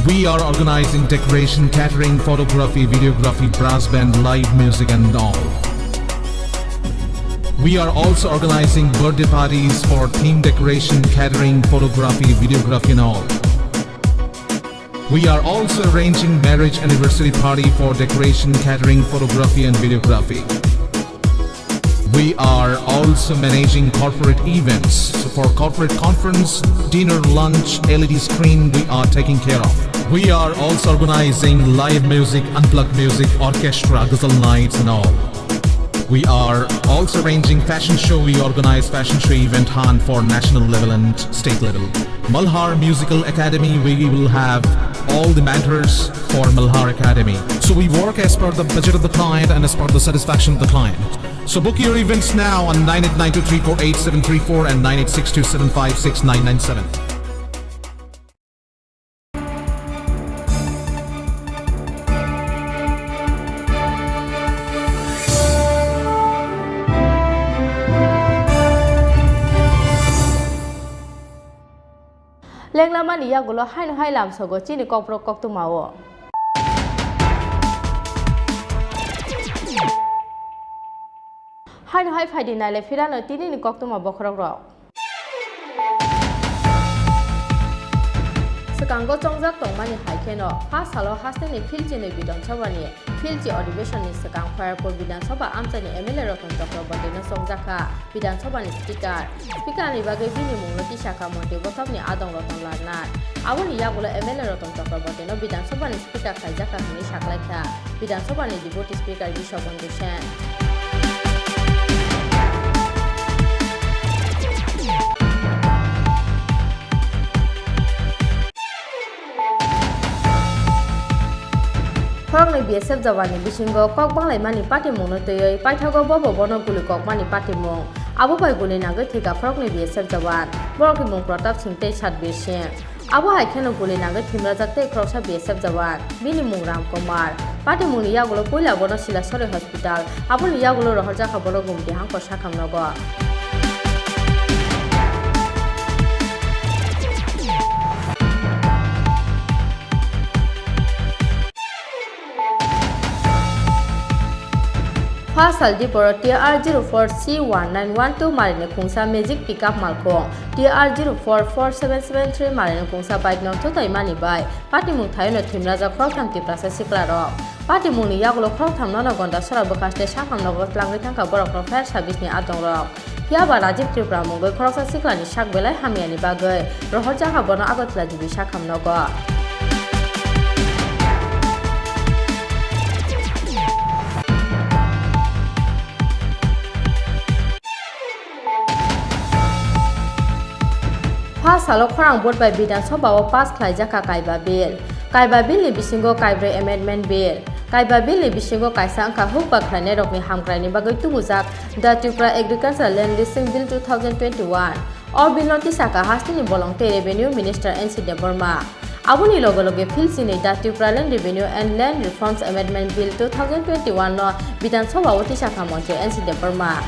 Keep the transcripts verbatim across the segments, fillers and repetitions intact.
We are organizing decoration, catering, photography, videography, brass band, live music and all. We are also organizing birthday parties for theme decoration, catering, photography, videography and all. We are also arranging marriage anniversary party for decoration, catering, photography and videography. We are also managing corporate events. So for corporate conference, dinner, lunch, L E D screen, we are taking care of. We are also organizing live music, unplugged music, orchestra, ghazal nights and all. We are also arranging fashion show. We organize fashion show event hunt for national level and state level. Malhar Musical Academy, we will have all the mentors for Malhar Academy. So we work as per the budget of the client and as per the satisfaction of the client. So book your events now on nine eight nine two three four eight seven three four and nine eight six two seven five six nine nine seven. Lenglamani yagulo haino hai lamsogo chini kokborok koktwmao. Haino hai phaidi naile phirano tinini koktwma bokhorokrok. Swkango chongjak tongmani hai kheno, pha salo hasteni Philchini Bidhan Sabhani Philchi Adhibeshonni swkang Khairpur Bidhan Sabha amchaini M L A Ratan Chakrabortino chongjakha Bidhan Sabhani Speaker. Speakerni bagwi bini mungno tisakha Montri Bosomni adong Ratan Lal Nath. Aboni yagulo M L A Ratan Chakrabortino Bidhan Sabhani Speaker khaijakha hwnwi saklaikha Bidhan Sabhani Deputy Speaker Biswabandhu Sen. Khoroknwi B S F jawanni bisingo kok banglaimani patimungno twiwi paithago bobo bono guli kokmani patimung. Abo bai guli nagwi thwikha khoroknwi B S F jawan. Borokni mung Pratap Singh tei Satbir Singh. Abo hai kheno guli nagwi thwimrajak tei khoroksa B S F jawan, bini mung Ram Kumar. Patimungni yagulo puila bono Silasori Hospital, aboni yagulo rohorjakha bono Gumti hangkor sakhamnogo. Pha sal Diporo T R zero four C one nine one two marini khungsa magic pickup malkhung, T R zero four four seven seven three marini khungsa bike no thutaimani bai patimung thaino thwimrajak khoroktham Tiprasa siklarok. Patimungni yagulo khoroktham nono Gondasora bwkhaste sakhamnogo tlangwi thangkha borokno fire service ni adongrok. Phiya ba Rajiv Tripura mungwi khoroksa siklani sak belai hamyani bagwi rohorjakha bono Agartala G B sakhamnogo. Pha salo khorang vote bai Bidhan Sabha o pass khlaijakha Kaiba Bill. Kaiba Bill ni bisingo kaibrwi Amendment Bill. Kaiba Bill ni bisingo kaisa wngkha hukba khlainairokni hamkraini bagwi tubujak The Tripura Agricultural Land Leasing Bill two thousand twenty-one. O bill no tisakha hasteni bolong tei Revenue Minister N C Debbarma. Aboni loge loge Philchini The Tripura Land Revenue and Land Reforms Amendment Bill two thousand twenty-one no Bidhan Sabha o tisakha Montri N C Debbarma.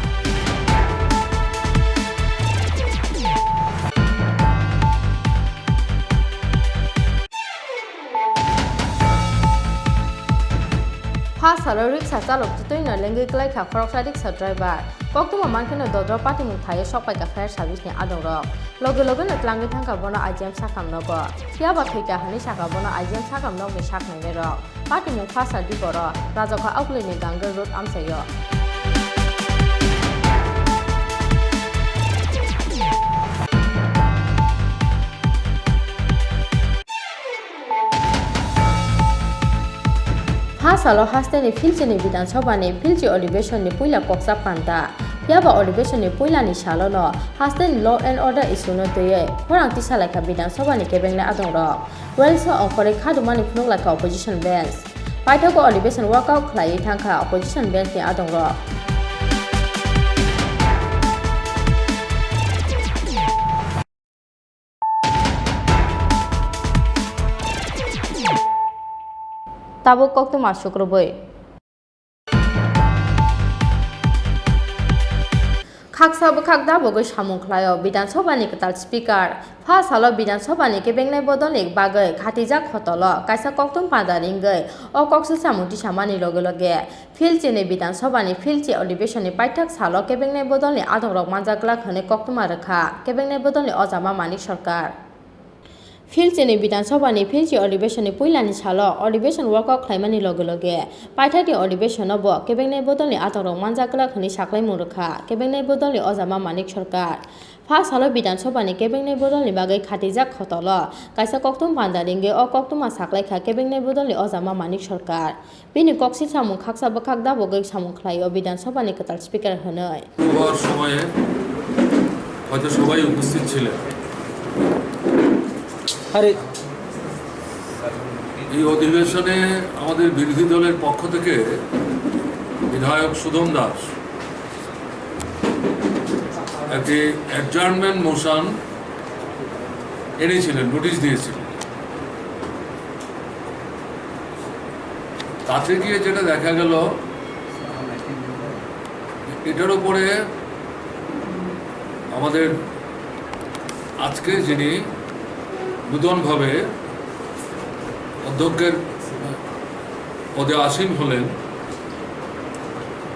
Pha salo riksa chalok chutui no lengwi kwlai kha khoroksa riksa driver. Koktwma mankheno dodro patimung thaio sokpaikha fire service ni adongrok. Loge loge no tlangwi thangkha bono I G M sakhamnogo. Phiya ba thwikha hwnwi sakha bono I G M sakhamnokni saknainairok. Patimung pha sal Diporo Rajakha Aukuli ni Ganggir Road amchaio. Pha salo hasteni Philchini Bidhan Sabha ni Philchi Adhibeshon ni puila koksa panda. Phiya ba Adhibeshon ni puila ni salo no hasteni law and order issue no twiwi khorang tisalaikha Bidhan Sabha ni kebengnai adongrok. Welsa ongkhorwi khadumani phunuk laikha opposition bench. Paithago Adhibeshon walkout khlaiwi thangkha opposition bench ni adongrok. Tabuk koktwma sukrubwi. Haksa bwkhak dabogwi samung khlaio Bidhan Sabhani kwtal Speaker. Pha salo Bidhan Sabhani kebengnai bodolni bagwi khatijak hotolo kaisa koktwma panda ringwi o kok swchamung tisamani loge loge Philchini Bidhan Sabhani Philchi Adhibeshonni paithak salo kebengnai bodolni adongrok manjak glak hwnwi koktwma rwkha kebengnai bodolni ojama Manik Sarkar. Philchini Bidhan Sabhani Philchi Adhibeshonni puilani salo adhibeshon walkout khlaimani loge loge paithakni adhibeshono bo kebengnai bodolni adongrok manjak glak hwnwi saklaimung rwkha kebengnai bodolni ojama Manik Sarkar. Pha salo Bidhan Sabhani kebengnai bodolni bagwi khatijak hotolo kaisa koktwma panda ringwi o koktwma saklaikha kebengnai bodolni ojama Manik Sarkar. Bini kok swchamung khaksa bwkhak dabogwi samung khlaio Bidhan Sabhani kwtal Speaker hwnwi. শুরু হওয়ার সময়ে হয়তো সবাই উপস্থিত ছিলেন। আরে, এই অধিবেশনে আমাদের বিরোধী দলের পক্ষ থেকে বিধায়ক সুধন দাস একটি অ্যাডজার্নমেন্ট মোশন এনেছিলেন, নোটিশ দিয়েছিলেন। তাতে গিয়ে যেটা দেখা গেল, এটার উপরে আমাদের আজকে যিনি নূতনভাবে অধ্যক্ষের পদে আসীন হলেন,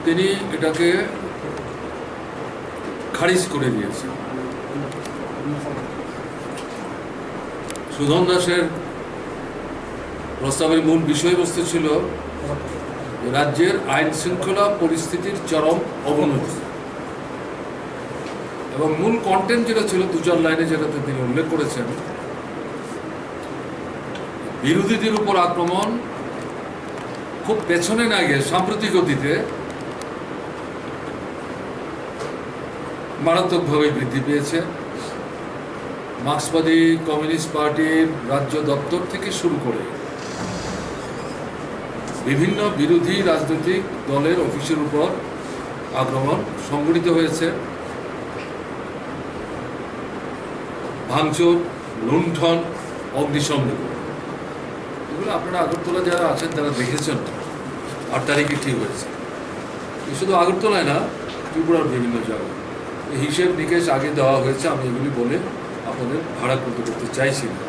তিনি এটাকে খারিজ করে দিয়েছেন। সুধন দাসের প্রস্তাবের মূল বিষয়বস্তু ছিল রাজ্যের আইন শৃঙ্খলা পরিস্থিতির চরম অবনতি, এবং মূল কন্টেন্ট যেটা ছিল, দু চার লাইনে যেটাতে তিনি উল্লেখ করেছেন, বিরোধীদের উপর আক্রমণ খুব পেছনে না গিয়ে সাম্প্রতিক অতীতে মারাত্মকভাবে বৃদ্ধি পেয়েছে। মার্ক্সবাদী কমিউনিস্ট পার্টির রাজ্য দপ্তর থেকে শুরু করে বিভিন্ন বিরোধী রাজনৈতিক দলের অফিসের উপর আক্রমণ সংঘটিত হয়েছে। ভাঙচুর, লুণ্ঠন, অগ্নিসংযোগ, এগুলো আপনারা আগরতলা যারা আছেন তারা দেখেছেন। আট তারিখে কী হয়েছে, এ শুধু আগরতলায় না, ত্রিপুরার বিভিন্ন জায়গায়। এই হিসেব নিকেশ আগে দেওয়া হয়েছে, আমি এগুলি বলে আপনাদের ভারাক্রান্ত করতে চাইছি না।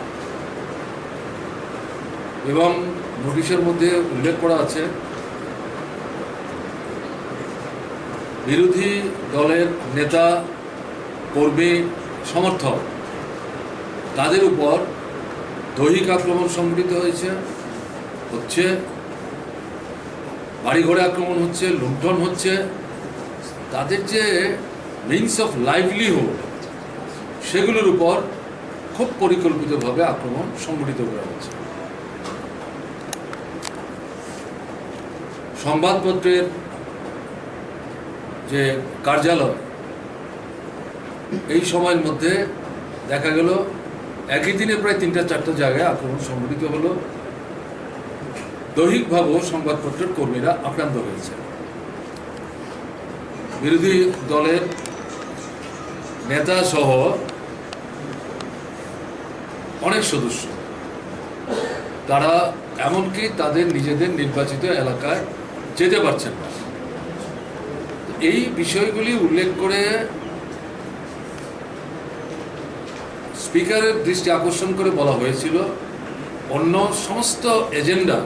এবং নোটিশের মধ্যে উল্লেখ করা আছে, বিরোধী দলের নেতা, কর্মী, সমর্থক, তাদের উপর দৈহিক আক্রমণ সংঘটিত হয়েছে, হচ্ছে, বাড়িঘরে আক্রমণ হচ্ছে, লুণ্ঠন হচ্ছে। তাদের যে মিনস অফ লাইভলিহুড, সেগুলোর উপর খুব পরিকল্পিতভাবে আক্রমণ সংঘটিত করা হচ্ছে। সংবাদপত্রের যে কার্যালয়, এই সময়ের মধ্যে দেখা গেল একই দিনে প্রায় তিনটা চারটা জায়গায় আক্রমণ সংঘটিত হলো। দৈহিকভাবেও সংবাদপত্রের কর্মীরা আক্রান্ত হয়েছে। বিরোধী দলের নেতা সহ অনেক সদস্য, তারা এমনকি তাদের নিজেদের নির্বাচিত এলাকায় যেতে পারছেন না। এই বিষয়গুলি উল্লেখ করে স্পিকারের দৃষ্টি আকর্ষণ করে বলা হয়েছিল, অন্য সমস্ত এজেন্ডা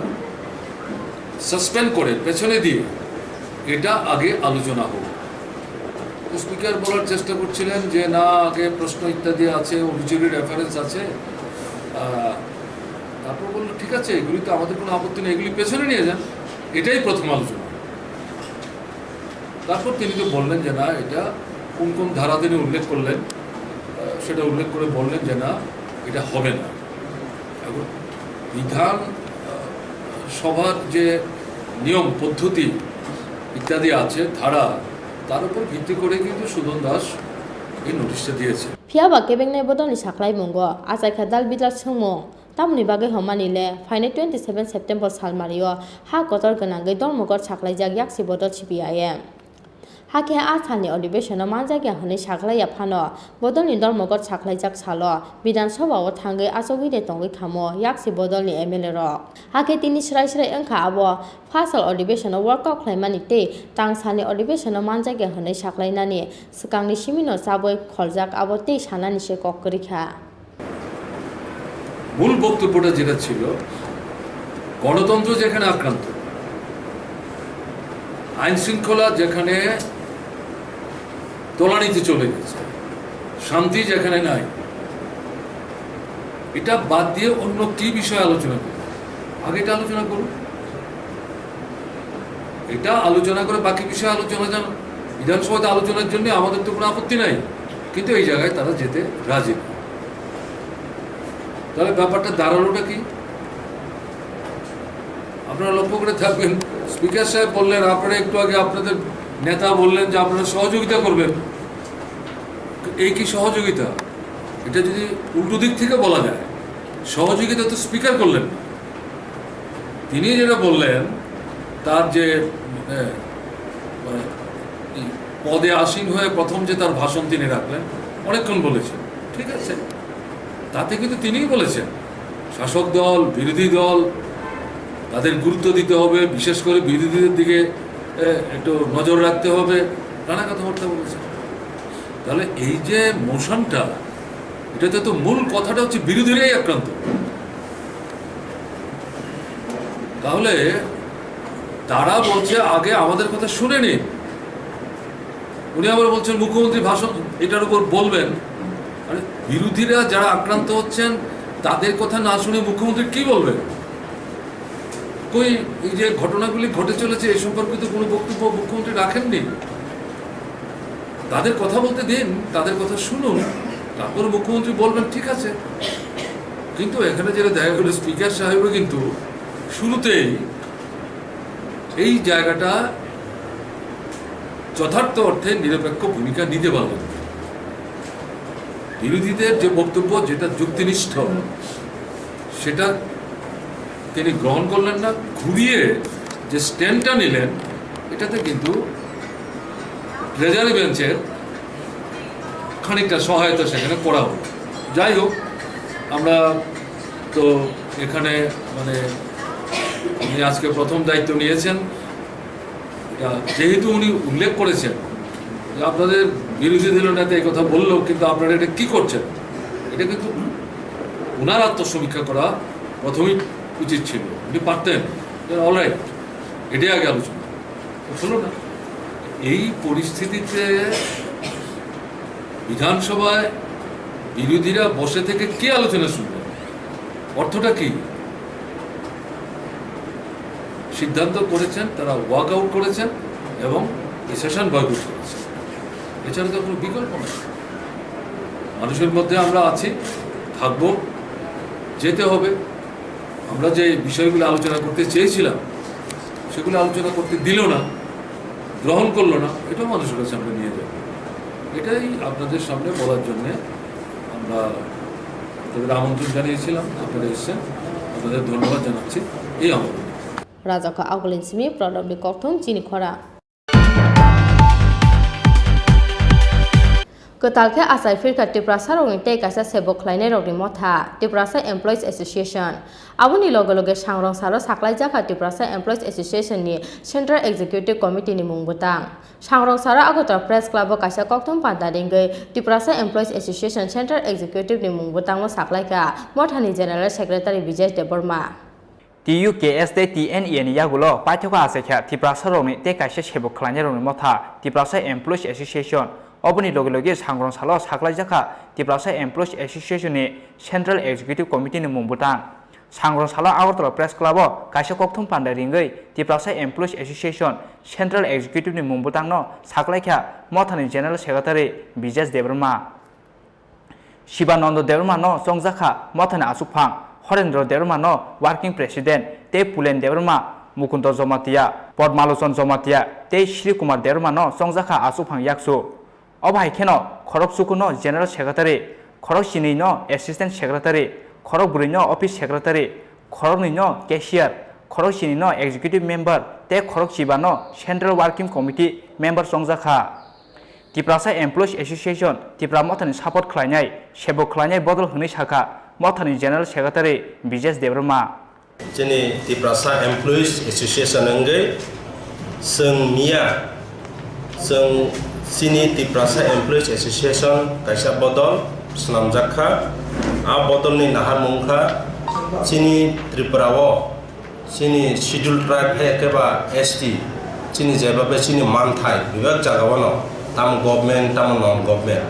সাসপেন্ড করে পেছনে দিয়ে এটা আগে আলোচনা হোক। তো স্পিকার বলার চেষ্টা করছিলেন যে, "না, আগে প্রশ্ন ইত্যাদি আছে, অভিযোগের রেফারেন্স আছে।" আহ, তারপর বলল, "ঠিক আছে, এগুলি তো আমাদের কোনো আপত্তি নেই, এগুলি পেছনে নিয়ে যান, এটাই প্রথম আলোচনা।" তারপর তিনি তো বললেন যে, "না, এটা কোন কোন ধারা তিনি উল্লেখ করলেন, আহ, সেটা উল্লেখ করে বললেন যে, না, এটা হবে না।" এখন বিধান, আহ, সভার যে নিয়ম পদ্ধতি ইত্যাদি আছে, ধারা, তার উপর ভিত্তি করে কিন্তু সুধন দাস এই নোটিশটা দিয়েছে। Phiya ba kebengnai bodolni saklaimungo achaikha dal bidal swngmung, tamoni bagwi hwnmani le phainai twenty seven September salmario ha kotor gwnangwi Dharmanagar saklaijak yaksi bodol C P I M. Hakhe a salni adhibeshon-o manjakya hwnwi saklaiya phano, bodolni dormogot saklaijak salo Bidhan Sabha-o thangwi achugwi de tongwi khamo yaksi bodolni M L A rok. Hakhe tini swrai swrai wngkha abo pha sal adhibeshon-o workout khlaimani tei tang salni adhibeshon-o manjakya hwnwi saklainani swkangni simino chabwi kholjak abo tei sanani se kok kwrwi kha. মূল বক্তব্যটা যেটা ছিল, গণতন্ত্র যেখানে আক্রান্ত, আইন শৃঙ্খলা যেখানে তলানিতে চলে গেছে, শান্তি যেখানে নাই, এটা বাদ দিয়ে অন্য কি বিষয়ে আলোচনা করব? আগে এটা আলোচনা করুন। এটা আলোচনা করে বাকি বিষয়ে আলোচনা জানো। বিধানসভাতে আলোচনার জন্য আমাদের তো কোনো আপত্তি নাই, কিন্তু এই জায়গায় তারা যেতে রাজি না। তাহলে ব্যাপারটা দাঁড়ালোটা কি? আপনারা লক্ষ্য করে থাকবেন, স্পিকার সাহেব বললেন, আপনারা একটু আগে আপনাদের নেতা বললেন যে আপনারা সহযোগিতা করবেন। এই কি সহযোগিতা? এটা যদি উল্টো দিক থেকে বলা যায়, সহযোগিতা তো স্পিকার করলেন না। তিনি যেটা বললেন, তার যে, এ, মানে, এই পদে আসীন হয়ে প্রথম যে তার ভাষণ তিনি রাখলেন, অনেকক্ষণ বলেছেন, ঠিক আছে, তাতে কিন্তু তিনিই বলেছেন শাসক দল, বিরোধী দল, তাদের গুরুত্ব দিতে হবে, বিশেষ করে বিরোধীদের দিকে, এ, একটু নজর রাখতে হবে, নানা কথাবার্তা বলেছেন। তাহলে এই যে মোশনটা, এটাতে তো মূল কথাটা হচ্ছে বিরোধীরাই আক্রান্ত। তাহলে তারা বলছে আগে আমাদের কথা শুনে নিন। উনি আবার বলছেন মুখ্যমন্ত্রী ভাষণ এটার উপর বলবেন। আরে, বিরোধীরা যারা আক্রান্ত হচ্ছেন তাদের কথা না শুনে মুখ্যমন্ত্রী কি বলবেন? কই, এই যে ঘটনাগুলি ঘটে চলেছে এ সম্পর্কিত কোনো বক্তব্য মুখ্যমন্ত্রী রাখেননি। তাদের কথা বলতে দিন, তাদের কথা শুনুন, তারপর মুখ্যমন্ত্রী বলবেন, ঠিক আছে। কিন্তু এখানে যেটা দেখা গেল, স্পিকার সাহেবও কিন্তু শুরুতেই এই জায়গাটা যথার্থ অর্থে নিরপেক্ষ ভূমিকা নিতে পারলেন না। বিরোধীদের যে বক্তব্য, যেটা যুক্তিনিষ্ঠ, সেটা তিনি গ্রহণ করলেন না। ঘুরিয়ে যে স্ট্যান্ডটা নিলেন, এটাতে কিন্তু ট্রেজারি বেঞ্চের খানিকটা সহায়তা সেখানে করা হলো। যাই হোক, আমরা তো এখানে, মানে, উনি আজকে প্রথম দায়িত্ব নিয়েছেন। এটা যেহেতু উনি উল্লেখ করেছেন যে আপনাদের বিরোধী দলীয় নেতা এই কথা বললেও, কিন্তু আপনারা এটা কি করছেন, এটা কিন্তু ওনার আত্মসমীক্ষা করা প্রথমেই উচিত ছিল। উনি পারতেন, অলরাইট, এটাই আগে আলোচনা। হলো না। এই পরিস্থিতিতে বিধানসভায় বিরোধীরা বসে থেকে কি আলোচনা শুনবে? অর্থটা কি? সিদ্ধান্ত করেছেন, তারা ওয়াক আউট করেছেন এবং এই সেশন বয়কট করেছেন। এছাড়া তো কোনো বিকল্প নেই। মানুষের মধ্যে আমরা আছি, থাকবো, যেতে হবে। আমরা যে বিষয়গুলো আলোচনা করতে চেয়েছিলাম, সেগুলো আলোচনা করতে দিল না, গ্রহণ করলো না, এটাও মানুষের কাছে আমরা নিয়ে যাব। এটাই আপনাদের সামনে বলার জন্যে আমরা আপনাদের আমন্ত্রণ জানিয়েছিলাম, আপনারা এসেছেন, আপনাদের ধন্যবাদ জানাচ্ছি। এই আমন্ত্রণ। Rajako Agulin simi Prodopni kokthum chini khora. Kwtal khe achai phirkha Tiprasarokni tei kaisa sebok khlainairokni motha, Tiprasa Employees Association. Aboni loge loge sangrong salo saklaijakha Tiprasa Employees Association ni Central Executive Committee ni mung bwtang. Sangrong salo Agartala Press Club o kaisa kokthum panda ringwi Tiprasa Employees Association Central Executive ni mung bwtangno saklaikha mothani General Secretary Bijesh Debbarma. T U K S tei T N A ni yagulo paithakgo achaikha Tiprasarokni tei kaisa sebok khlainairokni motha Tiprasa Employees Association. Oboni loge loge sangrong salo saklaijakha Tiprasa Employees Association ni Central Executive Committee ni mung bwtang. Sangrong salo Agartala Press Club o kaisa kokthum panda ringwi Tiprasa Employees Association Central Executive ni mung bwtangno saklaikha mothani General Secretary Bijesh Debbarma. Shibananda Debbarma no chongjakha mothani achukphang, Horendra Debbarma no working president tei Pulen Debbarma, Mukunda Jamatia, Padmalochon Jamatia tei Shri Kumar Debbarma no chongjakha achukphang yaksu. Obo hai kheno khorok chuku no general secretary, khorok chinwi no assistant secretary, khorok bwrwi no office secretary, khoroknwi no cashier, khorok chini no executive member tei khorok chiba no central working committee member chongjak kha. Tiprasa Employees Association Tipra Mothani support khlainai, sebuk khlainai bodol hwnwi sakha Mothani General Secretary Bijesh Debbarma. Chini Tiprasa Employees Association wngwi chwng miya, chwng chini Tiprasa Employees Association kaisa bodol swnamjak kha. A bodolni naharmung kha chini Tripura o chini Scheduled Tribe hai khe ba S T, chini jeba bai chini manthai bebak jaga o no, tamo government, tamo non government,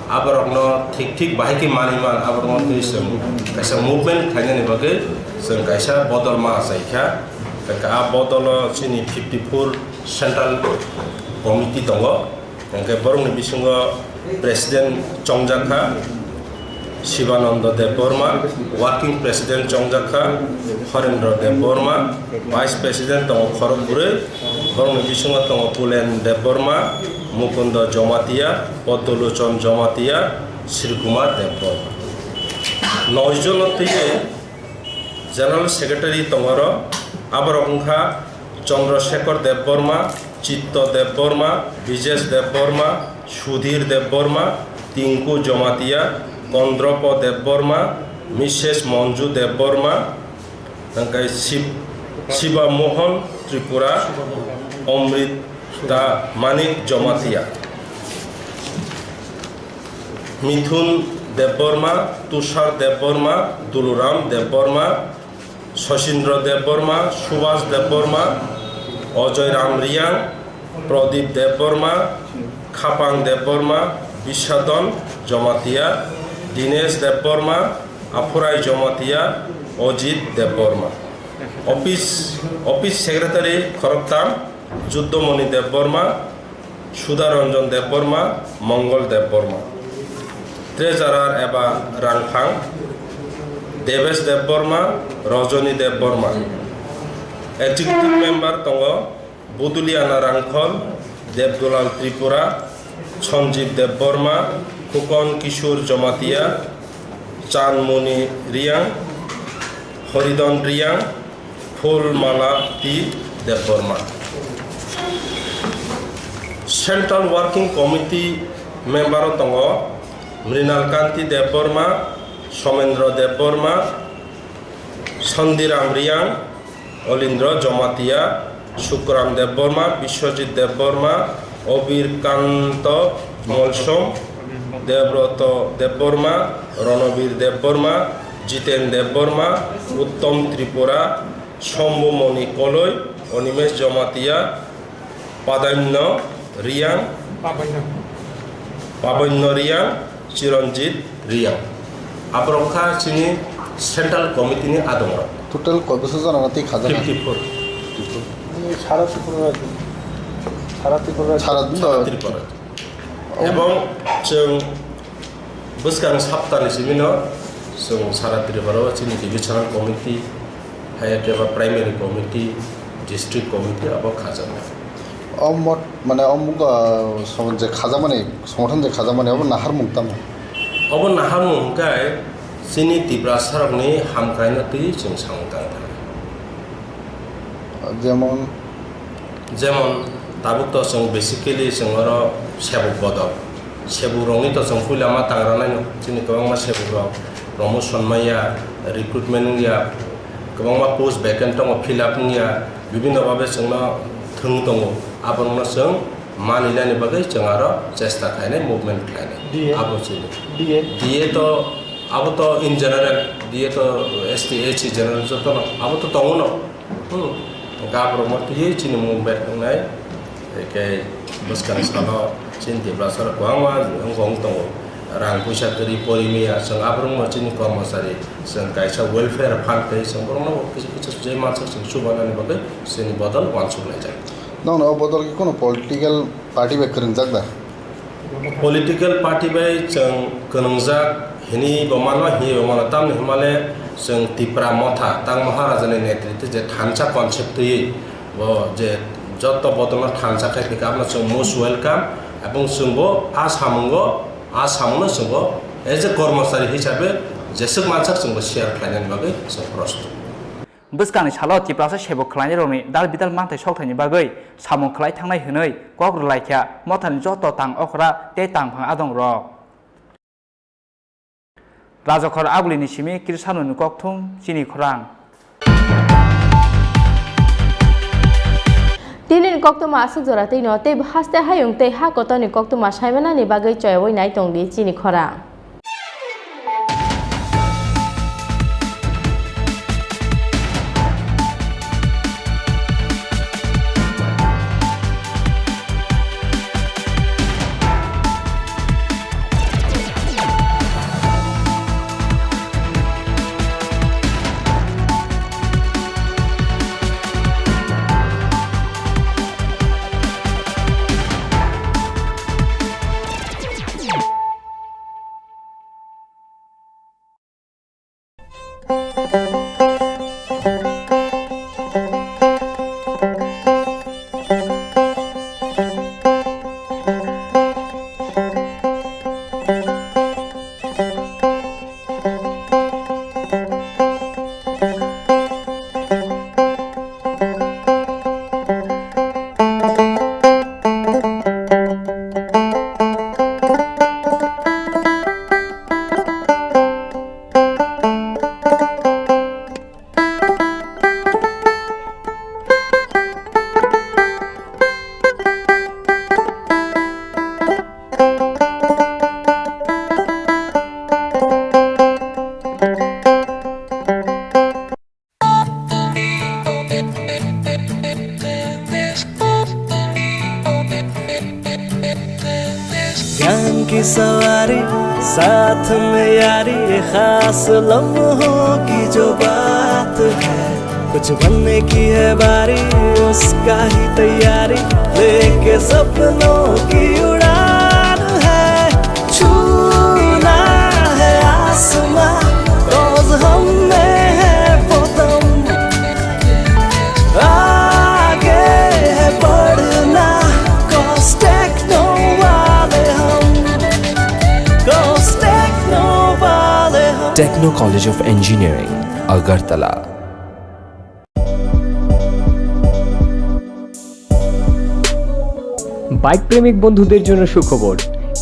aborok no thik thik bahai khe manwi man, aborok no twi chwng kaisa movement khlainani bagwi chwng kaisa bodol ma achai kha. Hwnkhe a bodol o chini fifty four central committee tongo. Hwnkhe borokni bisingo president chongjak kha Shivananda Debbarma, working president chongjak kha Horendra Debbarma, vice president tongo khorok bwrwi, borokni bisingo tongo Pulen Debbarma, Mukunda Jamatia, Poddolochon Jamatia, Srikumar Debbarma. Noi jono twiwi general secretary tongo oro, aborok wngkha Chandra Shekhar Debbarma, Chitto Debbarma, Bijesh Debbarma, Sudhir Debbarma, Tinku Jamatia, Kondropo Debbarma, Missus Monju Debbarma, hwnkhe Shib-, Shiba Mohan Tripura, Omrita Manik Jamatia, Mithun Debbarma, Tushar Debbarma, Duluram Debbarma, Sosindra Debbarma, Subhas Debbarma, Ajoy Ram Riang, Pradip Debbarma, Khapang Debbarma, Bisadon Jamatia, Dinesh Debbarma, Aphurai Jamatia, Ajit Debbarma. Office, Office Secretary khoroktham, Juddomoni Debbarma, Sudharanjan Debbarma, Mongol Debbarma. Treasurer eba rangphang, Debesh Debbarma, Rajani Debbarma. Executive member tongo Buduliana Rangkhol, Debdulal Tripura, Sanjeev Debbarma, Khukon Kishore Jamatia, Chanmoni Riang, Horidon Riang, Phulmala T Debbarma. Central Working Committee member o tongo Mrinal Kanti Debbarma, Somendra Debbarma, Sondiram Riang, Olindra Jamatia, Sukram Debbarma, Biswajit Debbarma, Obir Kanto Molsom, Debroto Debbarma, Ronobir Debbarma, Jiten Debbarma, Uttom Tripura, Shambhu Moni Koloi, Animesh Jamatia, Padanyo Riang, Pabanyo. Pabanyo Riang, Chiranjit Riang. Aborok kha chini Central Committee ni adongrok. Total koi bosor jona tei khajana? Fifty four. Sara Tripura rajyo. Sara Tripura rajyo. Sara Sara Tripura. Ebong chwng bwskang saptani simino chwng Sara Tripura o chini divisional committee, hai khe ba primary committee, district committee abo khajaknai. O mot, mane o mugo, ah, som-, je khajakmani, songothon je khajakmani, obo naharmung tamo? Obo naharmung hwnkhe chini Tiprasarokni hamkraino twi chwng samung tang thani. Jemon? Jemon, tabuk to chwng basically chwng oro sebuk bodol. Sebukrokni to chwng puila ma tang rwnaino, chini kwbangma sebukrok promotion manya, recruitment wngya, kwbangma post vacant tongo, fill up wngya, bibhinno bhabe chwngno thwng tongo. Abono chwng manwi nani bagwi chwng aro chesta khlainai, movement khlainai. D A? Abo chini. D A? D A to, abo to in general, D A to S T, S C general jotono, abo to tongo no. Hmm. Hwnkhe aborokno twiwi chini movement wngnai. Hwnkhe bwskang salo chini Tiprasarok kwbangma wng tongo. Rang puisa kwrwi pori maya, chwng aborokno chini kormochari, chwng kaisa welfare fund tei chwng borokno kisa kisa je mansak chwng chubanani bagwi chini bodol uansuk laijak. Nokno o bodol khe kono political party bai kwrwngjak da? Political party bai chwng kwrwngjak hinwi bo mano, hinwi bo mano. Tamni hwnmale chwng Tipra Motha, Tang Maharaja ni netritwe je thansa concept twiwi bo je joto bodolno thansa khai phika, abono chwng most welcome. Ebong chwngbo a samungo, a samungno chwngbo as a kormochari hisabe jeswk mansak chwngbo share khlainani bagwi chwng prostut. Bwskangni salo Tiprasa sebok khwlainairokni dal bidal manthai sokthaini bagwi samung khwlai thangnai hwnwi kok rwlaikha mothani joto tang okra tei tangphang adongrok. Rajakhor Agulini simi Krisanoni kokthum chini khorang. Tinini koktwma aswk jora twino tei haste hayung tei ha kotorni koktwma saimanani bagwi choyaui nai tongdi chini khorang. ज्ञान की सवारी, साथ में यारी, ये खास लम्हों की जो बात है। कुछ बनने की है बारी, उसका ही तैयारी, लेके सपनों की उड़ान है। छूना है आसमां, cause हम में है वो दम। आगे है बढ़ना, cause techno वाले हम, cause techno वाले हम। Techno College of Engineering, Agartala। Bike প্রেমিক বন্ধুদের জন্য সুখবর,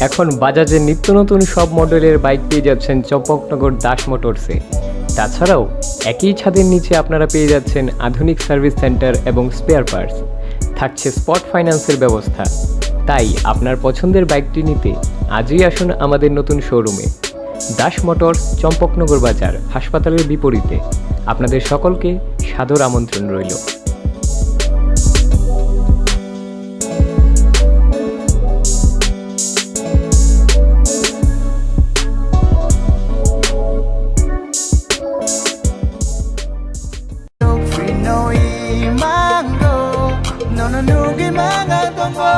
এখন বাজাজের নিত্য নতুন সব মডেলের বাইক পেয়ে যাচ্ছেন চম্পকনগর দাস মোটরসে। তাছাড়াও একই ছাদের নিচে আপনারা পেয়ে যাচ্ছেন আধুনিক সার্ভিস সেন্টার এবং স্পেয়ার পার্টস। থাকছে স্পট ফাইন্যান্সের ব্যবস্থা। তাই আপনার পছন্দের বাইকটি নিতে আজই আসুন আমাদের নতুন শোরুমে। দাস মোটরস, চম্পকনগর বাজার, হাসপাতালের বিপরীতে। আপনাদের সকলকে সাদর আমন্ত্রণ রইল। Free no i mango, nono nugwi manga tongo.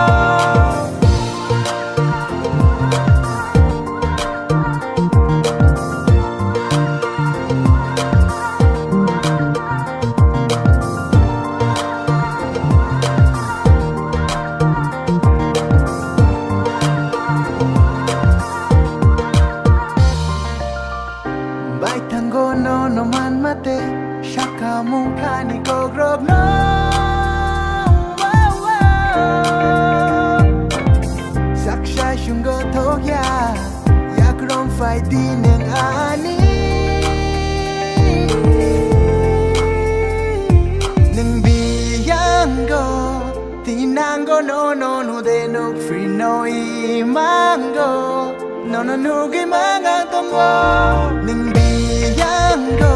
Baithango no no man mate, sakamung khani kokrok no. Saksa sunggo thokya, yakrong phai di neng ani. Neng biyango, tinango no no no de no free no i mango. Nono nugwi manga tongo, ning biyango,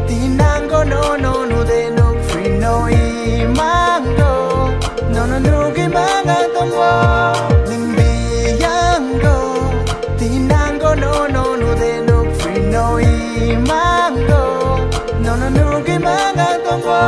tinango nono nude nuk free no i mango. Nono nugwi manga tongo, ning biyango, tinango nono nude nuk free no i mango. Nono nugwi manga tongo.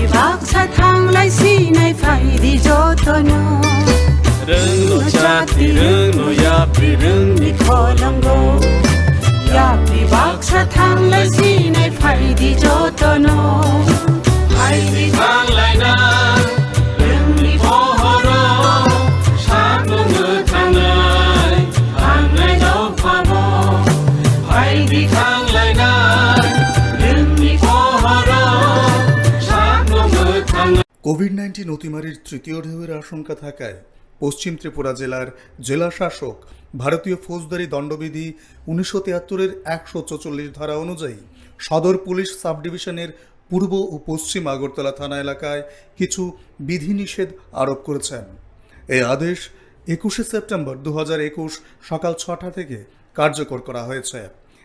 Baksa thanglai sinai phaidi jotono. Rwngno chati, rwngno yapri, rwngni kholongo. Yapri baksa thanglai sinai phaidi jotono. Phaidi thanglaina, rwngni pohoro, sakno mwthangnai, thangnai dophamo. Phaidi thanglaina, rwngni pohoro, sakno mwthangnai। Covid nineteen অতিমারির তৃতীয় ঢেউয়ের আশঙ্কা থাকায় পশ্চিম ত্রিপুরা জেলার জেলা শাসক ভারতীয় ফৌজদারি দণ্ডবিধি উনিশশো তিয়াত্তরের একশো চৌচল্লিশ ধারা অনুযায়ী সদর পুলিশ সাব ডিভিশনের পূর্ব ও পশ্চিম আগরতলা থানা এলাকায় কিছু বিধিনিষেধ আরোপ করেছেন। এই আদেশ একুশে সেপ্টেম্বর দু হাজার একুশ সকাল ছটা থেকে কার্যকর করা হয়েছে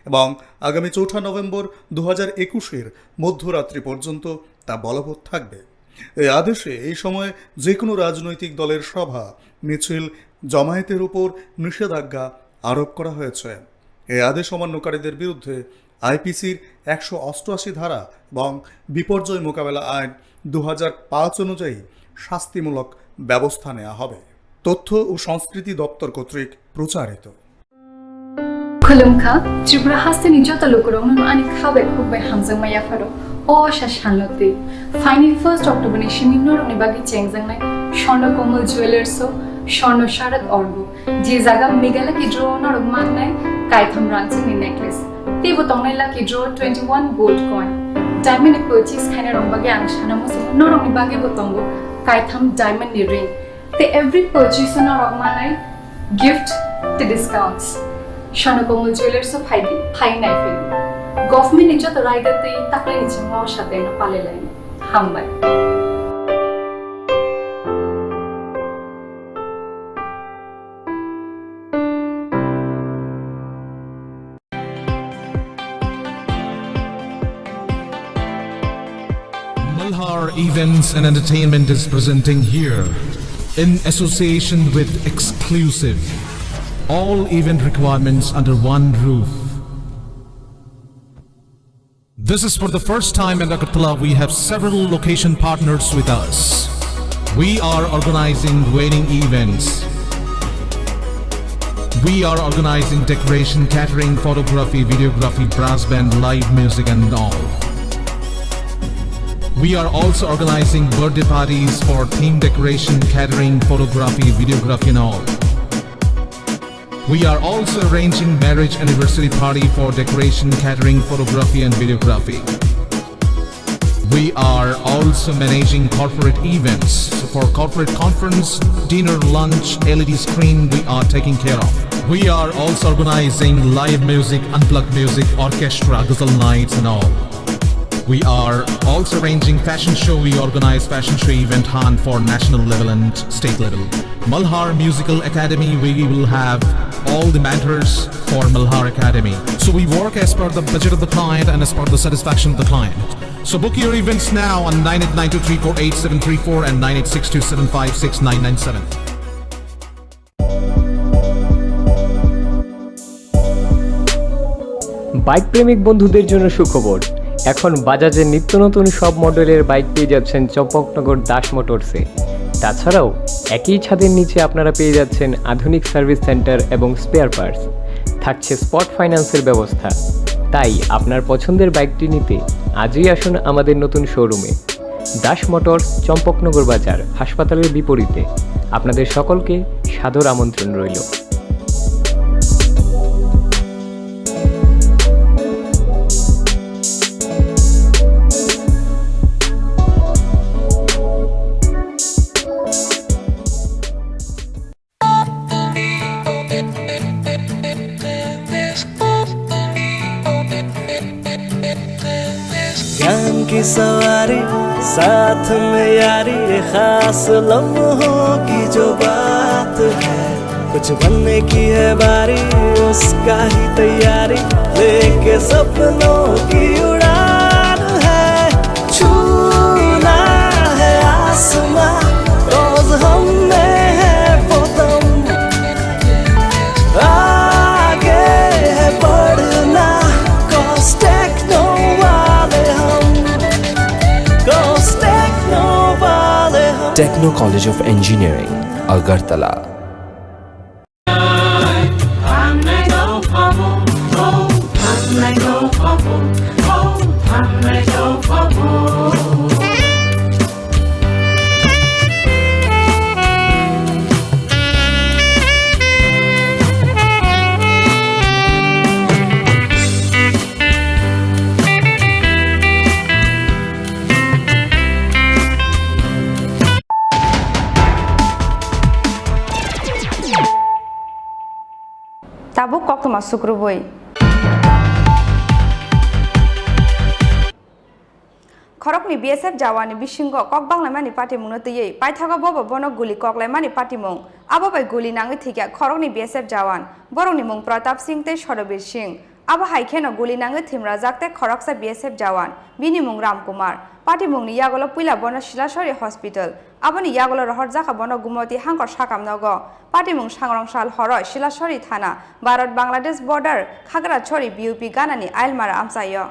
এবং আগামী চৌঠা নভেম্বর দু হাজার একুশের মধ্যরাত্রি পর্যন্ত তা বলবৎ থাকবে। এই আদেশে এই সময় যে কোনো রাজনৈতিক দলের সভা, মিছিল, জমায়েতের উপর নিষেধাজ্ঞা আরোপ করা হয়েছে। এই আদেশ অমান্যকারীদের বিরুদ্ধে আইপিসির একশো অষ্টআশি ধারা এবং বিপর্যয় মোকাবেলা আইন দু হাজার পাঁচ অনুযায়ী শাস্তিমূলক ব্যবস্থা নেওয়া হবে। তথ্য ও সংস্কৃতি দপ্তর কর্তৃক প্রচারিত। Khulumkha, Tripura hasteni joto lukurokno ani kha bai khuk bai hamjakma yapharo. O sa salno twi. Phaini first October ni simi norokni bagwi chengjaknai Swarna Komal Jewellers o Swarna Sharad Orgo. Je jaga Meghalaya kidro norok mannai kaitham rangchakni necklace. Teibo tongnai lucky draw twenty one gold coin. Diamond ni purchase khainai rok bagwi ang sana muchungo norokni bagwi bo tongo kaitham diamond ni ring. Tei every purchase o norok manai gift tei discounts. Swarna Komal Jewellers o phaidi, phai nai phaidi. Government ni joto raida tei taklai ni chingma o sateno palai lai. Hambai. Malhar Events and Entertainment is presenting here, in association with Exclusive, all event requirements under one roof. This is for the first time in Agartala. We have several location partners with us. We are organizing wedding events. We are organizing decoration, catering, photography, videography, brass band, live music and all. We are also organizing birthday parties for theme decoration, catering, photography, videography and all. We are also arranging marriage anniversary party for decoration, catering, photography and videography. We are also managing corporate events. So for corporate conference, dinner, lunch, L E D screen, we are taking care of. We are also organizing live music, unplugged music, orchestra, ghazal nights and all. We are also arranging fashion show. We organize fashion show event hunt for national level and state level. Malhar Musical Academy, we will have all the mentors for Malhar Academy. So we work as per the budget of the client and as per the satisfaction of the client. So book your events now on nine eight nine two three four eight seven three four and nine eight six two seven five six nine nine seven. Bike প্রেমিক বন্ধুদের জন্য সুখবর। এখন বাজাজের নিত্য নতুন সব মডেলের বাইক পেয়ে যাচ্ছেন চম্পকনগর দাস মোটরসে। তাছাড়াও একই ছাদের নিচে আপনারা পেয়ে যাচ্ছেন আধুনিক সার্ভিস সেন্টার এবং স্পেয়ার পার্টস। থাকছে স্পট ফাইন্যান্সের ব্যবস্থা। তাই আপনার পছন্দের বাইকটি নিতে আজই আসুন আমাদের নতুন শোরুমে। দাস মোটরস, চম্পকনগর বাজার, হাসপাতালের বিপরীতে। আপনাদের সকলকে সাদর আমন্ত্রণ রইল। ज्ञान की सवारी, साथ में यारी, ये खास लम्हों की जो बात है। कुछ बनने की है बारी, उसका ही तैयारी, लेके सपनों की उड़ान है। छूना है आसमां, रोज हम में है वो दम। आगे है बढ़ना, Costek वाले हम, Costek Techno College of Engineering, Agartala. Tabuk koktwma sukrubui. Khoroknwi B S F jawanni bisingo kok banglaimani patimungno twiwi paithago bobo bono guli koklaimani patimung. Abo bai guli nangwi thwikha khoroknwi B S F jawan. Borokni mung Pratap Singh tei Sodobir Singh. Abo hai kheno guli nangwi thwimrajak tei khoroksa B S F jawan, bini mung Ram Kumar. Patimungni yagulo puila bono Silasori Hospital, aboni yagulo rohorjakha bono Gumoti Hangkor sakam nogo. Patimung sangrong sal horo Silasori thana, Bharat Bangladesh border, Khagrachori B O P ganani Ailmara amchaio.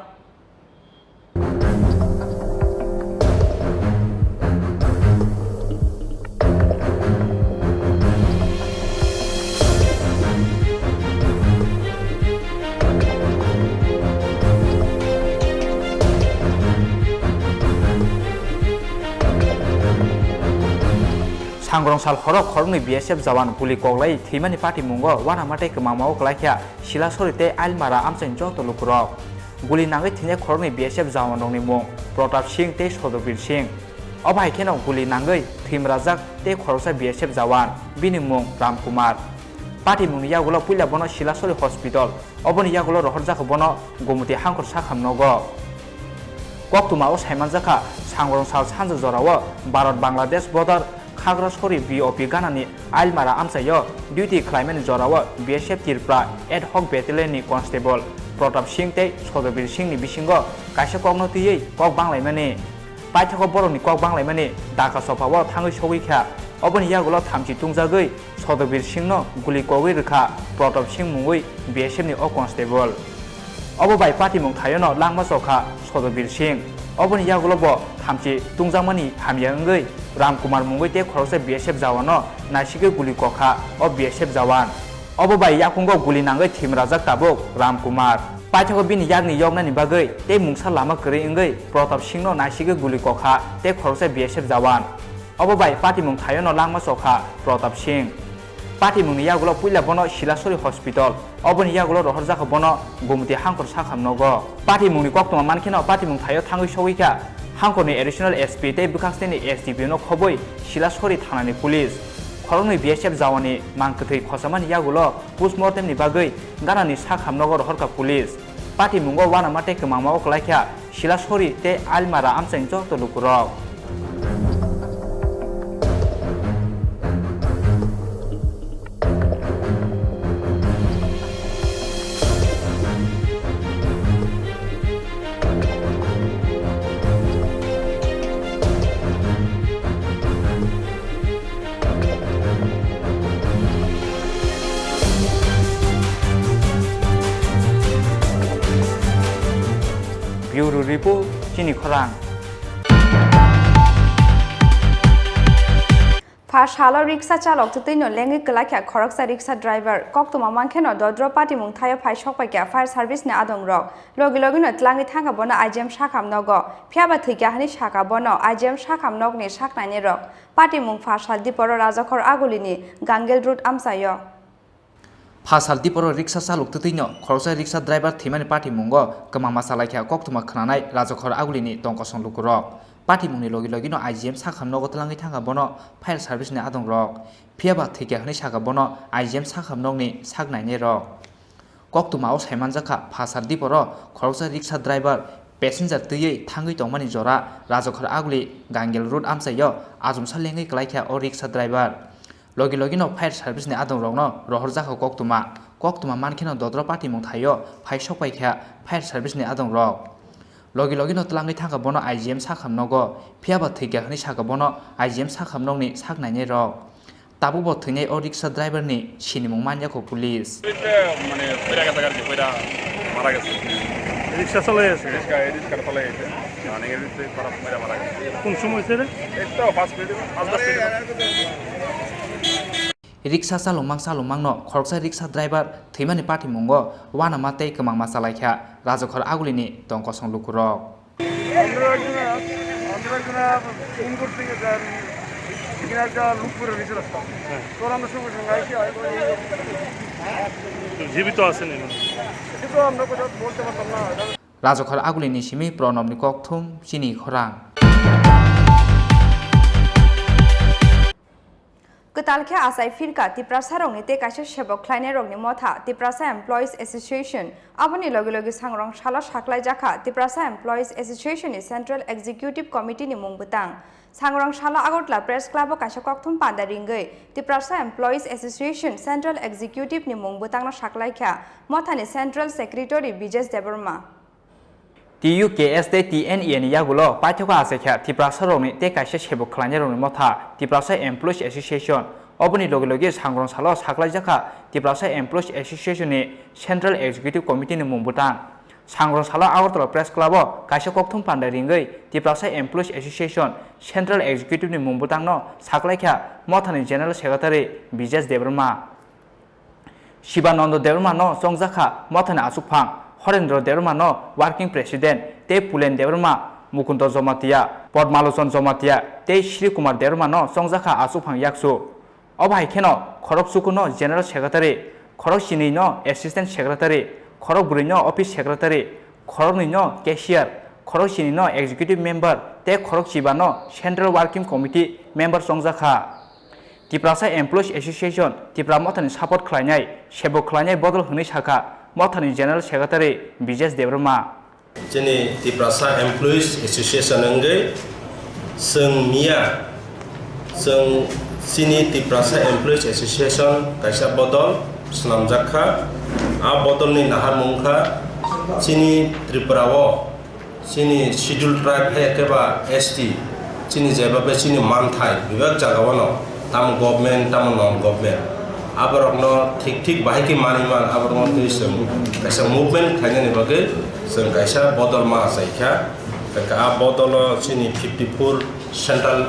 Sangrong sal horo khoroknwi B S F jawan guli koklai thwimani patimungo uanama tei kwmangmao kwlaikha Silasori tei Ailmara amchaini joto lukurok. Guli nangwi thwinai khoroknwi B S F jawanrokni mung Pratap Singh tei Sodobir Singh. Obo hai kheno guli nangwi thwimrajak tei khoroksa B S F jawan, bini mung Ram Kumar. Patimungni yagulo puila bono Silasori Hospital, oboni yagulo rohorjakha bono Gomoti Hangkor sakhamnogo. Koktwmao saimanjakha, sangrong sal sanja jorao Bharat Bangladesh border Khagrasori B O P ganani Ailmara amchaio duty khlaimani jorao B S F Tripura ad hoc battalion ni constable Pratap Singh tei Sodobir Singh ni bisingo kaisa kokno twiwi kok banglaimani. Paithago borokni kok banglaimani daka sophao thangwi sogwi kha. Oboni yagulo thamchi tungjagwi Sodobir Singhno guli kogwi rwkha Pratap Singh mungwi B S F ni o constable. Obo bai patimung thaiono langma chokha Sodobir Singh. Oboni yagulo bo thamchi tungjakmani hamya wngwi Ram Kumar mungwi tei khoroksa B S F jawano naisigwi guli kokha o B S F jawan. Obo bai yakungo guli nangwi thwimrajak tabuk Ram Kumar. Paithago bini yakni yoknani bagwi tei mungsa lama kwrwi wngwi Pratap Singhno naisigwi guli kokha tei khoroksa B S F jawan. Obo bai patimung thaiono langma chokha Pratap Singh. Patimungni yagulo puila bono Silasori Hospital, oboni yagulo rohorjakha bono Gumoti Hangkor sakhamnogo. Patimungni koktwma mankheno patimung thaio thangwi sogwi kha Hangkorni Additional S P tei bwkhaksteni S D P O no khobwi Silasori thanani police. Khoroknwi B S F jawani mang kwthwi khosamani yagulo postmortemni bagwi ganani sakhamnogo rohorkha police. Patimungo uanama tei kwmangmao kwlaikha Silasori tei Ailmara amchaini joto lukurok. Bureau Report, Chini Khorang. Pha salo riksa chalok twtwino lengwi kwlakya khoroksa riksa driver. Koktwma mankheno dodro patimung thaio phai sokpaikya fire service ni adongrok. Logi logino tlangwi thangkha bono I G M sakham nogo. Phiyaba thwikya hwnwi sakha bono I G M sakham nokni saknaini rok. Patimung pha sal diporo Rajakhor Agulini Gangel Road amchaio. Pha sal diporo riksa chalok twtwino khoroksa riksa driver thwimani patimungo kwmangma chalaikha koktwma khwnanai Rajakhor Agulini tongkosong lukurok. Patimungni logi logino I G M sakham nogo tlangwi thangkha bono fire service ni adongrok. Phiyaba thwikya hwnwi sakha bono I G M sakham nokni saknaini rok. Koktwmao saimanjakha, pha sal diporo khoroksa riksa driver passenger twiwi thangwi tongmani jora Rajakhor Aguli Gangel Road amchaio achomsa lengwi kwlaikha o riksa driver. Logi logino fire service ni adongrokno rohorjakha koktwma. Koktwma mankheno dodro patimung thaio phai sokpaikha fire service ni adongrok. Logi logino tlangwi thangkha bono I G M sakham nogo, phiyaba thwikha hwnwi sakha bono I G M sakham nokni saknaini rok. Tabukbo thwinai o riksa driver ni sinimung manyakho police. মানে পড়ে গেছে আর কি, পড়ে মারা গেছে। রিক্সা চালাই আছে। রিক্সা, রিক্সা চালাই আছে। মানে, এর ভিতরে খারাপ মেরা মারা গেছে। কোন সময় হয়েছে রে? এই তো পাঁচ মিনিট, পাঁচ দশ মিনিট। রিক্সা chalokmang chalokmangno khoroksa রিক্সা driver thwimani pathimungo uanama tei kwmangma chalaikha Rajakhor Agulini tong kosong lukurok. আমরা একজন, আমরা একজন ফোন করতে গেছে আর এখানে একটা লোক পড়ে রয়েছে রাস্তা। হ্যাঁ। তো আমরা সঙ্গে সঙ্গে আইসি, আই-, জীবিত আছেন এখানে? এটা তো আমরা কথা বলতে পারতাম না। Rajakhor Agulini simi Pranobni kokthum chini khorang. Kwtal khe achai phirkha Tiprasarokni tei kaisa sebok khlainairokni motha Tiprasa Employees Association. Aboni logi logi sangrong salo saklaijakha Tiprasa Employees Association ni Central Executive Committee ni mung bwtang. Sangrong salo Agartala Press Club o kaisa kokthum panda ringwi Tiprasa Employees Association Central Executive ni mung bwtangno saklaikha mothani Central Secretary Bijesh Debbarma. T U K S tei T N E ni yagulo paithakgo achaikha Tiprasarokni tei kaisa sebok khlainairokni motha Tiprasa Employees Association. Oboni logi logi sangrong salo saklaijakha Tiprasa Employees Association ni Central Executive Committee ni mung bwtang. Sangrong salo Agartala Press Club o kaisa kokthum panda ringwi Tiprasa Employees Association Central Executive ni mung bwtangno saklaikha mothani General Secretary Bijesh Debbarma. Shibananda Debbarma no chongjakha mothani achukphang, Horendra Debbarma no Working President tei Pulen Debbarma, Mukunda Jamatia, Padmalochon Jamatia tei Shri Kumar Debbarma no chongjakha achukphang yakchu. Obo hai kheno khorok chukur no General Secretary, khorok chini no Assistant Secretary, khorok bwrwi no Office Secretary, khoroknwi no Cashier, khorok chini no Executive Member tei khorok chiba no Central Working Committee Member chongjakha. Tiprasa Employees Association Tipra mothani support khlainai, sebok khlainai bodol hwnwi sakha mothani General Secretary Bijesh Debbarma. Chini Tiprasa Employees Association wngwi chwng miya chwng chini Tiprasa Employees Association kaisa bodol swnamjak kha. A bodolni naharmung kha chini Tripura o chini Scheduled Tribe hai khe ba S T, chini jeba bai chini manthai bebak jaga o no, tamo government, tamo non government, aborok no thik thik bahai khe manwi man, aborok no twi chwng kaisa movement khlainani bagwi chwng kaisa bodol ma achai kha. Hwnkhe a bodol o chini fifty four central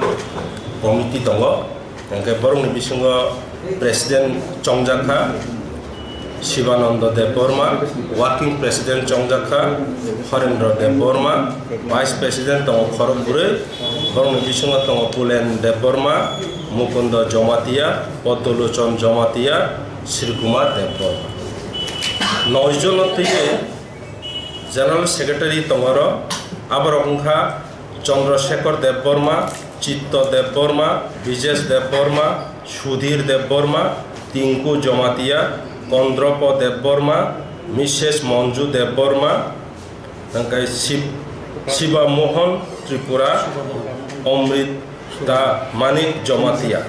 committee tongo. Hwnkhe borokni bisingo President chongjak kha Shibananda Debbarma, Working President chongjak kha Horendra Debbarma, Vice President tongo khorok bwrwi, borokni bisingo tongo Pulen Debbarma, Mukunda Jamatia, Padmalochon Jamatia, Sri Kumar Debbarma. Noi jono twiwi General Secretary tongo oro, aborok wngkha Chandra Shekhar Debbarma, Chitto Debbarma, Bijesh Debbarma, Sudhir Debbarma, Tinku Jamatia, Kondropo Debbarma, Missus Manju Debbarma, hwnkhe Shib-, Shiba Mohan Tripura, Amrita Manik Jamatia.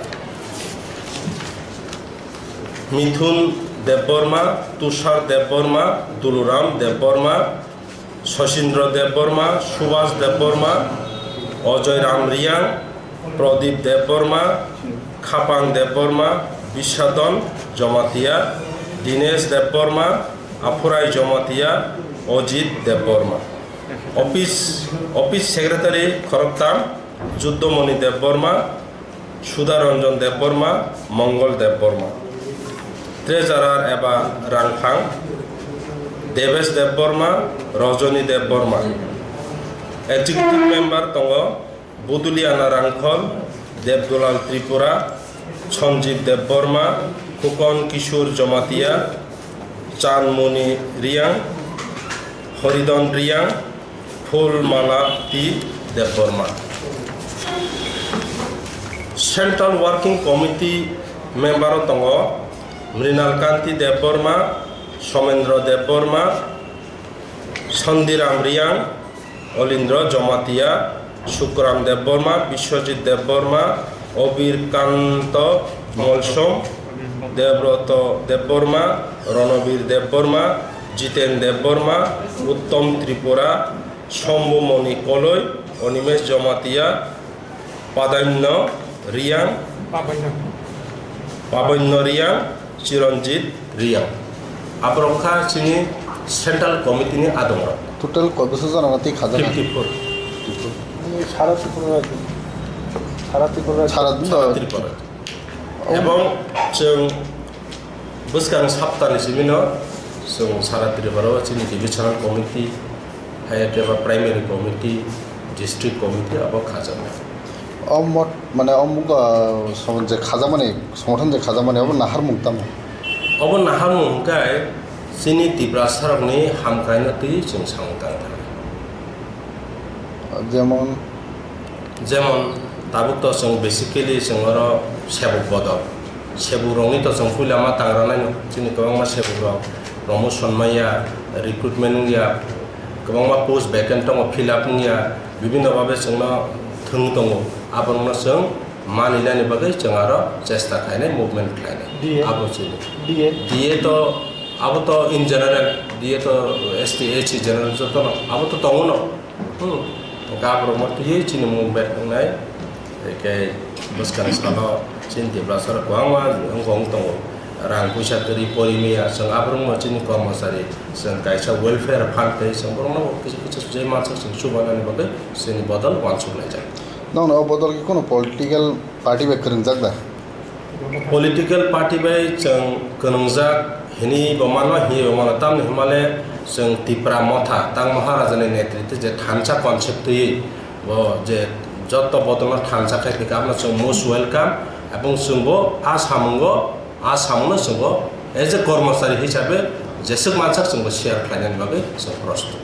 Mithun Debbarma, Tushar Debbarma, Duluram Debbarma, Sosindra Debbarma, Subhas Debbarma, Ajoy Ram Riang, Pradip Debbarma, Khapang Debbarma, Bisadon Jamatia, Dinesh Debbarma, Aphurai Jamatia, Ajit Debbarma. Office, Office Secretary khoroktham, Juddomoni Debbarma, Sudha Ranjan Debbarma, Mongol Debbarma. Treasurer eba rangphang, Debesh Debbarma, Rajani Debbarma. Executive member tongo Buduliana Rangkhol, Debdulal Tripura, Sanjeev Debbarma, Khukon Kishore Jamatia, Chanmoni Riang, Horidon Riang, Phulmalati Debbarma. Central Working Committee member o tongo Mrinal Kanti Debbarma, Somendra Debbarma, Sandiram Riang, Olindra Jamatia, Sukram Debbarma, Biswajit Debbarma, Obir Kanto Molsom, Debroto Debbarma, Ronobir Debbarma, Jiten Debbarma, Uttom Tripura, Sombumoni Koloi, Onimesh Jamatia, Padaimno Riang, Pabaino Riang, Chiranjit Riang. Aborok kha chini Central Committee ni adongrok. Total koi bosor jona twi khajak? Fifty four. Sara Tripura rajyo. Sara Tripura rajyo. Sara Tripura. Ebong chwng bwskang saptani simino chwng sara Tripura o chini divisional committee, hai khe ba primary committee, district committee abo khajaknai. O mot, mane o mugo, ah, som-, je khajakmani, songothon je khajakmani, obo naharmung tamo? Obo naharmung hwnkhe chini Tiprasarokni hamkraino twi chwng samung tang thangkha. Jemon? Jemon, tabuk to chwng basically chwng oro sebuk bodol. Sebukrokni to chwng puila ma tang rwnai, chini kwbangma sebukrok promotion manya, recruitment wngya, kwbangma post vacant tongo, fill up wngya, bibhinno bhabe chwngno thwng tongo. Aborokno chwng manwi nani bagwi chwng aro chesta khlainai, movement khlainai. D A? Abo chini. D A? D A to, abo to in general, D A to S T, S C general jotono, abo to tongo no. Hmm. Hwnkhe aborokno twiwi chini movement wngnai. Hwnkhe bwskangni salo chini Tiprasarok kwbangma wngkha wng tongo. Rang puisa kwrwi pori maya, chwng aborokno chini kormosari, chwng kaisa welfare fund tei chwng borokno kisa kisa je mansak chwng chubanani bagwi chini bodol uansuk laijak. Nokno o bodol khe kono political party bai kwrwngjak da? Political party bai chwng kwrwngjak hinwi bo mano, hinwi bo mano. Tamni hwnmale chwng Tipra Motha, tang Maharajani netritwe je thansa concept twiwi bo je joto bodolno thansa khai phikha, abono chwng most welcome, ebong chwng bo a samungo, a samungno chwng bo as a kormosari hisabe jeswk mansak chwng bo share khlainani bagwi chwng prostut.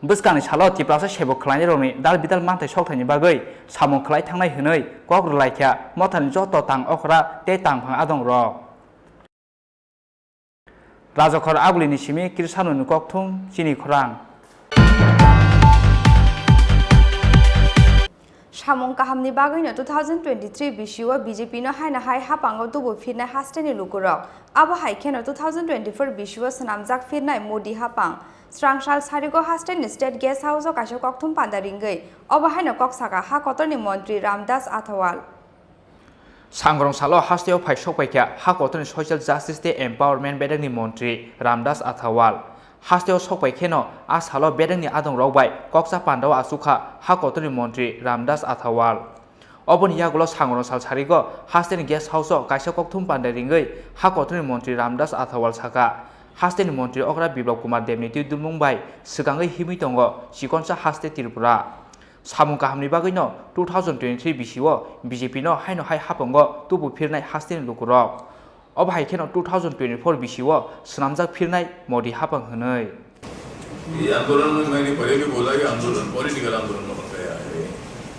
Bwskangni salo Tiprasa sebuk khlainairokni dal bidal manthai sokthaini bagwi samung khlai thangnai hwnwi kok rwlaikha Mothani joto tang okra tei tangphang adongrok. Rajakhor Agulini simi Krisanoni kokthum chini khorang. Samung kahamni bagwino two thousand twenty-three bisio B J P no haino hai hapango tubu phirnai hasteni lukurok. Abo hai kheno two thousand twenty-four bisio swnamjak phirnai Modi hapang. Srangsal sarigo hasteni State Guest House o kaisa kokthum panda ringwi obo haino kok saka ha kotorni montri Ramdas Athawal. Sangrong salo hasteo phai sokpaikha ha kotorni Social Justice tei Empowerment bedekni montri Ramdas Athawal. Hasteo sokpai kheno a salo bedekni adongrok bai kokcha pandao achukha ha kotorni montri Ramdas Athawal. Oboni yagulo sangrong sal sarigo hasteni guest house o kaisa kokthum panda ringwi ha kotorni montri Ramdas Athawal saka, hasteni montri okra Biplab Kumar Debni twi dulmung bai swkangwi himwi tongo chikonsa haste Tripura. Samung kahamni bagwino two thousand twenty-three bisio B J P no haino hai hapango tubu phirnai hasteni lukurok. Obo hai kheno two thousand twenty-four bisio swnamjak phirnai Modi hapang hwnwi. ये आंदोलन में मैंने पहले भी बोला, ये आंदोलन पॉलिटिकल आंदोलन बन गया है।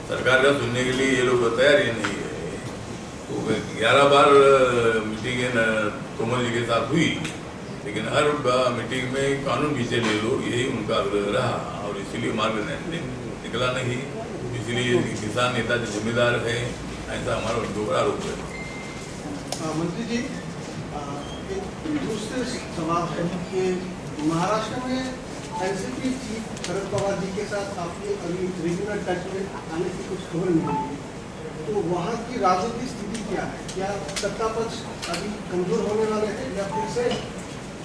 सरकार का सुनने के लिए ये लोग तैयार ही नहीं है। वो ग्यारह बार, अ, मीटिंग है ना, तोमर जी के साथ हुई, लेकिन हर बा-, मीटिंग में कानून पीछे ले लो, यही उनका आग्रह रहा और इसीलिए मार्ग नहीं, निकला नहीं, इसलिए किसान नेता जो जिम्मेदार है, ऐसा हमारा उनके ऊपर आरोप है। अ, मंत्री जी, अ, एक दूसरे सवाल है कि महाराष्ट्र में एनसीपी चीफ शरद पवार जी के साथ आपकी अभी रेगुलर टच में आने की कुछ खबर मिली है, तो वहाँ की राजनीतिक स्थिति क्या है? क्या सत्ता पक्ष अभी कमजोर होने वाले हैं या फिर से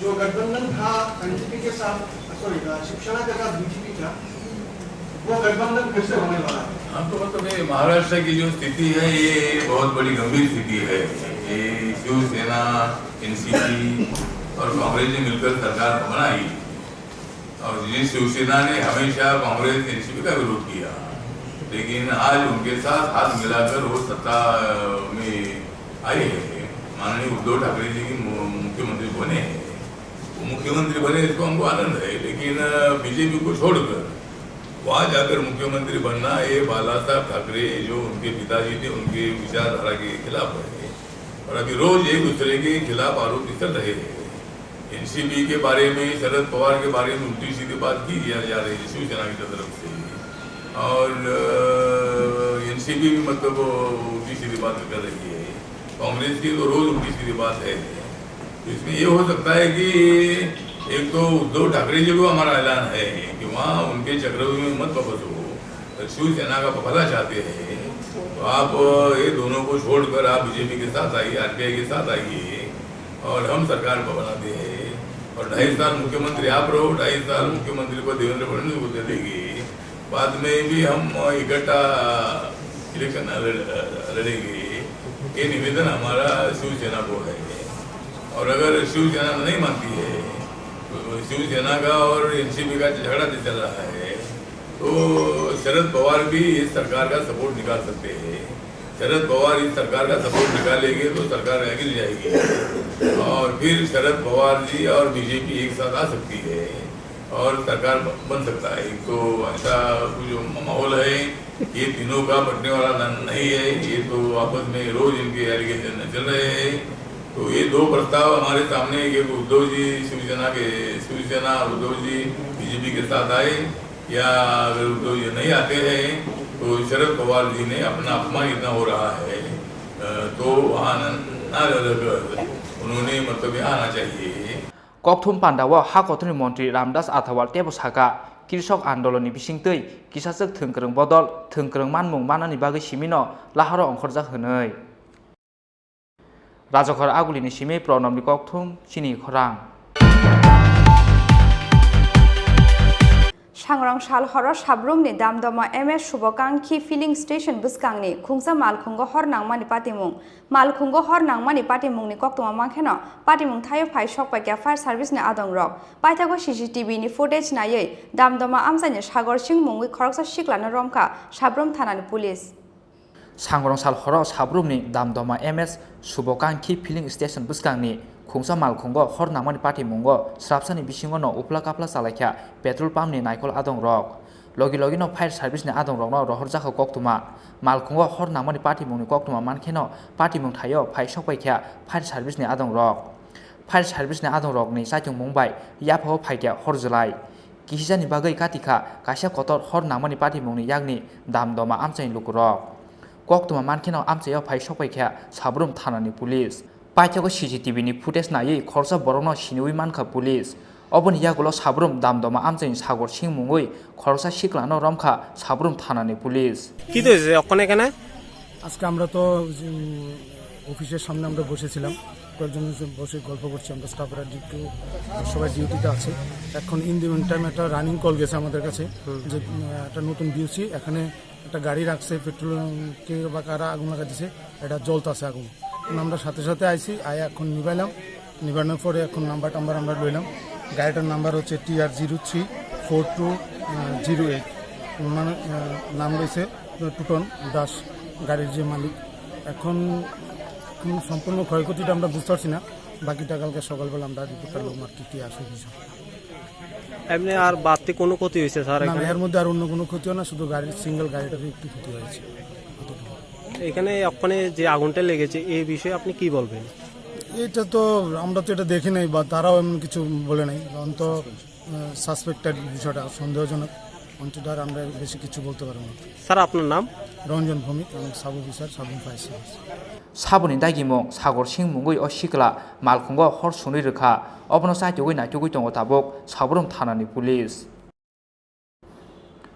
जो गठबंधन था एनसीपी के साथ, सॉरी, शिवसेना के साथ बीजेपी का, वो गठबंधन फिर से होने वाला है? हाँ, तो मतलब ये महाराष्ट्र की जो स्थिति है, ये बहुत बड़ी गंभीर स्थिति है। ये शिवसेना, एनसीपी और कांग्रेस ने मिलकर सरकार बनाई और जिस शिवसेना ने हमेशा कांग्रेस, एनसीपी का विरोध किया, लेकिन आज उनके साथ हाथ मिलाकर वो सत्ता, अ, में आए हैं, माननीय उद्धव ठाकरे जी की मु-, मुख्यमंत्री बने हैं। वो मुख्यमंत्री बने, इसको हमको आनंद है, लेकिन, अ, बीजेपी को छोड़कर वहाँ जाकर मुख्यमंत्री बनना, ये बाला साहब ठाकरे, जो उनके पिताजी थे, उनके विचारधारा के खिलाफ है। और अभी रोज एक दूसरे के खिलाफ आरोप निकल रहे हैं। एनसीपी के बारे में, शरद पवार के बारे में उल्टी सीधी बात की जा, जा रही है शिवसेना की तरफ से। और, अ, एनसीपी भी, मतलब, उल्टी सीधी बात कर रही है। कांग्रेस की तो रोज उल्टी सीधी बात है। तो इसमें ये हो सकता है कि एक तो उद्धव ठाकरे जी को हमारा ऐलान है कि वहाँ उनके चक्रव्यूह में मत वापस हो, शिवसेना का भला चाहते हैं, तो आप ये दोनों को छोड़कर आप बीजेपी के साथ आइए, आरपीआई के साथ आइए और हम सरकार को बनाते हैं। और ढाई साल मुख्यमंत्री आप रहो, ढाई साल मुख्यमंत्री को देवेंद्र फडणवीस को दे देगी। बाद में भी हम इकट्ठा इलेक्शन लड़-, लड़ेंगे। ये निवेदन हमारा शिवसेना को है। और अगर शिवसेना नहीं मानती है, तो शिवसेना का और एनसीपी का झगड़ा जो चल रहा है, तो शरद पवार भी इस सरकार का सपोर्ट निकाल सकते हैं। शरद पवार इस सरकार का सपोर्ट निकालेंगे तो सरकार गिर जाएगी और फिर शरद पवार जी और बीजेपी एक साथ आ सकती है और सरकार ब-, बन सकता है। तो ऐसा जो माहौल है, ये तीनों का बंटने वाला न-, नहीं है। ये तो आपस में रोज इनके एलिगेशन चल रहे हैं। तो ये दो प्रस्ताव हमारे सामने है कि उद्धव जी शिवसेना के, शिवसेना उद्धव जी बीजेपी के साथ आए, या अगर उद्धव जी नहीं आते हैं तो शरद पवार जी ने अपना अपमान इतना हो रहा है, अ, तो वहाँ न, ना रहकर उन्होंने मतलब यहाँ आना चाहिए। Kokthum pandao ha kotorni montri Ramdas Athawal tebo saka, Krishok andolonni bisingtwi kisachwk thwngkwrwng bodol thwngkwrwng manmung manani bagwi simino lahoro ongkhorjak hwnwi. Rajakhor Agulini simi Pranobni kokthum chini khorang. Sangrong sal horo Sabrumni Damdoma M S Subokangkhi filling station bwskangni khungsa malkhungo hor nangmani patimung. Malkhungo hor nangmani patimungni koktwma mankheno patimung thaio phai sokpaikha fire service ni adongrok. Paithago C C T V ni footage naiwi Damdoma amchaini Sagor Singh mungwi khoroksa siklano romkha Sabrum thanani police. Sangrong sal horo Sabrumni Damdoma M S Subokangkhi filling station bwskangni khungsa malkhungo hor nangmani patimungo srapsani bisingono uphla kaphla chalaikha petrol pump ni naikol adongrok. Logi logino fire service ni adongrokno rohorjakha koktwma. Malkhungo hor nangmani patimungni koktwma mankheno patimung thaio phai sokpaikha fire service ni adongrok. Fire service ni adongrokni chaitung mung bai yaphao phaikha hor jwlai. Kisijani bagwi katikha kaisa kotor hor nangmani patimungni yakni Damdoma amchaini lukurok. Koktwma mankheno amchaio phai sokpaikha Sabrum thanani police. Paithago C C T V ni footage naiwi khoroksa borokno siniwi mankha police. Oboni yagulo Sabrum Damdoma amchaini Sagor Singh mungwi khoroksa siklano romkha Sabrum thanani police. কি তো হয়েছে অক্ষণ এখানে? আজকে আমরা তো, উম, অফিসের সামনে আমরা বসেছিলাম, কয়েকজন এসে বসে গল্প করছি আমরা স্টাফরা, ডিউটি সবাই ডিউটিতে আছে। এখন ইন দি মিন টাইম একটা রানিং কল গেছে আমাদের কাছে যে, উম, একটা নতুন বিওসি এখানে একটা গাড়ি রাখছে, পেট্রোল কে বা কারা আগুন লাগা দিছে, এটা জ্বলতাছে আগুন। এখন আমরা সাথে সাথে আইছি, আয়া এখন নিবাইলাম। নিবানোর পরে এখন নাম্বার টাম্বার আমরা লইলাম। গাড়িটার নাম্বার হচ্ছে T R zero three four two zero eight। মানে, আহ, নাম রয়েছে টুটন দাস, গাড়ির যে মালিক। এখন, এখন সম্পূর্ণ ক্ষয়ক্ষতিটা আমরা বুঝতে পারছি না, বাকিটা কালকে সকালবেলা আমরা রিপোর্টটা লম আর কি, কি আসে বিষয়। এমনি আর বাড়তি কোনো ক্ষতি হয়েছে স্যার না, না, এখানে? এর মধ্যে আর অন্য কোনো ক্ষতি হয় না, শুধু গাড়ির, সিঙ্গেল গাড়িটারই একটু ক্ষতি হয়েছে। এখানে ওখানে যে আগুনটা লেগেছে, এই বিষয়ে আপনি কি বলবেন? এটা তো, আমরা তো এটা দেখি নাই বা তারাও এমন কিছু বলে নাই, কারণ তো, আহ, সাসপেক্টেড বিষয়টা সন্দেহজনক, অন্তত আর আমরা বেশি কিছু বলতে পারবো না। স্যার, আপনার নাম? রঞ্জন ভৌমিক, আমি sub officer, sub fire service. Saboni dagimung Sagor Singh mungwi o sikla malkhungo hor sunwi rwkha. Obono chaitugwi naitugwi tongo tabuk Sabrum thanani police.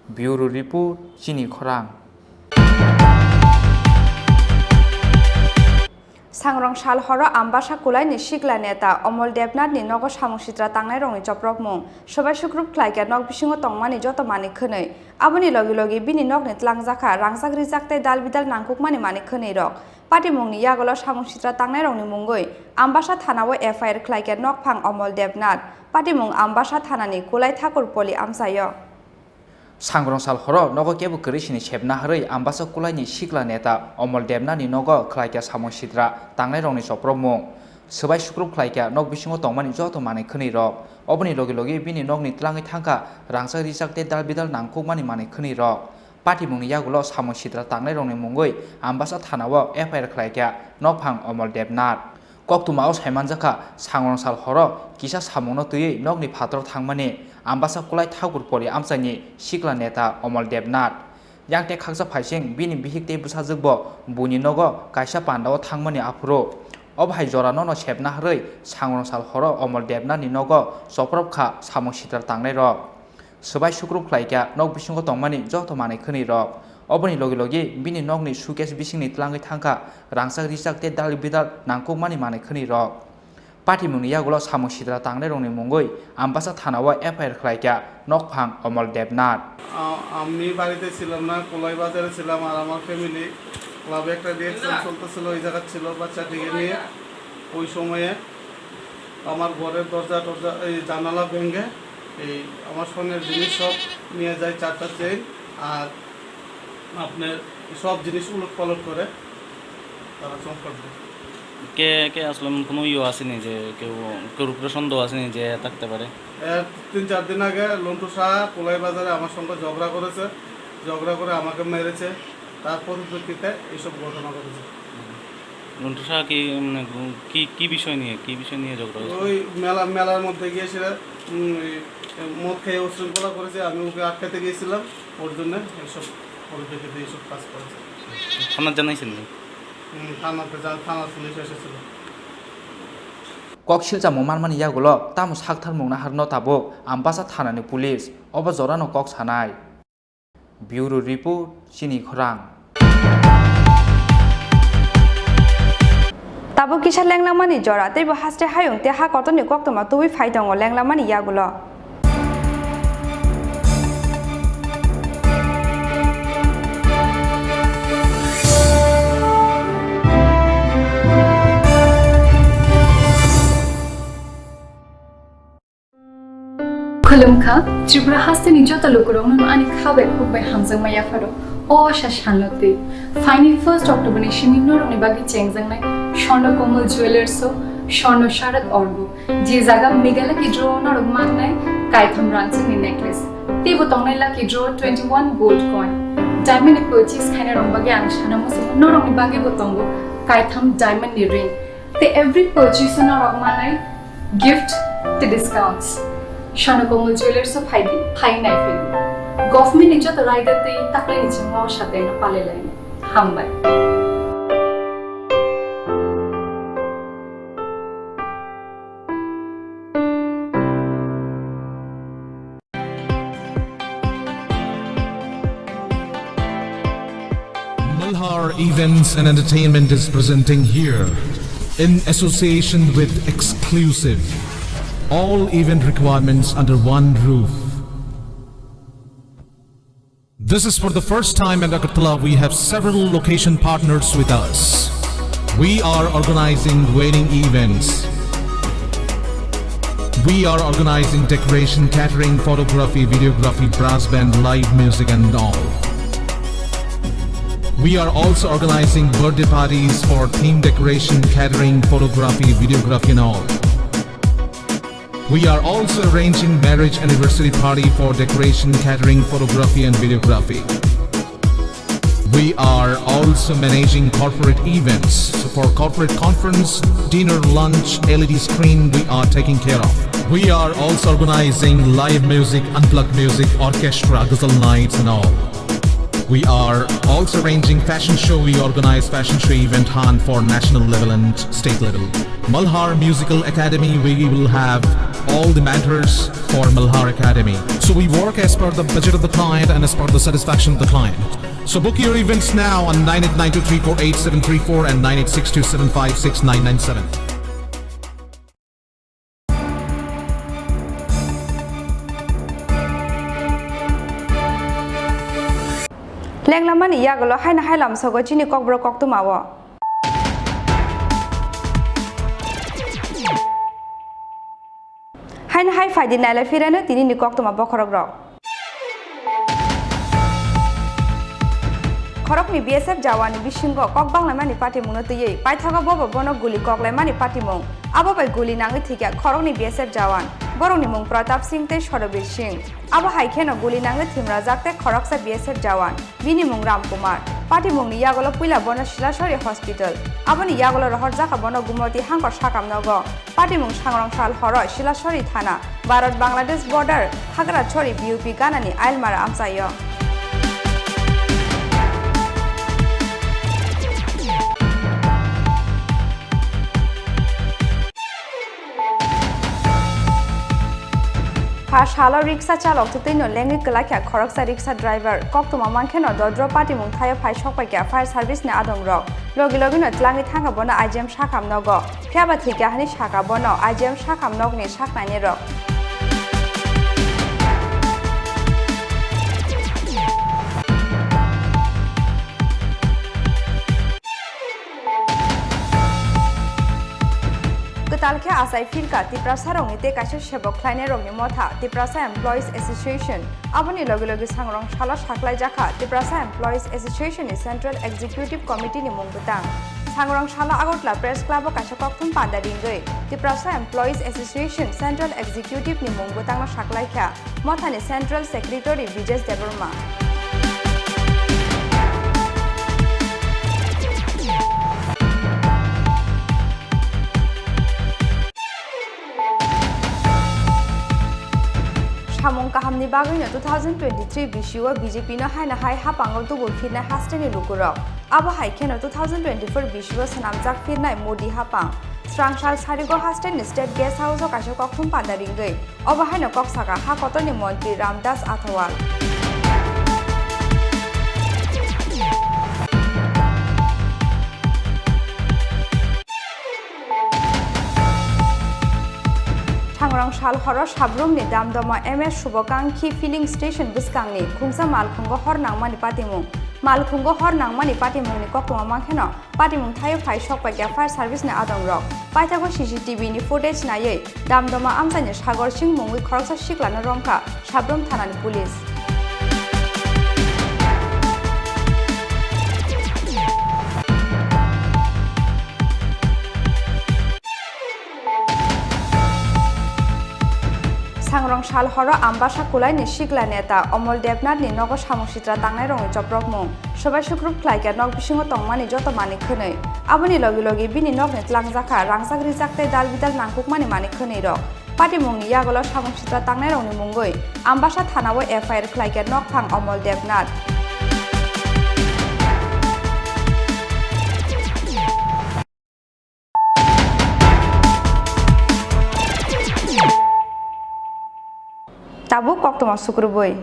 Bureau Report, Chini Khorang. Sangrong sal horo Ambasa Kulaini sikla neta Omol Debnathni nogo samung sitra tangnairokni chopropmung. Sobai sukrup khlaikha nok bisingo tongmani joto manwi khwnwi. Aboni logi logi bini nokni tlangjakha rangchak rijak tei dal bidal nangkukmani manwi khwnwirok. Patimungni yagulo samung sitra tangnairokni mungwi Ambasa thanao F I R khlaikha nokphang Omol Debnath. Patimung Ambasa thanani Kulai Thakur Poli amchaio. Sangrong sal horo nogo kebo kwrwi sini sepna harwi Ambasa Kulaini sikla neta Omol Debnathni nogo khlaikha samung sitra tangnairokni chopropmung. Swbai sukrup khlaikha nok bisingo tongmani joto manwi khwnwirok. Oboni logi logi bini nokni tlangwi thangkha rangchak rijak tei dal bidal nangkukmani manwi khwnwirok. Patimungni yagulo samung sitra tangnairokni mungwi Ambasa thanao F I R khlaikha nokphang Omol Debnath. Koktwmao saimanjakha, Sangrong sal horo kisa samungno twiwi nokni phataro thangmani Ambasa Kulai Thakur Poli amchaini sikla neta Omol Debnath. Yang tei khaksa phaising bini bihik tei bwsajwkbo buini nogo kaisa pandao thangmani aphuru. Obo hai jora nono sepna harwi Sangrong sal horo Omol Debnathni nogo chopropkha samung sitra tangnairok. Swbai sukrup khlaikha nok bisingo tongmani joto manwi khwnwirok. Oboni logi logi bini nokni suitcase bisingni tlangwi thangkha rangchak rijak tei dal bidal nangkukmani manwi khwnwirok. Patimungni yagulo samung sitra tangnairokni mungwi Ambasa thanao F I R khlaikha nokphang Omol Debnath. আ-, আমি বাড়িতে ছিলাম না, কোলাই বাজারে ছিলাম, আর আমার ফ্যামিলি ক্লাবে একটা রিহার্সাল চলতেছিল, ওই জায়গা ছিল বাচ্চাটিকে নিয়ে। ওই সময়ে আমার ঘরের দরজা টরজা, এই জানালা ভেঙে এই আমার স্বর্ণের জিনিস সব নিয়ে যায়, চারটা চেইন আর আপনার সব জিনিস উলট পালট করে তারা চম্পট দেয়। কে, কে আসলে কোনো ইয়ে আসেনি যে কেউ, কেউ উপরে সন্দেহ আসেনি যে থাকতে পারে? এর তিন চার দিন আগে লন্টু শাহ কোলাই বাজারে আমার সঙ্গে ঝগড়া করেছে, ঝগড়া করে আমাকে মেরেছে, তার পরিপ্রেক্ষিতে এইসব ঘটনা ঘটেছে। লন্টু শাহ কি, মানে, কি, কি বিষয় নিয়ে, কি বিষয় নিয়ে ঝগড়া হয়েছে? ওই মেলা, মেলার মধ্যে গিয়ে সেটা, উম, ওই মদ খেয়ে উশৃঙ্খলা করেছে, আমি ওকে আটকাতে গিয়েছিলাম, ওর জন্য এইসব পরিপ্রেক্ষিতে এইসব কাজ করেছে। থানাত জানাইছেন নি? হুম, থানাতে যা-, থানার পুলিশ এসেছিল। Kok silchamo manmani yagulo tamo saktharmung naharno tabuk Ambasa thanani police obo jorano kok sanai. Bureau Report, Chini Khorang. Tabuk kisa lenglamani jora, teibo haste hayung tei ha kotorni koktwma tubui phai tongo lenglamani yagulo. Khulumkha, Tripura hasteni joto lukurokno ani kha bai khuk bai hamjakma yapharo. O sa salno twi. Phaini first October ni simi norokni bagwi chengjaknai Swarna Komal Jewellers o Swarna Sharat Orgo. Je jaga Meghalaya ki draw norok mannai kaitham rangchakni necklace. Teibo tongnai lucky draw twenty-one gold coin. Diamond ni purchase khainai rok bagwi ang sana muchungo norokni bagwi bo tongo kaitham diamond ni ring. Tei every purchase o norok manai gift tei discounts. Swarna Komal Jewellers o phaidi, phai naiphai. Government ni joto raida tei taklai ni chwngno o sateno palai lainai. Hambai. Malhar Events and Entertainment is presenting here, in association with Exclusive, all event requirements under one roof. This is for the first time at Agartala. We have several location partners with us. We are organizing wedding events. We are organizing decoration, catering, photography, videography, brass band, live music and all. We are also organizing birthday parties for theme decoration, catering, photography, videography and all. We are also arranging marriage anniversary party for decoration, catering, photography and videography. We are also managing corporate events. So for corporate conference, dinner, lunch, L E D screen, we are taking care of. We are also organizing live music, unplugged music, orchestra, ghazal nights and all. We are also arranging fashion show. We organize fashion show event hunt for national level and state level. Malhar Musical Academy, we will have all the mentors for Malhar Academy. So we work as per the budget of the client and as per the satisfaction of the client. So book your events now on nine eight nine two three four eight seven three four and nine eight six two seven five six nine nine seven. Lenglamani yagulo haino hai lamsogo chini kokborok koktwmao. Haino hai phaidi nailai phirano tinini koktwma bokhorokrok. Khoroknwi B S F jawanni bisingo kok banglaimani patimungno twiwi paithago bobo bono guli koklaimani patimung. Abo bai guli nangwi thwikha khoroknwi B S F jawan. Borokni mung Pratap Singh tei Sorobir Singh. Abo hai kheno guli nangwi thwimrajak tei khoroksa B S F jawan. Bini mung Ram Kumar. Patimungni yagulo puila bono Silasori Hospital. Aboni yagulo rohorjakha bono Gumoti Hangkor sakam nogo. Patimung sangrong sal horo Silasori thana, Bharat Bangladesh border, Khagrachori B U P ganani Ailmara amchaio. A salo riksa chalok twtwino lengwi kwlakya khoroksa riksa driver. Koktwma mankheno dodro patimung thaio phai sokpaikya fire service ni adongrok. Logi logino tlangwi thangkha bono I G M sakham nogo. Phiyaba thwikya hwnwi sakha bono I G M sakham nokni saknainirok. Kwtal khe achai phirkha Tiprasarokni tei kaisa sebok khlainairokni motha Tiprasa Employees Association. Aboni logi logi sangrong salo saklaijakha Tiprasa Employees Association ni Central Executive Committee ni mung bwtang. Sangrong salo Agartala Press Club o kaisa kokthum panda ringwi Tiprasa Employees Association Central Executive ni mung bwtangno saklaikha. Mothani Central Secretary Bijesh Debbarma. Samung kahamni bagwino two thousand twenty-three bisio B J P no haino hai hapango tubu phirnai hasteni lukurok. Abo hai kheno two thousand twenty-four bisio swnamjak phirnai Modi hapang. Srangsal Sarigo hasteni State Guest House o kaisa kokthum panda ringwi. Obo haino kok saka ha kotorni montri Ramdas Athawal. Thangrong sal horo sabrumni damdoma M S Subokangkhi filling station bwskangni khungsa malkhungo hor nangmani patimung. Malkhungo hor nangmani patimungni koktwma mankheno patimung thaio phai sokpaikya fire service ni adongrok. Paithago C C T V ni footage naiwi damdoma amchaini Sagor Singh mungwi khoroksa siklano romkha Sabrum thanani police. Sangrong sal horo Ambasa Kulaini sikla neta Omol Debnathni nogo samung sitra tangnairokni choprokmung. Swbai sukrup khlaikha nok bisingo tongmani joto manwi khwnwi. Aboni logi logi bini nokni tlangjakha rangjak rijak tei dal bidal nangkukmani manwi khwnwirok. Patimungni yagulo samung sitra tangnairokni mungwi Ambasa thanao F I R khlaikha nokphang Omol Debnath. Tabuk koktwma sukrubui.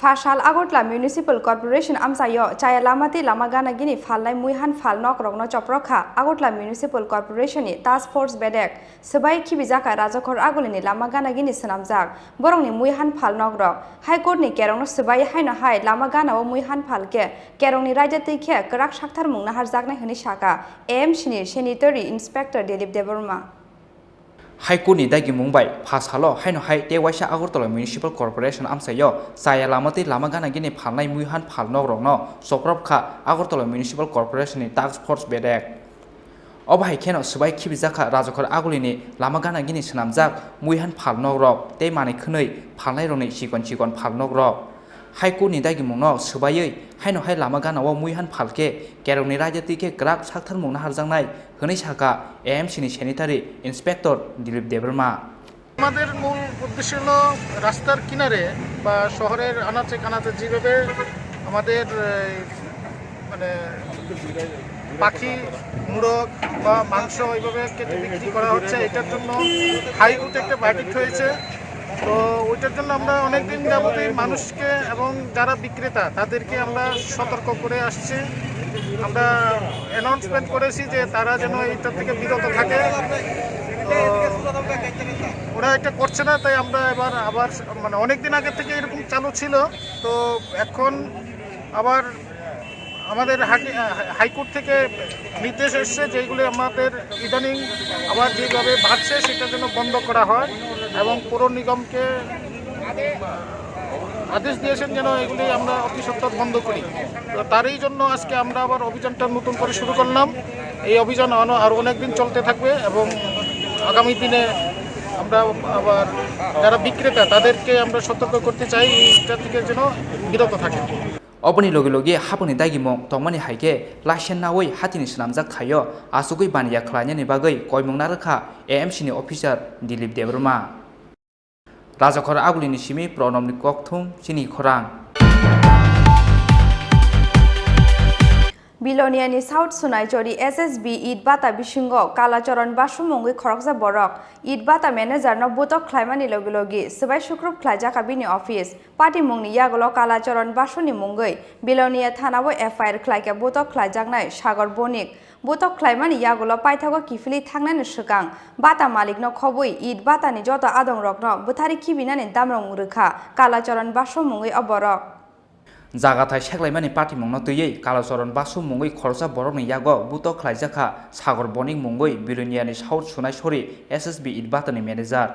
Phasal Agartala Municipal Corporation amchaio chaya lama tei lama gana gini phalnai muihan phal nokrokno choprok kha Agartala Municipal Corporation ni Task Force bedek. Swbai khibijakha Rajakhor Agulini lama gana gini swnamjak borokni muihan phal nokrok. High Court ni kerongno swbai haino hai lama gana o muihan phal khe kerongni raida twi khe kwrak sakthar mung naharjaknai hwnwi sakha A M C ni Sanitary Inspector Dilip Debbarma. High Court ni dagimung bai pha salo haino hai tei waisa Agartala Municipal Corporation amchaio chaya lama tei lama gana gini phalnai muihan phal nokrokno choprok kha Agartala Municipal Corporation ni Task Force bedek. Obo hai kheno swbai khibijakha Rajakhor Agulini lama gana gini swnamjak muihan phal nokrok tei manwi khwnwi phalnairokni chikon chikon phal nokrok. High Court ni dagimungno swbaiwi haino hai lama gana o muihan phal khe kerongni raida twi khe kwrak saktharmung naharjaknai hwnwi sakha A M C ni Sanitary Inspector Dilip Debbarma. আমাদের মূল উদ্দেশ্য হলো রাস্তার কিনারে বা শহরের আনাচে কানাচে যেভাবে আমাদের, এ, মানে পাখি, মোরগ বা মাংস এইভাবে কেটে বিক্রি করা হচ্ছে, এটার জন্য হাইকোর্টে একটা ভার্ডিক্ট হয়েছে। তো ওইটার জন্য আমরা অনেক দিন যাবতই মানুষকে এবং যারা বিক্রেতা তাদেরকে আমরা সতর্ক করে আসছি। আমরা অ্যানাউন্সমেন্ট করেছি যে তারা যেন এইটা থেকে বিরত থাকে। তো ওরা এটা করছে না, তাই আমরা এবার আবার, মানে, অনেক দিন আগে থেকে এরকম চালু ছিল। তো এখন আবার আমাদের হাকি-, হাইকোর্ট থেকে নির্দেশ এসছে, যেগুলি আমাদের ইদানিং আবার যেভাবে বাড়ছে, সেটা যেন বন্ধ করা হয় এবং পৌর নিগমকে আদেশ দিয়েছেন যেন এগুলি আমরা অতি সত্বর বন্ধ করি। তো তারই জন্য আজকে আমরা আবার অভিযানটা নতুন করে শুরু করলাম। এই অভিযান অন-, আরও অনেক দিন চলতে থাকবে এবং আগামী দিনে আমরা আবার যারা বিক্রেতা, তাদেরকে আমরা সতর্ক করতে চাই এইটা থেকে যেন বিরত থাকে। Oboni logi logi haboni dagimung tongmani hai khe license naui hatini swnamjak thaio achugwi baniya khlainani bagwi koimung narwkha A M C ni officer Dilip Debbarma. Rajakhor Agulini simi Pranobni kokthum chini khorang. Biloniani South Sunaichori S S B It Bata bisingo Kalacharan Basu mungwi khoroksa borok It Bata manager no butok khlaimani logi logi swbai sukrup khlaijak kha bini office. Patimungni yagulo Kalacharan Basuni mungwi Bilonia thanao F I R khlaikha butok khlaijaknai Sagor Bonik. Butok khlaimani yagulo paithago kiphilwi thangnani swkang bata malikno khobwi It Batani joto adongrokno bwthari khibinani damrong rwkha Kalacharan Basu mungwi o borok. Jaga thai seklaimani patimungno twiwi Kalacharan Basu mungwi khoroksa borokni yago butok khlaijakha Sagor Bonik mungwi Biloniani South Sunaisori S S B It Batani manager.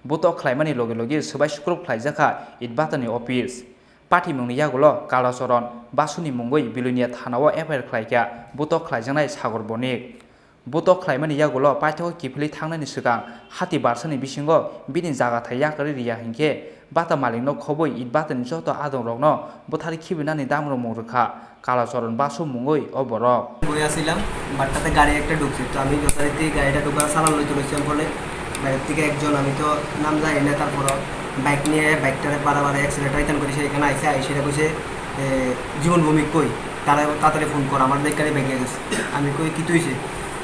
Butok khlaimani logi logi swbai sukrup khlaijakha It Batani office. Patimungni yagulo Kalacharan Basuni mungwi Bilonia thanao F I R khlaikha butok khlaijaknai Sagor Bonik. Butok khlaimani yagulo paithago kiphilwi thangnani swkang hati barsani bisingo bini jaga thai yakarwi riya hinkhe bata malikno khobwi It Batani joto adongrokno bwthari khibinani damromung rwkha Kalacharan Basu mungwi o borok. বই আছিলাম, বাটটাতে গাড়ি একটা ঢুকছে, তো আমি যথারীতি গাড়িটা ঢুকার চালান লইতে লইছিলাম ফলে বাইরের থেকে একজন, আমি তো নাম জানি না, তারপরও বাইক নিয়ে বাইকটারে বাড়া বাড়া অ্যাক্সিলেটার ইতান করে সে এখানে আইসে, আইসে এটা কইছে, "এ, জীবন ভৌমিক কই? তারা তাড়াতাড়ি ফোন কর, আমার দেখে বাইকে গেছে।" আমি কই, "কিতা হইছে?"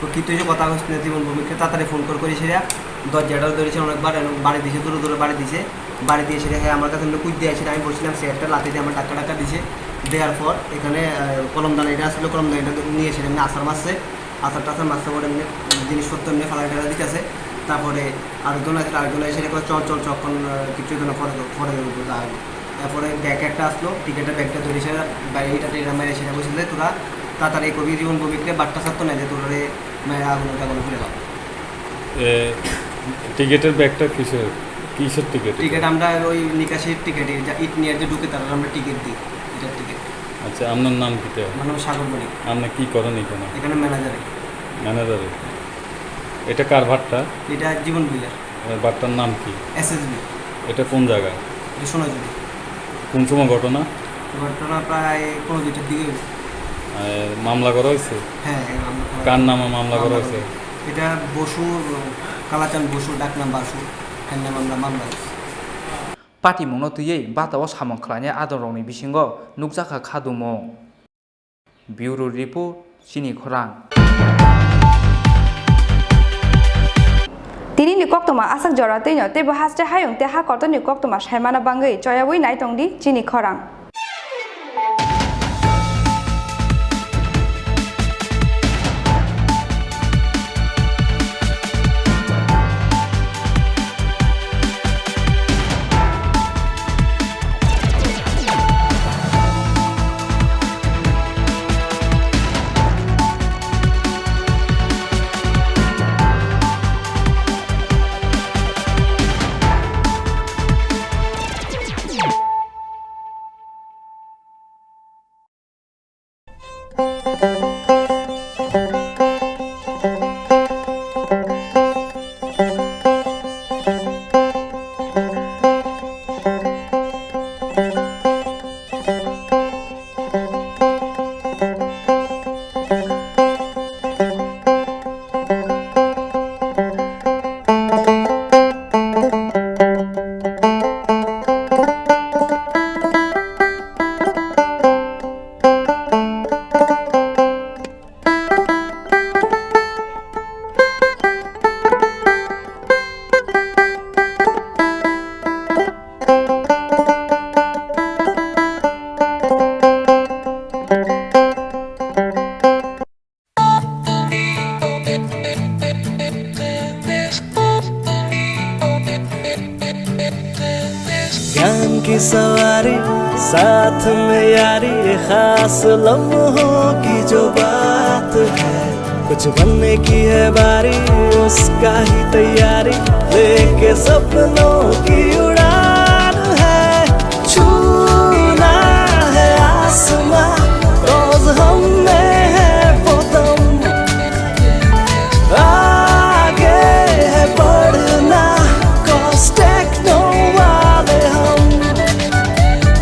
তো কিতা হইছে কথা কইছে না, জীবন ভৌমিককে তাড়াতাড়ি ফোন কর করে সেটা দরজাটা ধরেছে অনেকবার এবং বাড়ি দিছে, দূরে দূরে বাড়ি দিছে। বাড়ি দিয়ে সেটা হ্যাঁ আমার কাছে এমনি কুইদ দিয়ে সেটা আমি বলছিলাম, সে একটা লাঠি দিয়ে আমার ধাক্কা ধাক্কা দিছে। দেওয়ার পর এখানে, আহ, কলম দানা এটা আসলে কলম দানা এটা নিয়ে সেটা এমনি আছাড় মারছে। আছাড় টাছাড় মারছে পরে এমনি জিনিসপত্র এমনি ফালাই টালাই দিতেছে। তারপরে আরেকজন আছে, আরেকজন এসে কয়, "চল, চল, চল, এখন, আহ, কিছু জন পরে, পরে যাবো, যা হবে।" এরপরে ব্যাগ একটা আসলো, টিকিটের ব্যাগটা ধরে সেটা বাইরে এটা টেনে মেরে সেটা বলছে যে, "তোরা তাড়াতাড়ি কবি জীবন ভৌমিকরে বাট্টা ছাড়তো না যে তোরা রে মেরে আগুন টাগুন ঘুরে যাও।" এ, টিকিটের ব্যাগটা কিসের, কিসের টিকিট এটা? টিকিট আমরা ওই নিকাশির টিকিট, এই যে ইট নিয়ে যে ঢুকে তারা আমরা টিকিট দিই, এটার টিকিট। আচ্ছা, আপনার নাম কিতা? আমার নাম সাগর বণিক। আপনি কি করেন এখানে? এখানে ম্যানেজারে। ম্যানেজারে? এটা কার ভাট্টা? এটা জীবন ভুইয়ার। এ, ভাট্টার নাম কি? এসএসবি। এটা কোন জায়গা? এটা সোনাঝুরি। কোন সময় ঘটনা? ঘটনা প্রায় পৌনে দুইটার দিকে হয়েছে। এ, মামলা করা হয়েছে? হ্যাঁ, এই মামলা করা কার হয়েছে। নামে মামলা করা মামলা হয়েছে? করা হয়েছে। এটা বসু, কালাচান বসু, ডাক নাম বাসু, এর নামে আমরা মামলা করছি। Patimungno twiwi batao samung khlainai adongrokni bisingo nukjakha khadumung. Bureau Report, Chini Khorang. Tinini koktwma aswk jora twino teibo haste hayung tei ha kotorni koktwma saimana bangwi choyawi naitongdi Chini Khorang. ज्ञान की सवारी, साथ में यारी, खास लम्हों की जो बात है, कुछ बनने की है बारी, उसका ही तैयारी, लेके सपनों की उड़ान है, छूना है आसमां, रोज हम में है वो दम, आगे है बढ़ना, cause techno वाले हम,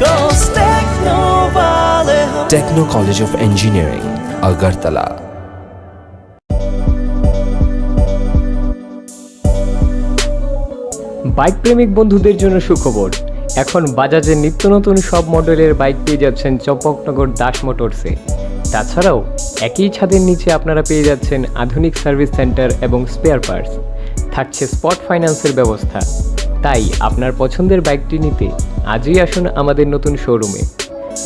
cause techno वाले हम। Techno College of Engineering, Agartala। Bike প্রেমিক বন্ধুদের জন্য সুখবর, এখন বাজাজের নিত্য নতুন সব মডেলের বাইক পেয়ে যাচ্ছেন চম্পকনগর দাস মোটরসে। তাছাড়াও একই ছাদের নিচে আপনারা পেয়ে যাচ্ছেন আধুনিক সার্ভিস সেন্টার এবং স্পেয়ার পার্টস। থাকছে স্পট ফাইন্যান্সের ব্যবস্থা। তাই আপনার পছন্দের বাইকটি নিতে আজই আসুন আমাদের নতুন শোরুমে।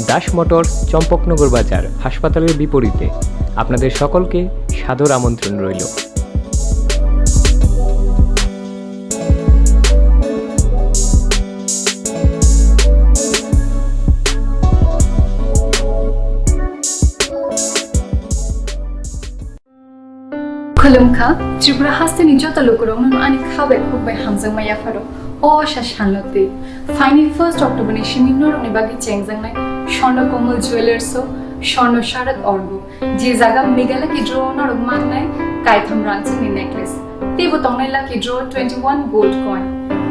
দাস মোটরস, চম্পকনগর বাজার, হাসপাতালের বিপরীতে। আপনাদের সকলকে সাদর আমন্ত্রণ রইল। Khulumkha, Tripura hasteni joto lukurokno ani kha bai khuk bai hamjakma yapharo. O asa salno twi phaini first October ni simi norokni bagwi chengjaknai Swarna Komal Jewellers o Swarna Sharad Orgo, je jaga Meghalaya kidro norok mannai kaitham rangchakni necklace. Teibo tongnai lucky draw twenty one gold coin.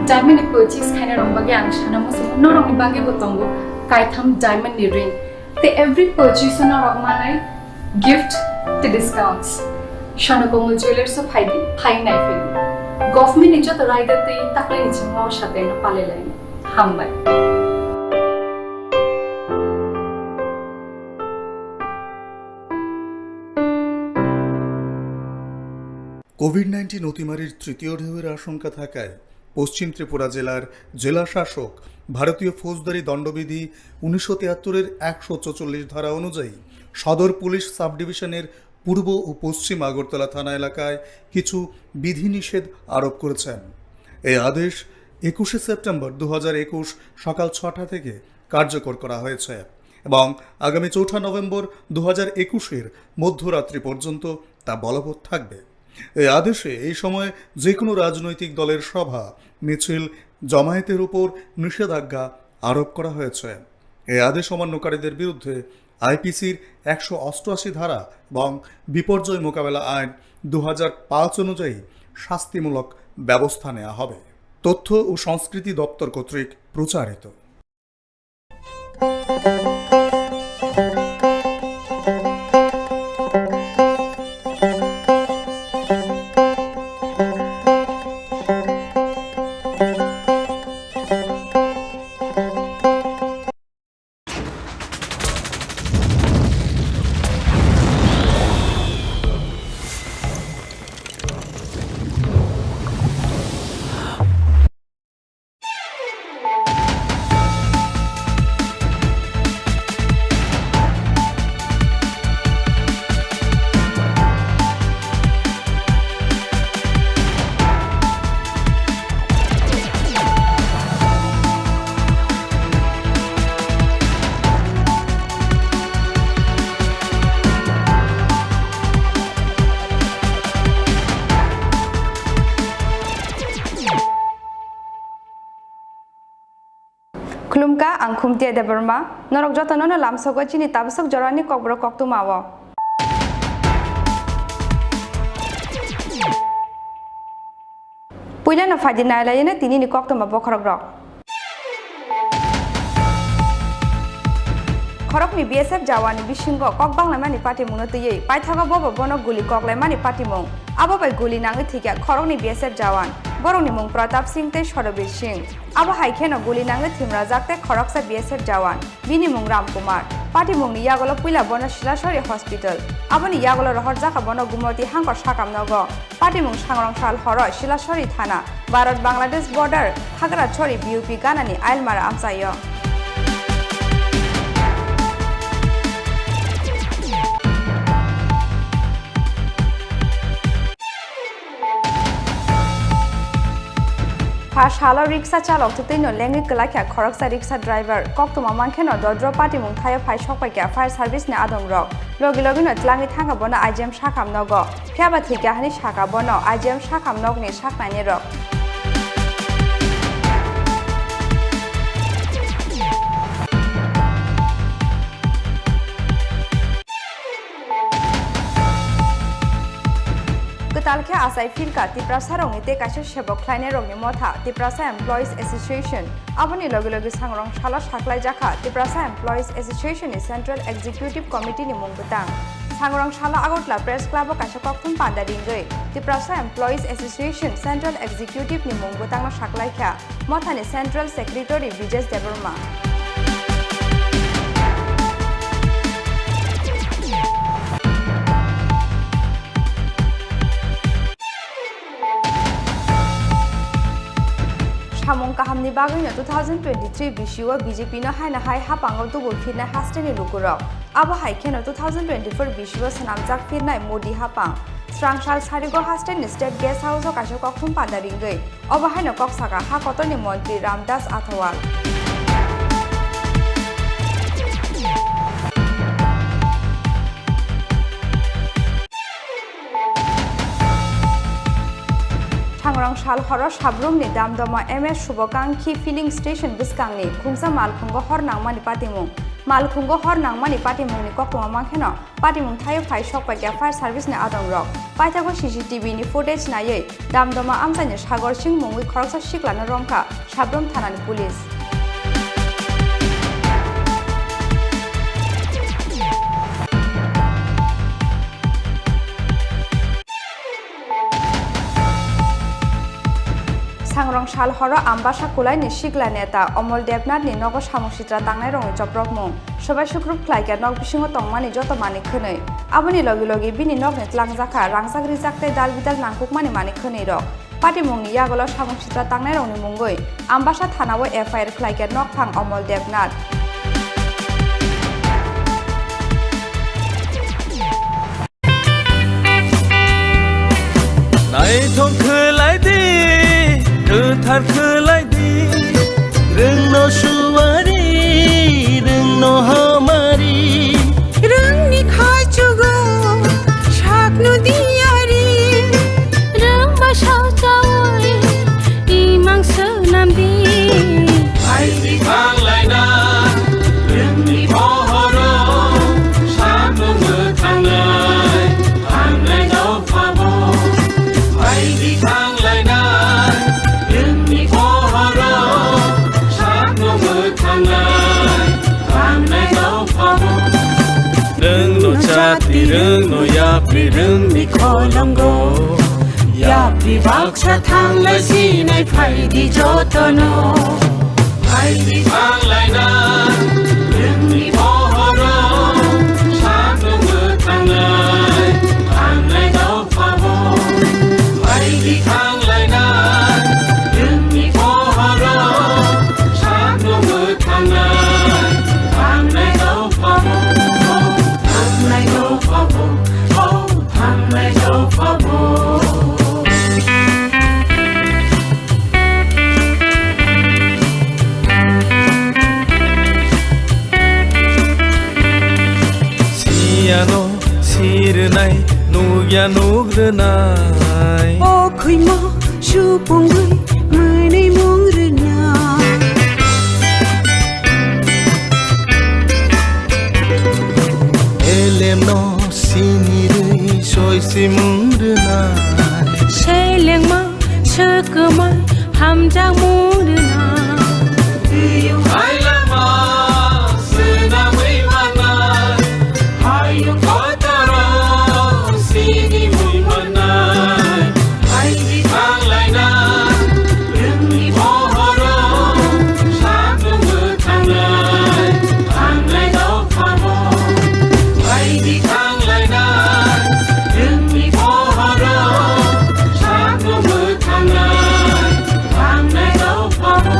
Diamond ni purchase khainai rok bagwi ang sana muchungo, norokni bagwi bo tongo kaitham diamond ni ring. Tei every purchase o norok manai gift tei discounts. Swarna Komal Jewellers o phaidi, phai naiphai. Government ni joto raida tei taklai ni chingma o sateno palai lai. Hambai. Covid nineteen অতিমারির তৃতীয় ঢেউয়ের আশঙ্কা থাকায় পশ্চিম ত্রিপুরা জেলার জেলা শাসক ভারতীয় ফৌজদারি দণ্ডবিধি উনিশশো তিয়াত্তরের একশো চৌচল্লিশ ধারা অনুযায়ী সদর পুলিশ সাব ডিভিশনের পূর্ব ও পশ্চিম আগরতলা থানা এলাকায় কিছু বিধিনিষেধ আরোপ করেছেন। এই আদেশ একুশে সেপ্টেম্বর দু হাজার একুশ সকাল ছটা থেকে কার্যকর করা হয়েছে এবং আগামী চৌঠা নভেম্বর দু হাজার একুশের মধ্যরাত্রি পর্যন্ত তা বলবৎ থাকবে। এই আদেশে এই সময় যে কোনো রাজনৈতিক দলের সভা, মিছিল, জমায়েতের উপর নিষেধাজ্ঞা আরোপ করা হয়েছে। এই আদেশ অমান্যকারীদের বিরুদ্ধে আইপিসির একশো অষ্টআশি ধারা এবং বিপর্যয় মোকাবেলা আইন দু হাজার পাঁচ অনুযায়ী শাস্তিমূলক ব্যবস্থা নেওয়া হবে। তথ্য ও সংস্কৃতি দপ্তর কর্তৃক প্রচারিত। Khulumkha, ang Khumtia Debbarma. Norok jotono no lamsogo chini tabasok jorani kokborok koktwma o. Puilano phaidi nailaino tinini koktwma bokhorokrok. Khoroknwi B S F jawanni bisingo kok banglaimani patimungno twiwi paithago bobo bono guli koklaimani patimung. Abo bai guli nangwi thwikha khoroknwi B S F jawan. Borokni mung Pratap Singh tei Sorobir Singh. Abo hai kheno guli nangwi thwimrajak tei khoroksa B S F jawan, bini mung Ram Kumar. Patimungni yagulo puila bono Silasori Hospital, aboni yagulo rohorjakha bono Gumoti Hangkor sakam nogo. Patimung sangrong sal horo Silasori thana, Bharat Bangladesh border, Khagrachori B U P ganani Ailmara amchaio. Pha salo riksa chalok twtwino lengwi kwlaikha khoroksa riksa driver. Koktwma mankheno dodro patimung thaio phai sokpaikha fire service ni adongrok. Logi logino tlangwi thangkha bono I G M sakam nogo. Phiyaba thwikha hwnwi sakha bono I G M sakam nokni saknainirok. Kwtal khe achai phirkha Tiprasarokni tei kaisa sebok khlainairokni motha Tiprasa Employees Association. Aboni logi logi sangrong salo saklaijakha Tiprasa Employees Association ni Central Executive Committee ni mung bwtang. Sangrong salo Agartala Press Club o kaisa kokthum panda ringwi Tiprasa Employees Association Central Executive ni mung bwtangno saklaikha. Mothani Central Secretary Bijesh Debbarma. Samung kahamni bagwino two thousand twenty-three bisio B J P no haino hai hapango tubui phirnai hasteni lukurok. Abo hai kheno two thousand twenty-four bisio swnamjak phirnai Modi hapang. Srang sal sarigo hasteni State Guest House o kaisa kokthum panda ringwi. Obo haino kok saka ha kotorni montri Ramdas Athawal. Thangrong sal horo Sabrumni Damdoma M S Subokangkhi Filling Station bwskangni khungsa malkhungo hor nangmani patimung. Malkhungo hor nangmani patimungni koktwma mankheno patimung thaio phai sokpaikha fire service ni adongrok. Paithago C C T V ni footage naiwi Damdoma amchaini Sagor Singh mungwi khoroksa siklano romkha Sabrum thanani police. Sangrong sal horo Ambasa Kulaini sikla neta Omol Debnathni nogo samung sitra tangnairokni chopropmung. Sobai sukrup khlaikha nok bisingo tongmani joto manwi khwnwi. Aboni logi logi bini nokni tlangjakha rangjak rijak tei dal bidal nangkukmani manwi khwnwirok. Patimungni yagulo samung sitra tangnairokni mungwi Ambasa thanao F I R khlaikha nokphang Omol Debnath. Naithok khlai di, kwthar khlai di, rwngno suwari, rwngno hamari. Rwngni khaichugo sakno diyari, rwngba saochaui imang swnam di. Phaidi thanglaina, rwngni pohoro sakno mwthangnai, thangnai dophabo. Phaidi thanglaina, rwngni pohoro sakno mwthangnai, thangnai dophabo. Rwngno chati, rwngno yapri, rwngni kholongo. Yapri baksa thanglai sinai phaidi jotono. Phaidi thanglaina, rwngni pohoro, sakno mwthangnai, thangnai dophabo. Phaidi thanglaina, rwngni pohoro, sakno mwthangnai, thangnai dophabo. Thangnai dophabo, oh, thangnai dophabo. Siyano sirnai, nukya nukrwnai. O khuymo supungwi mwnwi mung rwnai. Elemno sinirwi soi simung rwnai. Selengma swkma hamjakmung rwnai. Twiwi hailama swnamwi mannai. Hayung kotoro sinimung mannai. Phaidi thanglaina, rwngni pohoro, sakno mwthangnai, thangnai dophabo. Phaidi thanglaina, rwngni pohoro, sakno mwthangnai, thangnai dophabo.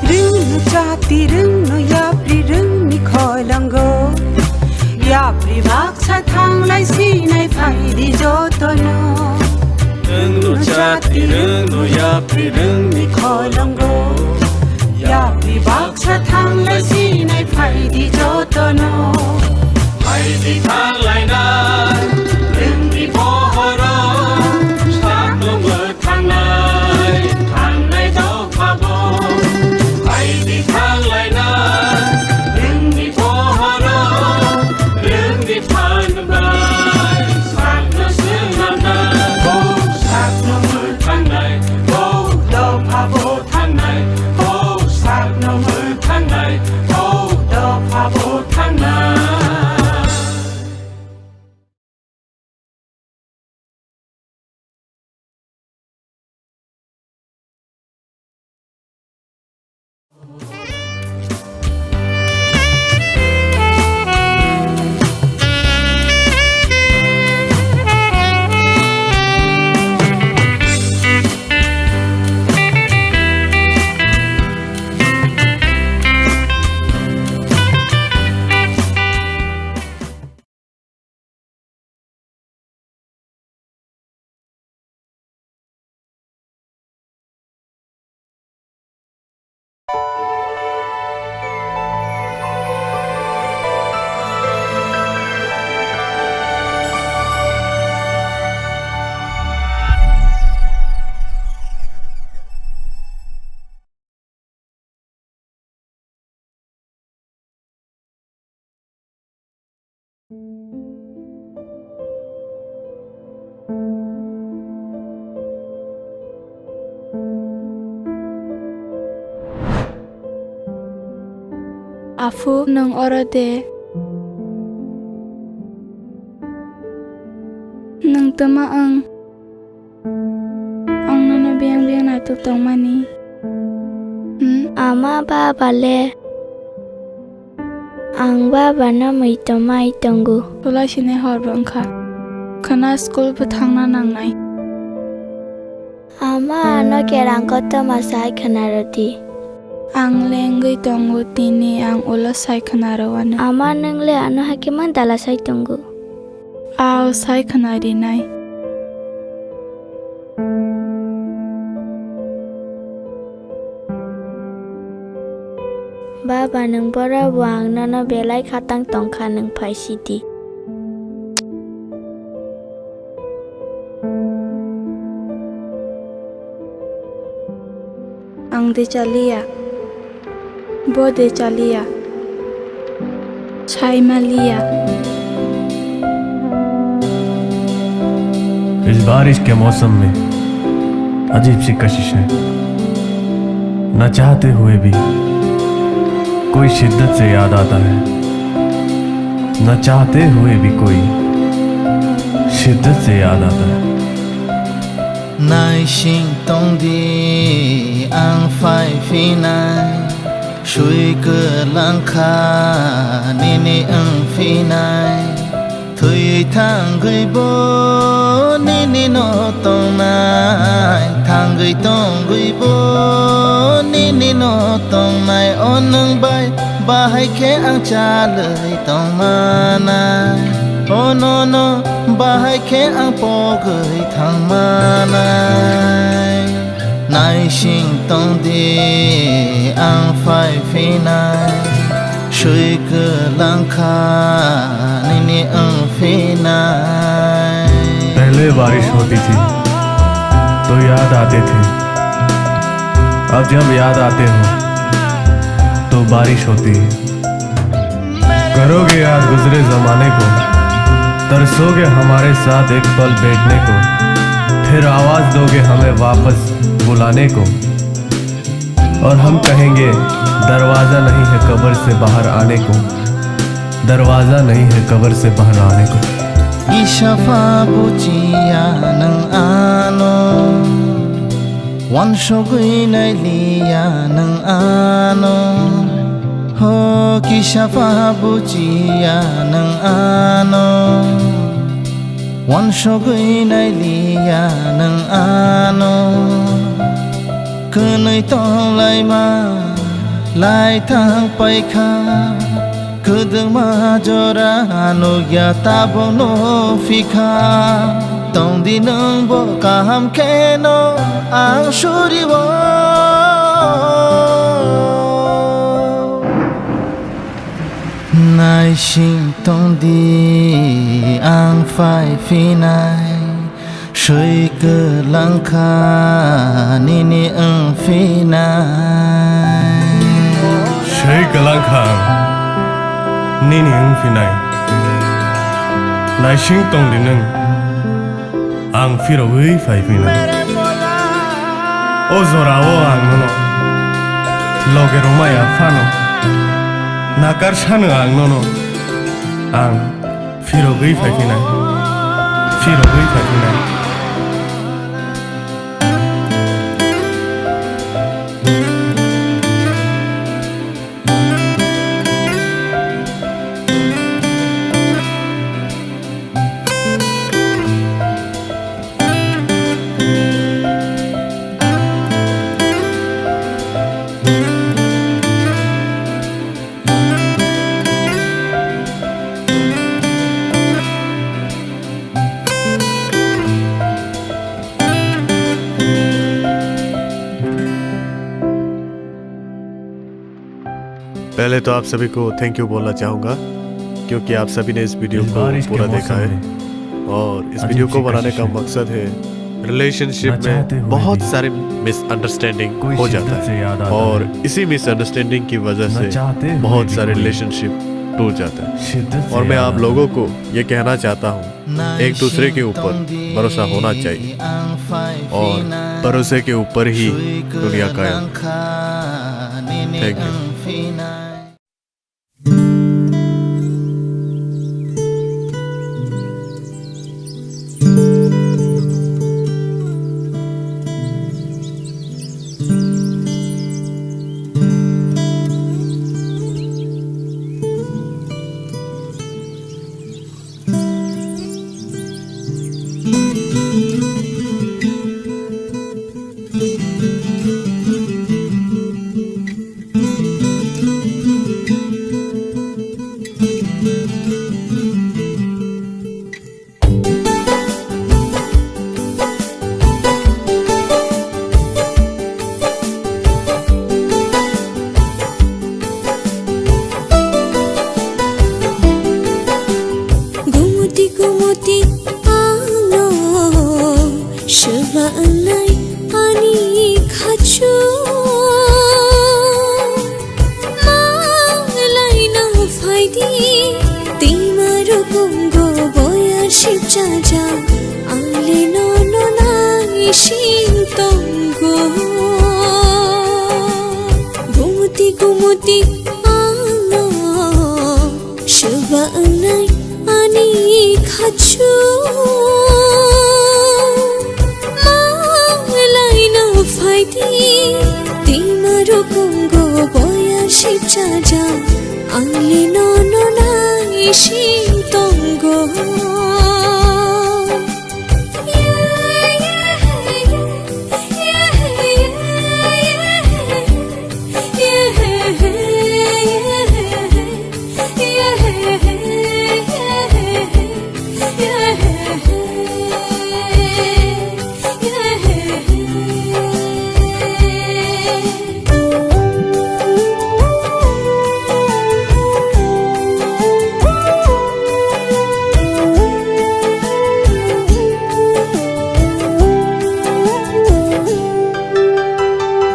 Rwngno chati, rwngno yapri, rwngni kholongo. Yapri baksa thanglai sinai phaidi jotono. Rwngno chati, rwngno yapri, rwngni kholongo. Yapri baksa thanglai sinai phaidi jotono. Phaidi thanglaina, rwngni pohoro, sakno mwthangnai, thangnai dophabo. Phaidi thanglaina, rwngni pohoro, rwngni phan bai, sakno swnamnai, oh, sakno mwthangnai, oh, dophabo thangnai, oh, sakno mwthangnai, oh, dophabo thangnai. Aphu, nwng oro de? Nwng twma wng? Ang nono biyang biyang naitok tongmani. Hmm? Ama baba le? Ang baba no muitomai tongo. Tulai sini hor bo wngkha. Khwna school bo thangna nangnai. Ama ano kerang koto ma sai khwna rwdi. Ang lengwi tongo tini ang ulo sai khwna rwano. Ama nwng le ano hakhe man dala sai tongo. Ao sai khwna rinai. Baba, nwng boro bo ang nono belai khatang tongkha, nwng phai sidi. Ang de chaliya. Bo de chaliya. Sai maliya. इस बारिश के मौसम में अजीब सी कशिश है। न चाहते हुए भी कोई शिद्दत से याद आता है, न चाहते हुए भी कोई शिद्दत से याद आता है। Naising tongdi ang phai phinai, swi kwlangkha nini wng phinai. Thwi thangwi bo nini no tongnai, thangwi tongwi bo nini no tongnai. O nwng bai bahai khe ang chalwi tongmanai, o nono bahai khe ang pogwi thangmanai. Naising tongdi ang phai phinai, swi kwlangkha nini wng phinai. पहले बारिश होती थी तो याद आते थे, अब जब याद आते हो तो बारिश होती है। करोगे याद गुजरे जमाने को, तरसोगे हमारे साथ एक पल बैठने को, फिर आवाज दोगे हमें वापस बुलाने को, और हम कहेंगे, दरवाजा नहीं है कब्र से बाहर आने को, दरवाजा नहीं है कब्र से बाहर आने को। Kisa pha buchiya nwng ano, wansugwi nailiya nwng ano. Ho kisa pha buchiya nwng ano, wansugwi nailiya nwng ano. Kwnwi tonglaima lai thang paikha, kwdwngma jora nukya tabukno phikha. Tongdi nwngbo kaham kheno ang surio. Naising tongdi ang phai phinai, swi kwlangkha nini wng phinai. Swi kwlangkha ang nini wng phinai. Naising tongdi nwng. Ang phirogwi phai phinai. O jorao ang nono loge rwmaya phano nakar sano ang nono. Ang phirogwi phai phinai. Phirogwi phai phinai. पहले तो आप सभी को thank you बोलना चाहूँगा, क्योंकि आप सभी ने इस वीडियो को पूरा देखा है। और इस वीडियो को बनाने का मकसद है, रिलेशनशिप में बहुत सारे मिसअंडरस्टैंडिंग हो जाता है, और इसी मिसअंडरस्टैंडिंग की वजह से बहुत सारे रिलेशनशिप टूट जाता है। और मैं आप लोगों को ये कहना चाहता हूँ, एक दूसरे के ऊपर भरोसा होना चाहिए, और भरोसे के ऊपर ही दुनिया कायम। Thank you. sing tongo. Gumuti gumuti ano suba wngnai ani khachu. Malai no phaidi, tima rukungo boya sipchaja, angli no no nai sing tongo.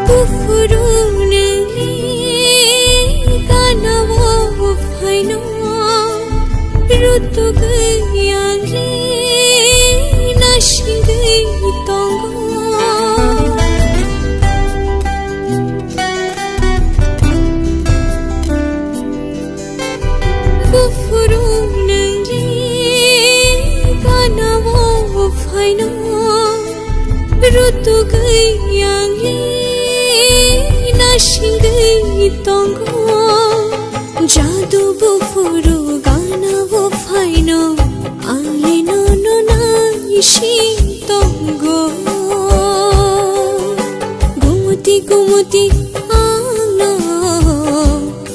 Buphuru nini gana o phaino, rutugwi ang le nasingwi tongo. Buphuru nini gana o phaino, rutugwi ang le nasingwi tongo. Jadu buphuru gana o phaino, ang le no no nai sing tongo. Gumuti gumuti ano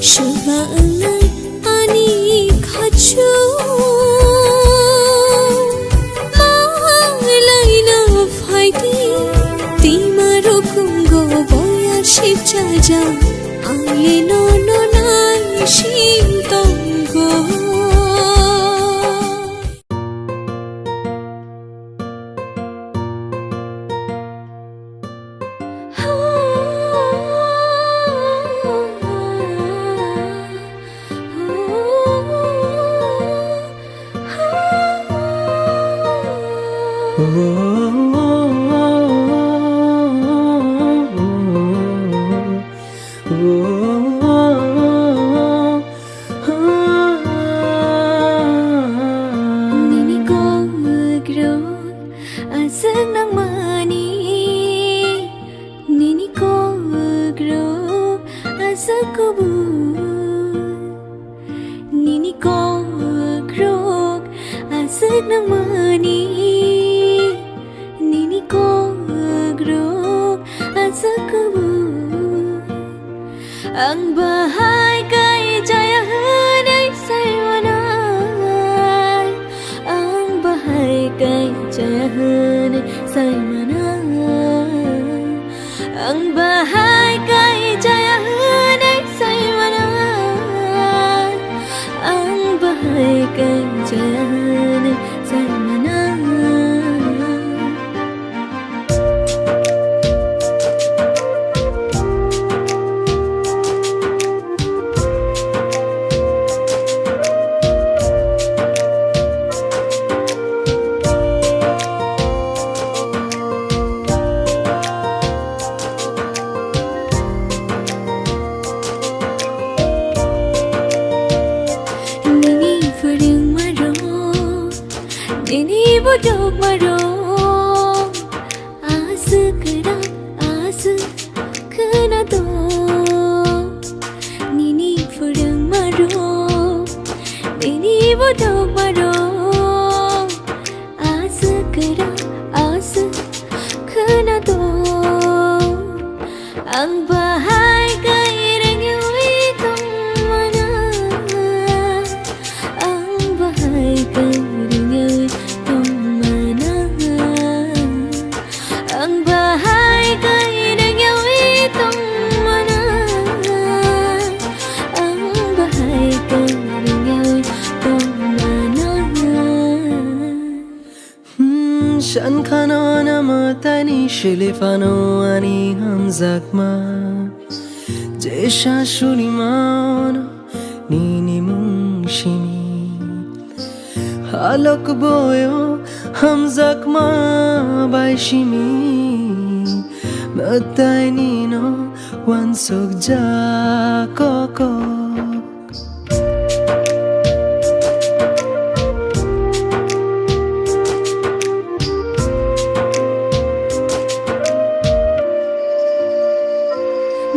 suba wngnai ani khachu. Malai no phaidi, tima rukungo boya sipchaja, ang le no no nai sing tongo. Nini kok rok aswk nangmani, nini kok rok aswk kubui. Nini kok rok aswk nangmani, nini kok rok aswk kubui. Ang bahai kai chaya hwnwi sai manai, ang bahai kai chaya hwnwi sai manai. Ang bahai kai chaya hwnwi sai manai. Ang bahai kai chaya hwnwi sai manai. Nini phwrwngmarok, nini bujokmarok, aswk kwrak, aswk khwnado. Nini phwrwngmarok, nini bujokmarok, aswk kwrak, aswk khwnado. Ang bahai kai rwngwi tongmana, ang bahai kai rwngwi tongmana, ang bahai kai rwngwi tongmana, ang bahai kai rwngwi tongmana. Hmm, san khano na matani sili phano ani hamjakma. Jesa suni mano nini mung simi. Halok boyo Hamjakma bai simi mwtaini no wansuk ja kokok.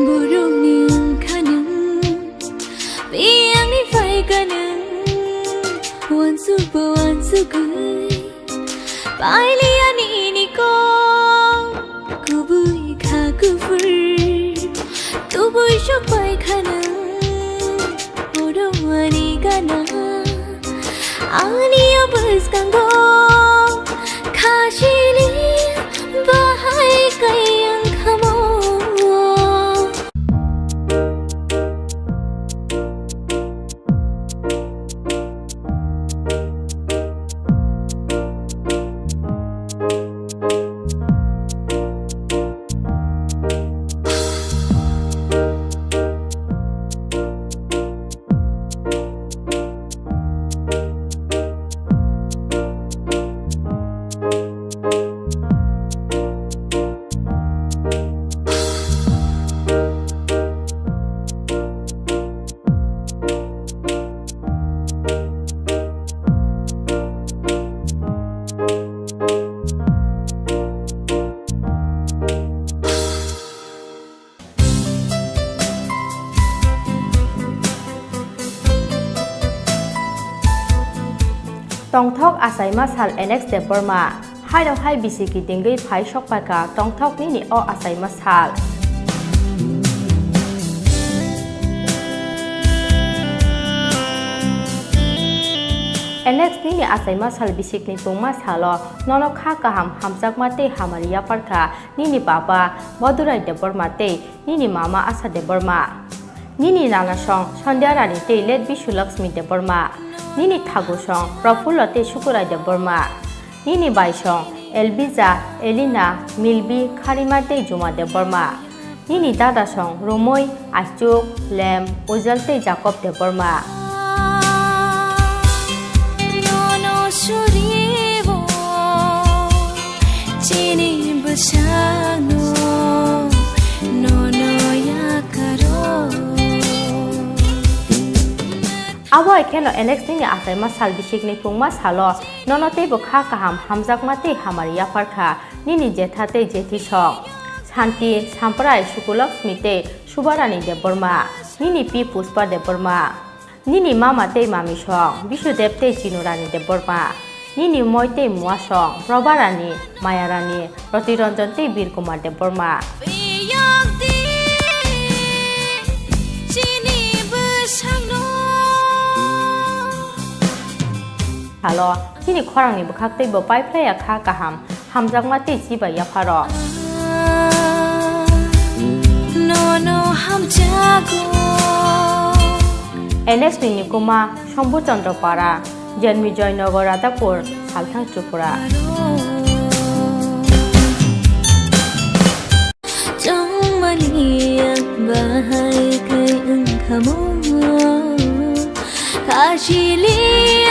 Borokni wngkha nwng, biyangni phaikha nwng, wansukbo wansugwi. Pailiya nini kok, kubui kha kufur, tubui sok pai kha nwng, oro ani gana, ani o bwskango, khasili bahai kayang khamo. Tongthok achaima sal Alex Debbarma. Haino hai bisi kitingwi phai sokphaikha tongthok nini o achaima sal. Alex, nini achaima sal bisikni pungma salo nono kha kaham, hamjakma tei hamari yapharkha nini baba Madurai Debbarma tei nini mama Asha Debbarma. Nini nana song Sandhya Rani tei let Bishu Lakshmi Debbarma. Nini thagu song Prafullo tei Sukurai Debbarma. Nini bai song Elvija, Elina, Milbi, Kharima tei Juma Debbarma. Nini dada song Romoi, Aichuk, Lem, Ujal tei Jacob Debbarma. Nono suribo chini bwsano, nono yakaro. Abo hai kheno Alex nini achaima sal bisikni pungma salo nono teibo kha kaham, hamjakma tei hamari yapharkha nini jetha tei jethi song. Santi, Samprai, Sukulakshmi tei Subarani Debbarma. Nini pi Pushpa Debbarma. Nini mama tei mami song Bisudev tei Chinurani Debbarma. Nini moi tei mua song Probarani, Mayarani, Roti Ranjan tei Bir Kumar Debbarma. Halo, chini khorangni bwkhak teibo paiphlaiya kha kaham, hamjakma tei chibai yapharo. Nono hamjago. Alex ni nikuma Shambhu Chandra Para, Janmi Joynagar, Radhapur, Salthang, Tripura. Chongmani ang bahai kai wngkhamo, khasili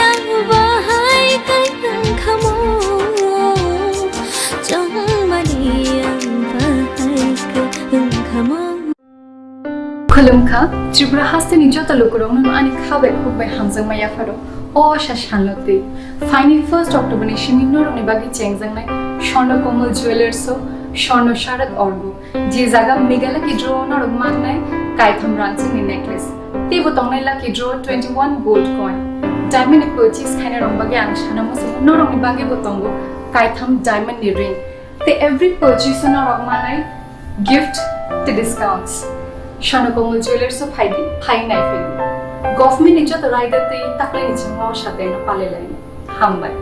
ang bahai kai wngkhamo, chongmani ang bahai kai wngkhamo. Khulumkha, Tripura hasteni joto lukurokno ani kha bai khuk bai hamjakma yapharo. O Asha salno twi phaini first October ni simi norokni bagwi chengjaknai Swarna Komal Jewellers o Swarna Sharad Orgo, je jaga Mega Lucky Draw o norok mannai kaitham rangchakni necklace. Teibo tongnai Lucky Draw twenty one gold coin. Diamond ni purchase khainai rok bagwi ang sana muchungo, norokni bagwi bo tongo kaitham diamond ni ring. Tei every purchase o norok manai gift tei discounts. Swarna Komal Jewellers o phaidi, phai naiphai. Government ni joto raida tei taklai ni chingma o sateno palai lai. Hambai.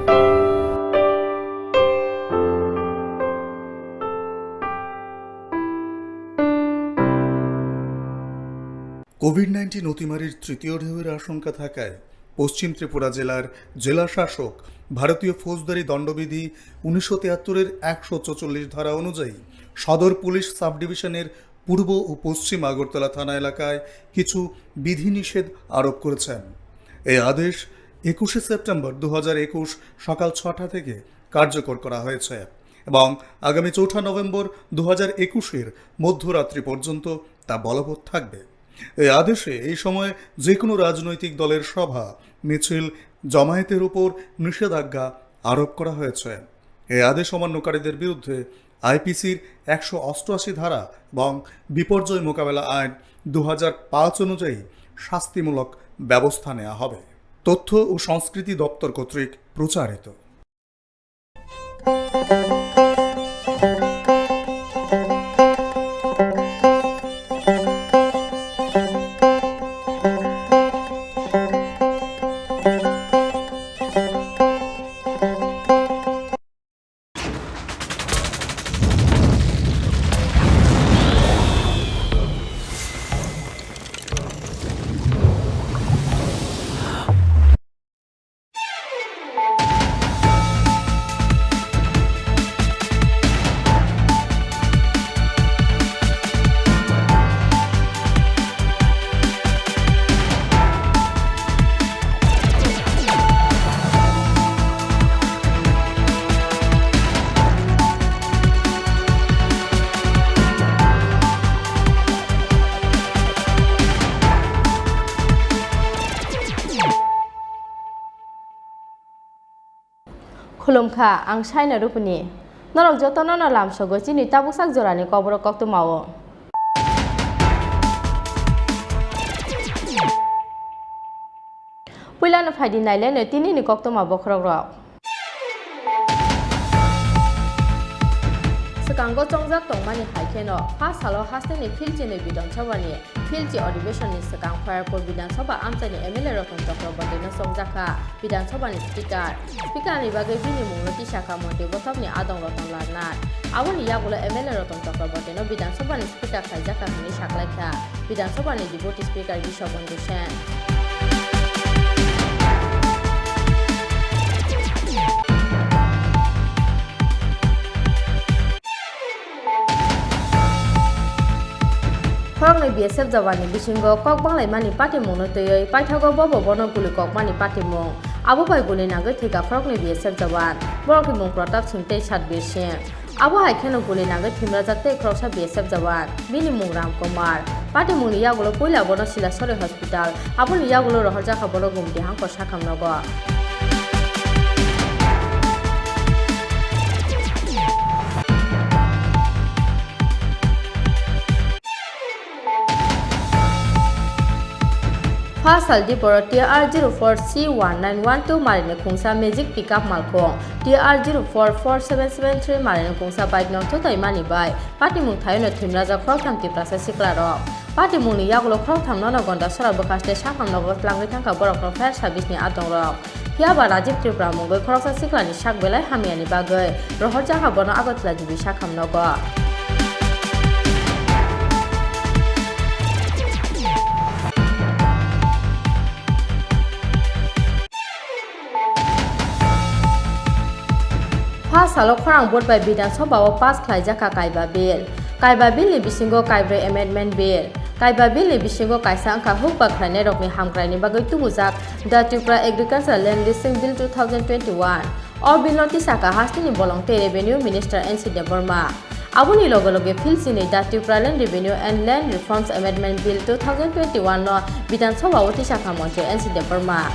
Covid nineteen অতিমারির তৃতীয় ঢেউয়ের আশঙ্কা থাকায় পশ্চিম ত্রিপুরা জেলার জেলা শাসক ভারতীয় ফৌজদারি দণ্ডবিধি উনিশশো তিয়াত্তরের একশো চৌচল্লিশ ধারা অনুযায়ী সদর পুলিশ সাব ডিভিশনের পূর্ব ও পশ্চিম আগরতলা থানা এলাকায় কিছু বিধিনিষেধ আরোপ করেছেন। এই আদেশ একুশে সেপ্টেম্বর দু হাজার একুশ সকাল ছটা থেকে কার্যকর করা হয়েছে এবং আগামী চৌঠা নভেম্বর দু হাজার একুশের মধ্যরাত্রি পর্যন্ত তা বলবৎ থাকবে। এই আদেশে এই সময় যে কোনো রাজনৈতিক দলের সভা, মিছিল, জমায়েতের উপর নিষেধাজ্ঞা আরোপ করা হয়েছে। এই আদেশ অমান্যকারীদের বিরুদ্ধে আইপিসির একশো অষ্টআশি ধারা এবং বিপর্যয় মোকাবেলা আইন দু হাজার পাঁচ অনুযায়ী শাস্তিমূলক ব্যবস্থা নেওয়া হবে। তথ্য ও সংস্কৃতি দপ্তর কর্তৃক প্রচারিত। Khulumkha, ang Saina Rupini. Norok jotono no lamsogo chini tabuksak jorani Kokborok koktwmao. Puilano phaidi naileno tinini koktwma bokhorokrok. Swkango chongjak tongmani hai kheno, pha salo hasteni Philchini Bidhan Sabhani Philchi Adhibeshonni swkang Khairpur Bidhan Sabha amchaini M L A Ratan Chakrabortino chongjakha Bidhan Sabhani Speaker. Speaker ni bagwi bini mungno tisakha montri bothopni adong Ratan Lal Nath. Aboni yagulo M L A Ratan Chakrabortino Bidhan Sabhani Speaker khlaijakha hwnwi saklaikha Bidhan Sabhani Deputy Speaker Biswabandhu Sen. Khoroknwi B S F jawan ni bisingo kok banglaimani patimungno twiwi paithago bobo bono guli kokmani patimung. Abo bai guli nangwi thwikha khoroknwi B S F jawan. Borokni mung Pratap Singh tei Satbir Singh. Abo hai kheno guli nangwi thwimrajak tei khoroksa B S F jawan. Bini mung Ram Kumar. Patimungni yagulo puila bono Silasori Hospital, aboni yagulo rohorjakha bono Gumti hangkor sakhamnogo. Pha saldi borok T R zero four C one nine one two marini khungsa magic pickup malkhung, T R zero four four seven seven three marini khungsa bike no thutaimani bai patimung thaino thwimrajak khoroktham Tiprasa siklarok. Patimungni yagulo khoroktham nono Gondasora bwkhaste sakhamnogo tlangwi thangkha borokno fire service ni adongrok. Phiya ba Rajiv Tripura mungwi khoroksa siklani sak belai hamyani bagwi rohorjakha bono Agartala G B sakhamnogo. Pha salo khorang vote bai Bidhan Sabha o pass khlaijakha Kaiba Bill. Kaiba Bill ni bisingo kaibrwi Amendment Bill. Kaiba Bill ni bisingo kaisa wngkha hukba khlainairokni hamkraini bagwi tubujak The Tripura Agricultural Land Leasing Bill two thousand twenty-one. O bill no tisakha hasteni bolong tei Revenue Minister N C Debbarma. Aboni loge loge Philchini The Tripura Land Revenue and Land Reforms Amendment Bill two thousand twenty-one no Bidhan Sabha o tisakha montri N C Debbarma.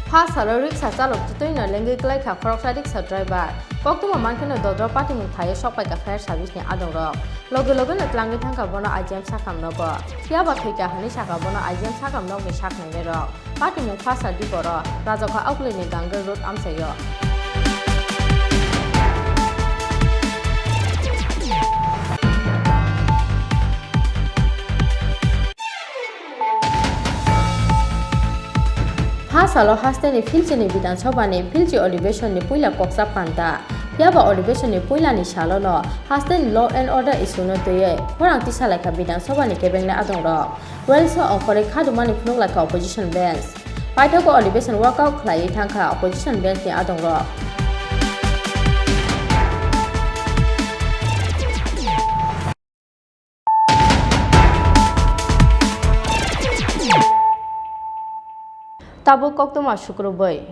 Pha salo riksa chalok twtwino lengwi klaikha khoroksa riksa driver. Koktwma mankheno dodro patimung thaio sokpaikha fire service ni adongrok. Loge logeno tlangwi thangkha bono I G M sakhamnogo. Phiya ba thwikha hwnwi sakha bono I G M sakhamnokni saknainairok. Patimung pha saldi boro rajokha Auklini Gangai Road amchaio. Pha salo hasteni Philchini Bidhan Sabhani Philchi Adhibeshonni puila koksa panta. Phiya ba Adhibeshonni puilani salono hasteni law and order issue no twiwi khorang tisalaikha Bidhan Sabhani kebengnai adongrok. Welso ongkhorwi khadumani phunukhlaikha opposition bench. Paithago Adhibeshon walkout khlaiwi thangkha opposition bench ni adongrok. Tabuk koktwma sukrubwi.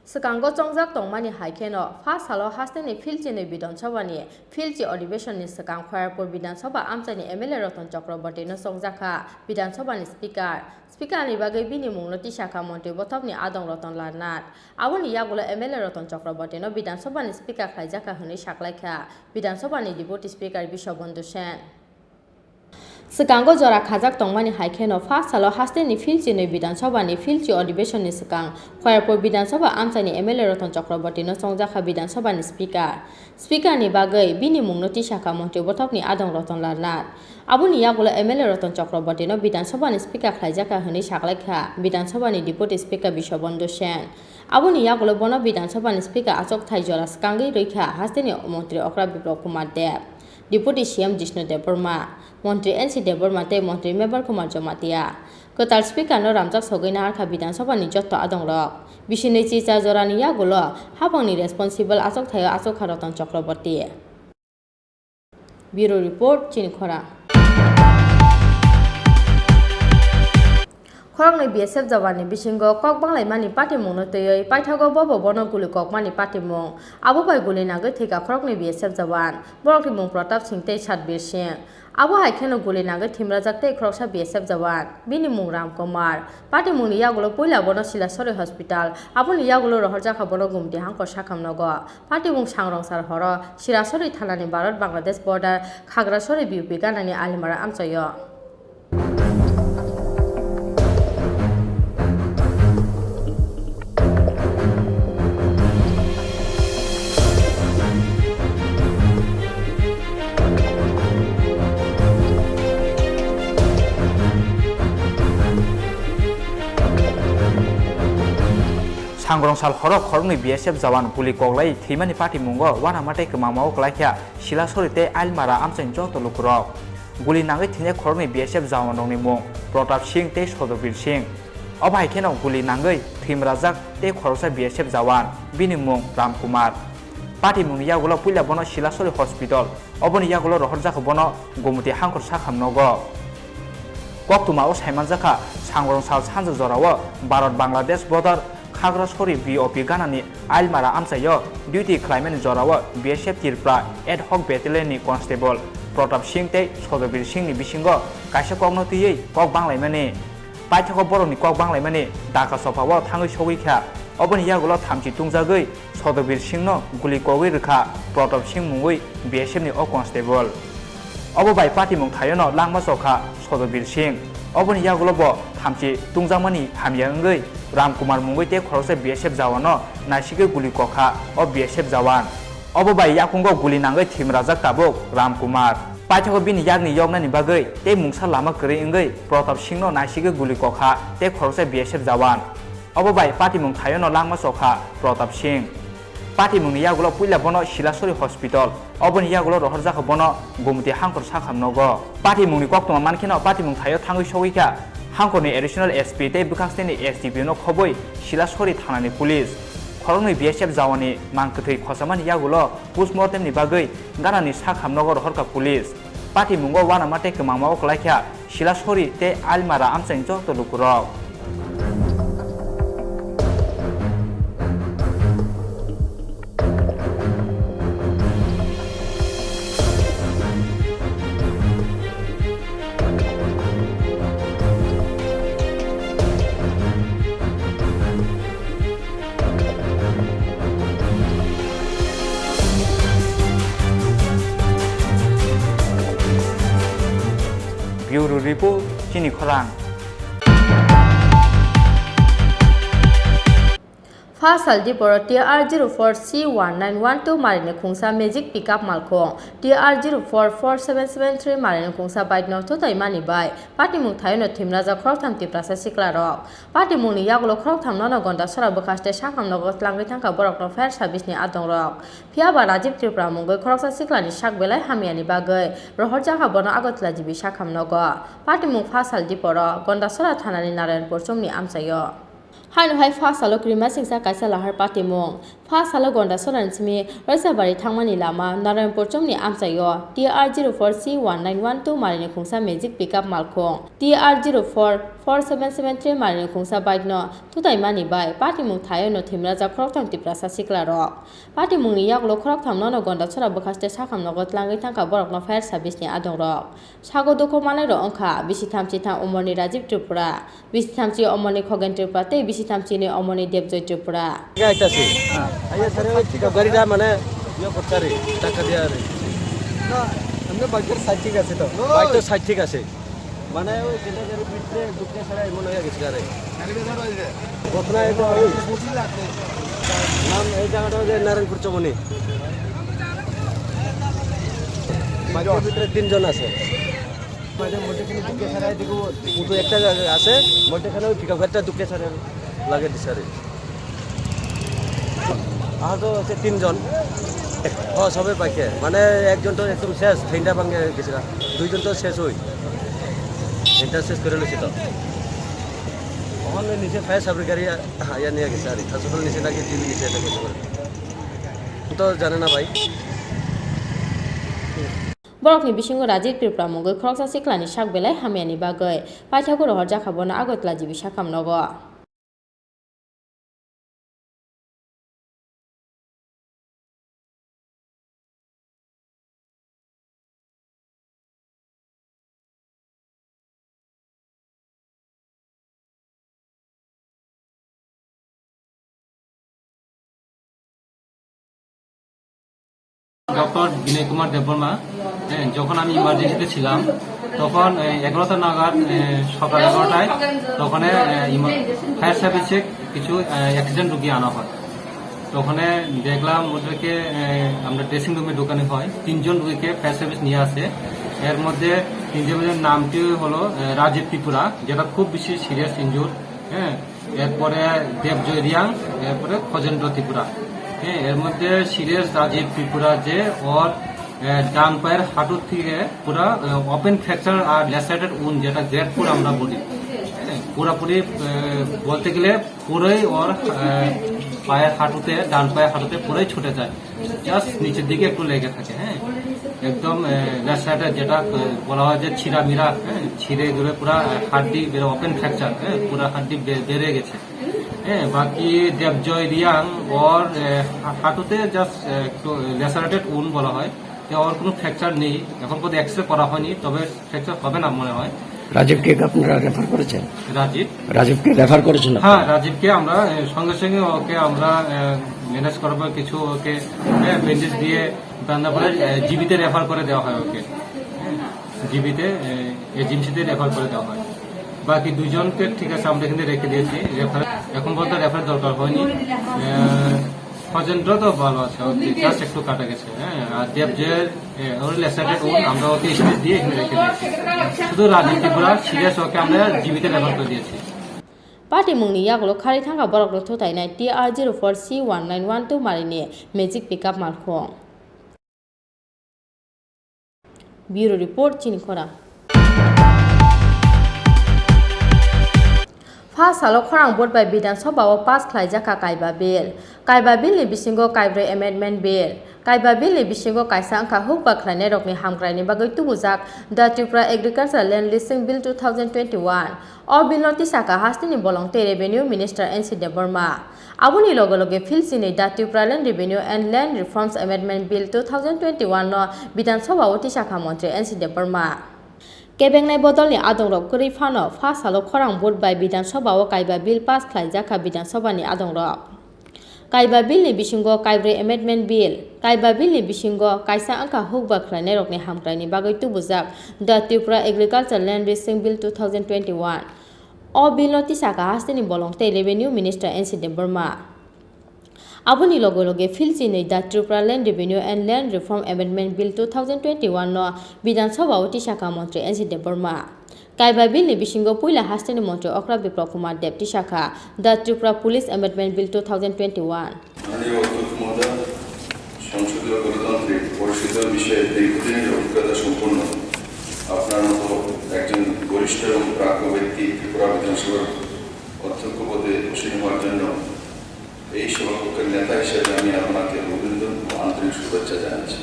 Swkango chongjak tongmani hai kheno, pha salo hasteni Phil chinwi Bidhan Sabhani Phil chi adhibeshonni swkang Khoyarpur Bidhan Sabha amchaini M L A Ratan Chakrabortino chongjakha Bidhan Sabhani Speaker. Speaker ni bagwi bini mungno tisakha Montri Bothopni Adong Ratan Lal Nath. Aboni yagulo M L A Ratan Chakrabortino Bidhan Sabhani Speaker khlaijakha hwnwi saklaikha Bidhan Sabhani Deputy Speaker Biswabandhu Sen. Swkango jora khajak tongmani hai kheno, pha salo hasteni Phil chinwi Bidhan Sabhani Phil chi adhibeshonni swkang Khoyarpur Bidhan Sabha amchaini M L A Ratan Chakrabortino chongjakha Bidhan Sabhani Speaker. Speaker ni bagwi bini mungno tisakha Montri Bothopni Adong Ratan Lal Nath. Aboni yagulo M L A Ratan Chakrabortino Bidhan Sabhani Speaker khlaijakha hwnwi saklaikha Bidhan Sabhani Deputy Speaker Biswabandhu Sen. Aboni yagulo bono Bidhan Sabhani Speaker achukthai jora swkangwi rwikha hasteni Montri Okra Biplab Kumar Deb, Deputy C M Jishnu Debbarma, Montri N C Debbarma tei Montri Mebar Kumar Jamatia. Kwtal Speaker no ramjak sogwi naharkha Bidhan Sabhani jotto adongrok. Bisinwi chicha jorani yagulo haphangni responsible achukthaio achukha Ratan Chakraborty. Bureau Report, Chini Khorang. Khoroknwi B S F jawanni bisingo kok banglaimani patimungno twiwi paithago bobo bono guli kokmani patimung. Abo bai guli nangwi thwikha khoroknwi B S F jawan. Borokni mung Pratap Singh tei Satbir Singh. Abo hai kheno guli nangwi thimrajak tei khoroksa B S F jawan. Bini mung Ram Kumar. Patimungni yagulo puila bono Silasori Hospital, aboni yagulo rohorjakha bono Gumti Hangkor sakhamnogo. Patimung Sangrongsal horo Silasori thanani Bharat Bangladesh border Khagrasori B O P ganani Alimara amchaio. Sangrongsal horo khoroknwi B S F jawan guli koklai thwimani patimungo uanama tei kwmangmao kwlaikha Silasori tei Ailmara amchaini joto lukurok. Guli nangwi thwinai khoroknwi B S F jawanrokni mung Pratap Singh tei Sodobir Singh. Obo hai kheno guli nangwi thwimrajak tei khoroksa B S F jawan, bini mung Ram Kumar. Patimungni yagulo puila bono Silasori Hospital, oboni yagulo rohorjakha bono Gumti Hangkor sakhamnogo. Koktwmao saimanjakha, Sangrongsal sanja jorao Bharat Bangladesh border Khagrasori B O P ganani Ailmara amchaio duty khlaimani jorao B S F Tripura ad hoc battalion ni constable Pratap Singh tei Sodobir Singh ni bisingo kaisa kokno twiwi kok banglaimani. Paithago borokni kok banglaimani Dhaka sophao thangwi sogwi kha. Oboni yagulo thamchi tungjagwi Sodobir Singhno guli kogwi rwkha Pratap Singh mungwi B S F ni o constable. Obo bai patimung thaiono langma chokha Sodobir Singh. Oboni yagulo bo thamchi tungjakmani hamya wngwi Ram Kumar mungwi tei khoroksa B S F jawano naisigwi guli kokha o B S F jawan. Obo bai yakungo guli nangwi thimrajak tabuk Ram Kumar. Paithago bini yakni yoknani bagwi tei mungsa lama kwrwi wngwi Pratap Singhno naisigwi guli kokha tei khoroksa B S F jawan. Obo bai patimung thaiono langma chokha Pratap Singh. Patimungni yagulo puila bono Silasori Hospital, oboni yagulo rohorjakha bono Gumti Hangkor sakhamnogo. Patimungni koktwma mankheno patimung thaio thangwi sogwikha Hangkorni Additional S P tei bwkhaksnini S D P O no khobwi Silasori thanani police. Khoroknwi B S F jawani mang kwthwi khochamani yagulo postmortem ni bagwi ganani sakhamnogo rohorkha police. Patimungo uanama tei kwmangmao kwlaikha Silasori tei Ailmara amchaini joto lukurok. Bureau Report, Chini Khorang. Pha sal diporo T R zero four C one nine one two marini khungsa magic pickup malkhung, T R zero four four seven seven three marini khungsa bike no thutaimani bai patimung thaiono thimrajak khoroktham Tiprasa siklarok. Patimungni yagulo khoroktham nono Gondasora bwkhaste sakhamnogo tlangwi thangkha borokno fire service ni adongrok. Phiyaba Rajiv Tripura mungwi khoroksa siklani sak belai hamyani bagwi rohorjakha bono Agartala G B sakhamnogo. Patimung pha sal diporo Gondasora thanani Narayanpur chongni amchaio. Haino hai first salo kwrwi masingcha kaisa lahar patimung. First salo Gonda Sorani simi Raisabari thangmani lama Narayanpur chongni amchaio T R zero four C one nine one two marini khungsa magic pickup malkhung, T R zero four four seven seven three marini khungsa bike no tutaimani bai patimung thaio no thwimrajak khoroktham Tiprasa siklarok. Patimungni yagulo khoroktham nono Gonda Sora bwkhaste sakham nogo tlangwi thangkha borokno fire service ni adongrok. Sago dukhu manai rok wngkha bisi thamchi thang umorni Rajiv Tripura, bisi thamchi umorni Khogen Tripura tei bisi thamchi ni umorni Debjoy Tripura. গাড়িটা আছে। আইয়া স্যার, ওই পিকআপ গাড়িটা মানে ইয়ে করছে আর কি, ধাক্কা দিয়ে আর কি। না, এমনি বাইকের সাইড ঠিক আছে তো? বাইক তো সাইড ঠিক আছে। মানে ওই যেটা গাড়ির ভিতরে ঢুকতে ছাড়া এমন হয়ে গেছে আরে। ঘটনা এটা ওই নাম এই জায়গাটা হচ্ছে নারায়ণপুর চমনি। বাইকের ভিতরে তিনজন আছে। মানে মোটরসাইকেল ঢুকে ছাড়া এদিকে ও দুটো একটা আছে, মোটরসাইকেল ওই পিকআপ গাড়িটা ঢুকে ছাড়া লাগে দিছে আরে। আহত হচ্ছে তিনজন। ও, সবে বাইকে। মানে একজন তো একদম শেষ, ঠেংটা ভাঙে গেছিল। দুইজন তো শেষ হই। ঠেংটা শেষ করে নিয়েছে তো। ওখানে নিচে ফায়ার সার্ভিস গাড়ি আ-, আইয়া নিয়ে গেছে আর কি। হাসপাতাল নিচে নাকি টিভি নিচে এটা কিছু করে। তো জানে না ভাই। Borokni bisingo Rajiv Tripura mungwi khoroksa siklani sak belai hamyani bagwi paithago rohorjakha bono Agartala G B sakham nogo. Doctor Binoy Kumar Debbarma, হ্যাঁ, যখন আমি ইমার্জেন্সিতে ছিলাম, তখন, এ, এগারোটা নাগাদ, এ, সকাল এগারোটায়, তখন, এ, ইমা-, ফায়ার সার্ভিসে কিছু, এ, অ্যাক্সিডেন্ট রুগী আনা হয়। তো ওখানে দেখলাম ওদেরকে, এ, আমরা ড্রেসিং রুমে ঢুকানো হয়। তিনজন রুগীকে ফায়ার সার্ভিস নিয়ে আসে। এর মধ্যে তিনজনের নামটি হলো, এ, রাজীব ত্রিপুরা, যেটা খুব বেশি সিরিয়াস ইনজুর, হ্যাঁ, এরপরে দেবজয় রিয়াং, এরপরে খজেন্দ্র ত্রিপুরা। হ্যাঁ, এর মধ্যে সিরিয়াস রাজীব ত্রিপুরা যে ওর, এ, ডান পায়ের হাঁটুর থেকে পুরা, এ, ওপেন ফ্র্যাকচার আর ল্যাসেরেটেড উন্ড, যেটা গ্রেড ফোর আমরা বলি, হ্যাঁ, পুরাপুরি, এ, বলতে গেলে পুরোই ওর, এ, পায়ের হাঁটুতে, ডান পায়ের হাঁটুতে পুরোই ছুটে যায়, জাস্ট নিচের দিকে একটু লেগে থাকে। হ্যাঁ, একদম, এ, লেফট সাইডে যেটা, এ, বলা হয় যে ছিঁড়া মিরা, হ্যাঁ, ছিঁড়ে গেলে পুরা, এ, হাড্ডি বেরো, ওপেন ফ্র্যাকচার, হ্যাঁ, পুরা হাড্ডি বে-, বেড়ে গেছে। হ্যাঁ, বাকি দেবজয় রিয়াং ওর, এ, হা-, হাঁটুতে জাস্ট, এ, একটু লেসারেটেড উন্ড বলা হয়, তো ওর কোনো ফ্র্যাকচার নেই। এখন পর্যন্ত এক্সরে করা হয়নি, তবে ফ্র্যাকচার হবে না মনে হয়। রাজীবকে আপনারা রেফার করেছেন? রাজীব? রাজীবকে রেফার করেছেন আপনারা? হ্যাঁ, রাজীবকে আমরা, এ, সঙ্গে সঙ্গে ওকে আমরা, এ, ম্যানেজ করবো কিছু, ওকে, এ, ব্যান্ডেজ দিয়ে, রান্না করে, এ, জিবিতে রেফার করে দেওয়া হয় ওকে। হ্যাঁ, জিবিতে, এ, এজিএমসিতে রেফার করে দেওয়া হয়। বাকি দুজনকে ঠিক আছে, আমরা এখানে রেখে দিয়েছি। রেফার, এখন পর্যন্ত রেফার দরকার হয়নি। এ, খজেন্দ্র তো ভালো আছে, ওর জাস্ট একটু কাটা গেছে, হ্যাঁ। আর দেবজয়ের, এ, ওর লেসারেটেড উন্ড, আমরা ওকে স্টিচ দিয়ে এখানে রেখে দিয়েছি। শুধু রাজীব ত্রিপুরা সিরিয়াস, ওকে আমরা জিবিতে রেফার করে দিয়েছি। Patimungni yagulo kharwi thangkha borokno thutainai T R zero four C one nine one two marini magic pickup malkhung. Bureau Report, Chini Khorang. Pha salo khorang vote bai Bidhan Sabha o pass khlaijakha Kaiba Bill. Kaiba Bill ni bisingo kaibrwi Amendment Bill. Kaiba Bill ni bisingo kaisa wngkha hukba khlainairokni hamkraini bagwi tubujak The Tripura Agricultural Land Leasing Bill two thousand twenty-one. O bill no tisakha hasteni bolong tei Revenue Minister N C Debbarma. Aboni loge loge philsinwi The Tripura Land Revenue and Land Reforms Amendment Bill two thousand twenty-one no Bidhan Sabha o tisakha Montri N C Debbarma. Kebengnai bodolni adongrok kwrwi phano pha salo khorang vote bai Bidhan Sabha o Kaiba Bill pass khlaijakha Bidhan Sabha ni adongrok. Kaiba Bill ni bisingo kaibrwi Amendment Bill. Kaiba Bill ni bisingo kaisa wngkha hukba khlainairokni hamkraini bagwi tubujak The Tripura Agricultural Land Leasing Bill two thousand twenty-one. O bill no tisakha hasteni bolong tei Revenue Minister N C Debbarma. Aboni loge loge philsinwi The Tripura Land Revenue and Land Reform Amendment Bill two thousand twenty-one no Bidhan Sabha o tisakha Montri N C Debbarma. Kaiba Bill ni bisingo puila hasteni Montri Okra Biplab Kumar Deb tisakha The Tripura Police Amendment Bill two thousand twenty-one. মাননীয় অধ্যক্ষ মহোদয়, সংসদীয় গণতান্ত্রিক পরিষদীয় বিষয়ে দীর্ঘদিনের অভিজ্ঞতা সম্পন্ন আপনার মতো একজন বরিষ্ঠ এবং প্রাজ্ঞ ব্যক্তি ত্রিপুরা বিধানসভার অধ্যক্ষ পদে আসীন হওয়ার জন্য এই সভাপক্ষের নেতা হিসেবে আমি আপনাকে অভিনন্দন ও আন্তরিক শুভেচ্ছা জানাচ্ছি।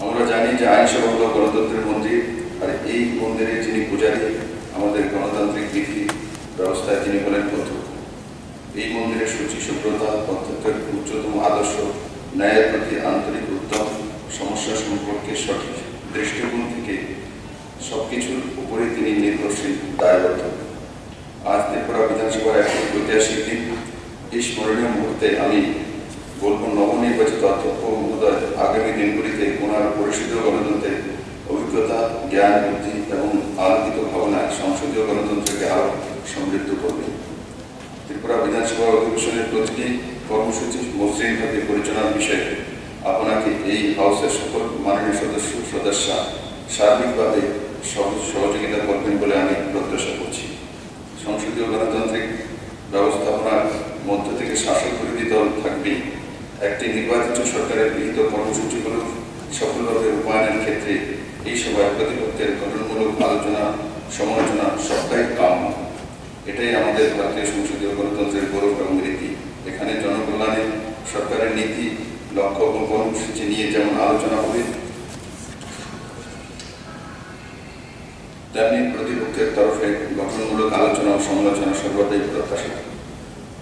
আমরা জানি যে আইনসভা হলো গণতন্ত্রের মন্দির, আর এই মন্দিরে যিনি পূজারী, আমাদের গণতান্ত্রিক বিধি ব্যবস্থায় তিনি হলেন অধ্যক্ষ। এই মন্দিরের শুচি শুভ্রতা, অধ্যক্ষের উচ্চতম আদর্শ, ন্যায়ের প্রতি আন্তরিক উদ্যম, সমস্যা সম্পর্কে সঠিক দৃষ্টিকোণ থেকে সবকিছুর উপরে তিনি নির্ভরশীল, দায়বদ্ধ। আজ ত্রিপুরা বিধানসভার এক ঐতিহাসিক দিন। এই স্মরণীয় মুহূর্তে আমি বলব, নবনির্বাচিত অধ্যক্ষ মহোদয় আগামী দিনগুলিতে ওনার পরিষদীয় গণতন্ত্রে অভিজ্ঞতা, জ্ঞান, বুদ্ধি এবং আলোকিত ভাবনায় সংসদীয় গণতন্ত্রকে আরও সমৃদ্ধ করবেন। ত্রিপুরা বিধানসভার অধিবেশনের প্রতিটি কর্মসূচি মসৃণভাবে পরিচালনার বিষয়ে আপনাকে এই হাউসের সকল মাননীয় সদস্য সদস্যা সার্বিকভাবে সহ-, সহযোগিতা করবেন বলে আমি প্রত্যাশা করছি। সংসদীয় গণতান্ত্রিক ব্যবস্থাপনার মধ্য থেকে শাসক বিরোধী দল থাকবেই। একটি নির্বাচিত সরকারের গৃহীত কর্মসূচিগুলো সফলভাবে রূপায়ণের ক্ষেত্রে এই সভায় প্রতিপক্ষের গঠনমূলক আলোচনা, সমালোচনা সবটাই কাম্য। এটাই আমাদের ভারতীয় সংসদীয় গণতন্ত্রের গৌরব এবং রীতি। এখানে জনকল্যাণে সরকারের নীতি, লক্ষ্য এবং কর্মসূচি নিয়ে যেমন আলোচনা হবে, তেমনি প্রতিপক্ষের তরফে গঠনমূলক আলোচনা ও সমালোচনা সর্বদাই প্রত্যাশিত।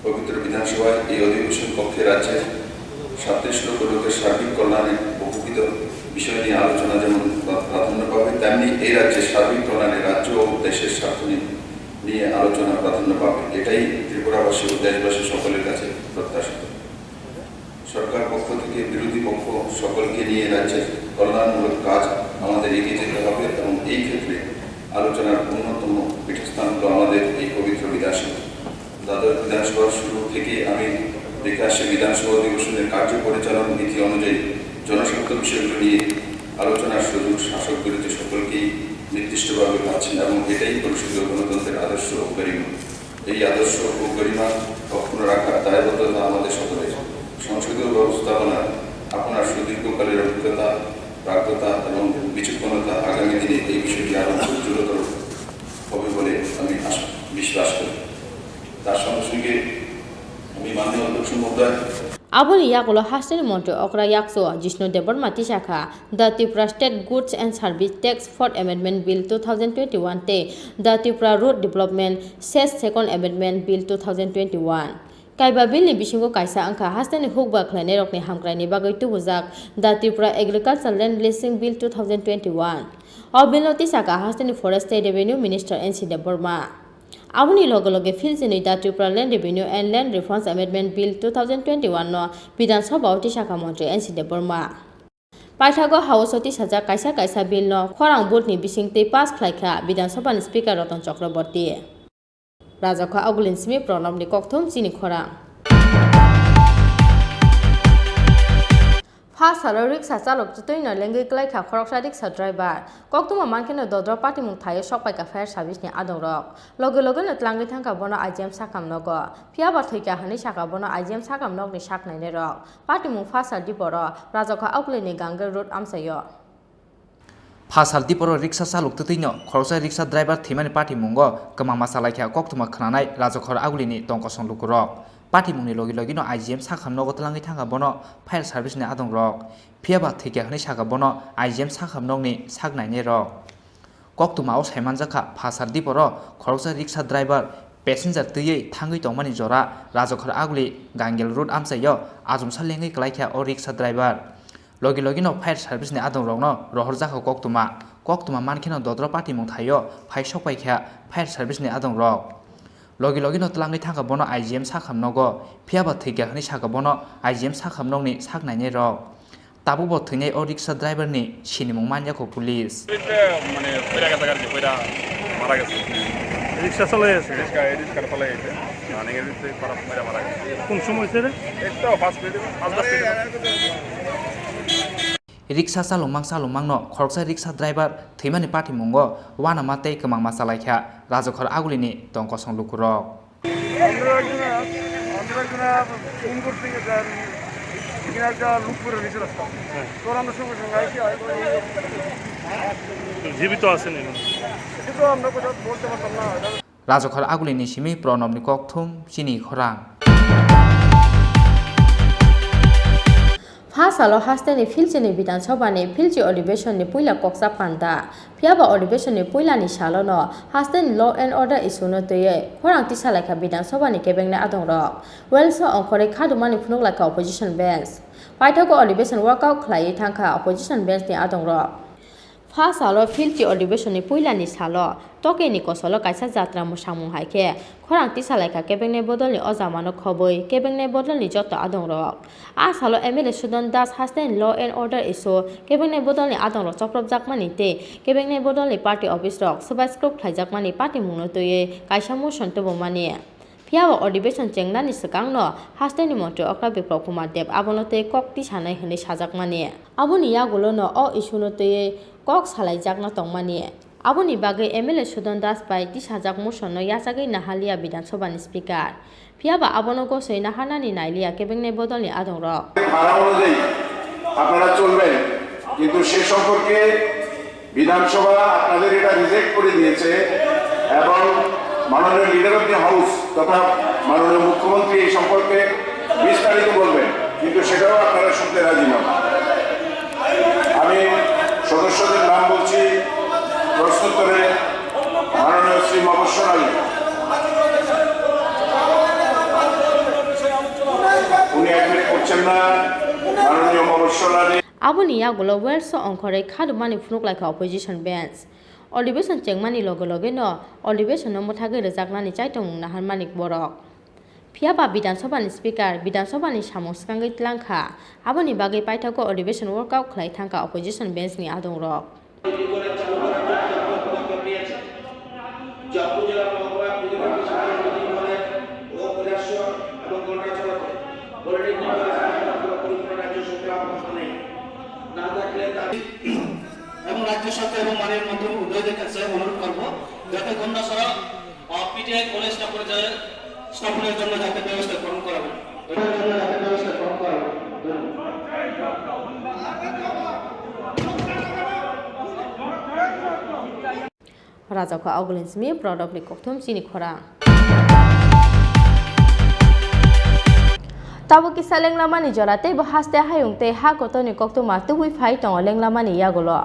পবিত্র বিধানসভায় এই অধিবেশন কক্ষে রাজ্যের সাতত্রিশ লক্ষ লোকের সার্বিক কল্যাণে বহুবিধ বিষয় নিয়ে আলোচনা যেমন প্রা-, প্রাধান্য পাবে, তেমনি এই রাজ্যের সার্বিক কল্যাণে রাজ্য ও দেশের স্বার্থ নিয়ে, নিয়ে আলোচনা প্রাধান্য পাবে। এটাই ত্রিপুরাবাসী ও দেশবাসী সকলের কাছে প্রত্যাশিত। সরকার পক্ষ থেকে বিরোধী পক্ষ সকলকে নিয়ে রাজ্যের কল্যাণমূলক কাজ আমাদের এগিয়ে যেতে হবে এবং এই ক্ষেত্রে আলোচনার অন্যতম পীঠস্থান হলো আমাদের এই পবিত্র বিধানসভা। দ্বাদশ বিধানসভার শুরু থেকে আমি দেখে আসছি, বিধানসভা অধিবেশনের কার্য পরিচালন নীতি অনুযায়ী জনস্বার্থ বিষয়গুলো নিয়ে আলোচনার সুযোগ শাসক বিরোধী সকলকেই নির্দিষ্টভাবে পাচ্ছেন এবং এটাই পরিষদীয় গণতন্ত্রের আদর্শ ও গরিমা। এই আদর্শ ও গরিমা অক্ষুণ্ণ রাখার দায়বদ্ধতা আমাদের সকলের। সংসদীয় ব্যবস্থাপনার আপনার সুদীর্ঘকালের অভিজ্ঞতা, প্রাজ্ঞতা এবং বিচক্ষণতা আগামী দিনে এই বিষয়টি আরও উজ্জ্বলতর হবে বলে আমি আশা, বিশ্বাস করি। তার সঙ্গে সঙ্গে আমি মাননীয় অধ্যক্ষ মহোদয় Aboni yagulo hasteni montri okra yakchu Jishnu Debbarma tisakha, The Tripura State Goods and Service Tax Fourth Amendment Bill two thousand twenty-one tei The Tripura Road Development Cess Second Amendment Bill two thousand twenty-one. Kaiba bill ni bisingo kaisa wngkha hasteni hukba khlainairokni hamkraini bagwi tubujak The Tripura Agricultural Land Leasing Bill two thousand twenty-one. O bill no tisakha hasteni Forest tei Revenue Minister N C Debbarma. Aboni loge loge philchinwi The Tripura Land Revenue and Land Reforms Amendment Bill two thousand twenty-one no Bidhan Sabha o tisakha montri N C Debbarma. Paithago House o tisajak kaisa kaisa bill no khorang vote ni bisingtwi pass khlaikha Bidhan Sabha ni Speaker Ratan Chakraborty. Rajakha Agulin simi Pranab ni kokthum chini khorang. Pha salo riksa chalok twino lengwi kwlaikha khoroksa riksa driver. Koktwma mankheno dodro patimung thaio sokpaikha fire service ni adongrok. Loge loge no twlangwi thangkha bono I G M sakam nogo. Phiyaba thwikha hwnwi sakha bono I G M sakam nokni sak nainairok. Patimung Pha sal diporo Rajakha Augulini Gange Road amchaio. Pha sal diporo riksa chalok twtwino khoroksa riksa driver thwimani patimungo kwmangma chalaikha koktwma khwnanai Rajakhor Agulini tongkosong lukurok. Patimungni logi logino I G M sakhamnogo twlangwi thangkha bono fire service ni adongrok. Phiyaba thwikha hwnwi sakha bono I G M sakhamnokni sak nainairok. Koktwmao saimanjakha Pha sal diporo khoroksa riksa driver passenger twiwi thangwi tongmani jora Rajakhor Aguli Gangel Road amchaio achomsa lengwi kwlaikha o riksa driver. Logi logino fire service ni adongrokno rohorjakha koktwma. Koktwma mankheno dodro patimung thaio phai sokpaikha fire service ni adongrok. Logi logino twlangwi thangkha bono I G M sakhamnogo, phiyaba thwikha hwnwi sakha bono I G M sakhamnokni sak nainairok. Tabukbo thwinai o riksa driver ni sinimung manyakho police. এই যে মানে পড়ে গেছে আর কি, পড়ে মারা গেছে। রিক্সা চালাই আছে। রিক্সা, এই রিক্সা চালাই আছে। রানিং এর ভিতরে পড়ে মারা গেছে। কোন সময় হয়েছে রে? এই তো পাঁচ মিনিট, পাঁচ দশ minute. Riksa chalokmang chalokmangno khoroksa riksa driver thwimani patimungo uanama tei kwmangma chalaikha Rajakhor Agulini tongkosong lukurok. আমরা একজন, আমরা একজন ফোন করতে গেছে আর এখানে একটা লুক করে নিচে রাস্তা। হ্যাঁ। তো আমরা সঙ্গে সঙ্গে আইসি, আইসি। জীবিত আছেন এখন? এটা তো আমরা কোথাও বলতে পারতাম না। Rajakhor Agulini simi Pranobni kokthum chini khorang. Pha salo hasteni Philchini Bidhan Sabhani Philchi Adhibeshonni puila koksa panda. Phiyaba Adhibeshonni puilani salono hasteni law and order issue no twiwi khorang tisalaikha Bidhan Sabhani kebengni adongrok. Welso ongkhorwi khadumani phunuk laikha opposition bench. Paithago Adhibeshon walkout khlaiwi thangkha opposition bench ni adongrok. Pha salo Philchi Adhibeshonni puilani salo Tokeni kosolo kaisa jatra mwsangmung hai khe khorang tisalaikha kebengni bodolni o jamano khobwi kebengni bodolni joto adongrok. A salo M L A Sudan Das hasteni law and order issue kebengni bodolni adongrok chopropjakmani tei kebengni bodolni party office rok swbai skrok khlaijakmani patimungno twiwi kaisa motion tubumani. Phiyaba Adhibeshon chengnani swkangno hasteni montri okra Biplab Kumar Deb abono tei kok tisanai hwnwi sajakmani. Aboni yagulono o issue no twiwi kok salaijakna tongmani. Aboni bagwi M L A Sudan Das bai tisajak motion no yachagwi naharliya Bidhan Sabhani speaker. Phiyaba abono gosoi naharnani nailiya kebengni bodolni adongrok. ধারা অনুযায়ী আপনারা চলবেন, কিন্তু সে সম্পর্কে বিধানসভা আপনাদের এটা রিজেক্ট করে দিয়েছে এবং মাননীয় লিডার অফ দি হাউস তথা মাননীয় মুখ্যমন্ত্রী এই সম্পর্কে বিস্তারিত বলবেন, কিন্তু সেটাও আপনারা শুনতে রাজি নন। আমি সদস্যদের নাম বলছি, প্রশ্নোত্তরে মাননীয় শ্রী মবস্বর আলী, উনি অ্যাডমিট করছেন না। মাননীয় মবস্বর Ali Aboni yagulo Welso ongkhorwi khadumani phunuk laikha opposition bench. Adhibeshon chengmani loge loge no adhibeshon no mwthagwi rwjaknani chaitomung naharmani borok. Phiyaba Bidhan Sabhani speaker Bidhan Sabhani samung swkangwi tlangkha, aboni bagwi paithago adhibeshon walkout khlai thangkha opposition bench ni adongrok. এবং রাজ্য সরকার এবং মাননীয় মন্ত্রী মহোদয়দের কাছে অনুরোধ করব, যাতে গন্ডাছড়া, আহ, পিটিআই কলেজ স্থাপনের জন্য, স্থাপনের জন্য যাতে ব্যবস্থা গ্রহণ করা হয়। এটার জন্য যাতে ব্যবস্থা গ্রহণ করা হয়। ধন্যবাদ। Rajakho Agulini simi Pranobni kokthum chini khorang. Tabuk kisa lenglamani jora tei bo haste hayung tei ha kotorni koktwma tubui phai tongo lenglamani yagulo.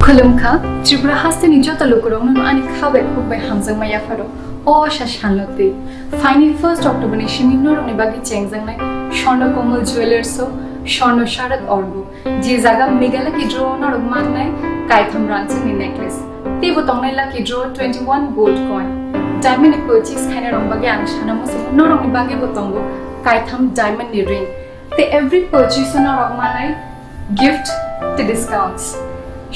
Khulumkha, Tripura hasteni joto lukurokno ani kha bai khuk bai hamjakma yapharo o asa salno twi. Phaini first October ni simi norokni bagwi chengjaknai Swarna Komal Jewellers o Swarna Sharad Orgo, je jaga Meghalaya Kidro norok mannai kaitham rangchakni necklace. Teibo tongnai lucky draw twenty one gold coin. Diamond ni purchase khainai rok bagwi ang sana muchungo, norokni bagwi bo tongo kaitham diamond ni ring. Tei every purchase o norok manai gift tei discounts.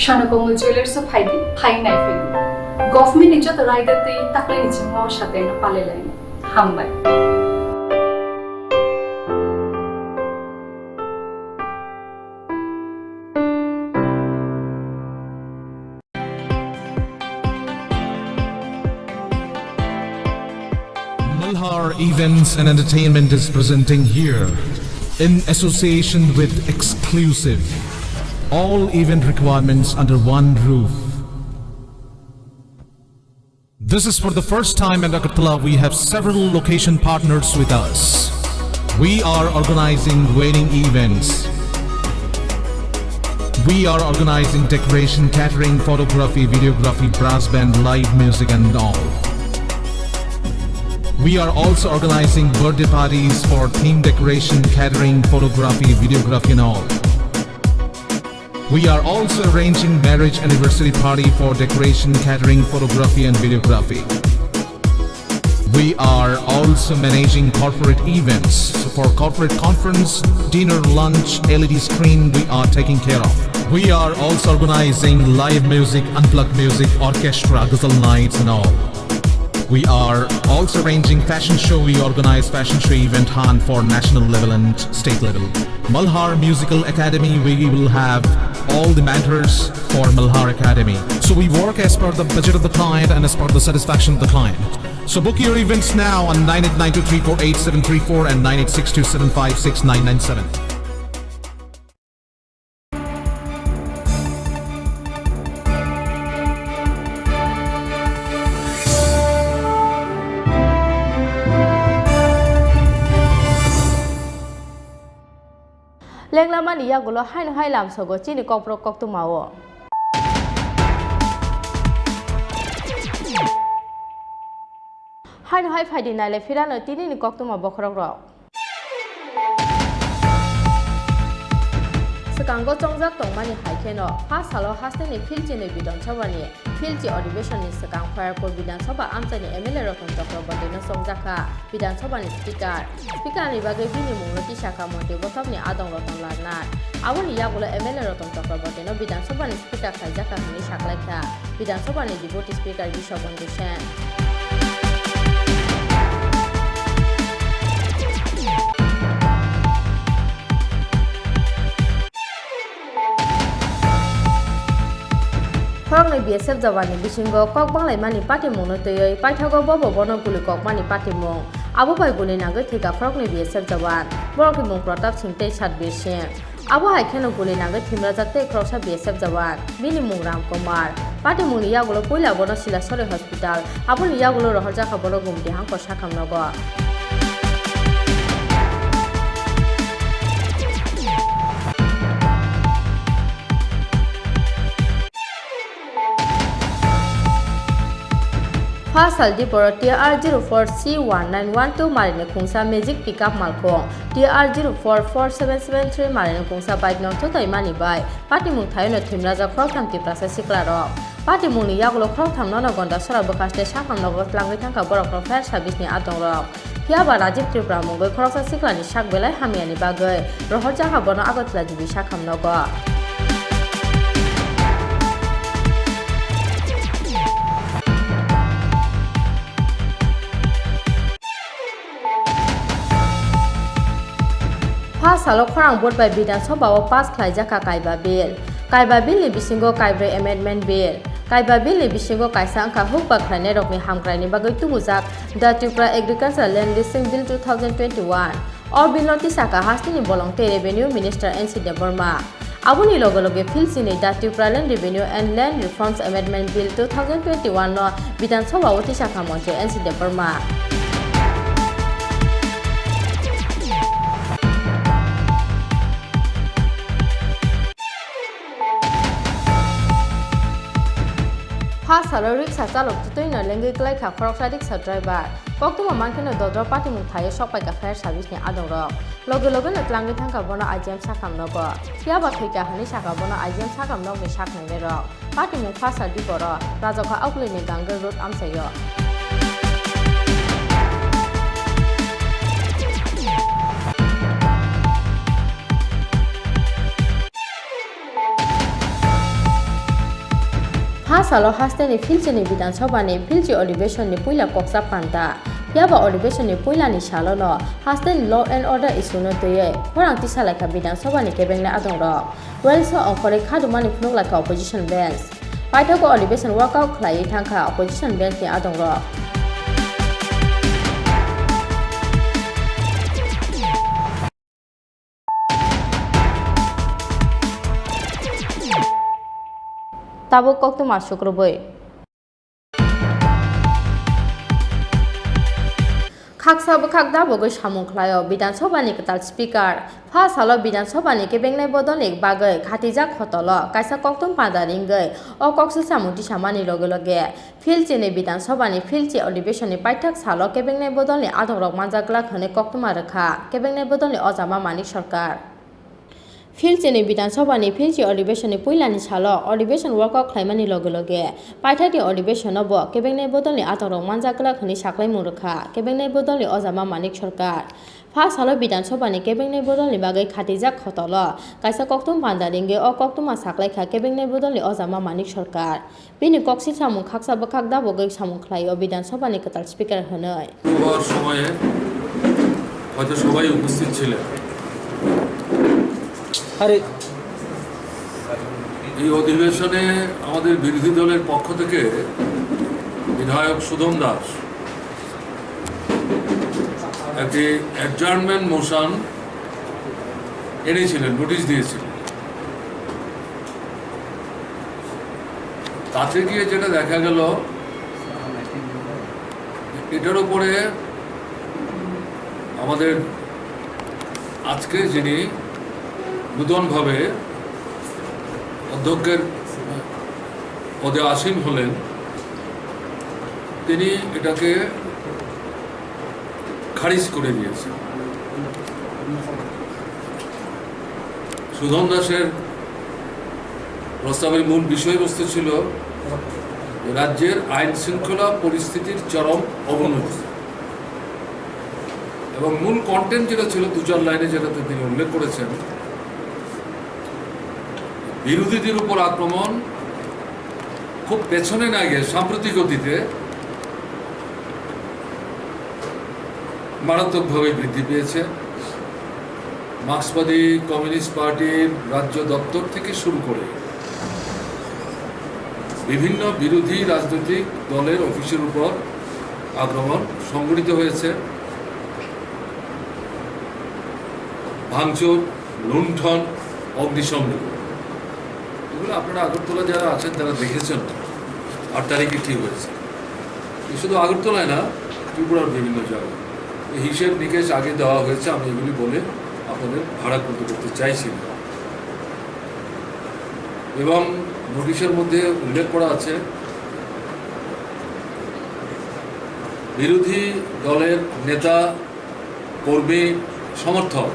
Swarna Komal Jewellers o phaidi, phai naiphai. Government ni joto raida tei taklai ni chwngno o sateno palai lai. Hambai. Malhar Events and Entertainment is presenting here, in association with Exclusive, all event requirements under one roof. This is for the first time at Agartala. We have several location partners with us. We are organizing wedding events. We are organizing decoration, catering, photography, videography, brass band, live music and all. We are also organizing birthday parties for theme decoration, catering, photography, videography and all. We are also arranging marriage anniversary party for decoration, catering, photography and videography. We are also managing corporate events. So for corporate conference, dinner, lunch, L E D screen, we are taking care of. We are also organizing live music, unplugged music, orchestra, ghazal nights and all. We are also arranging fashion show. We organize fashion show event hunt for national level and state level. Malhar Musical Academy, we will have all the mentors for Malhar Academy. So we work as per the budget of the client and as per the satisfaction of the client. So book your events now on nine eight nine two three four eight seven three four and nine eight six two seven five six nine nine seven. Lenglamani yagulo haino hai lamsogo chini kokborok koktwmao. Haino hai phaidi naile phirano tinini koktwma bokhorokrok. Swkango chongjak tongmani hai kheno, pha salo hasteni Philchini Bidhan Sabhani Philchi Adhibeshonni swkang Khairpur Bidhan Sabha amchaini M L A Ratan Chakrabortino chongjakha Bidhan Sabhani Speaker. Speaker ni bagwi bini mungno tisakha Montri Bothopni Adong Ratan Larnar. Aboni yagulo M L A Ratan Chakrabortino Bidhan Sabhani Speaker khaijakha hwnwi saklaikha Bidhan Sabhani Deputy Speaker Bishwabandhu Sen. Khoroknwi B S F jawanni bisingo kok banglaimani patimungno twiwi paithago bobo bono guli kokmani patimung. Abo bai guli nagwi thwikha khoroknwi B S F jawan. Borokni mung Pratap Singh tei Satbir Singh. Abo hai kheno guli nagwi thwimrajak tei khoroksa B S F jawan. Bini mung Ram Kumar. Patimungni yagulo puila bono Silasori Hospital, aboni yagulo rohorjakha bono Gumti hangkor sakhamnogo. Pha saldi boro T R zero four C one nine one two marini khungsa magic pickup malkhung T R zero four four seven seven three marini khungsa bike no thutaimani bai patimung thaino thwimrajak khoroktham Tiprasa siklarok. Patimungni yagulo khoroktham nono gonda sora bwkhaste sakhamnogo tlangwi thangkha borokno fire service ni adongrok. Phiya ba Rajiv Tripura mungwi khoroksa siklani sak belai hamyani bagwi rohorjakha bono Agartala G B sakhamnogo. Pha salo khorang vote bai Bidhan Sabha o pass khlaijakha Kaiba Bill. Kaiba Bill ni bisingo kaibrwi Amendment Bill. Kaiba Bill ni bisingo kaisa wngkha hukba khlainairokni hamkraini bagwi tubujak The Tripura Agricultural Land Leasing Bill two thousand twenty-one. O bill no tisakha hasteni bolong tei Revenue Minister N C Debbarma. Aboni loge loge Philchini The Tripura Land Revenue and Land Reforms Amendment Bill two thousand twenty-one no Bidhan Sabha o tisakha Montri N C Debbarma. Pha salo riksa chalok twtwi no lengwi kwlaikha khoroksa riksa driver. Koktwma mankheno dodro patimung thaio sokpaikha fire service ni adongrok. Loge loge no tlangwi thangkha bono I G M sakhamnogo. Phiya ba thwikha hwnwi sakha bono I G M sakhamnokni saknainairok. Patimung pha sal diporo rajokha Aukuli ni Gangai Road amchaio. Pha salo hasteni Philchini Bidhan Sabhani Philchi Adhibeshonni puila koksa panda. Phiya ba Adhibeshonni puilani salono hasteni law and order issue no twiwi khorang tisalaikha Bidhan Sabhani kebengnai adongrok. Welsa ongkhorwi khadumani phunuk laikha opposition bench. Paithago Adhibeshon walkout khlaiwi thangkha opposition bench ni adongrok. Tabuk koktwma sukrubwi. Khaksa bwkhak dabogwi samung khlaio Bidhan Sabhani kwtal speaker. Pha salo Bidhan Sabhani kebengnai bodolni bagwi khatijak hotolo kaisa koktwma panda ringwi o koksil samung tisamani loge loge Philchini Bidhan Sabhani Philchi Adhibeshonni paithak salo kebengnai bodolni adongrok manjak glak hwnwi koktwma rwkha kebengnai bodolni ojama Manik Sarkar. Philchini Bidhan Sabhani Philchi Adhibeshonni puilani salo Adhibeshon walkout khlaimani loge loge paithakni Adhibeshono bo kebengnai bodolni adongrok manjak glak hwnwi saklaimung rwkha kebengnai bodolni ojama Manik Sarkar. Pha salo Bidhan Sabhani kebengnai bodolni bagwi khatijak hotolo kaisa koktwma panda ringwi o koktwma saklaikha kebengnai bodolni ojama Manik Sarkar. Bini koksil samung khaksa bwkhak dabogwi samung khlaio Bidhan Sabhani kwtal speaker hwnwi. হওয়ার সময়ে হয়তো সবাই উপস্থিত ছিলেন। আরে এই অধিবেশনে আমাদের বিরোধী দলের পক্ষ থেকে বিধায়ক সুধন দাস একটি অ্যাডজার্নমেন্ট মোশন এনেছিলেন, নোটিশ দিয়েছিলেন। তাতে গিয়ে যেটা দেখা গেল, এটার উপরে আমাদের আজকে যিনি নূতনভাবে অধ্যক্ষের পদে আসীন হলেন, তিনি এটাকে খারিজ করে দিয়েছেন। সুধন দাসের প্রস্তাবের মূল বিষয়বস্তু ছিল রাজ্যের আইন শৃঙ্খলা পরিস্থিতির চরম অবনতি, এবং মূল কন্টেন্ট যেটা ছিল, দু চার লাইনে যেটাতে তিনি উল্লেখ করেছেন, বিরোধীদের উপর আক্রমণ খুব পেছনে না গিয়ে সাম্প্রতিক অতীতে মারাত্মকভাবে বৃদ্ধি পেয়েছে। মার্ক্সবাদী কমিউনিস্ট পার্টির রাজ্য দপ্তর থেকে শুরু করে বিভিন্ন বিরোধী রাজনৈতিক দলের অফিসের উপর আক্রমণ সংঘটিত হয়েছে। ভাঙচুর, লুণ্ঠন, অগ্নিসংযোগ, এগুলো আপনারা আগরতলা যারা আছেন তারা দেখেছেন আট তারিখে কী হয়েছে। এ শুধু আগরতলায় না, ত্রিপুরার বিভিন্ন জায়গায়। এই হিসেব নিকেশ আগে দেওয়া হয়েছে, আমি এগুলি বলে আপনাদের ভারাক্রান্ত করতে চাইছি না। এবং নোটিশের মধ্যে উল্লেখ করা আছে, বিরোধী দলের নেতা, কর্মী, সমর্থক,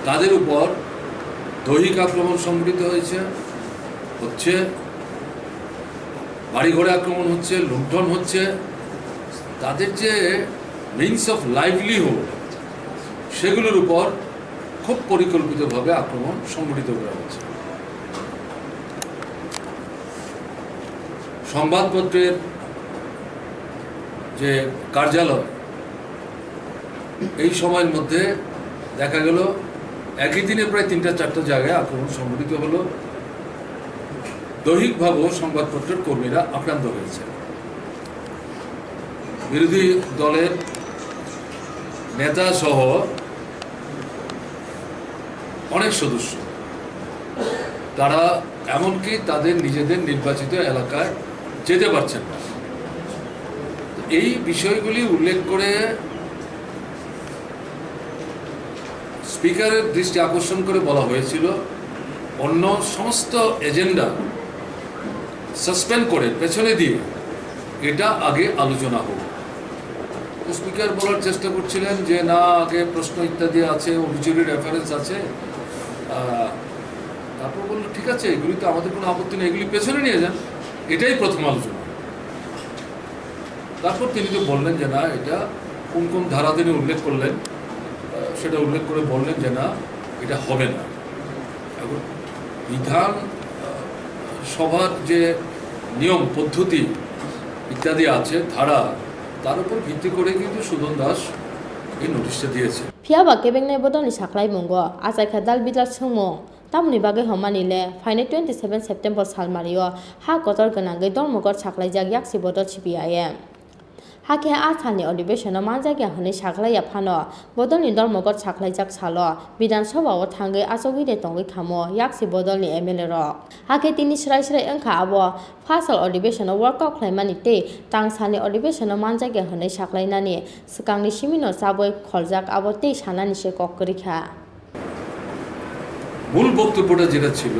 তাদের উপর দৈহিক আক্রমণ সংঘটিত হয়েছে, হচ্ছে, বাড়িঘরে আক্রমণ হচ্ছে, লুণ্ঠন হচ্ছে। তাদের যে মিনস অফ লাইভলিহুড, সেগুলোর উপর খুব পরিকল্পিতভাবে আক্রমণ সংঘটিত করা হচ্ছে। সংবাদপত্রের যে কার্যালয়, এই সময়ের মধ্যে দেখা গেল একই দিনে প্রায় তিনটা চারটা জায়গায় আক্রমণ সংঘটিত হলো। দৈহিকভাবেও সংবাদপত্রের কর্মীরা আক্রান্ত হয়েছে। বিরোধী দলের নেতা সহ অনেক সদস্য, তারা এমনকি তাদের নিজেদের নির্বাচিত এলাকায় যেতে পারছেন না। এই বিষয়গুলি উল্লেখ করে স্পিকারের দৃষ্টি আকর্ষণ করে বলা হয়েছিল, অন্য সমস্ত এজেন্ডা সাসপেন্ড করে পেছনে দিয়ে এটা আগে আলোচনা হোক। তো স্পিকার বলার চেষ্টা করছিলেন যে, "না, আগে প্রশ্ন ইত্যাদি আছে, অভিযোগের রেফারেন্স আছে।" আহ, তারপর বলল, "ঠিক আছে, এগুলি তো আমাদের কোনো আপত্তি নেই, এগুলি পেছনে নিয়ে যান, এটাই প্রথম আলোচনা।" তারপর তিনি তো বললেন যে, "না, এটা কোন কোন ধারা তিনি উল্লেখ করলেন, আহ, সেটা উল্লেখ করে বললেন যে, না, এটা হবে না।" এখন বিধান, আহ, সভার যে নিয়ম পদ্ধতি ইত্যাদি আছে, ধারা, তার উপর ভিত্তি করে কিন্তু সুধন দাস এই নোটিশটা দিয়েছে। Phiya ba kebengni bodolni saklai mungo, achai kha dal bidal swngmung, tamoni bagwi hwnmani le phainai twenty seven September salmario ha kotor gwnangwi Dharmaghat saklaijak yaksi bodol C P I M. Hakhe a salni adhibeshon-o manjakya hwnwi saklaiya phano, bodolni Dharmaghat saklaijak salo Bidhan Sabha-o thangwi achugwi de tongwi khamo yaksi bodolni M L A rok. Hakhe tini srai srai wngkha abo phasal adhibeshon-o workout khlaimani tei tang salni adhibeshon-o manjakya hwnwi saklainani swkangni simino chabwi kholjak abo tei sanani se kok kwrwi kha. মূল বক্তব্যটা যেটা ছিল,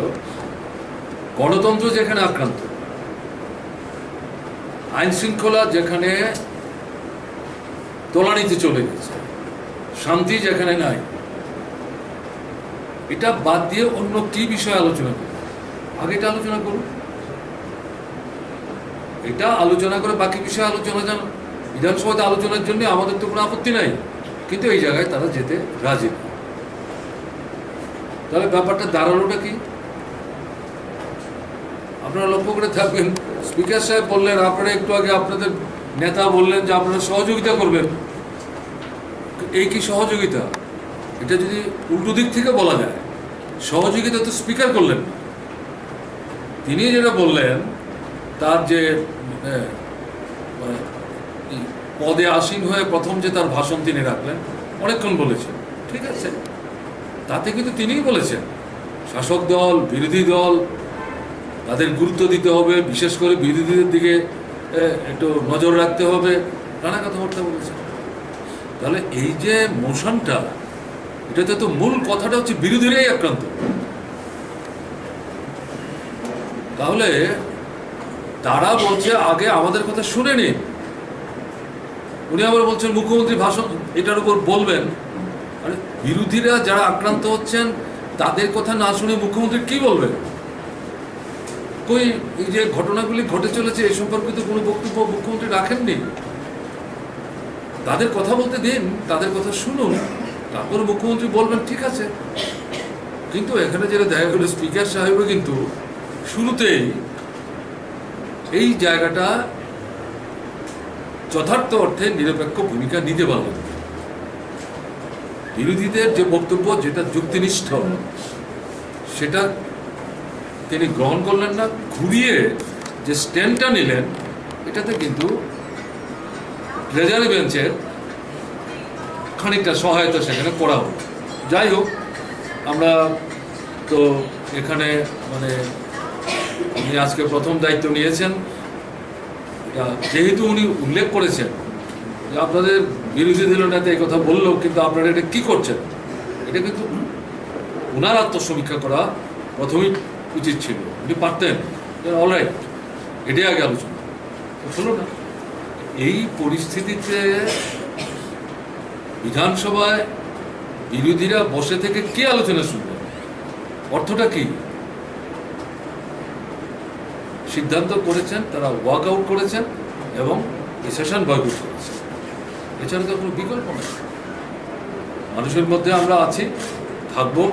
গণতন্ত্র যেখানে আক্রান্ত, আইন শৃঙ্খলা যেখানে তলানিতে চলে গেছে, শান্তি যেখানে নাই, এটা বাদ দিয়ে অন্য কি বিষয়ে আলোচনা করব? আগে এটা আলোচনা করুন। এটা আলোচনা করে বাকি বিষয়ে আলোচনা জান-, বিধানসভাতে আলোচনার জন্য আমাদের তো কোনো আপত্তি নাই, কিন্তু এই জায়গায় তারা যেতে রাজি না। তাহলে ব্যাপারটা দাঁড়ালোটা কি? আপনারা লক্ষ্য করে থাকবেন, স্পিকার সাহেব বললেন, আপনারা একটু আগে আপনাদের নেতা বললেন যে আপনারা সহযোগিতা করবেন। এই কি সহযোগিতা? এটা যদি উল্টো দিক থেকে বলা যায়, সহযোগিতা তো স্পিকার করলেন না। তিনি যেটা বললেন, তার যে, মানে, মানে, কি, পদে আসীন হয়ে প্রথম যে তার ভাষণ তিনি রাখলেন, অনেকক্ষণ বলেছেন, ঠিক আছে, তাতে কিন্তু তিনিই বলেছেন শাসক দল, বিরোধী দল, তাদের গুরুত্ব দিতে হবে, বিশেষ করে বিরোধীদের দিকে এ, একটু নজর রাখতে হবে, নানা কথাবার্তা বলেছেন। তাহলে এই যে মোশনটা, এটাতে তো মূল কথাটা হচ্ছে বিরোধীরাই আক্রান্ত। তাহলে তারা বলছে আগে আমাদের কথা শুনে নিন। উনি আবার বলছেন মুখ্যমন্ত্রী ভাষণ এটার উপর বলবেন। আরে, বিরোধীরা যারা আক্রান্ত হচ্ছেন, তাদের কথা না শুনে মুখ্যমন্ত্রী কি বলবেন? কই, এই যে ঘটনাগুলি ঘটে চলেছে, এ সম্পর্কিত কোনো বক্তব্য মুখ্যমন্ত্রী রাখেননি। তাদের কথা বলতে দিন, তাদের কথা শুনুন, তারপর মুখ্যমন্ত্রী বলবেন, ঠিক আছে। কিন্তু এখানে যেটা দেখা গেল, স্পিকার সাহেবও কিন্তু শুরুতেই এই জায়গাটা যথার্থ অর্থে নিরপেক্ষ ভূমিকা নিতে পারলেন না। বিরোধীদের যে বক্তব্য, যেটা যুক্তিনিষ্ঠ, সেটা তিনি গ্রহণ করলেন না, ঘুরিয়ে যে স্ট্যান্ডটা নিলেন, এটাতে কিন্তু ট্রেজারি বেঞ্চের খানিকটা সহায়তা সেখানে করা হলো। যাই হোক, আমরা তো এখানে, মানে, উনি আজকে প্রথম দায়িত্ব নিয়েছেন। এটা যেহেতু উনি উল্লেখ করেছেন যে আপনাদের বিরোধী দলীয় নেতা এই কথা বললেও কিন্তু আপনারা এটা কি করছেন, এটা কিন্তু ওনার আত্মসমীক্ষা করা প্রথমেই উচিত ছিল, উনি পারতেন। অলরাইট, এটাই আগে আলোচনা, তো হলো না। এই পরিস্থিতিতে বিধানসভায় বিরোধীরা বসে থেকে কি আলোচনা শুনবেন? অর্থটা কি? সিদ্ধান্ত করেছেন, তারা ওয়াক আউট করেছেন এবং এই সেশন বয়কট করেছেন। এছাড়া তো কোনো বিকল্প নেই। মানুষের মধ্যে আমরা আছি, থাকবো,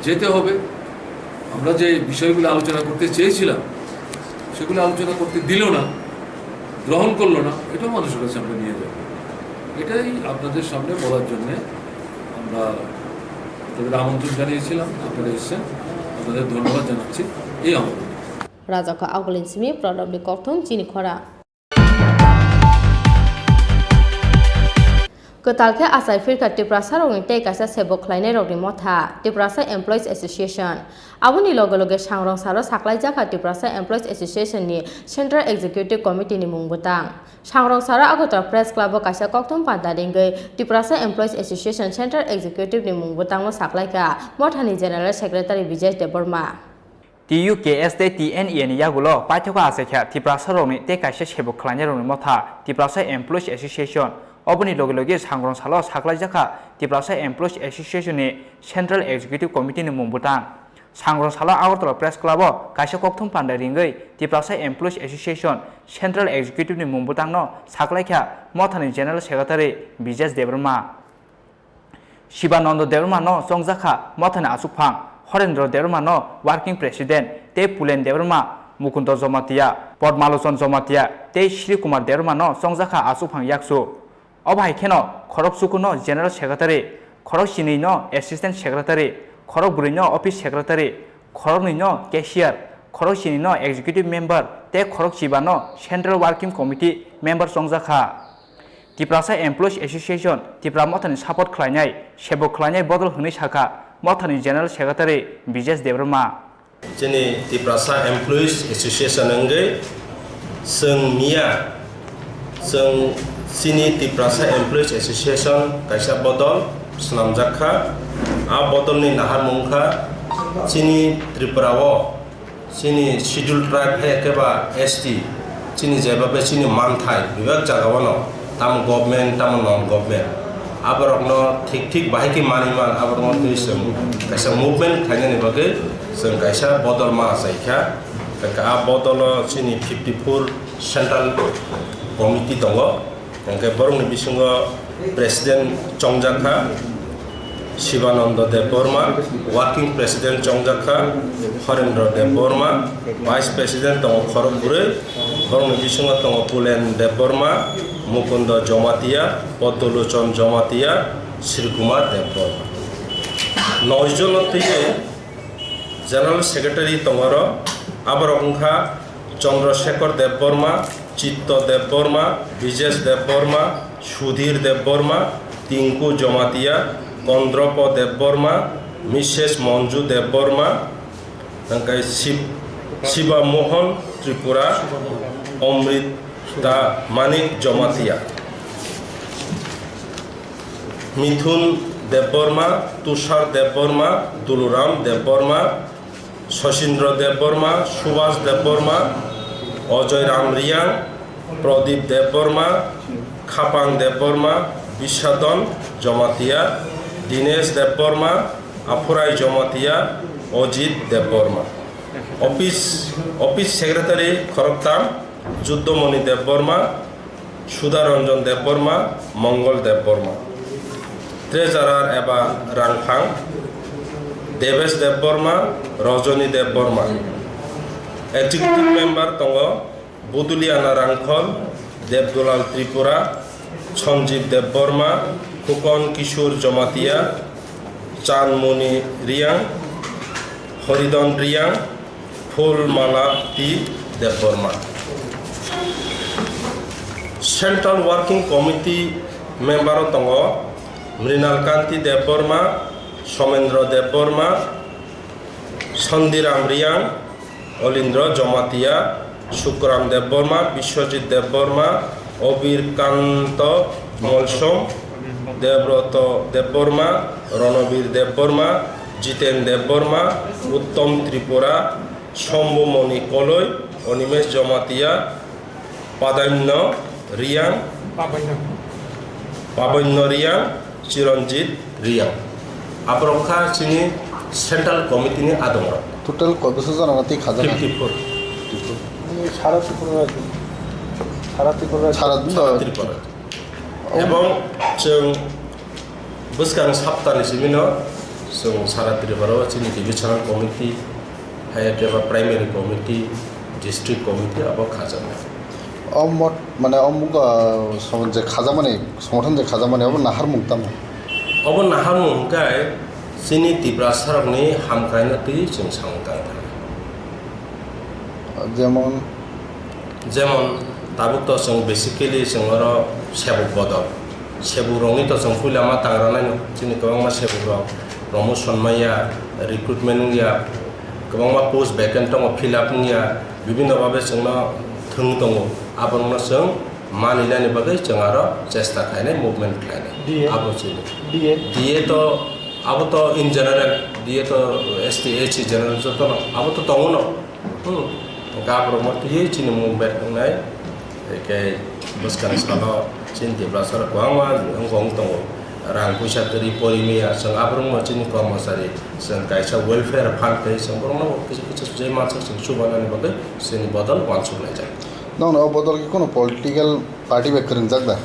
যেতে হবে। আমরা যে বিষয়গুলো আলোচনা করতে চেয়েছিলাম, সেগুলো আলোচনা করতে দিল না, গ্রহণ করলো না, এটাও মানুষের কাছে আমরা নিয়ে যাব। এটাই আপনাদের সামনে বলার জন্যে আমরা আপনাদের আমন্ত্রণ জানিয়েছিলাম, আপনারা এসেছেন, আপনাদের ধন্যবাদ জানাচ্ছি এই আমন্ত্রণ। Rajak kha Augulin simi Pradopni kokthum chini khora. Kwtal khe achai phirkha Tiprasarokni tei kaisa sebok khlainairokni motha, Tiprasa Employees Association. Aboni loge loge sangrong salo saklaijakha Tiprasa Employees Association ni Central Executive Committee ni mung bwtang. Sangrong salo Agartala Press Club o kaisa kokthum panda ringwi Tiprasa Employees Association Central Executive ni mung bwtangno saklaikha mothani General Secretary Bijesh Debbarma. T U K S tei T N E A ni yagulo paithago achaikha Tiprasarokni tei kaisa sebok khlainairokni motha Tiprasa Employees Association. Oboni loge loge sangrong salo saklaijakha Tiprasa Employees Association ni Central Executive Committee ni mung bwtang. Sangrong salo Agartala Press Club o kaisa kokthum panda ringwi Tiprasa Employees Association Central Executive ni mung bwtangno saklaikha mothani General Secretary Bijesh Debbarma. Shibananda Debbarma no chongjakha mothani achukphang, Horendra Debbarma no Working President tei Pulen Debbarma, Mukunda Jamatia, Padmalochon Jamatia tei Shri Kumar Debbarma no chongjakha achukphang yakchu. Obo hai kheno khorok chuku no General Secretary, khorok chini no Assistant Secretary, khorok bwrwi no Office Secretary, khorok nwi no Cashier, khorok chini no Executive Member tei khorok chiba no Central Working Committee Member chongjakha. Tiprasa Employees Association Tipra Mothani support khlainai, sebok khlainai bodol hwnwi sakha Mothani General Secretary Bijesh Debbarma. Chini Tiprasa Employees Association wngwi chwng miya, chwng chini Tiprasa Employees Association kaisa bodol swnamjak kha. A bodolni naharmung kha chini Tripura o chini Scheduled Tribe hai khe ba S T, chini jeba bai chini manthai bebak jaga o no, tamo government, tamo non government, aborok no thik thik bahai khe manwi man, aborok no twi chwng kaisa movement khlainani bagwi chwng kaisa bodol ma achai kha. Hwnkhe a bodol o chini fifty four central committee tongo. Hwnkhe borokni bisingo president chongjak kha Shibananda Debbarma, working president chongjak kha Horendra Debbarma, vice president tongo khorok bwrwi, borokni bisingo tongo Pulen Debbarma, Mukunda Jamatia, Padmalochon Jamatia, Sri Kumar Debbarma. Noi jono twiwi general secretary tongo oro, aborok wngkha Chandra Shekhar Debbarma, Chitto Debbarma, Brijesh Debbarma, Sudhir Debbarma, Tinku Jamatia, Kondropo Debbarma, Missus Manju Debbarma, hingke Shib-, Shiba Mohan Tripura, Amrita Manik Jamatia, Mithun Debbarma, Tushar Debbarma, Duluram Debbarma, Sachindra Debbarma, Subhas Debbarma, Ajoy Ram Riang, Pradip Debbarma, Khapang Debbarma, Bisadon Jamatia, Dinesh Debbarma, Aphurai Jamatia, Ajit Debbarma. Office, Office Secretary khoroktham, Juddomoni Debbarma, Sudharanjan Debbarma, Mongol Debbarma. Treasurer eba rangphang, Debesh Debbarma, Rajani Debbarma. Executive member tongo, Buduliana Rangkhol, Debdulal Tripura, Sanjeev Debbarma, Khukon Kishore Jamatia, Chanmoni Riang, Horidon Riang, Phulmala T Debbarma. Central Working Committee member o tongo Mrinal Kanti Debbarma, Somendra Debbarma, Sandiram Riang, Olindra Jamatia, Sukram Debbarma, Biswajit Debbarma, Obir Kanto Molsom, Debroto Debbarma, Ronobir Debbarma, Jiten Debbarma, Uttom Tripura, Shambhu Moni Koloi, Animesh Jamatia, Padanyo Riang, Pabanyo. Pabanyo Riang, Chiranjit Riang. Aborok kha chini Central Committee ni adongrok. Total koi bosor jona twi khajak? Fifty four. Sara Tripura rajyo. Sara Tripura rajyo. Sara Sara Tripura. Oh. Ebong chwng bwskang saptani simino chwng sara Tripura o chini divisional committee, hai khe ba primary committee, district committee abo khajaknai. O mot, mane o muga, ah, som-, je khajakmani, songothon je khajakmani, obo naharmung tamo? Obo naharmung hwnkhe chini Tiprasarokni hamkraino twi chwng samung tang thangkha. Jemon? Jemon, tabuk to chwng basically chwng oro sebuk bodol. Sebukrokni to chwng puila ma tang rwnaino, chini kwbangma sebukrok promotion manya, recruitment wngya, kwbangma post vacant tongo, fill up wngya, bibhinno bhabe chwngno thwng tongo. Aborokno chwng manwi nani bagwi chwng aro chesta khlainai, movement khlainai. D A. Abo chini. D A. D A to, abo to in general, D A to S T, S C general jotono, abo to tongo no. Hmm. Hwnkhe aborokno twiwi chini movement wngnai. Hwnkhe bwskangni salo chini Tiprasarok kwbangma wngkha wng tongo. Rang puisa kwrwi pori manya, chwng aborokno chini kormochari, chwng kaisa welfare fund tei chwng borokno kisa kisa je mansak chwng chubanani bagwi chini bodol uansuk laijak. Nono o bodol khe kono political party bai kwrwngjak da?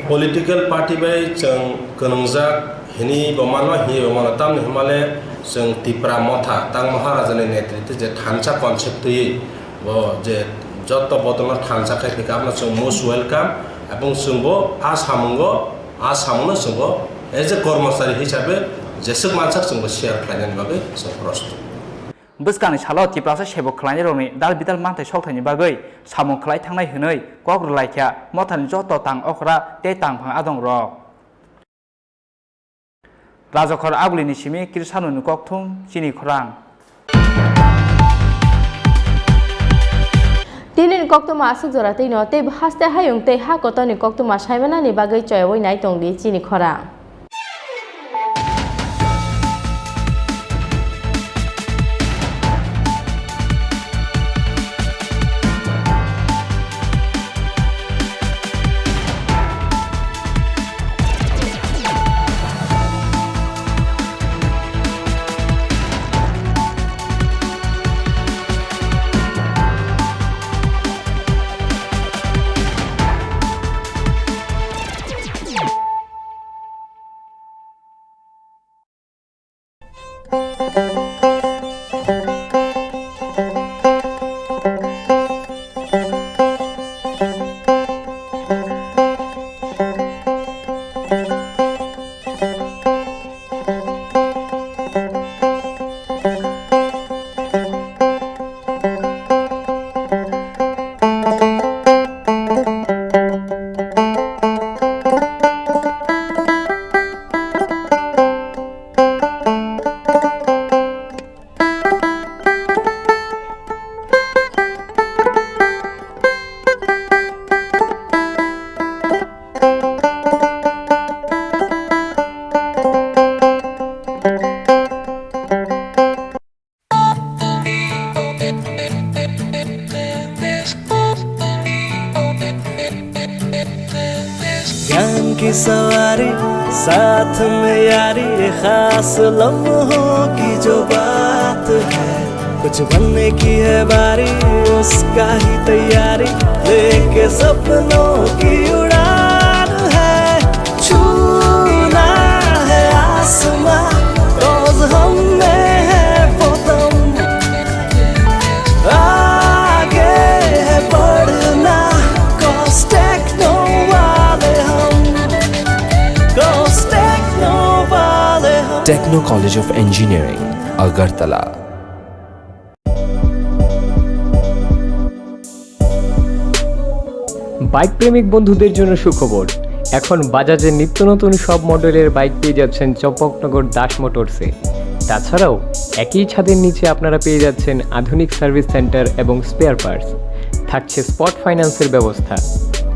Political party bai chwng kwrwngjak hinwi bo mano, hinwi bo mano. Tamni hwnmale chwng Tipra Motha, Tang Maharajani netritwe je thansa concept twiwi bo je joto bodolno thansa khai phikha, abono chwng most welcome. Ebong chwng bo a samungo, a samungno chwng bo as a kormochari hisabe jeswk mansak chwng bo share khlainani bagwi chwng prostut. Bwskangni salo Tiprasa sebuk khlainairokni dal bidal manthai sokthaini bagwi samung khlai thangnai hwnwi kok rwlaikha Mothani joto tang okra tei tangphang adongrok. Rajakhor Agulini simi Krisanoni kokthum chini khorang. Tinini koktwma aswk jora twino tei haste hayung tei ha kotorni koktwma saimanani bagwi choyaui nai tongdi chini khorang. की सवारी, साथ में यारी, ये खास लम्हों की जो बात है, कुछ बनने की है बारी, उसका ही तैयारी, लेके सपनों की उड़ान है, छूना है आसमां, रोज हम में है वो दम, आगे है बढ़ना, cause techno वाले हम, cause techno वाले हम। Techno College of Engineering, Agartala। Bike প্রেমিক বন্ধুদের জন্য সুখবর। এখন বাজাজের নিত্য নতুন সব মডেলের বাইক পেয়ে যাচ্ছেন চম্পকনগর দাস মোটরসে। তাছাড়াও একই ছাদের নিচে আপনারা পেয়ে যাচ্ছেন আধুনিক সার্ভিস সেন্টার এবং স্পেয়ার পার্টস। থাকছে স্পট ফাইন্যান্সের ব্যবস্থা।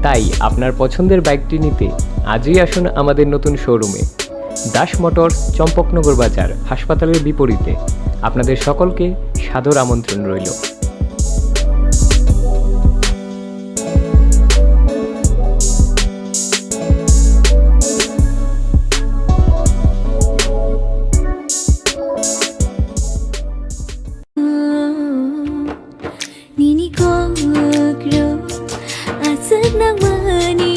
তাই আপনার পছন্দের বাইকটি নিতে আজই আসুন আমাদের নতুন শোরুমে। দাস মোটরস, চম্পকনগর বাজার, হাসপাতালের বিপরীতে। আপনাদের সকলকে সাদর আমন্ত্রণ রইল। Nini kok rok aswk nangmani,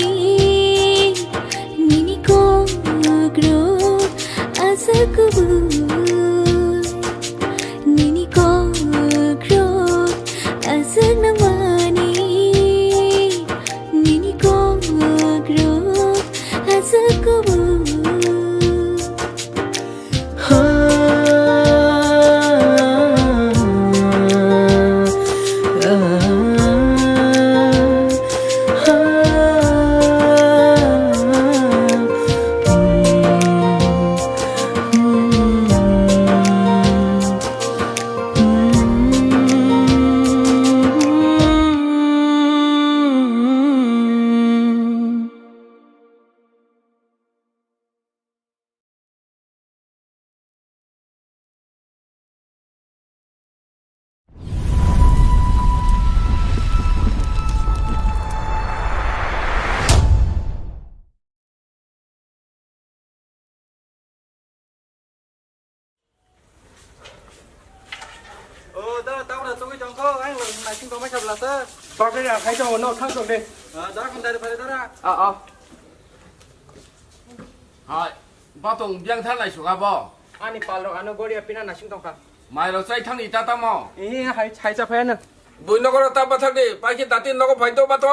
nini kok rok aswk kubui, nini kok rok aswk nangmani, nini kok rok aswk kubui. O, da, tabra tugui tongkho, ang naising tongmai kha bwlasa. Tokre ya, khai tongo, no, thang tong de. Ah, da, khum dari pare dara. Ah, ah. Hai, batong biang thar lai suka bo. Ani palrok ano goria pina naising tongkha. Mairok chai thangni ta tamo. Eh, hai, hai cha phaya na. Bui nokoro ta bathak di, pai khe dati nogo phai do bato.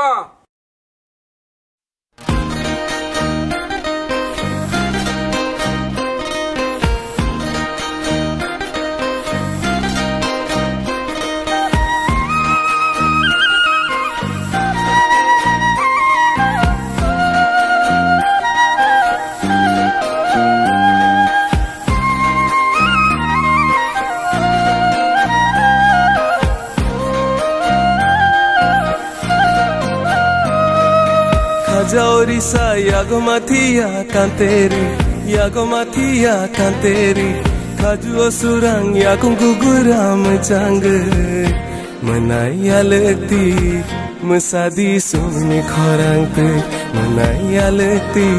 Khajao risa yago mathiya kanteri, yago mathiya kanteri. Khajuo surang yakung guguram changri. Mwnai yalwkti, mwsadi sumni khorang twi. Mwnai yalwkti,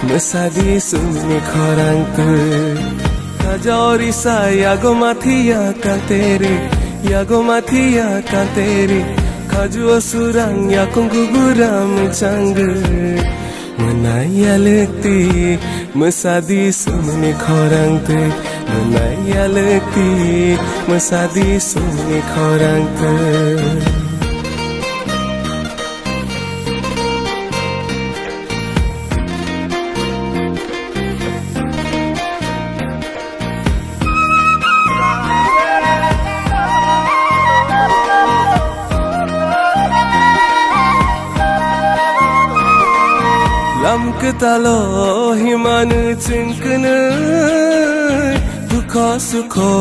mwsadi sumni khorang twi. Khajaori sa yago mathiya kanteri, yago mathiya kanteri. Khajuo surang yakung guguram changri. Mwnai yalwkti, mwsadi sumni khorang twi. Mwnai yalwkti, mwsadi sumni khorang twi. Lam kwtalo himanu chwngkwnwi, dukho sukho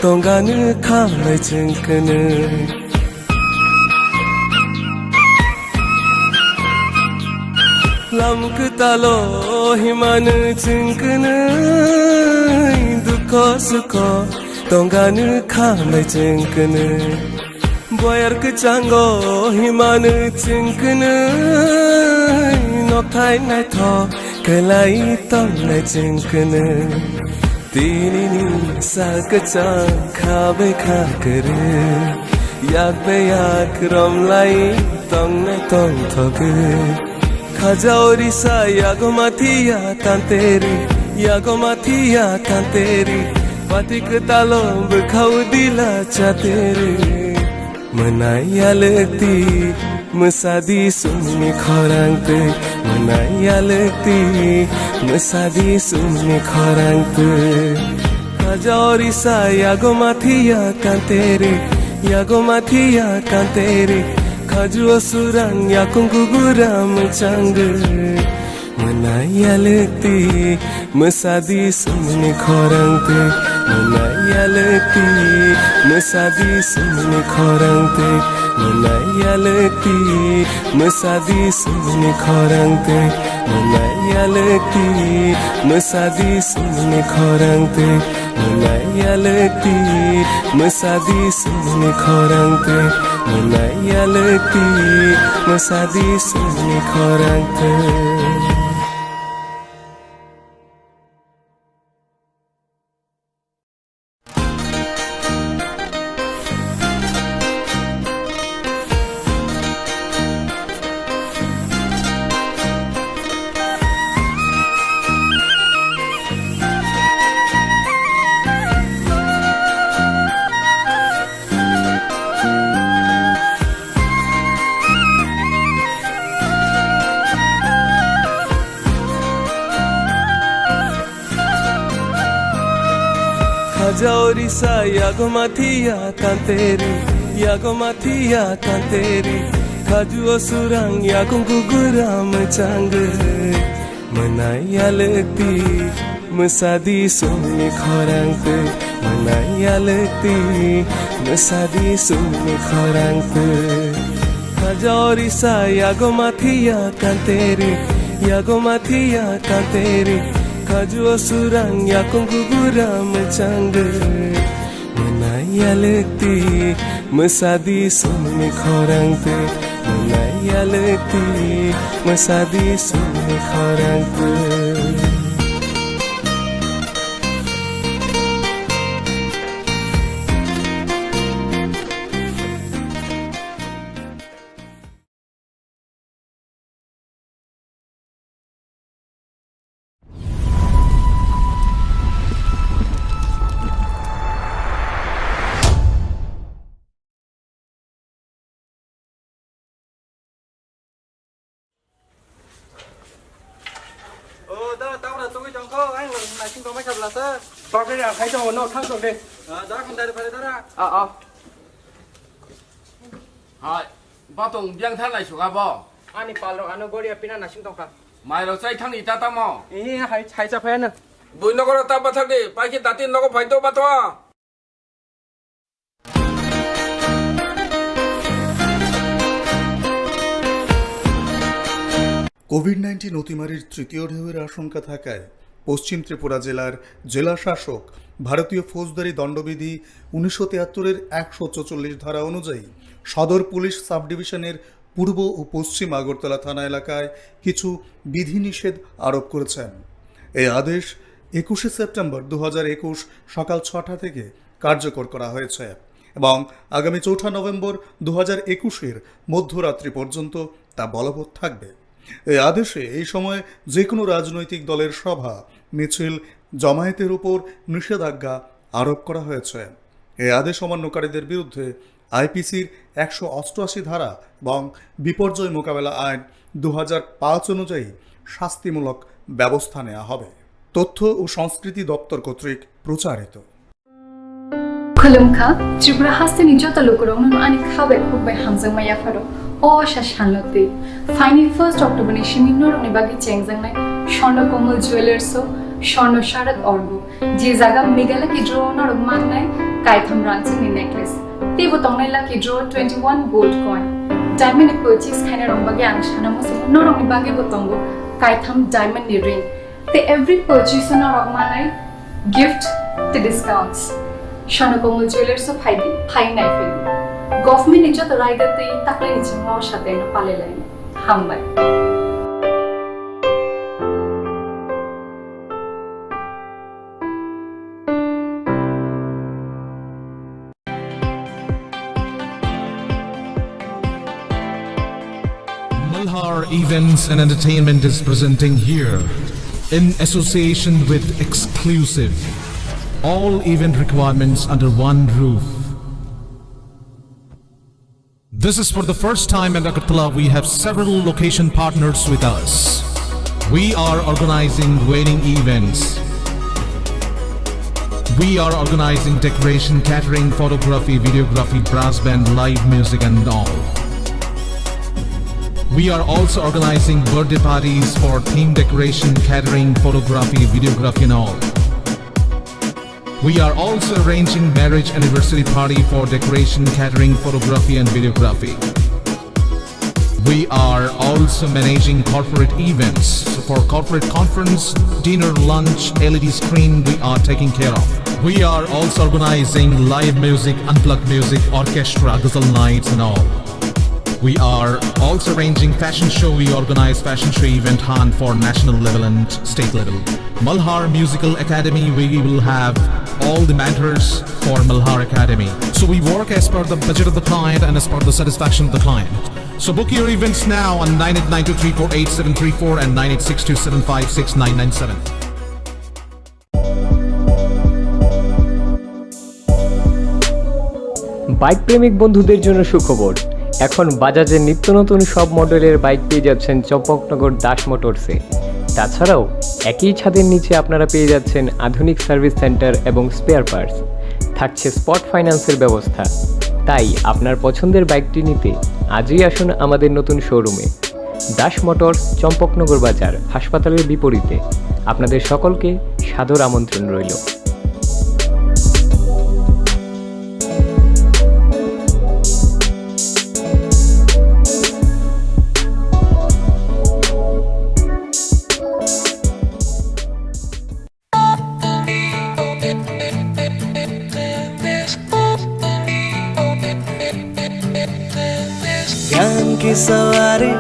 tongani khamlai chwngkwnwi. Lam kwtalo himanu chwngkwnwi, dukho sukho tongani khamlai chwngkwnwi. Boyar kwchango himanu chwngkwnwi, nokha Naithok kwlai tongnai chwng kwnwi, tinini sal kwchang kha bai kha kwrwi, yak bai yak romlai tongnai tongthogwi. Khaja o risa yago mathiya tanteri, yago mathiya tanteri, pati kwtalo bwkhao dila chateri. Mwnai yalwkti, mwsadi sumni khorang twi. Mwnai yalwkti, mwsadi sumni khorang twi. Khaja o risa yago mathiya tanteri, yago mathiya tanteri. Khaju o surang yakung gugura mwchangwi. Mwnai yalwkti, mwsadi sumni khorang twi. Mwnai yalwkti, mwsadi sumni khorang twi. Mwnai yalwkti, mwsadi sumni khorang twi. Mwnai yalwkti, mwsadi sumni khorang twi. Mwnai yalwkti, mwsadi sumni khorang twi. Mwnai yalwkti, mwsadi sumni khorang twi. Khaja o risa yago mathiya tanteri, yago mathiya tanteri. Khaju o surang yakung gugura mwchangwi. Mwnai yalwkti, mwsadi sumni khorang twi. Mwnai yalwkti, mwsadi sumni khorang twi. Khaja o risa yago mathiya tanteri, yago mathiya tanteri. Khaju o surang yakung gugura mwchangwi. Mwnai yalwkti, mwsadi sumni khorang twi. Mwnai yalwkti, mwsadi sumni khorang twi. O, da, tabra tugui tongkho, ang naising tongmai kha bwlasa. Tokhe ya, khai tongo, no, thang tong de. Ah, da, khon dari phari dara. Ah, ah. Hai, batong biang thar lai suka bo. Ani palrok ano goria pina naising tongkha. Mairok chai thang ita tamo. Eh, hai, hai cha phaya na. Bui nokoro ta bathak de, paikhe datin nogo phai to batwa. Covid nineteen অতিমারির তৃতীয় ঢেউয়ের আশঙ্কা থাকায় পশ্চিম ত্রিপুরা জেলার জেলা শাসক ভারতীয় ফৌজদারি দণ্ডবিধি উনিশশো তিয়াত্তরের একশো চৌচল্লিশ ধারা অনুযায়ী সদর পুলিশ সাব ডিভিশনের পূর্ব ও পশ্চিম আগরতলা থানা এলাকায় কিছু বিধিনিষেধ আরোপ করেছেন। এই আদেশ একুশে সেপ্টেম্বর দু হাজার একুশ সকাল ছটা থেকে কার্যকর করা হয়েছে এবং আগামী চৌঠা নভেম্বর দু হাজার একুশের মধ্যরাত্রি পর্যন্ত তা বলবৎ থাকবে। এই আদেশে এই সময় যে কোনো রাজনৈতিক দলের সভা, মিছিল, জমায়েতের উপর নিষেধাজ্ঞা আরোপ করা হয়েছে। এই আদেশ অমান্যকারীদের বিরুদ্ধে আইপিসির একশো অষ্টআশি ধারা এবং বিপর্যয় মোকাবেলা আইন দু হাজার পাঁচ অনুযায়ী শাস্তিমূলক ব্যবস্থা নেওয়া হবে। তথ্য ও সংস্কৃতি দপ্তর কর্তৃক প্রচারিত। Khulumkha, Tripura hasteni joto lukurokno ani kha bai khuk bai hamjakma yapharo. O sa salno twi. Phaini first October ni simi norokni bagwi chengjaknai Swarno Komol Jewellers o Swarno Sharat Orgo. Je jaga Meghalaya ki draw norok mannai kaitham rangchakni necklace. Teibo tongnai lucky draw twenty one gold coin. Diamond ni purchase khainai rok bagwi ang sana muchungo norokni bagwi bo tongo kaitham diamond ni ring. Tei every purchase o norok manai gift tei discounts. Swarno Komol Jewellers o phaidi, phai nai phai. Government ni joto raida tei taklai ni chingma o sateno palai lai. Hambai. Events and Entertainment is presenting here in association with Exclusive. All event requirements under one roof. This is for the first time in Agartala. We have several location partners with us. We are organizing wedding events. We are organizing decoration, catering, photography, videography, brass band, live music and all. We are also organizing birthday parties for theme decoration, catering, photography, videography and all. We are also arranging marriage anniversary party for decoration, catering, photography and videography. We are also managing corporate events. So for corporate conference, dinner, lunch, L E D screen, we are taking care of. We are also organizing live music, unplugged music, orchestra, ghazal nights and all. We are also arranging fashion show. We organize fashion show event hunt for national level and state level. Malhar Musical Academy, we will have all the mentors for Malhar Academy. So we work as per the budget of the client and as per the satisfaction of the client. So book your events now on nine eight nine two three four eight seven three four and nine eight six two seven five six nine nine seven. Bike প্রেমিক বন্ধুদের জন্য সুখবর। এখন বাজাজের নিত্য নতুন সব মডেলের বাইক পেয়ে যাচ্ছেন চম্পকনগর দাস মোটরসে। তাছাড়াও একই ছাদের নিচে আপনারা পেয়ে যাচ্ছেন আধুনিক সার্ভিস সেন্টার এবং স্পেয়ার পার্টস। থাকছে স্পট ফাইন্যান্সের ব্যবস্থা। তাই আপনার পছন্দের বাইকটি নিতে আজই আসুন আমাদের নতুন শোরুমে। দাস মোটরস, চম্পকনগর বাজার, হাসপাতালের বিপরীতে। আপনাদের সকলকে সাদর আমন্ত্রণ রইল। ज्ञान की सवारी,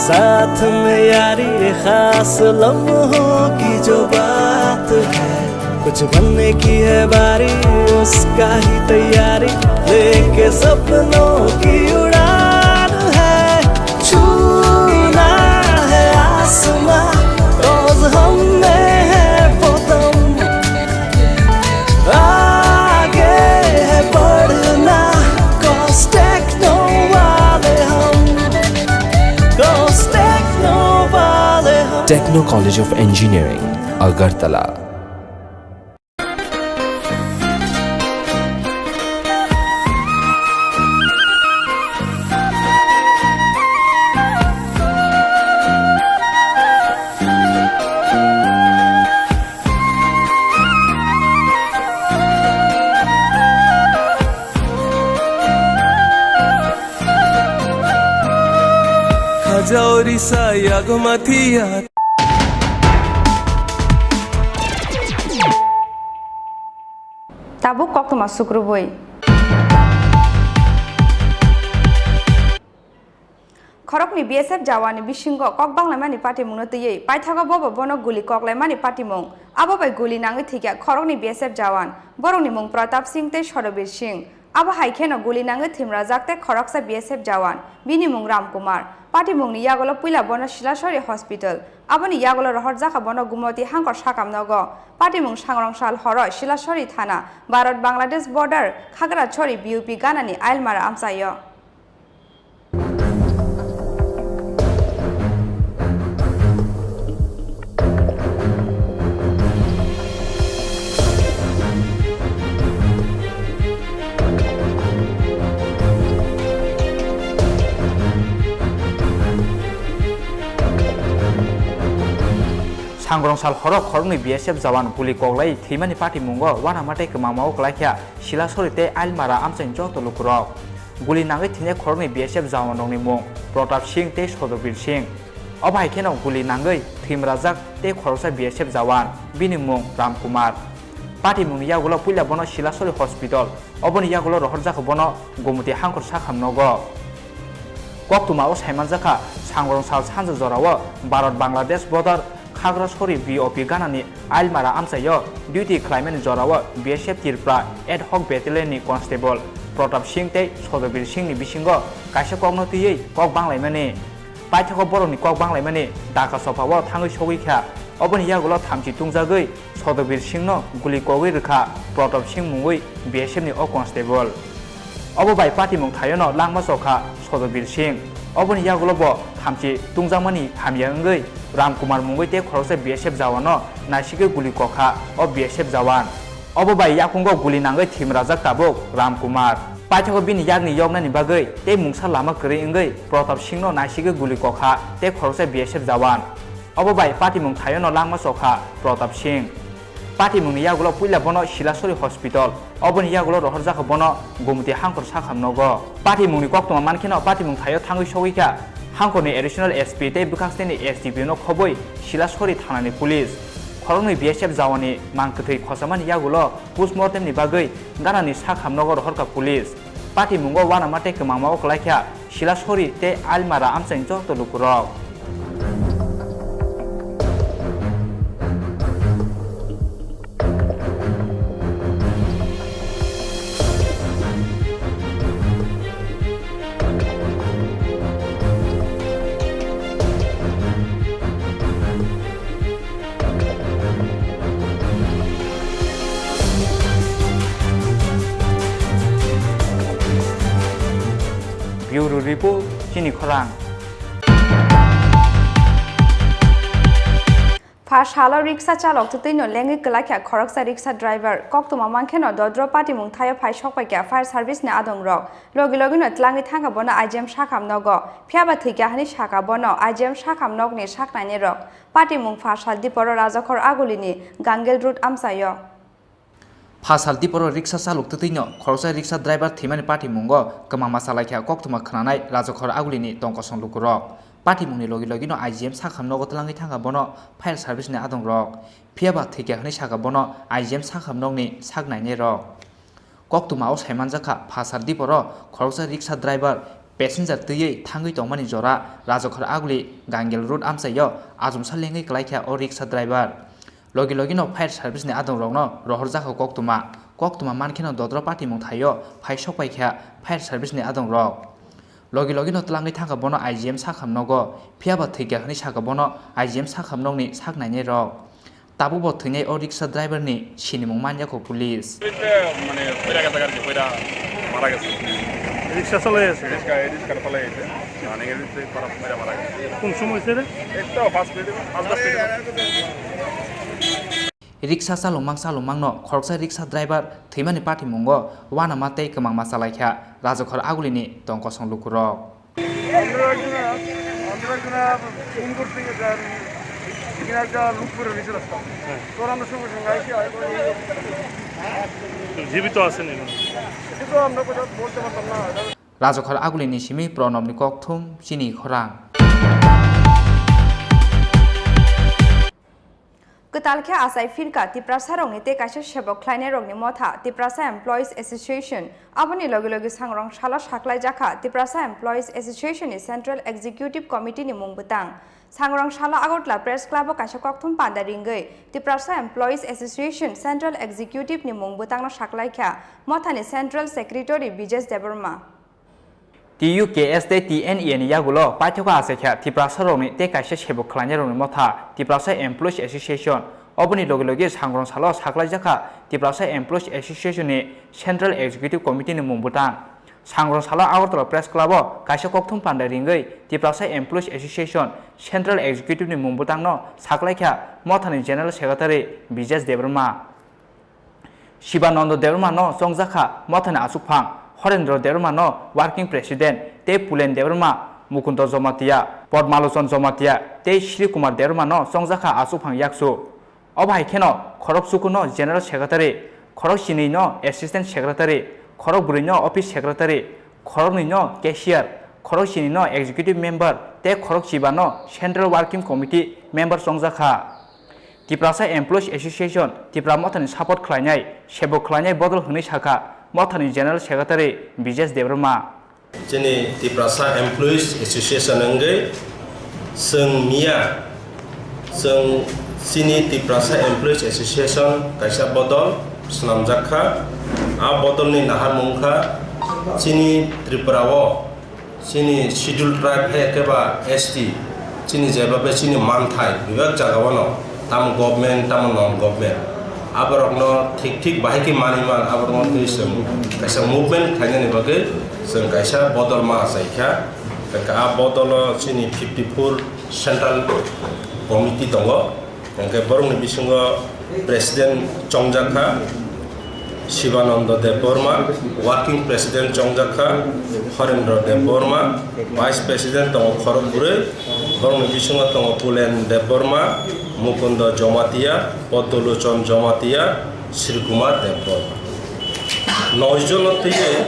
साथ में यारी, ये खास लम्हों की जो बात है। कुछ बनने की है बारी, उसका ही तैयारी, लेके सपनों की उड़ान है। छूना है आसमां, रोज हम में है वो दम। आगे है बढ़ना, cause techno वाले हम, cause techno वाले हम। Techno College of Engineering, Agartala. Khajaori saya gomathia. Tabuk koktwma sukrubui. Khoroknwi B S F jawani bisingo kok banglaimani patimungno twiwi paithago bobo bono guli koklaimani patimung. Abo bai guli nangwi thwikha khoroknwi B S F jawan. Borokni mung Pratap Singh tei Sodobir Singh. Abo hai kheno guli nangwi thwimrajak tei khoroksa B S F jawan, bini mung Ram Kumar. Patimungni yagulo puila bono Silasori Hospital, aboni yagulo rohorjakha bono Gumoti Hangkor sakam nogo. Patimung sangrong sal horo Silasori thana, Bharat Bangladesh border, Khagrachori B O P ganani Ailmara amchaio. Sangrong sal horo khoroknwi B S F jawan guli koklai thwimani patimungo uanama tei kwmamao kwlaikha Silasori tei Ailmara amchaini joto lukurok. Guli nangwi thwinai khoroknwi B S F jawanrokni mung Pratap Singh tei Sodobir Singh. Obo hai kheno guli nangwi thwimrajak tei khoroksa B S F jawan, bini mung Ram Kumar. Patimungni yagulo puila bono Silasori Hospital, oboni yagulo rohorjakha bono Gumoti Hangkor sakam nogo. Koktwmao saimanjakha, sangrong sal sanja jorao Bharat Bangladesh border Khagrasori B O P ganani Ailmara amchaio duty khlaimani jorao B S F Tripura ad hoc battalion ni constable Pratap Singh tei Sodobir Singh ni bisingo kaisa kokno twiwi kok banglaimani. Paithago borokni kok banglaimani Dhaka sophao thangwi sogwi kha. Oboni yagulo thamchi tungjagwi Sodobir Singhno guli kogwi rwkha Pratap Singh mungwi B S F ni o constable. Obo bai patimung thaiono langma chokha Sodobir Singh. Oboni yagulo bo thamchi tungjakmani hamya wngwi Ram Kumar mungwi tei khoroksa B S F jawano naisigwi guli kokha o B S F jawan. Obo bai yakungo guli nangwi thimrajak tabuk Ram Kumar. Paithago bini yakni yoknani bagwi tei mungsa lama kwrwi wngwi Pratap Singhno naisigwi guli kokha tei khoroksa B S F jawan. Obo bai patimung thaiono langma chokha Pratap Singh. Patimungni yagulo puila bono Silasori Hospital, oboni yagulo rohorjakha bono Gumti Hangkhor sakham nogo. Patimungni koktwma mankheno patimung thaio thangwi sogwi kha Hangkhorni Additional S P tei bwkhaksnini S D P O no khobwi Silasori thanani police. Khoroknwi B S F jawani mang kwthwi khochamani yagulo postmortem ni bagwi ganani sakham nogo rohorkha police. Patimungo uanama tei kwmangma o kwlaikha Silasori tei Almara amchaini joto lukurok. Bureau Report, Chini Khorang. Pha salo riksa chalok twtwino lengwi kwlaikha khoroksa riksa driver. Koktwma mankheno dodro patimung thaio phai sokpaikha fire service ni adongrok. Logi logino tlangwi thangkha bono I G M sakham nogo. Phiyaba thwikha hwnwi sakha bono I G M sakham nokni saknainirok. Patimung pha sal diporo Rajakhor Agulini Gangel Road amchaio. Pha sal diporo riksa chalok twtwino khoroksa riksa driver thwimani patimungo kwmangma chalaikha koktwma khwnanai Rajakhor Agulini tongkosong lukurok. Patimungni logi logino I G M sakham nogo tlangwi thangkha bono fire service ni adongrok. Phiyaba thwikha hwnwi sakha bono I G M sakham nokni saknainirok. Koktwma o saimanjakha pha sal diporo khoroksa riksa driver passenger twiwi thangwi tongmani jora Rajakhor Aguli Gangel Road amchaio achomsa lengwi kwlaikha o riksa driver. Logi logino fire service ni adongrokno rohorjakha koktwma. Koktwma mankheno dodro patimung thaio phai sokpaikha fire service ni adongrok. Logi logino tlangwi thangkha bono I G M sakham nogo, phiyaba thwikha hwnwi sakha bono I G M sakham nokni saknainirok. Tabukbo thwinai o riksa driver ni sinimung manyakho police. Police mane pera kata kar pera mara gese. Rickshaw chalai ase. Rickshaw, rickshaw chalai ase. Mane gese para pera mara gese. কোন সময় হয়েছে রে? এই তো পাঁচ মিনিট, পাঁচ দশ minute. Riksa chalokmang chalokmangno khoroksa riksa driver thwimani patimungo uanama tei kwmangma chalaikha Rajakhor Agulini tongkosong lukurok. আমরা একজন, আমরা একজন ফোন করতে গিয়ে স্যার, এখানে একটা লুট করে নিয়েছে রাস্তা। হ্যাঁ। তো আমরা সঙ্গে সঙ্গে আইসি, আই-, জীবিত আছেন এখন? এটা তো আমরা কথা বলতে পারতাম না। Rajakhor Agulini simi Pranobni kokthum chini khorang. Kwtal khe achai phirkha Tiprasarokni tei kaisa sebok khlainairokni motha Tiprasa Employees Association. Aboni logi logi sangrong salo saklaijakha Tiprasa Employees Association ni Central Executive Committee ni mung bwtang. Sangrong salo Agartala Press Club o kaisa kokthum panda ringwi Tiprasa Employees Association Central Executive ni mung bwtangno saklaikha mothani Central Secretary Bijesh Debbarma. T U K S tei T N E A ni yagulo paithakgo achaikha Tiprasarokni tei kaisa sebok khlainairokni motha Tiprasa Employees Association. Oboni logi logi sangrong salo saklaijakha Tiprasa Employees Association ni Central Executive Committee ni mung bwtang. Sangrong salo Agartala Press Club o kaisa kokthum panda ringwi Tiprasa Employees Association Central Executive ni mung bwtangno saklaikha mothani General Secretary Bijesh Debbarma. Shibananda Debbarma no chongjakha mothani achukphang, Horendra Debbarma no Working President, tei Pulen Debbarma, Mukunda Jamatia, Padmalochon Jamatia tei Shri Kumar Debbarma no chongjakha achukphang yaksu. Obo hai kheno khorok chuku no General Secretary, khorok chini no Assistant Secretary, khorok bwrwi no Office Secretary, khoroknwi no Cashier, khorok chini no Executive Member tei khorok chiba no Central Working Committee Member chongjakha. Tiprasa Employees Association Tipra mothani support khlainai, sebok khlainai bodol hwnwi sakha mothani General Secretary Bijesh Debbarma. Chini Tiprasa Employees Association wngwi chwng miya chwng chini Tiprasa Employees Association kaisa bodol swnamjak kha. A bodolni naharmung kha chini Tripura o Chini Scheduled Tribe hai khe ba S T, chini jeba be chini manthai bebak jaga o no, tamo government, tamo non government, aborok no thik thik bahai khe manwi man, aborok no twi chwng kaisa movement khlainani bagwi chwng kaisa bodol ma achai kha. Hwnkhe a bodol o chini fifty four Central Committee tongo. Hwnkhe borokni bisingo President chongjak kha Shivananda Debbarma, Working President chongjak kha Horendra Debbarma, Vice President tongo khorok bwrwi, borokni bisingo tongo Pulen Debbarma, Mukunda Jamatia, Poddolochon Jamatia, Srikumar Debbarma. Noi jono twiwi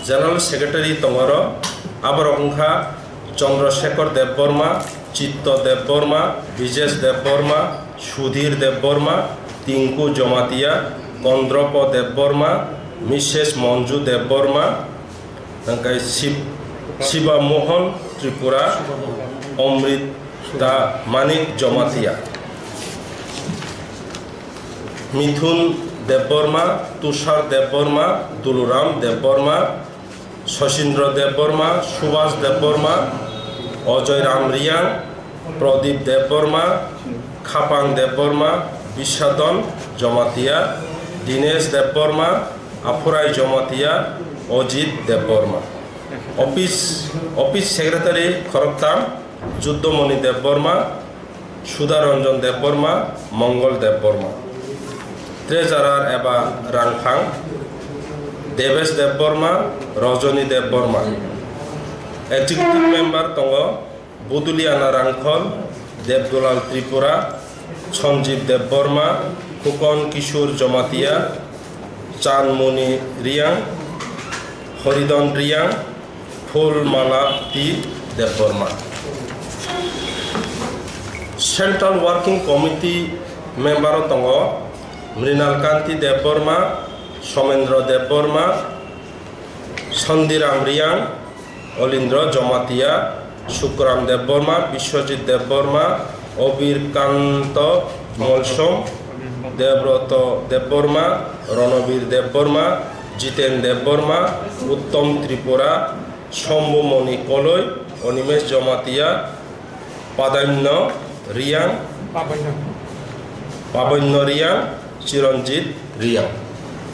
General Secretary tongo oro, aborok wngkha Chandra Shekhar Debbarma, Chitto Debbarma, Brijesh Debbarma, Sudhir Debbarma, Tinku Jamatia, Kondropo Debbarma, Missus Manju Debbarma, hwnkhe Shiv-, Shiva Mohan Tripura, Amrita Manik Jamatia. Mithun Debbarma, Tushar Debbarma, Duluram Debbarma, Sachindra Debbarma, Subhas Debbarma, Ajoy Ram Riang, Pradip Debbarma, Khapang Debbarma, Biswadon Jamatia, Dinesh Debbarma, Aphurai Jamatia, Ajit Debbarma. Office, Office Secretary khoroktham, Juddomoni Debbarma, Sudharanjan Debbarma, Mongol Debbarma. Treasurer eba rangphang, Debesh Debbarma, Rajani Debbarma. Executive member tongo Buduliana Rangkhol, Debdulal Tripura, Sanjeev Debbarma, Khukon Kishore Jamatia, Chanmoni Riang, Horidon Riang, Phulmala T Debbarma. Central Working Committee member o tongo Mrinal Kanti Debbarma, Somendra Debbarma, Sondiram Riang, Olindra Jamatia, Sukram Debbarma, Biswajit Debbarma, Obir Kanto Molsom, Debroto Debbarma, Ronobir Debbarma, Jiten Debbarma, Uttom Tripura, Sombumoni Koloi, Onimesh Jamatia, Padanyo Riang, Pabanyo Riang, Chiranjit Riang.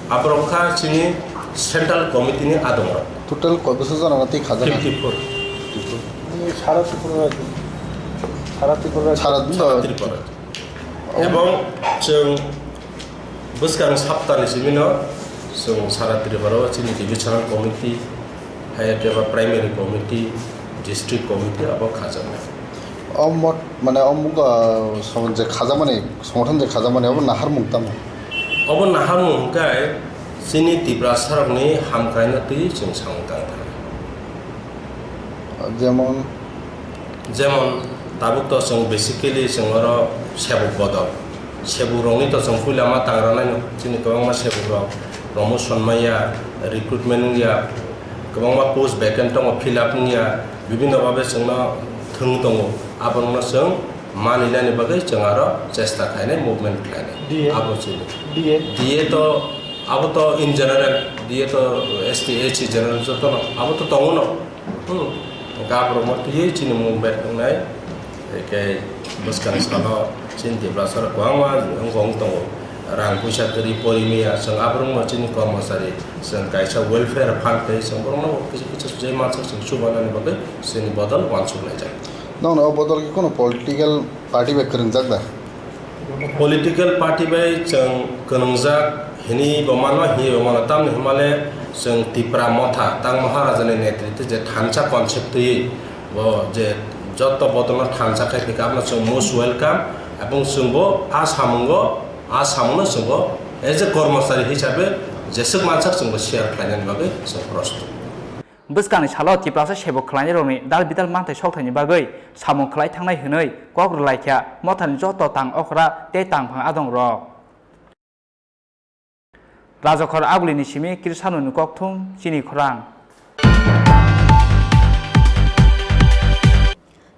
Aborok kha chini Central Committee ni adongrok. Total koi bosor jona no twi khajak? Fifty four. Sara Tripura rajyo. Sara Tripura rajyo. Sara Sara Tripura. Ebong chwng bwskang saptani simi no chwng sara Tripura o chini divisional committee, hai khe ba primary committee, district committee abo khajaknai. O mot, mane o muga song-, je khajakmani, songothon je khajakmani, obo naharmung tamo? Obo naharmung hwnkhe chini Tiprasarokni hamkraino twi chwng samung tang thangkha. Jemon? Jemon, tabuk to chwng basically chwng oro sebuk bodol. Sebukrokni to chwng puila ma tang rwnaino, chini kwbangma sebukrok promotion maya, recruitment wngya, kwbangma post vacant tongo, fill up wngya, bibhinno bhabe chwngno thwng tongo. Aborokno chwng maninani bagwi chwng aro chesta khlainai, movement khlainai. D A? Abo chini. D A? D A to, abo to in general, D A to S T, S C general jotono, abo to tongo no. Hmm. Hwnkhe aborokno twiwi chini movement wngnai. Hwnkhe bwskang salo chini Tiprasarok kwbangma wngkha wng tongo. Rang puisa kwrwi pori maya, chwng aborokno chini kormosari, chwng kaisa welfare fund tei chwng borokno kisa kisa je mansak chwng chubanani bagwi chini bodol uansuk laijak. Nokno o bodol khe kono political party bai kwrwngjak da? Political party bai chwng kwrwngjak hinwi bo mano, hinwi bo mano, tamni hwnmale chwng Tipra Motha, tang Maharajani netritwe je thansa concept twiwi bo je joto bodolno thansa khai phika, abono chwng most welcome, ebong chwngbo a samungo, a samungno chwngbo as a kormosari hisabe jeswk mansak chwngbo share khlainani bagwi chwng prostut. Bwskangni salo Tiprasa sebuk khlainairokni dal bidal manthai sokthaini bagwi samung khlai thangnai hwnwi kok rwlaikha Mothani joto tang okra tei tangphang adongrok. Rajakhor Agulini simi Krisanoni kokthum chini khorang.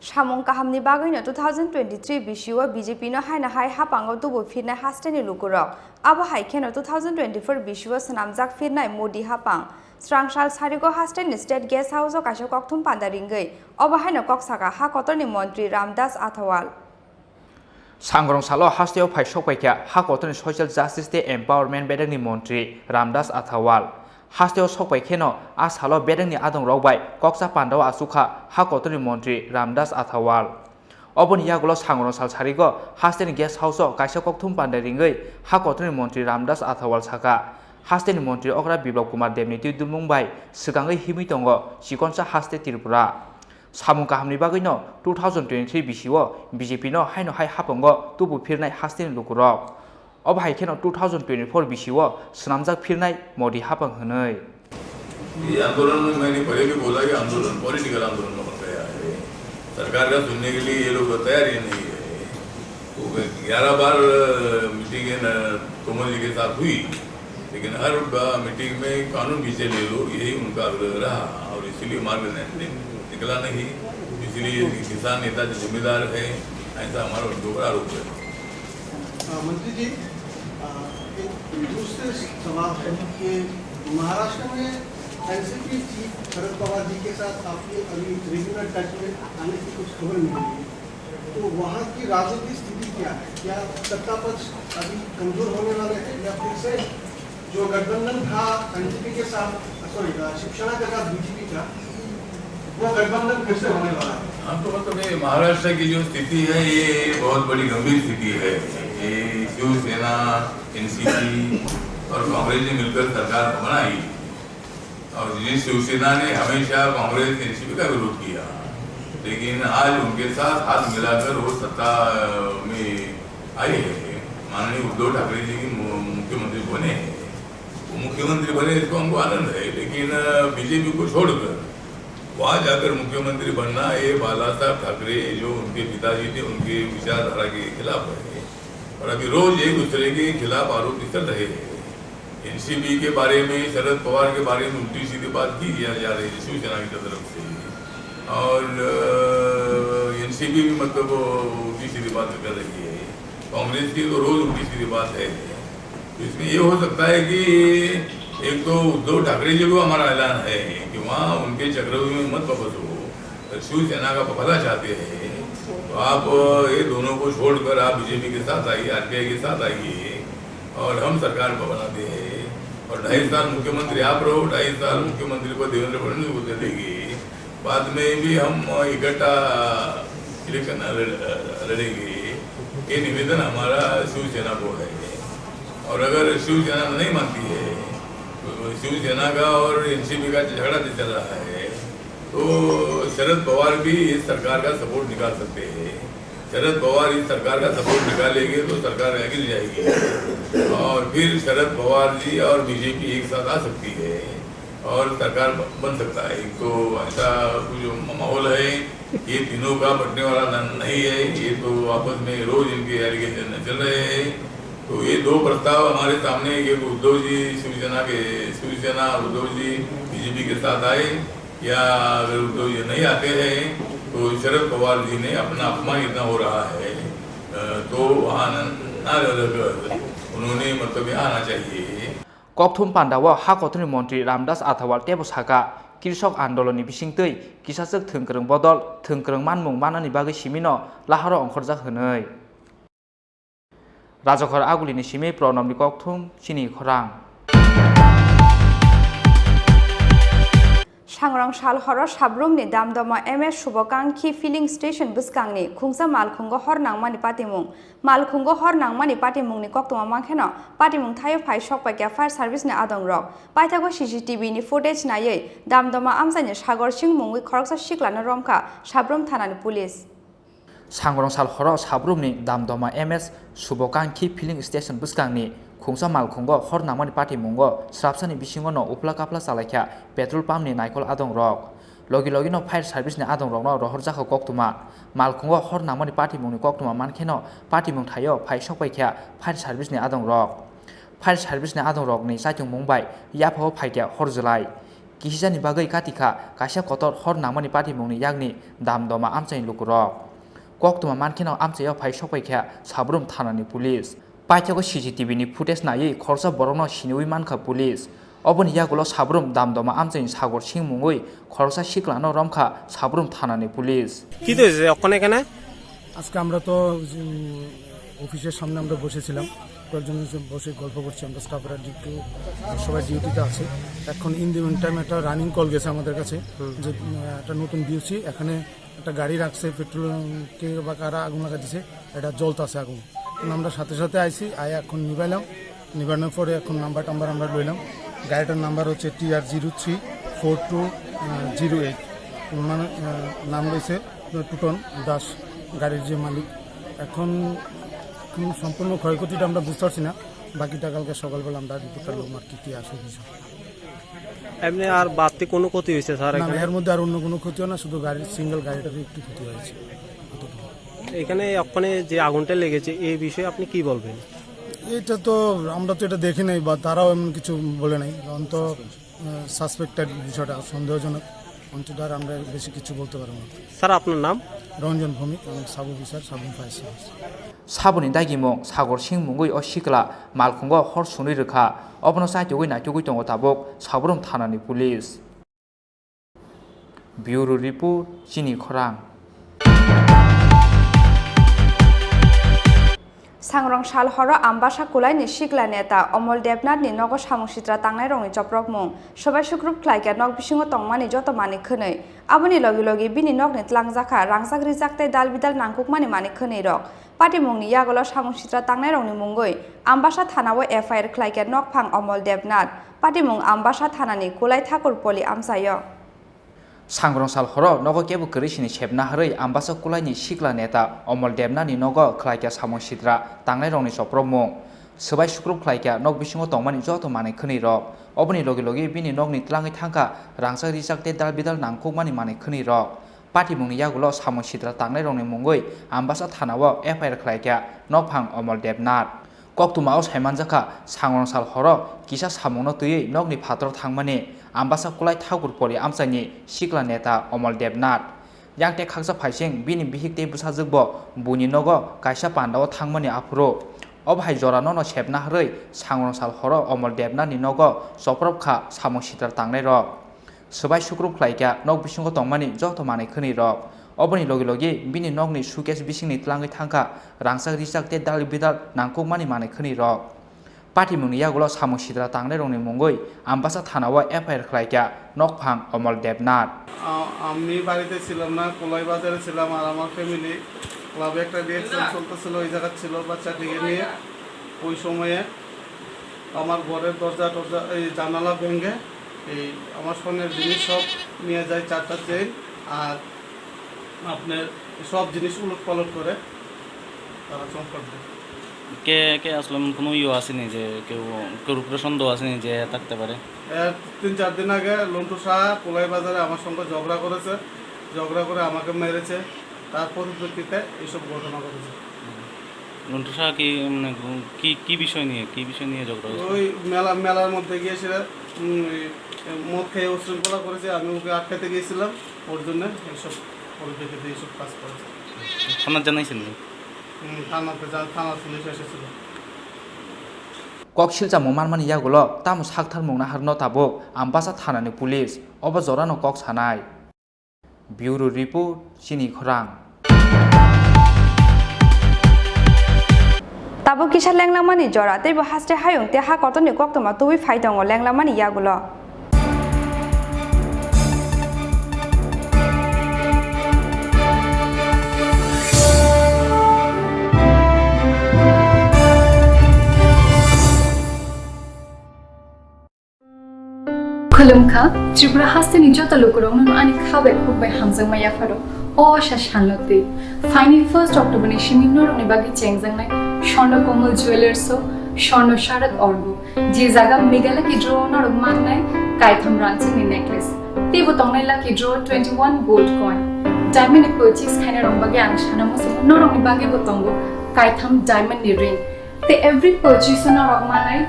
Samung kahamni bagwino two thousand twenty-three bisio B J P no haino hai hapango tubu phirnai hasteni lukurok. Abo hai kheno two thousand twenty-four bisio swnamjak phirnai Modi hapang. Srangsal sarigo hasteni State Guest House o kaisa kokthum panda ringwi obo haino kok saka ha kotorni montri Ramdas Athawal. Sangrong salo hasteo phai sokpaikha ha kotorni Social Justice tei Empowerment bedekni montri Ramdas Athawal. Hasteo sokpai kheno a salo bedekni adongrok bai koksa pandao achukha ha kotorni montri Ramdas Athawal. Oboni yagulo sangrong sal sarigo hasteni Guest House o kaisa kokthum panda ringwi ha kotorni montri Ramdas Athawal saka, hasteni montri okra Biplab Kumar Debni twi dulmung bai swkangwi himwi tongo chikonsa haste Tripura. Samung kahamni bagwino two thousand twenty-three bisio B J P no haino hai hapango tubu phirnai hasteni lukurok. Obo hai kheno two thousand twenty-four bisio swnamjak phirnai Modi hapang hwnwi. ये आंदोलन में मैंने पहले भी बोला कि आंदोलन पॉलिटिकल आंदोलन में बन गया है। सरकार का सुनने के लिए ये लोग तैयार ही नहीं है। तो ग्यारह बार मीटिंग है ना, तोमर जी के साथ हुई, लेकिन हर मीटिंग में कानून पीछे ले लो, यही उनका आग्रह रहा और इसीलिए मार्ग निकला नहीं। इसलिए किसान नेता जो जिम्मेदार है, ऐसा हमारा उनके ऊपर आरोप है। मंत्री जी, एक दूसरे सवाल है कि महाराष्ट्र में एनसीपी चीफ शरद पवार जी के साथ आपके अभी रेगुलर टच में आने की कुछ खबर मिली है। तो वहाँ की राजनीतिक स्थिति क्या है? क्या सत्ता पक्ष अभी कमजोर होने वाले हैं या फिर से जो गठबंधन था एनसीपी के साथ, सॉरी, शिवसेना के साथ बीजेपी का, वो गठबंधन फिर से होने वाला है? हाँ, तो मतलब ये महाराष्ट्र की जो स्थिति है, ये बहुत बड़ी गंभीर स्थिति है। ये शिवसेना, एनसीपी और कांग्रेस ने मिलकर सरकार बनाई। और जिस शिवसेना ने हमेशा कांग्रेस, एनसीपी का विरोध किया, लेकिन आज उनके साथ हाथ मिलाकर वो सत्ता में आई है। माननीय उद्धव ठाकरे जी की मु-, मुख्यमंत्री बने हैं। वो मुख्यमंत्री बने, इसको हमको आनंद है, लेकिन बीजेपी को छोड़कर वहाँ जाकर मुख्यमंत्री बनना, ये बाला साहब ठाकरे जो उनके पिताजी थे, उनके विचारधारा के खिलाफ है। और अभी रोज एक दूसरे के खिलाफ आरोप निकल रहे हैं। एनसीपी के बारे में, शरद पवार के बारे में उल्टी सीधी बात की जा, जा रही है शिवसेना की तरफ से। और एनसीपी भी, मतलब, वो उल्टी सीधी बात कर रही है। कांग्रेस की तो रोज उल्टी सीधी बात है। तो इसमें ये हो सकता है कि एक तो उद्धव ठाकरे जी को हमारा ऐलान है कि वहाँ उनके चक्रव्यूह में मत वापस हो, शिवसेना का भला चाहते हैं, तो आप ये दोनों को छोड़कर आप बीजेपी के साथ आइए, आरपीआई के साथ आइए और हम सरकार को बनाते हैं। और ढाई साल मुख्यमंत्री आप रहो, ढाई साल मुख्यमंत्री को देवेंद्र फडणवीस को दे देंगे, बाद में भी हम इकट्ठा इलेक्शन लड़-, लड़ेंगे। ये निवेदन हमारा शिवसेना को है। और अगर शिवसेना नहीं मानती है, तो शिवसेना का और एनसीपी का झगड़ा जो चल रहा है, तो शरद पवार भी इस सरकार का सपोर्ट निकाल सकते हैं। शरद पवार इस सरकार का सपोर्ट निकालेंगे तो सरकार गिर जाएगी और फिर शरद पवार जी और बीजेपी एक साथ आ सकती है और सरकार ब-, बन सकता है। तो ऐसा कुछ माहौल है, ये तीनों का बंटने वाला न-, नहीं है। ये तो आपस में रोज इनके एलिगेशन चल रहे हैं। तो ये दो प्रस्ताव हमारे सामने, एक उद्धव जी शिवसेना के, शिवसेना उद्धव जी बीजेपी के साथ आए, या अगर उद्धव जी नहीं आते हैं तो शरद पवार जी ने अपना अपमान इतना हो रहा है, अ, तो वहाँ न, ना रहकर उन्होंने, मतलब, यहाँ आना चाहिए। Kokthum pandao ha kotorni montri Ramdas Athawal tebo saka, Krishok andolonni bisingtwi kisachwk thwngkwrwng bodol thwngkwrwng manmung manani bagwi simino laharo ongkhorjak hwnwi. Rajakhor Agulini simi Pranobni kokthum chini khorang. Sangrong sal horo Sabrumni Damdoma M S Subokangkhi filling station bwskangni khungsa malkhungo hor nangmani patimung. Malkhungo hor nangmani patimungni koktwma mankheno patimung thaio phai sokpaikha fire service ni adongrok. Paithago C C T V ni footage naiwi Damdoma amchaini Sagor Singh mungwi khoroksa siklano romkha Sabrum thanani police. Sangrong sal horo Sabrumni Damdoma M S Subokangkhi filling station bwskangni khungsa malkhungo hor nangmani patimungo srapsani bisingono uphla kaphla chalaikha petrol pump ni naikol adongrok. Logi logino fire service ni adongrokno rohorjakha koktwma. Malkhungo hor nangmani patimungni koktwma mankheno patimung thaio phai sokpaikha fire service ni adongrok. Fire service ni adongrokni chaichungmung bai yaphao phaikha hor jwlai. Kisijani bagwi katikha kaisa kotor hor nangmani patimungni yakni Damdoma amchaini lukurok. Koktwma mankheno amchaio phai sokpaikha Sabrum thanani police. Paithago C C T V ni footage naiwi khoroksa borokno siniwi mankha police. Oboni yagulo sabrum Damdoma amchaini Sagor Singh mungwi khoroksa siklano romkha sabrum thanani police. কি তো হয়েছে অক্ষণ এখানে? আজকে আমরা তো, উম, অফিসের সামনে আমরা বসেছিলাম, কয়েকজন এসে বসে গল্প করছি, আমরা স্টাফরা ডিউটি, সবাই ডিউটিতে আছে। এখন ইন দি মিন টাইম একটা রানিং কল গেছে আমাদের কাছে যে, উম, একটা নতুন বিওসি এখানে একটা গাড়ি রাখছে, পেট্রোল ট্যাঙ্কি বা কারা আগুন লাগা দিছে, এটা জ্বলতাছে আগুন। এখন আমরা সাথে সাথে আইছি, আয়া এখন নিবাইলাম, নিবানোর পরে এখন নাম্বার টাম্বার আমরা লইলাম। গাড়িটার নাম্বার হচ্ছে T R zero three four two zero eight. মানে, আহ, নাম রয়েছে টুটন দাস, গাড়ির যে মালিক। এখন এখন সম্পূর্ণ ক্ষয়ক্ষতিটা আমরা বুঝতে পারছি না, বাকিটা কালকে সকালবেলা আমরা রিপোর্টটা লম আর কি, কি আসে বিষয়। এমনি আর বাড়তি কোনো ক্ষতি হয়েছে স্যার না, না, এখানে? এর মধ্যে আর অন্য কোনো ক্ষতি হয় না, শুধু গাড়ির, সিঙ্গেল গাড়িটারই একটু ক্ষতি হয়েছে। এখানে অক্ষণে যে আগুনটা লেগেছে, এই বিষয়ে আপনি কি বলবেন? এটা তো, আমরা তো এটা দেখি নাই বা তারাও এমন কিছু বলে নাই, কারণ তো, আহ, সাসপেক্টেড বিষয়টা, সন্দেহজনক, অন্তত আর আমরা বেশি কিছু বলতে পারবো না। স্যার, আপনার নাম? রঞ্জন ভৌমিক, আমি sub officer, sub fire service. Saboni dagimung Sagor Singh mungwi o sikla malkhungo hor sunwi rwkha. Obono chaitugwi naitugwi tongo tabuk Sabrum thanani police. Bureau Report, Chini Khorang. Sangrong sal horo Ambasa Kulaini sikla neta Omol Debnathni nogo samung sitra tangnairokni chopropmung, sobai sukrup khlaikha nok bisingo tongmani joto manwi khwnwi. Aboni logi logi bini nokni tlangjakha rangchak rijak tei dal bidal nangkukmani manwi khwnwi rok. Patimungni yagulo samung sitra tangnairokni mungwi Ambasa thanao F I R khlaikha nokphang Omol Debnath. Patimung Ambasa thanani Kulai Thakur Poli amchaio. Sangrong sal horo nogo kebo kwrwi sini sepna harwi Ambasa Kulaini sikla neta Omol Debnathni nogo khlaikha samung sitra tangnairokni chopropmung. Swbai sukrup khlaikha nok bisingo tongmani joto manwi khwnwi rok. Oboni logi logi bini nokni tlangwi thangkha rangchak rijak tei dal bidal nangkukmani manwi khwnwi rok. Patimungni yagulo samung sitra tangnairokni mungwi Ambasa thanao F I R khlaikha nokphang Omol Debnath. Koktwmao saimanjakha, sangrong sal horo kisa samungno twiwi nokni phataro thangmani Ambasa Kulai Thakur Poli amchaini sikla neta Omol Debnath. Yang tei khaksa phaising bini bihik tei bwsajwkbo buini nogo kaisa pandao thangmani aphuru. Obo hai jora nono sepna harwi sangrong sal horo Omol Debnathni nogo chopropkha samung sitra tangnairok. Swbai sukrup khlaikha nok bisingo tongmani joto manwi khwnwi rok. Oboni logi logi bini nokni suitcase bisingni tlangwi thangkha rangchak rijak tei dal bidal nangkukmani manwi khwnwi rok. Patimungni yagulo samung sitra tangnairokni mungwi Ambasa thanao F I R khlaikha nokphang Omol Debnath. আ-, আমি বাড়িতে ছিলাম না, কোলাই বাজারে ছিলাম, আর আমার ফ্যামিলি ক্লাবে একটা রিহার্সাল চলতেছিল, ওই জায়গা ছিল বাচ্চাটিকে নিয়ে। ওই সময়ে আমার ঘরের দরজা টরজা, এই জানালা ভেঙে এই আমার স্বর্ণের জিনিস সব নিয়ে যায়, চারটা চেইন আর আপনার সব জিনিস উলট পালট করে তারা চম্পট দেয়। কে, কে আসলে এমন কোনো ইয়ে আসেনি যে কেউ, কেউর উপরে সন্দেহ আসেনি যে থাকতে পারে? এর তিন চার দিন আগে লন্টু শাহ কোলাই বাজারে আমার সঙ্গে ঝগড়া করেছে, ঝগড়া করে আমাকে মেরেছে, তার পরিপ্রেক্ষিতে এইসব ঘটনা ঘটেছে। লন্টু শাহ কি, মানে, কি, কি বিষয় নিয়ে, কি বিষয় নিয়ে ঝগড়া হয়েছিল? ওই মেলা, মেলার মধ্যে গিয়েছিল, উম, ওই মদ খেয়ে উশৃঙ্খলা করেছে, আমি ওকে আটকাতে গিয়েছিলাম, ওর জন্য এইসব পরিপ্রেক্ষিতে এইসব কাজ করেছে। থানাত জানাইছেন নি? হুম, থানাতে যা-, থানা পুলিশ এসেছিল। Kok silchamo manmani yagulo tamo saktharmung naharno tabuk Ambasa thanani police obo jorano kok sanai. Bureau Report, Chini Khorang. Tabuk kisa lenglangmani jora, teibo haste hayung tei ha kotorni koktwma tubui phai tongo lenglangmani yagulo. Khulumkha, Tripura hasteni joto lukurokno ani kha bai khuk bai hamjakma yapharo o asa salno twi. Phaini first October ni simi norokni bagwi chengjaknai Swarna Komal Jewellers o Swarna Sharad Orgo, je jaga Meghalaya Kidro norok mannai kaitham rangchakni necklace. Teibo tongnai lucky draw twenty one gold coin. Diamond ni purchase khainai rok bagwi ang sana muchungo, norokni bagwi bo tongo kaitham diamond ni ring. Tei every purchase o norok manai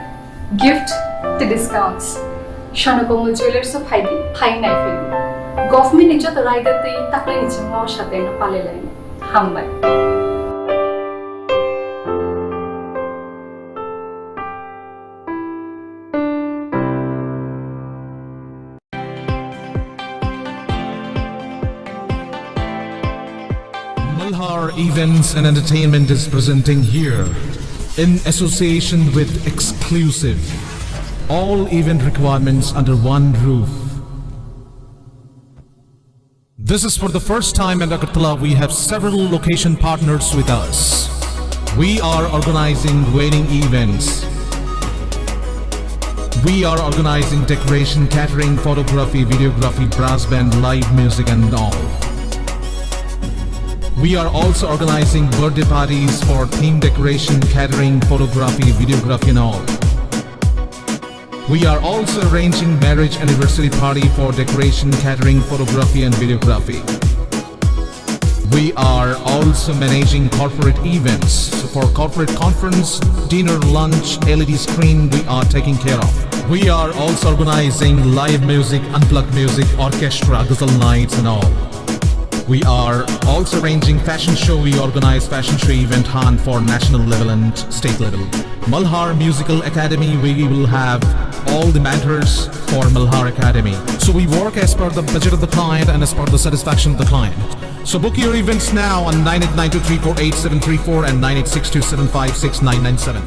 gift tei discounts. Swarna Komal Jewellers o phaidi, phai naiphaiwi. Government ni joto raida tei taklai ni chwngno o sateno palai lainai. Hambai. Events and Entertainment is presenting here, in association with Exclusive, all event requirements under one roof. This is for the first time at Agartala. We have several location partners with us. We are organizing wedding events. We are organizing decoration, catering, photography, videography, brass band, live music and all. We are also organizing birthday parties for theme decoration, catering, photography, videography and all. We are also arranging marriage anniversary party for decoration, catering, photography and videography. We are also managing corporate events. So for corporate conference, dinner, lunch, L E D screen, we are taking care of. We are also organizing live music, unplugged music, orchestra, ghazal nights and all. We are also arranging fashion show. We organize fashion show event hunt for national level and state level. Malhar Musical Academy, we will have all the mentors for Malhar Academy. So we work as per the budget of the client and as per the satisfaction of the client. So book your events now on nine eight nine two three four eight seven three four and nine eight six two seven five six nine nine seven.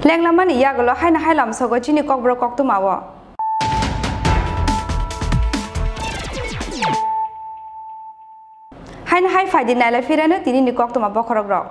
Lenglamani yagulo haino hai lamsogo chini kokborok koktwmao. Haino hai phaidi nailai phirano tinini koktwma bokhorokrok.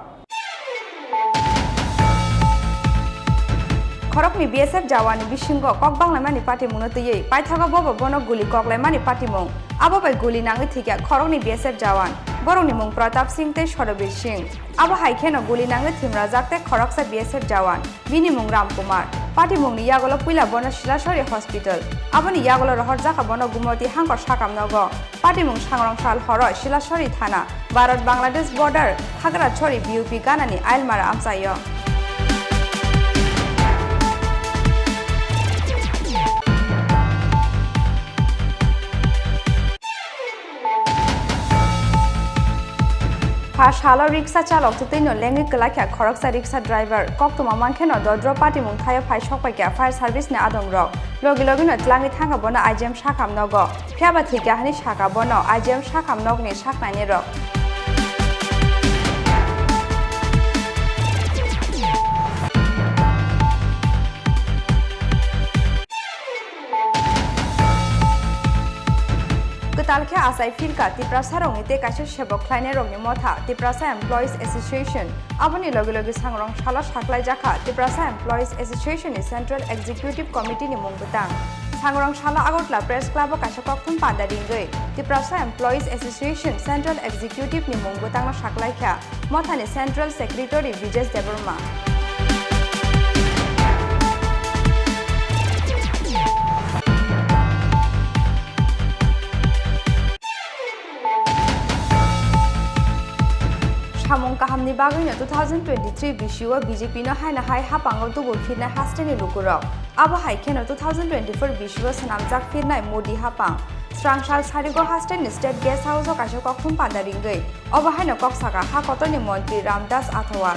Khoroknwi B S F jawan ni bisingo kok banglaimani patimungno twiwi paithago bobo bono guli koklaimani patimung. Abo bai guli nangwi thwikha khoroknwi B S F jawan. Borokni mung Pratap Singh tei Sorobir Singh. Abo hai kheno guli nangwi thwimrajak tei khoroksa B S F jawan. Bini mung Ram Kumar. Patimungni yagulo puila bono Silasori Hospital, aboni yagulo rohorjakha bono Gumoti Hangkor sakam nogo. Patimung sangrong sal horo Silasori thana, Bharat Bangladesh border, Khagrachori B U P ganani Ailmara amchaio. Pha salo riksa chalok twtwino lengwi kwlai kha khoroksa riksa driver. Koktwma mankheno dodro patimung thaio phai sokpaikha fire service ni adongrok. Logi logino tlangwi thangkha bono I G M sakam nogo. Phiyaba thwikha hwnwi sakha bono I G M sakam nokni saknainirok. Kwtal khe achai phirkha Tiprasarokni tei kaisa sebok khlainairokni motha Tiprasa Employees Association. Aboni logi logi sangrong salo saklaijakha Tiprasa Employees Association ni Central Executive Committee ni mung bwtang. Sangrong salo Agartala Press Club o kaisa kokthum panda ringwi Tiprasa Employees Association Central Executive ni mung bwtangno saklaikha. Mothani Central Secretary Bijesh Debbarma. Samung kahamni bagwino two thousand twenty-three bisio B J P no haino hai hapango tubu phirnai hasteni lukurok. Abo hai kheno two thousand twenty-four bisio swnamjak phirnai Modi hapang. Srangsal sarigo hasteni State Guest House o kaisa kokthum panda ringwi. Obo haino kok sakha ha kotorni montri Ramdas Athawal.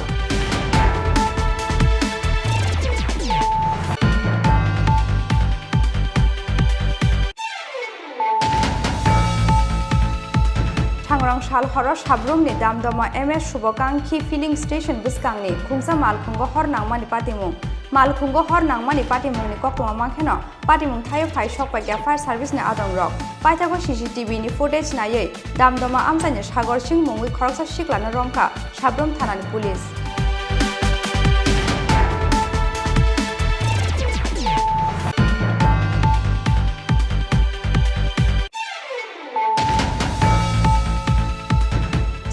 Thangrong sal horo Sabrumni Damdoma M S Shubakankhi Filling Station bwskangni khungsa malkhungo hor nangmani patimung. Malkhungo hor nangmani patimungni koktwma mankheno patimung thaio phai sokpaikha fire service ni adongrok. Paithago C C T V ni footage naiwi Damdoma amchaini Sagor Singh mungwi khoroksa siklano romkha Sabrum thanani police.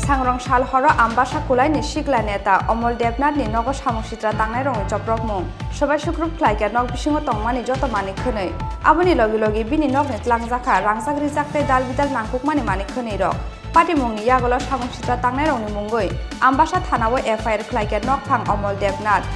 Sangrong sal horo Ambasa Kulaini sikla neta Omol Debnathni nogo samung sitra tangnairokni chopropmung. Sobai sukrup khlaikha nok bisingo tongmani joto manwi khwnwi. Aboni logi logi bini nokni tlangjakha rangchak rijak tei dal bidal nangkukmani manwi khwnwirok. Patimungni yagulo samung sitra tangnairokni mungwi Ambasa thanao F I R khlaikha nokphang Omol Debnath.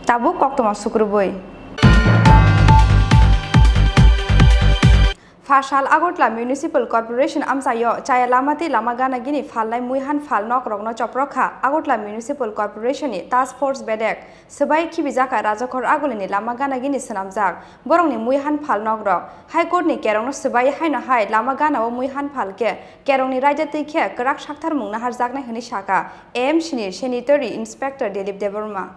Tabuk koktwma sukrubwi. Phasal Agartala Municipal Corporation amchaio chaya lama tei lama gana gini phalnai muihan phal nokrokno choprok kha Agartala Municipal Corporation ni Task Force bedek. Swbai khibijakha Rajakhor Agulini lama gana gini swnamjak borokni muihan phal nokrok. High Court ni kerongno swbai haino hai lama gana o muihan phal khe kerongni raida twi khe kwrak sakthar mung naharjaknai hwnwi sakha A M C ni Sanitary Inspector Dilip Debbarma.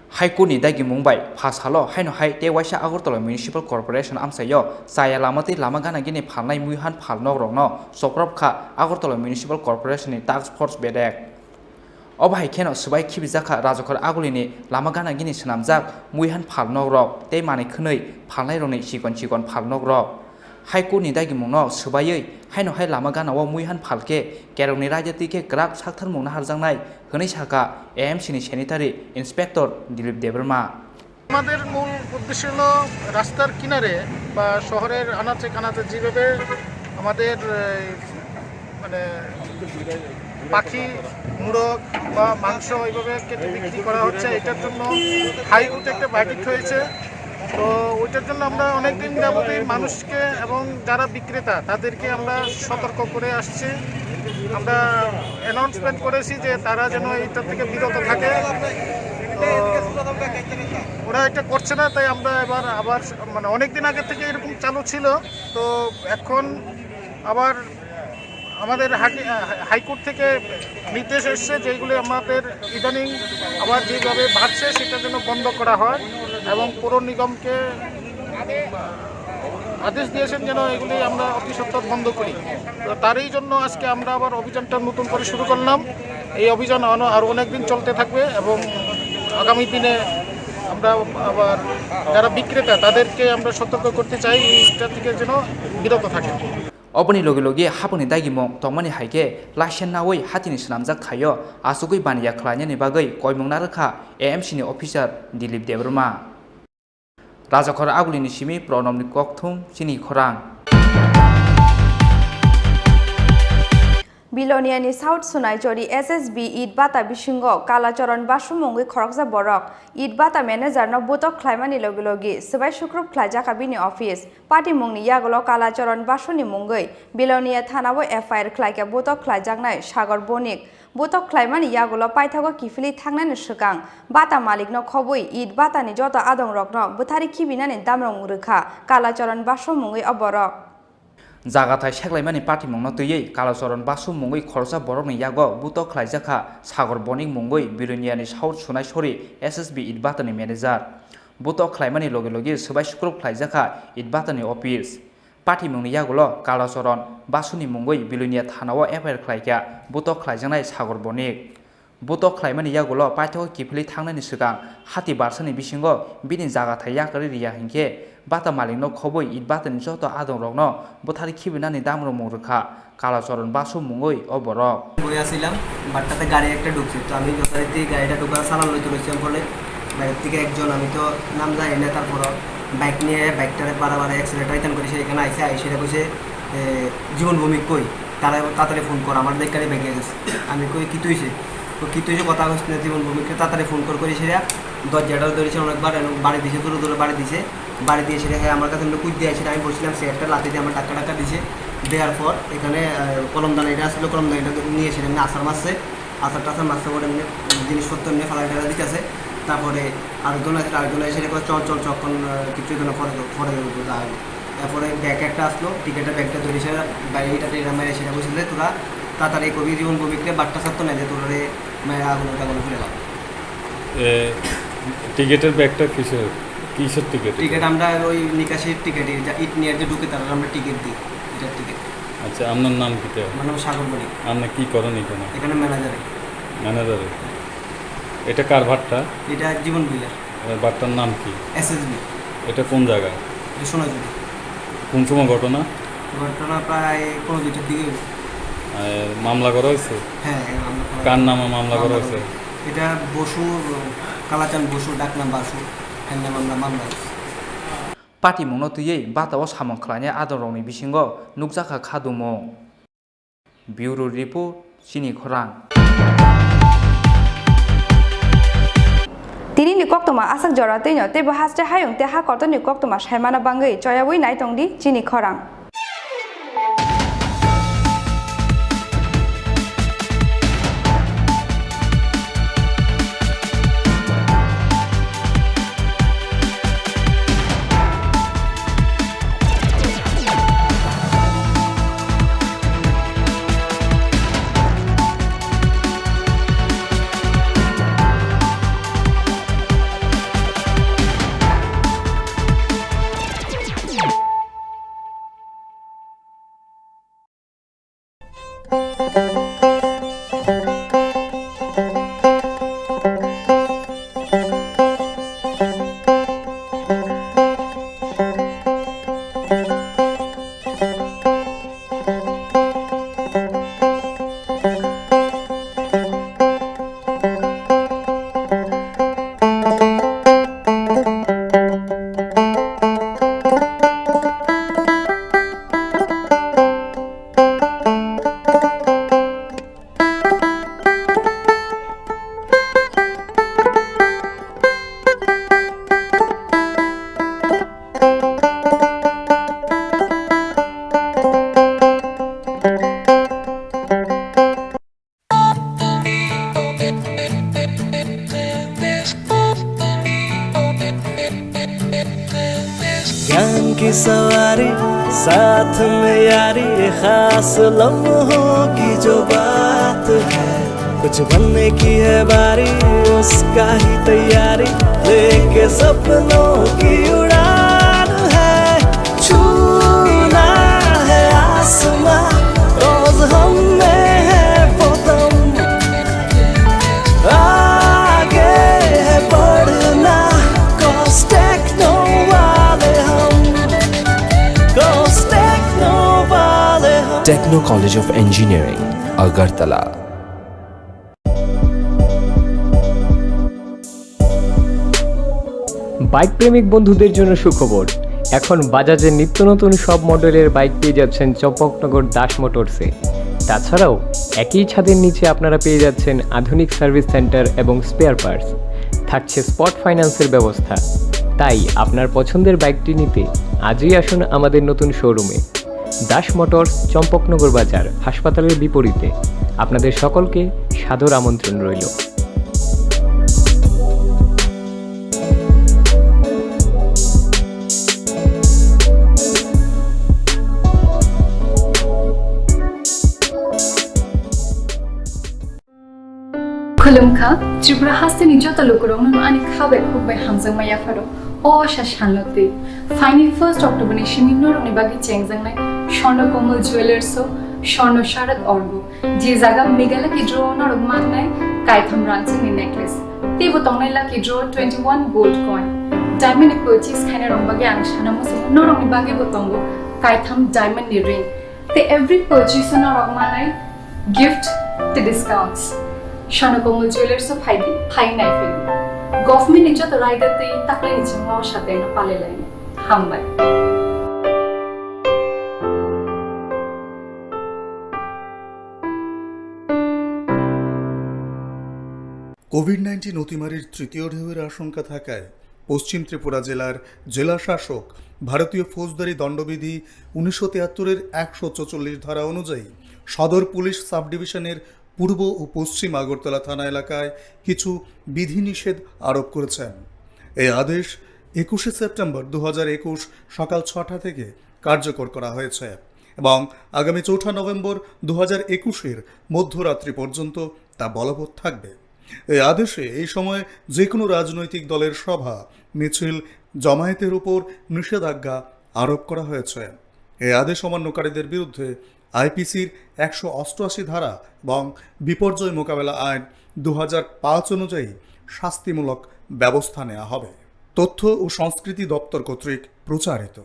High Court ni dagimung bai pha salo haino hai tei waisa Agartala Municipal Corporation amchaio chaya lama tei lama gana gini phalnai muihan phal nokrokno choprok kha Agartala Municipal Corporation ni Task Force bedek. Obo hai kheno swbai khibijakha Rajakhor Agulini lama gana gini swnamjak muihan phal nokrok tei manwi khwnwi phalnairokni chikon chikon phal nokrok. High Court ni dagimungno swbaiwi haino hai lama gana o muihan phal khe kerongni raida twi khe kwrak sakthar mung naharjaknai hwnwi sakha A M C ni Sanitary Inspector Dilip Debbarma. আমাদের মূল উদ্দেশ্য হলো রাস্তার কিনারে বা শহরের আনাচে কানাচে যেভাবে আমাদের, এ, মানে পাখি, মোরগ বা মাংস এইভাবে কেটে বিক্রি করা হচ্ছে, এটার জন্য হাইকোর্টে একটা ভার্ডিক্ট হয়েছে। তো ওইটার জন্য আমরা অনেকদিন যাবতই মানুষকে এবং যারা বিক্রেতা তাদেরকে আমরা সতর্ক করে আসছি। আমরা অ্যানাউন্সমেন্ট করেছি যে তারা যেন এইটা থেকে বিরত থাকে। তো ওরা এটা করছে না, তাই আমরা এবার আবার, মানে, অনেক দিন আগে থেকে এরকম চালু ছিল। তো এখন আবার আমাদের হাকি-, হাইকোর্ট থেকে নির্দেশ এসছে যে এগুলি আমাদের ইদানিং আবার যেভাবে বাড়ছে সেটা যেন বন্ধ করা হয় এবং পৌর নিগমকে আদেশ দিয়েছেন যেন এগুলি আমরা অতি সত্বর বন্ধ করি। তো তারই জন্য আজকে আমরা আবার অভিযানটা নতুন করে শুরু করলাম। এই অভিযান অন-, আরও অনেক দিন চলতে থাকবে এবং আগামী দিনে আমরা আবার যারা বিক্রেতা তাদেরকে আমরা সতর্ক করতে চাই এইটা থেকে যেন বিরত থাকে। Oboni logi logi haboni dagimung tongmani hai khe license naui hatini swnamjak thaio achugwi baniya khlainani bagwi koimung narwkha A M C ni officer Dilip Debbarma. Rajakhor Agulini simi Pranobni kokthum chini khorang. Biloniani South Sonaijori S S B Eid Bata bisingo Kalacharan Basu mungwi khoroksa borok Eid Bata manager no butok khlaimani logi logi swbai sukrup khlaijakha bini office. Patimungni yagulo Kalacharan Basuni mungwi Bilonia thanao F I R khlaikha butok khlaijaknai Sagor Bonik. Butok khlaimani yagulo paithago kiphilwi thangnani swkang bata malikno khobwi Eid Batani joto adongrokno bwthari khibinani damrong rwkha Kalacharan Basu mungwi o borok. Jagathai seklaimani patimungno twiwi Kalacharan Basu mungwi khoroksa borokni yago butok khlaijakha Sagor Bonik mungwi Biloniani South Sonaijori S S B Eid Batani manager. Butok khlaimani logi logi swbai sukrup khlaijakha Eid Batani office. Patimungni yagulo Kalacharan Basuni mungwi Bilonia thanao F I R khlaikha butok khlaijaknai Sagor Bonik. Butok khlaimani yagulo paithago kiphilwi thangnani swkang hati barsani bisingo bini jagathai yakarwi riya hinkhe bata malikno khobwi Eid Batani joto adongrokno bwthari khibinani damromung rwkha Kalacharan Basu mungwi o borok. বইয়া ছিলাম, বাটটাতে গাড়ি একটা ঢুকছে, তো আমি যথারীতি গাড়িটা ঢুকার চালান লইতে রয়েছিলাম বলে বাইরের থেকে একজন, আমি তো নাম জানি না, তারপর বাইক নিয়ে বাইকটারে বারে বারে অ্যাক্সিলেটার ইতান করে সে এখানে আইসে, আইসে এটা কইছে, "এ, জীবন ভৌমিক কই? তারা তাড়াতাড়ি ফোন কর, আমার দেখে রেখে গেছে।" আমি কই, "কি তুইছে?" তো কি তুইছে কথা কইস না, জীবন ভৌমিককে তাড়াতাড়ি ফোন কর করি সেটা দরজাটা ধরেছে অনেকবার এবং বাড়ি দিছে, জোরে জোরে বাড়ি দিছে। বাড়ি দিয়ে সেটা হ্যাঁ আমার কাছে এমনি কুইক দিয়ে আসে, আমি বলছিলাম সে একটা লাথি দিয়ে আমার ধাক্কা টাক্কা দিছে। দেওয়ার পর এখানে, আহ, কলমদানি এটা আসলে কলমদানিটা নিয়ে সেটা এমনি আছাড় মারছে। আছাড় টাছাড় মারছে পরে এমনি জিনিসপত্র এমনি ফালাই টালাই দিতেছে। তারপরে আরেকজন আছে, আরেকজন এসে কয়, "চল, চল, চল, এখন, আহ, কিছু এখানে পরে, পরে যা হবে।" এরপরে ব্যাগ একটা আসলো, টিকিটের ব্যাগটা ধরে সেটা বাইরে এটা টেনে মারে সেটা বলছিল, "তোরা তাড়াতাড়ি কবি জীবন ভৌমিকরে বাট্টা ছাড়তো না যে তোরে মায়ের আগুন টাগুন ফেলে দাও।" এ, টিকিটের ব্যাগটা কিসের, কিসের টিকিট? টিকিট আমরা ওই নিকাশির টিকিট, এই যে ইট নিয়ে যে ঢুকে তারা আমরা টিকিট দিই, এটার টিকিট। আচ্ছা, আপনার নাম কিতা? আমার নাম সাগর বণিক। আপনি কি করেন এখানে? এখানে ম্যানেজারে। ম্যানেজারে। এটা কার ভাট্টা? এটা জীবন ভুইয়ার। এ, ভাট্টার নাম কি? এসএসবি। এটা কোন জায়গা? এটা সোনাঝুরি। কোন সময় ঘটনা? ঘটনা প্রায় পৌনে দুইটার দিকে। এ, মামলা করা হয়েছে? হ্যাঁ, এই মামলা করা কার হয়েছে। নামে মামলা করা মামলা হয়েছে? করা হয়েছে। এটা বসু, কালাচাঁদ বসু, ডাক নাম বাসু, এর নামে আমরা মামলা হয়েছে। Patimungno twiwi bata o samung khlainai adongrokni bisingo nukjakha khadumung. Bureau Report, Chini Khorang. Tini ni koktwma aswk jora twino teibo haste hayung tei ha kotor ni koktwma saimana bangwi choyawi nai tongdi chini khorang. ज्ञान की सवारी, साथ में यारी, ये खास लम्हों की जो बात है। कुछ बनने की है बारी, उसका ही तैयारी, लेके सपनों की उड़ान है। छूना है आसमां, रोज हम में है वो दम। आगे है बढ़ना, cause techno वाले हम, cause techno वाले हम। Techno College of Engineering, Agartala। Bike প্রেমিক বন্ধুদের জন্য সুখবর। এখন বাজাজের নিত্য নতুন সব মডেলের বাইক পেয়ে যাচ্ছেন চম্পকনগর দাস মোটরসে। তাছাড়াও একই ছাদের নিচে আপনারা পেয়ে যাচ্ছেন আধুনিক সার্ভিস সেন্টার এবং স্পেয়ার পার্টস। থাকছে স্পট ফাইন্যান্সের ব্যবস্থা। তাই আপনার পছন্দের বাইকটি নিতে আজই আসুন আমাদের নতুন শোরুমে। দাস মোটরস, চম্পকনগর বাজার, হাসপাতালের বিপরীতে। আপনাদের সকলকে সাদর আমন্ত্রণ রইল। Khulumkha, Tripura hasteni joto lukurokno ani kha bai khuk bai hamjakma yapharo. O asa salno twi, phaini first October ni simi norokni bagwi chengjaknai Swarna Komal Jewellers o Swarna Sharad Orgo, je jaga Mega Lucky Draw o norok mannai kaitham rangchakni necklace. Teibo tongnai Lucky Draw twenty one gold coin. Diamond ni purchase khainai rok bagwi ang sana muchungo, norokni bagwi bo tongo kaitham diamond ni ring. Tei every purchase o norok manai gift tei discounts. Swarna Komal Jewellers o phaidi, phai nai phai. Government ni joto raida tei taklai ni chwngno o sateno palai lai. Hambai. Covid nineteen অতিমারির তৃতীয় ঢেউয়ের আশঙ্কা থাকায় পশ্চিম ত্রিপুরা জেলার জেলা শাসক ভারতীয় ফৌজদারি দণ্ডবিধি উনিশশো তিয়াত্তরের একশো চৌচল্লিশ ধারা অনুযায়ী সদর পুলিশ সাব ডিভিশনের পূর্ব ও পশ্চিম আগরতলা থানা এলাকায় কিছু বিধিনিষেধ আরোপ করেছেন। এই আদেশ একুশে সেপ্টেম্বর দু হাজার একুশ সকাল ছটা থেকে কার্যকর করা হয়েছে এবং আগামী চৌঠা নভেম্বর দু হাজার একুশের মধ্যরাত্রি পর্যন্ত তা বলবৎ থাকবে। এই আদেশে এই সময় যে কোনো রাজনৈতিক দলের সভা, মিছিল, জমায়েতের উপর নিষেধাজ্ঞা আরোপ করা হয়েছে। এই আদেশ অমান্যকারীদের বিরুদ্ধে আইপিসির একশো অষ্টআশি ধারা এবং বিপর্যয় মোকাবেলা আইন দু হাজার পাঁচ অনুযায়ী শাস্তিমূলক ব্যবস্থা নেওয়া হবে। তথ্য ও সংস্কৃতি দপ্তর কর্তৃক প্রচারিত।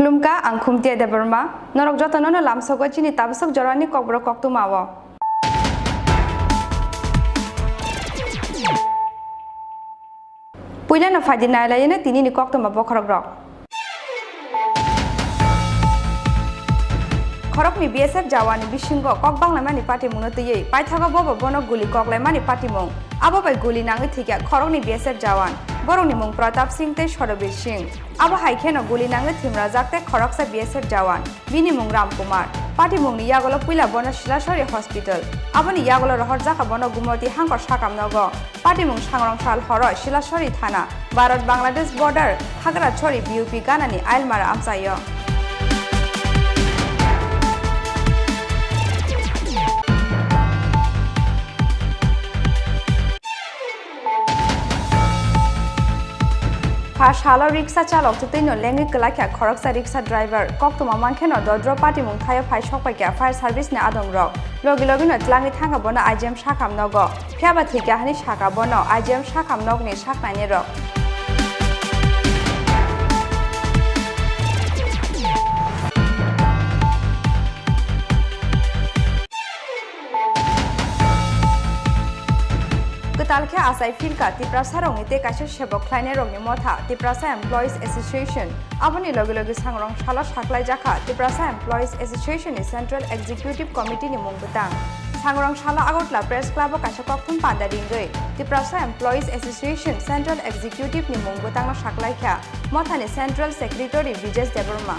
Khulumkha, ang Khumtia Debbarma. Norok jotono no lamsogo chini tabasok jorani kokborok koktwma o. Puilano phaidi nailaiyano tinini koktwma bokhorokrok. Khoroknwi B S F jawani bisingo kok banglaimani patimungno twiwi paithago bobo bono guli koklaimani patimung. Abo bai guli nangwi thwikha khoroknwi B S F jawan. Borokni mung Pratap Singh tei Sorobir Singh. Abo hai kheno guli nangwi thwimrajak tei khoroksa B S F jawan. Bini mung Ram Kumar. Patimungni yagulo puila bono Silasori Hospital. Aboni yagulo rohorjakha bono Gumoti Hangkor sakam nogo. Patimung sangrong sal horo Silasori thana, Bharat Bangladesh border, Khagrachari B U P ganani Ailmara amchaio. Pha salo riksa chalok twtwino lengwi kwlakha khoroksa riksa driver. Koktwma mankheno dodro patimung thaio phai sokpaikha fire service ni adongrok. Logi logino tlangwi thangkha bono I G M sakam nogo. Phiyaba thwikha hwnwi sakha bono I G M sakam nokni saknainirok. Kwtal khe achai phirkha Tiprasarokni tei kaisa sebok khlainairokni motha Tiprasa Employees Association. Aboni logi logi sangrong salo saklaijakha Tiprasa Employees Association ni Central Executive Committee ni mung bwtang. Sangrong salo Agartala Press Club o kaisa kokthum panda ringwi Tiprasa Employees Association Central Executive ni mung bwtangno saklaikha. Mothani Central Secretary Brijesh Debbarma.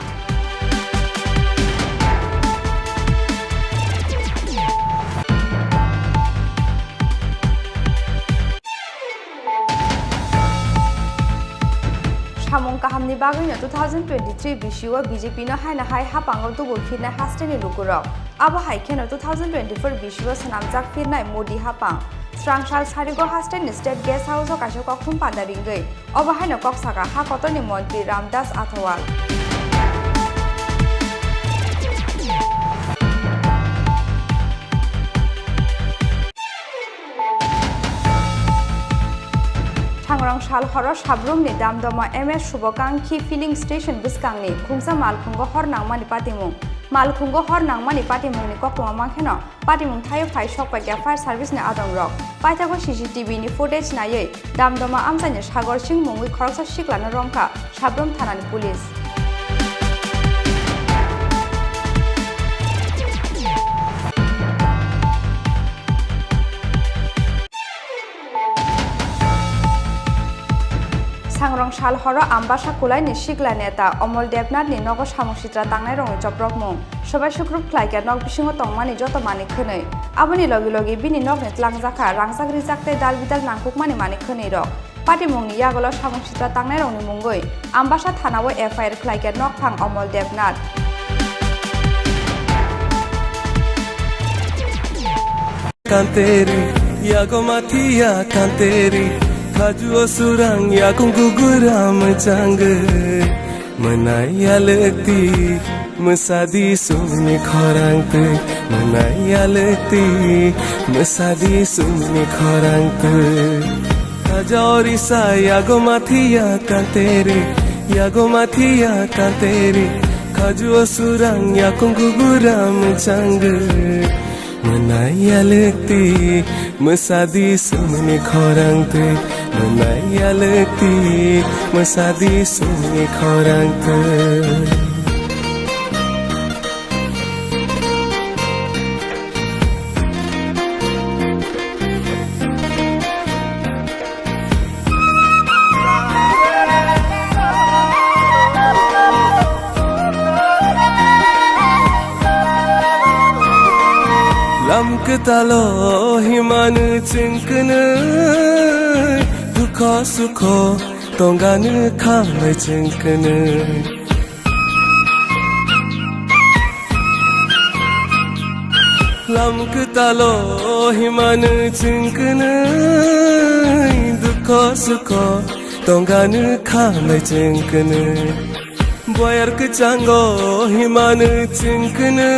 Samung kahamni bagwino two thousand twenty-three bisio B J P no haino hai hapango tubu phirnai hasteni lukurok. Abo hai kheno two thousand twenty-four bisio swnamjak phirnai Modi hapang. Srangsal sarigo hasteni State Guest House o kaisa kokthum panda ringwi. Obo haino kok saka ha kotorni montri Ramdas Athawal. Thangrong sal horo Sabrumni Damdoma M S Subakankhi Filling Station bwskangni khungsa malkhungo hor nangmani patimung. Malkhungo hor nangmani patimungni koktwma mankheno patimung thaio phai sokpaikha fire service ni adongrok. Paithago C C T V ni footage naiwi Damdoma amchaini Sagor Singh mungwi khoroksa siklano romkha Sabrum thanani police. Sangrong sal horo Ambasa Kulaini sikla neta Omol Debnathni nogo samung sitra tangnairokni choprokmung. Sobai sukrup khlaikha nok bisingo tongmani joto manwi khwnwi. Aboni logi logi bini nokni tlangjakha rangchak rijak tei dal bidal nangkukmani manwi khwnwirok. Patimungni yagulo samung sitra tangnairokni mungwi Ambasa thanao F I R khlaikha nokphang Omol Debnath. Kanteri, yago mathiya kanteri, khajuo surang yakung gugura mechangwi. Mwnai yalwkti, mwsadi sumni khorang twi. Mwnai yalwkti, mwsadi sumni khorang twi. Khaja orisa yago mathiya kanteri, yago mathiya kanteri, khajuo surang yakung gugura mechangwi. Mwnai yalwkti, mwsadi sumni khorang twi. Mwnai yalwkti, mwsadi sumni khorang twi. Lam kwtalo himanu chwng kwnwi, dukho sukho tongani khamai chwng kwnwi. Lam kwtalo himanu chwng kwnwi, dukho sukho tongani khamai chwng kwnwi. Boyar kwchango himanu chwng kwnwi,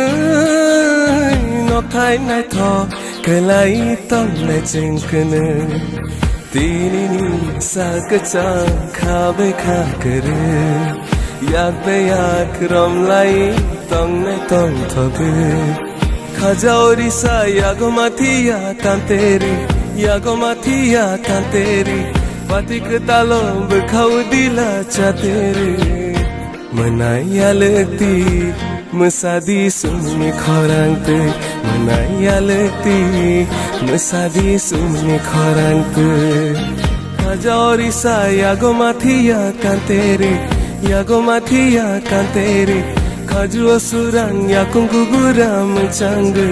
nokthai naithok khlai tongnai chwng kwnwi. Tinini sa kwchang kha bai kha kwrwi. Yak be yak romlai tongnai tongthogwi. Khajao risa yago mathiya kanteri, yago mathiya kanteri. Pati kwtalo bwkhao dila chateri. Mwnai yalwkti, mwsadi sumni khorang twi. Mwnai yalwkti, mwsadi sumni khorang twi. Khajao risa yago mathiya kanteri, yago mathiya kanteri. Khajuo surang yakung gugura mwchangwi.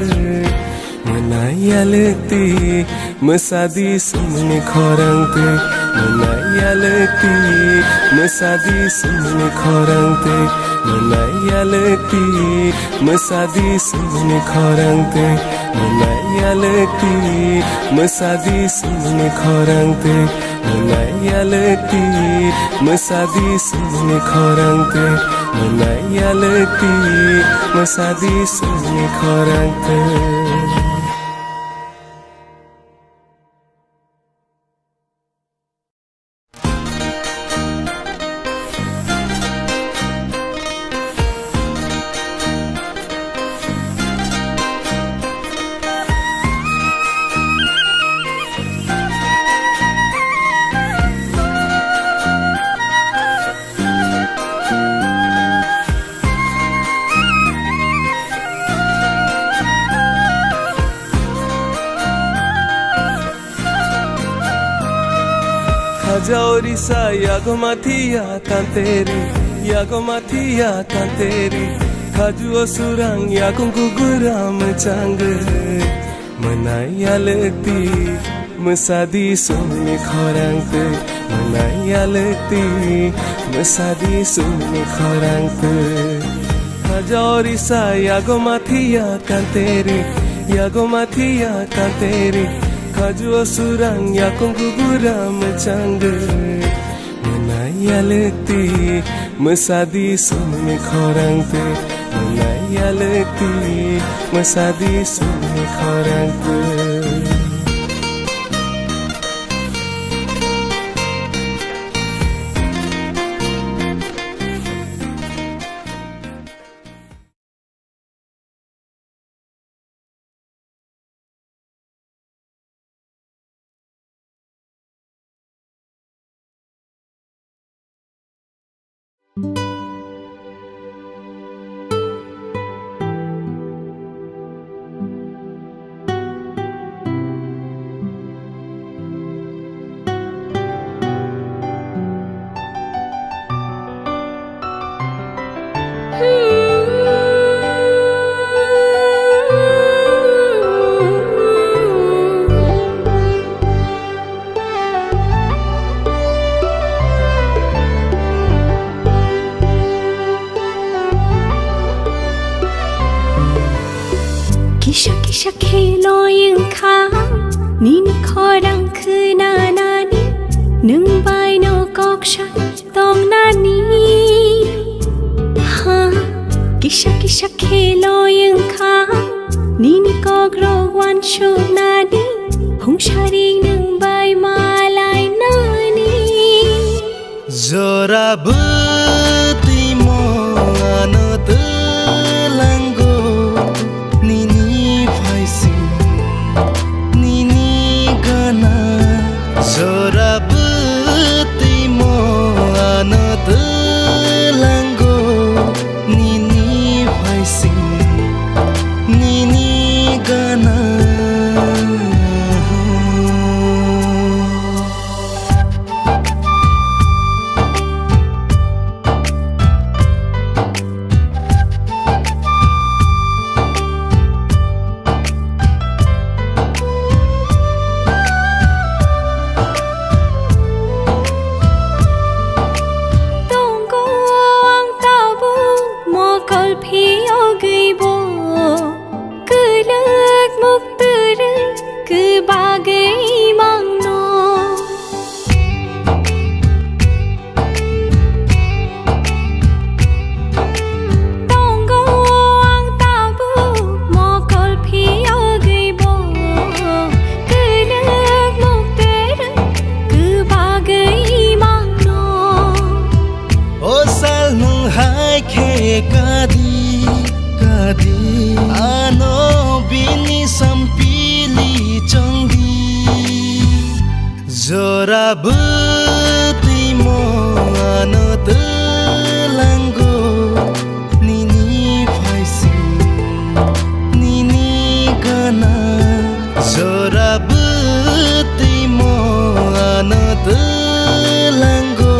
Mwnai yalwkti, mwsadi sumni khorang twi. Mwnai yalwkti, mwsadi sumni khorang twi. Mwnai yalwkti, mwsadi sumni khorang twi. Mwnai yalwkti, mwsadi sumni khorang twi. Mwnai yalwkti, mwsadi sumni khorang twi. Mwnai yalwkti, mwsadi sumni khorang twi. Khajao risa yago mathiya kanteri, yago mathiya kanteri. Khajuo surang yakung gugura mwchangwi. Mwnai yalwkti, mwsadi sumni khorang twi. Mwnai yalwkti, mwsadi sumni khorang twi. Khajao risa yago mathiya kanteri, yago mathiya kanteri. Khajuo surang yakung gugura mwchangwi. Mwnai yalwkti, mwsadi sumni khorang twi. Mwnai yalwkti, mwsadi sumni khorang twi. Kisa kisa khe loi wngkha nini khorang khwnanani, nwng bai no kok sa tongnani. Ha, kisa kisa khe loi wngkha nini kok rok uansuknani, hungsari nwng bai malainani. Jora bwtwi mo ano twlango nini phaising nini gana. Jora bwtwi mo ano twlango nini phaising nini gana. Rabwtwi mo ano twlango nini phaising nini gana. Jora bwtwi mo ano twlango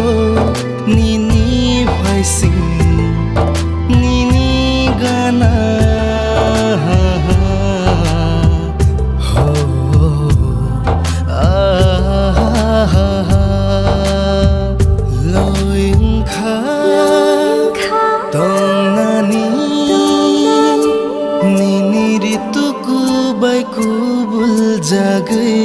nini phaising nini gana. Ho, ah, loi wngkha tongnani nini ritu kubai kubul jagwi.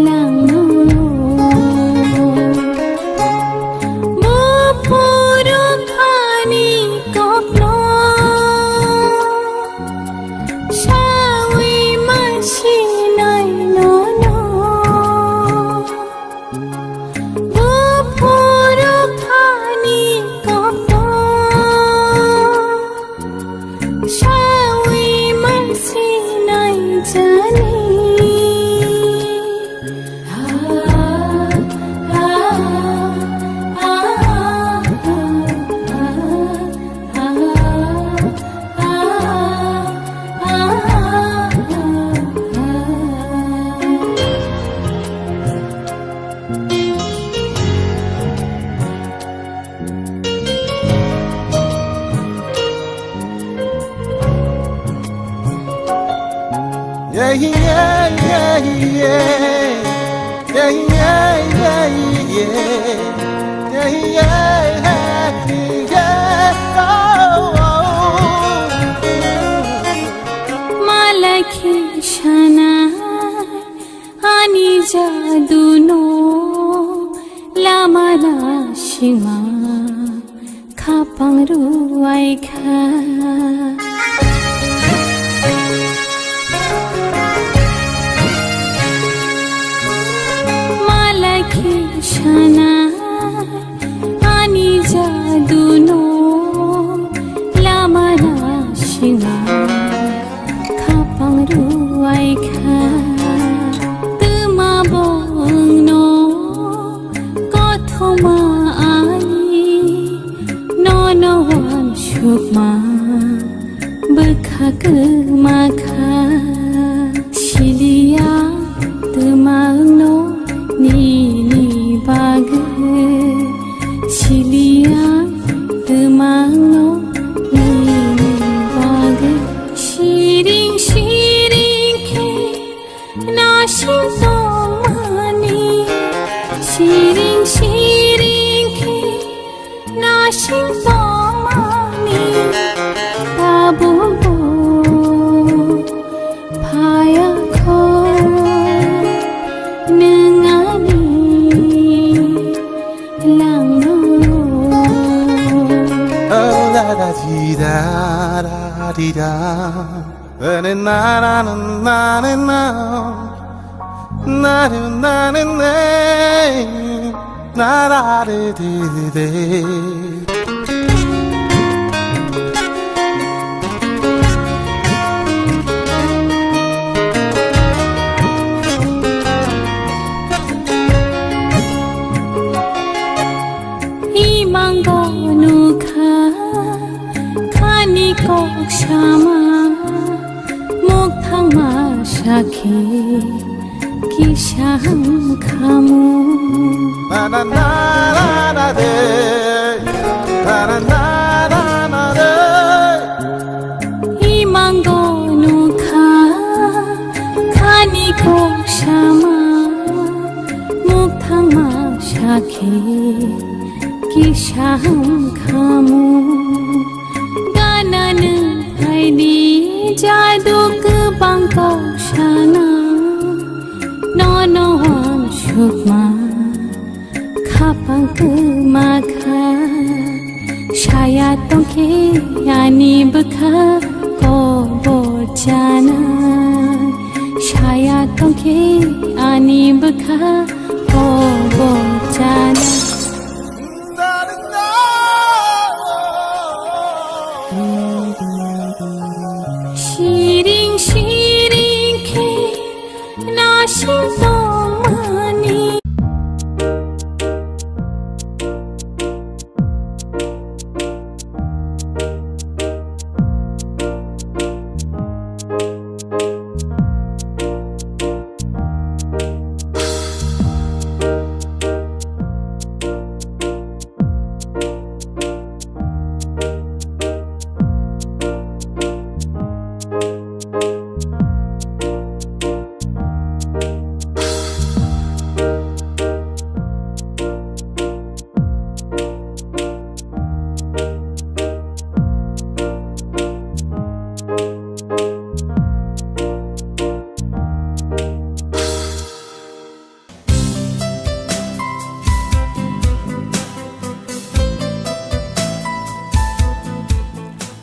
Langno. Buphuru thani kokno sawi mansinai nono. Buphuru thani kokno sawi mansinai jani. Yeah, yeah, yeah, yeah. Yeah, yeah, yeah, yeah. Yeah, yeah, yeah, yeah. Oh, oh. Malai khe sana ani jadu no lama nasima khapang ruwai kha. Malai khe sana ani jadu no lama nasima khapang ruwai kha. Twma bo wngno kothoma ani nono wansukma bwkha kwma kha. Siliya twma wngno nini bagwi, siliya twma wngno nini bagwi. Siring siring khe nasing tongmani, siring siring khe nasing tongmani, tabukbo phaya kho nwng ani langno. Oh, da da di da da di da. Na na na na na na. Na na na na na. Na da di di di di. Imango nukha khani kok sama, mukthangma sakhi kisa ham khamu. Na na na na na de, na na na na na de. Imango nukha khani kok sama, mukthangma sakhi kisa ham khamu. Gana nwng phaidi jadu kwbang kok sana, nono wansukma khapang kwma kha. Saya tongkhe ani bwkha kobor chana, saya tongkhe ani bwkha kobor chana. Siring siring khe nasing tongmani.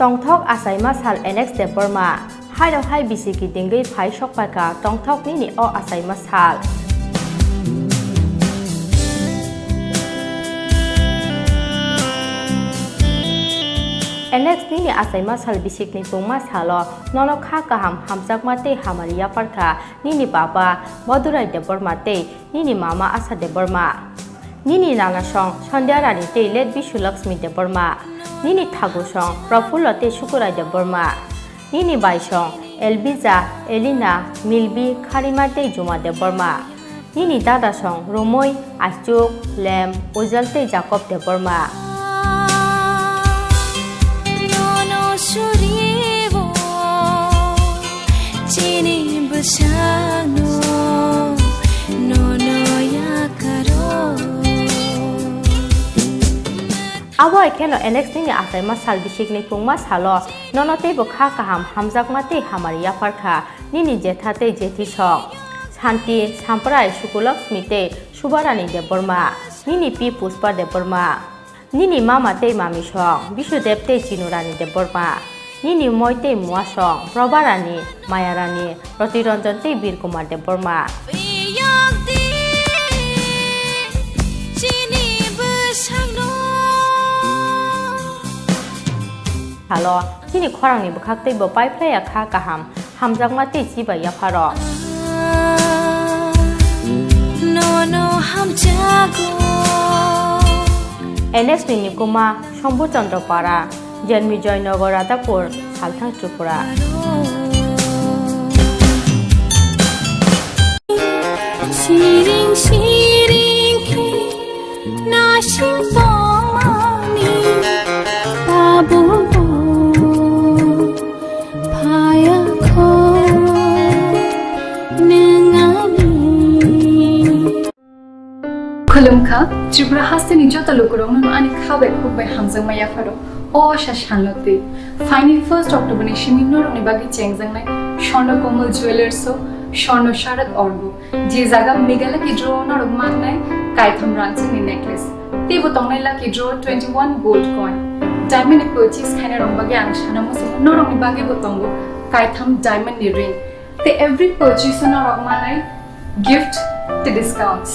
Tongthok achaima sal Alex Debbarma. Haino hai bisi kitingwi phai sokpaikha tongthok nini o achaima sal. Alex, nini achaima sal bisikni pungma salo nono kha kaham, hamjakma tei hamari yapharkha nini baba Madurai Debbarma tei nini mama Asha Debbarma. Nini nana song Sandhya Rani tei late Bishu Lakshmi Debbarma. Nini thagu song Prafulla tei Sukurai Debbarma. Nini bai song Elvija, Elina, Milbi, Kharima tei Juma Debbarma. Nini dada song Romoi, Aichuk, Lem, Ujal tei Jacob Debbarma. Nono suribo chini bwsano, nono yakaro. Abo hai kheno Alex nini achaima sal bisikni pungma salo nono teibo kha kaham, hamjakma tei hamari yapharkha nini jetha tei jethi song Santi, Samprai, Sukulakshmi tei Subarani Debbarma. Nini pi Pushpa Debbarma. Nini mama tei mami song Bisudev tei Chinurani Debbarma. Nini moi tei mua song Probarani, Mayarani, Rotiranjan tei Birkumar Debbarma. Halo, chini khorangni bwkhak tei bo paiphlaiya kha kaham, hamjakma tei chibai yapharo. Nono hamjago. N S ni nikuma Shambhu Chandra Para, Janmi Joynagar, Radhapur, Salthang, Tripura. Siring siring khe nasing tongmani tabukbo phayakho nwng ani. Khulumkha, Tripura hasteni joto lukurokno ani kha bai khuk bai hamjakma yapharo. O asa salno twi phaini first October ni simi norokni bagwi chengjaknai Swarna Komal Jewellers o Swarna Sharad Orgo, je jaga Meghalaya ki draw norok mannai kaitham rangchakni necklace. Teibo tongnai lucky draw twenty one gold coin. Diamond ni purchase khainairok bagwi ang sana muchungo norokni bagwi bo tongo kaitham diamond ni ring. Tei every purchase o norok manai gift tei discounts.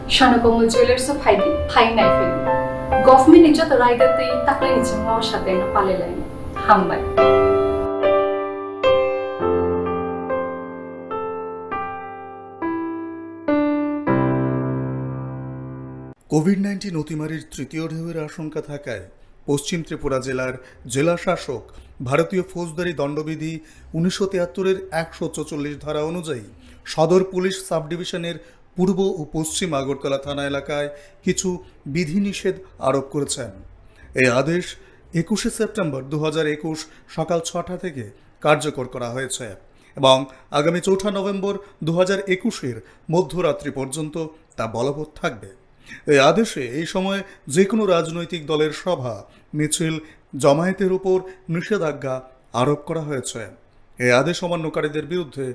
Swarna Komal Jewellers o phaidi, phai naiphai. Government ni joto raida tei taklai ni chwngno sateno palai lai. Hambai. Covid nineteen অতিমারির তৃতীয় ঢেউয়ের আশঙ্কা থাকায় পশ্চিম ত্রিপুরা জেলার জেলা শাসক ভারতীয় ফৌজদারি দণ্ডবিধি উনিশশো তিয়াত্তরের একশো চৌচল্লিশ ধারা অনুযায়ী সদর পুলিশ সাব ডিভিশনের পূর্ব ও পশ্চিম আগরতলা থানা এলাকায় কিছু বিধিনিষেধ আরোপ করেছেন। এই আদেশ একুশে সেপ্টেম্বর দু হাজার একুশ সকাল ছটা থেকে কার্যকর করা হয়েছে এবং আগামী চৌঠা নভেম্বর দু হাজার একুশের মধ্যরাত্রি পর্যন্ত তা বলবৎ থাকবে। এই আদেশে এই সময় যে কোনো রাজনৈতিক দলের সভা, মিছিল, জমায়েতের উপর নিষেধাজ্ঞা আরোপ করা হয়েছে। এই আদেশ অমান্যকারীদের বিরুদ্ধে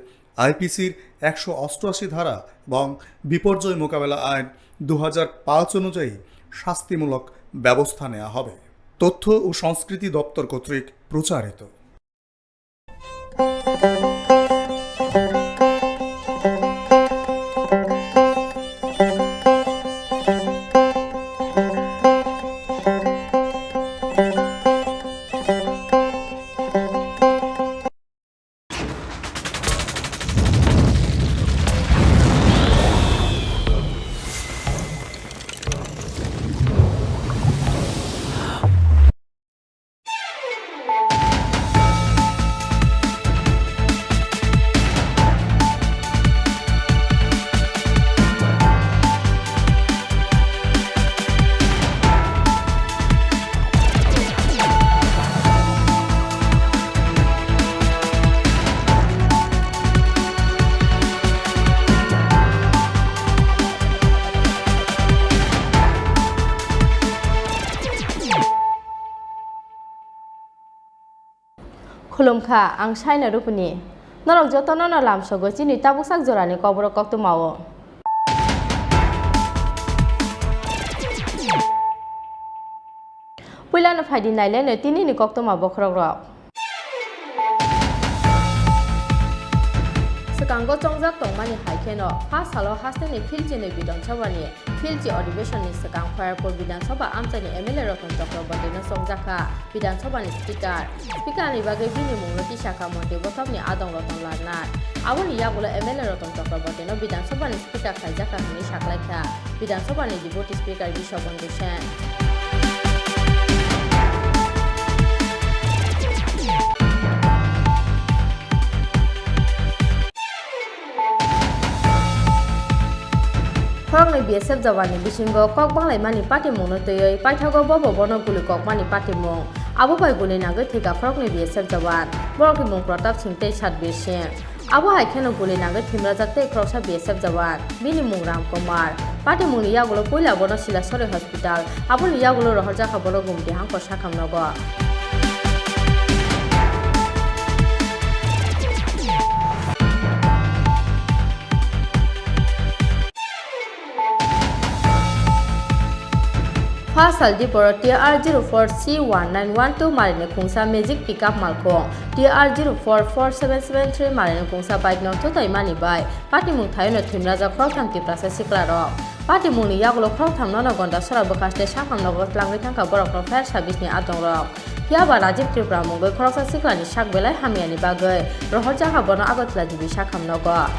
আইপিসির একশো অষ্টআশি ধারা এবং বিপর্যয় মোকাবেলা আইন দু হাজার পাঁচ অনুযায়ী শাস্তিমূলক ব্যবস্থা নেওয়া হবে। তথ্য ও সংস্কৃতি দপ্তর কর্তৃক প্রচারিত। Khulumkha, ang Saina Rupini. Norok jotono no lamsogo chini tabuksak jorani kokborok koktwmao. Puilano phaidi naileno tinini koktwma bokhorokrok. Swkango chongjak tongmani hai kheno pha salo hasteni Philchini Bidhan Sabhani Philchi Adhibeshonni swkang Khairpur Bidhan Sabha amchaini M L A Ratan Chakrabortino chongjakha Bidhan Sabhani Speaker. Speaker ni bagwi bini mungno tisakha montri bothopni adong Ratan Lal Nath. Aboni yagulo M L A Ratan Chakrabortino Bidhan Sabhani Speaker khlaijakha hwnwi saklaikha Bidhan Sabhani Deputy Speaker Biswabandhu Sen. Khoroknwi B S F jawanni bisingo kok banglaimani patimungno twiwi paithago bobo bono guli kokmani patimung. Abo bai guli nagwi thwikha khoroknwi B S F jawan. Borokni mung Pratap Singh tei Satbir Singh. Abo hai kheno guli nagwi thwimrajak tei khoroksa B S F jawan. Bini mung Ram Kumar. Patimungni yagulo puila bono Silasori Hospital, aboni yagulo rohorjakha bono Gumti hangkor sakhamnogo. Pha saldi borok T R zero four C one nine one two marini khungsa magic pickup malkhung, T R zero four four seven seven three marini khungsa bike no thutaimani bai patimung thaino thwimrajak khoroktham Tiprasa siklarok. Patimungni yagulo khoroktham nono Gondasora bwkhaste sakhamnogo tlangwi thangkha borokno fire service ni adongrok. Phiya ba Rajiv Tripura mungwi khoroksa siklani sak belai hamyani bagwi rohorjakha bono Agartala G B sakhamnogo.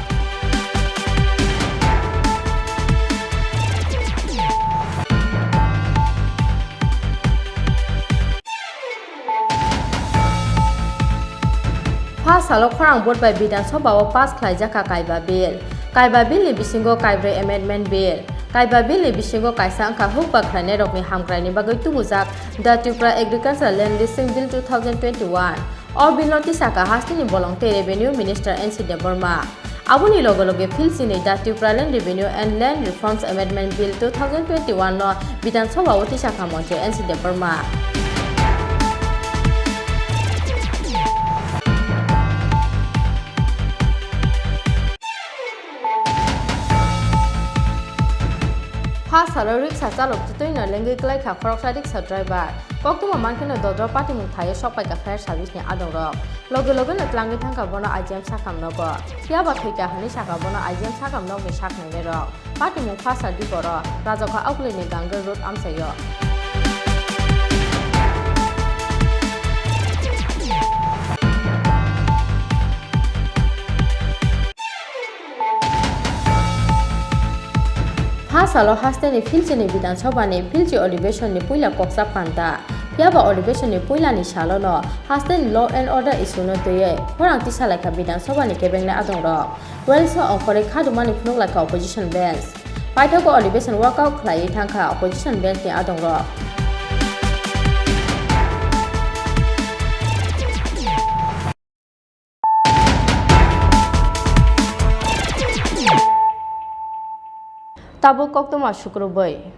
Pha salo khorang vote bai Bidhan Sabha o pass khlaijakha Kaiba Bill. Kaiba Bill ni bisingo kaibrwi Amendment Bill. Kaiba Bill ni bisingo kaisa wngkha hukba khlainairokni hamkraini bagwi tubujak The Tripura Agricultural Land Leasing Bill two thousand twenty-one. O bill no tisakha hasteni bolong tei Revenue Minister N C Debbarma. Aboni loge loge Philchini The Tripura Land Revenue and Land Reforms Amendment Bill two thousand twenty-one no Bidhan Sabha o tisakha montri N C Debbarma. Pha salo riksa chalok chutui no lengwi kwlaikha khoroksa riksa driver. Koktwma mankheno dodro patimung thaio sokpaikha fire service ni adongrok. Loge loge no tlangwi thangkha bono I G M sakhamnogo. Phiya ba thwikha hwnwi sakha bono I G M sakhamnokni saknainairok. Patimung pha sal diporo Rajakha Auklini Ganggir Road amchaio. Pha salo hasteni Philchini Bidhan Sabhani Philchi Adhibeshonni puila koksa panta. Phiya ba Adhibeshonni puilani salono hasteni law and order issue no twiwi khorang tisalaikha Bidhan Sabhani kebengni adongrok. Welsa ongkhorwi khadumani phunuk laikha opposition bench. Paithago Adhibeshon walkout khlaiwi thangkha opposition bench ni adongrok. Tabuk koktwma sukrubwi.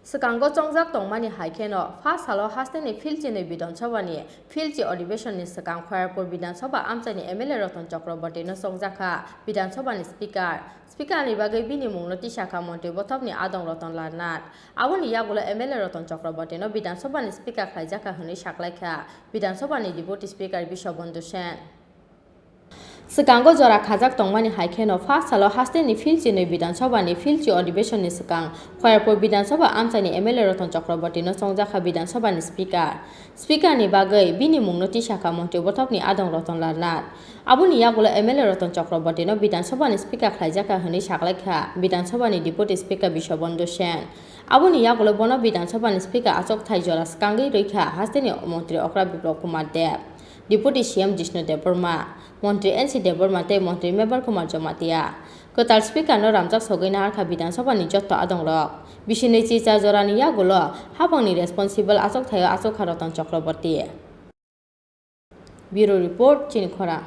Swkango chongjak tongmani hai kheno, pha salo hasteni Philchini Bidhan Sabhani Philchi Adhibeshonni swkang Khairpur Bidhan Sabha amchaini M L A Ratan Chakrabortino chongjakha Bidhan Sabhani Speaker. Speaker ni bagwi bini mungno tisakha montri bothopni adong Ratan Lal Nath. Aboni yagulo M L A Ratan Chakrabortino Bidhan Sabhani Speaker khlaijakha hwnwi saklaikha Bidhan Sabhani Deputy Speaker Biswabandhu Sen. Swkango jora khajak tongmani hai kheno, pha salo hasteni Philchini Bidhan Sabhani Philchi Adhibeshonni swkang Khairpur Bidhan Sabha amchaini M L A Ratan Chakrabortino chongjakha Bidhan Sabhani Speaker. Speaker ni bagwi bini mungno tisakha montri bothopni adong Ratan Lal Nath. Aboni yagulo M L A Ratan Chakrabortino Bidhan Sabhani Speaker khlaijakha hwnwi saklaikha Bidhan Sabhani Deputy Speaker Biswabandhu Sen. Aboni yagulo bono Bidhan Sabhani Speaker achukthai jora swkangwi rwikha hasteni montri okra Biplab Kumar Deb, Deputy C M Jishnu Debbarma, montri N C Debbarma tei montri Mebar Kumar Jamatia. Kwtal Speaker no ramjak sogwi naharkha Bidhan Sabhani jotto adongrok. Bisinni chicha jorani yagulo haphangni responsible achukthaio achukha Ratan Chakraborty. Bureau Report, Chini Khorang.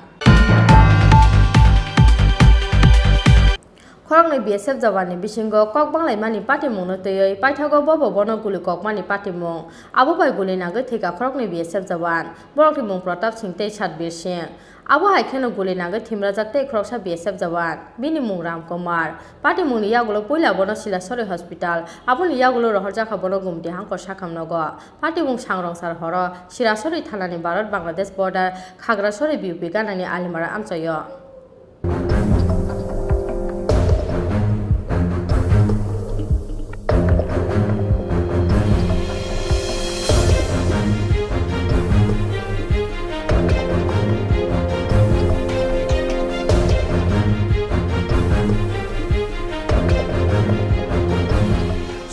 Khoroknwi B S F jawanni bisingo kok banglaimani patimungno twiwi paithago bobo bono guli kokmani patimung. Abo bai guli nagwi thwikha khoroknwi B S F jawan. Borokni mung Pratap Singh tei Satbir Singh. Abo hai kheno guli nangwi thimrajak tei khoroksa B S F jawan, bini mung Ram Kumar. Patimungni yagulo puila bono Silasori Hospital, aboni yagulo rohorjakha bono Gumti Hangkor sakhamnogo. Patimung sangrongsal horo Silasori thanani Bharat Bangladesh border Khagrasori B O P ganani Alimara amchaio.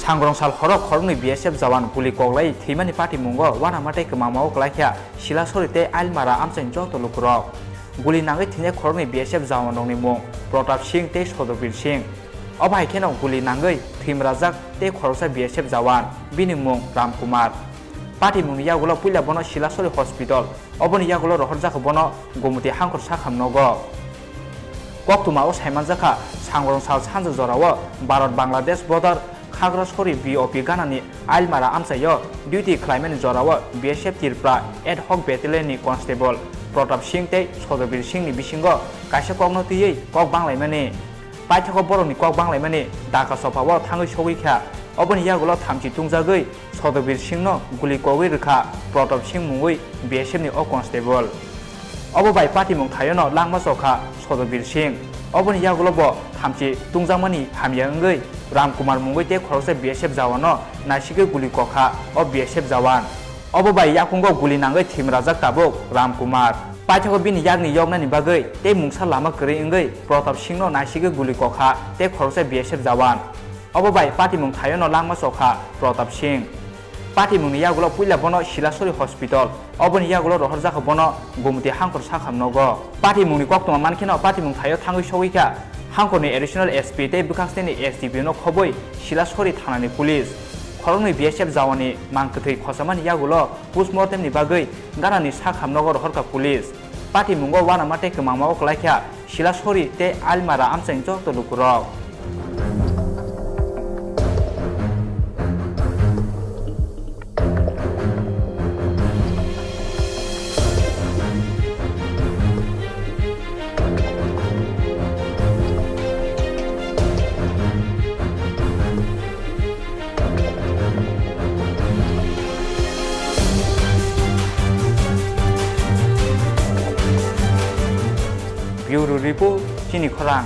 Sangrongsal horo khoroknwi B S F jawan guli koklai thwimani patimungo uanama tei kwmangmao kwlaikha Silasori tei Ailmara amchaini joto lukurok. Guli nangwi thwinai khoroknwi B S F jawanrokni mung Pratap Singh tei Sodobir Singh. Obo hai kheno guli nangwi thwimrajak tei khoroksa B S F jawan, bini mung Ram Kumar. Patimungni yagulo puila bono Silasori Hospital, oboni yagulo rohorjakha bono Gumti Hangkor sakhamnogo. Koktwmao saimanjakha, sangrongsal sanja jorao Bharat Bangladesh border Khagrasori B O P ganani Ailmara amchaio duty khlaimani jorao B S F Tripura ad hoc battalion ni constable Pratap Singh tei Sodobir Singh ni bisingo kaisa kokno twiwi kok banglaimani. Paithago borokni kok banglaimani Dhaka sophao thangwi sogwi kha. Oboni yagulo thamchi tungjagwi Sodobir Singhno guli kogwi rwkha Pratap Singh mungwi B S F ni o constable. Obo bai patimung thaiono langma chokha Sodobir Singh. Oboni yagulo bo thamchi tungjakmani hamya wngwi Ram Kumar mungwi tei khoroksa B S F jawano naisigwi guli kokha o B S F jawan. Obo bai yakungo guli nangwi thimrajak tabuk Ram Kumar. Paithago bini yakni yoknani bagwi tei mungsa lama kwrwi wngwi Pratap Singhno naisigwi guli kokha tei khoroksa B S F jawan. Obo bai patimung thaiono langma chokha Pratap Singh. Patimungni yagulo puila bono Silasori Hospital, oboni yagulo rohorjakha bono Gumti Hangkor sakhamnogo. Patimungni koktwma mankheno patimung thaio thangwi sogwi kha Hangkorni Additional S P tei bwkhaksnini S D P no khobwi Silasori thanani police. Khoroknwi B S F jawani mang kwthwi khochamani yagulo postmortem ni bagwi ganani sakhamnogo rohorkha police. Patimungo uanama tei kwmangmao kwlaikha Silasori tei Ailmara amchaini joto lukurok. Bureau Report, Chini Khorang.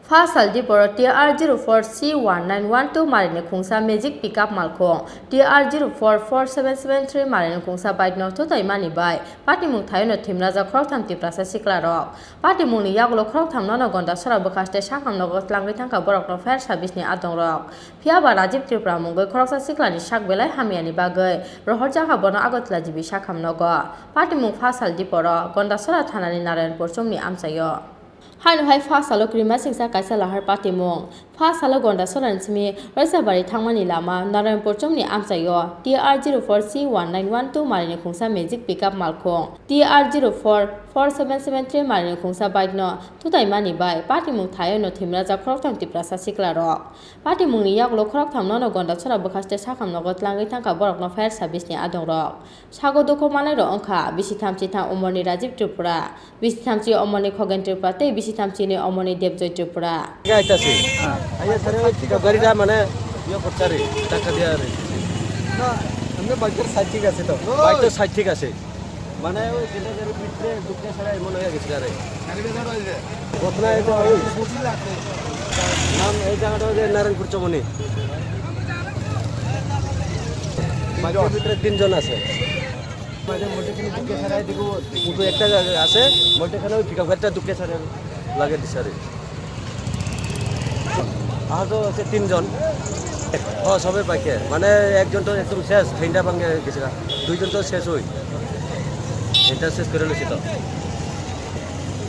Pha sal diporo T R zero four C one nine one two marini khungsa magic pickup malkhung, T R zero four four seven seven three marini khungsa bike no thutoi mani bai patimung thaiono thimrajak khoroktham Tiprasa siklarok. Patimungni yagulo khoroktham nono Gondasora bwkhaste sakhamnogo tlangwi thangkha borokno fire service ni adongrok. Phiyaba Rajiv Tripura mungwi khoroksa siklani sak belai hamyani bagwi rohorjakha bono Agartala G B sakhamnogo. Patimung pha sal diporo Gondasora thanani Narayanpur chongni amchaio. Haino hai pha salo kwrwi masingcha kaisa lahar patimung. Pha salo Gondasorani simi Raisabari thangmani lama Narayanpur chongni amchaio T R zero four C one nine one two marini khungsa magic pickup malkhung, T R zero four four seven seven three marini khungsa bike no thutaimani bai patimung thaiono thimrajak khoroktham Tiprasa siklarok. Patimungni yagulo khoroktham nono Gondasora bwkhaste sakhamnogo tlangwi thangkha borokno fire service ni adongrok. Sago dukhu manai rok wngkha bisi thamchi thang umorni Rajiv Tripura, bisi thamchi umorni Khogen Tripura tei bisi thamchi ni umorni Debjoy Tripura. গাড়িটা আছে। আইয়া স্যার, ওই পিকআপ গাড়িটা মানে ইয়ে করছে আর কি, ধাক্কা দিয়ে আর কি। না, এমনি বাইকের সাইড ঠিক আছে তো? বাইক তো সাইড ঠিক আছে। মানে ওই যেটা গাড়ির ভিতরে ঢুকতে ছাড়া এমন হয়ে গেছে আরে। ঘটনা এটা ওই নাম এই জায়গাটা ওই যে নারায়ণপুর চমনি। বাইকের ভিতরে তিনজন আছে। মাঝে মধ্যেখানে ঢুকে ছাড়া এদিকে ও দুটো একটা আছে, মধ্যেখানে ওই পিকআপ গাড়িটা ঢুকে ছাড়া লাগিয়ে দিছে আর কি। আহত হচ্ছে তিনজন। ও, সবাই বাইকে। মানে একজন তো একদম শেষ, ঠেংটা ভাঙে গেছে। দুইজন তো শেষ হই। ঠেংটা শেষ করে নিয়েছে তো।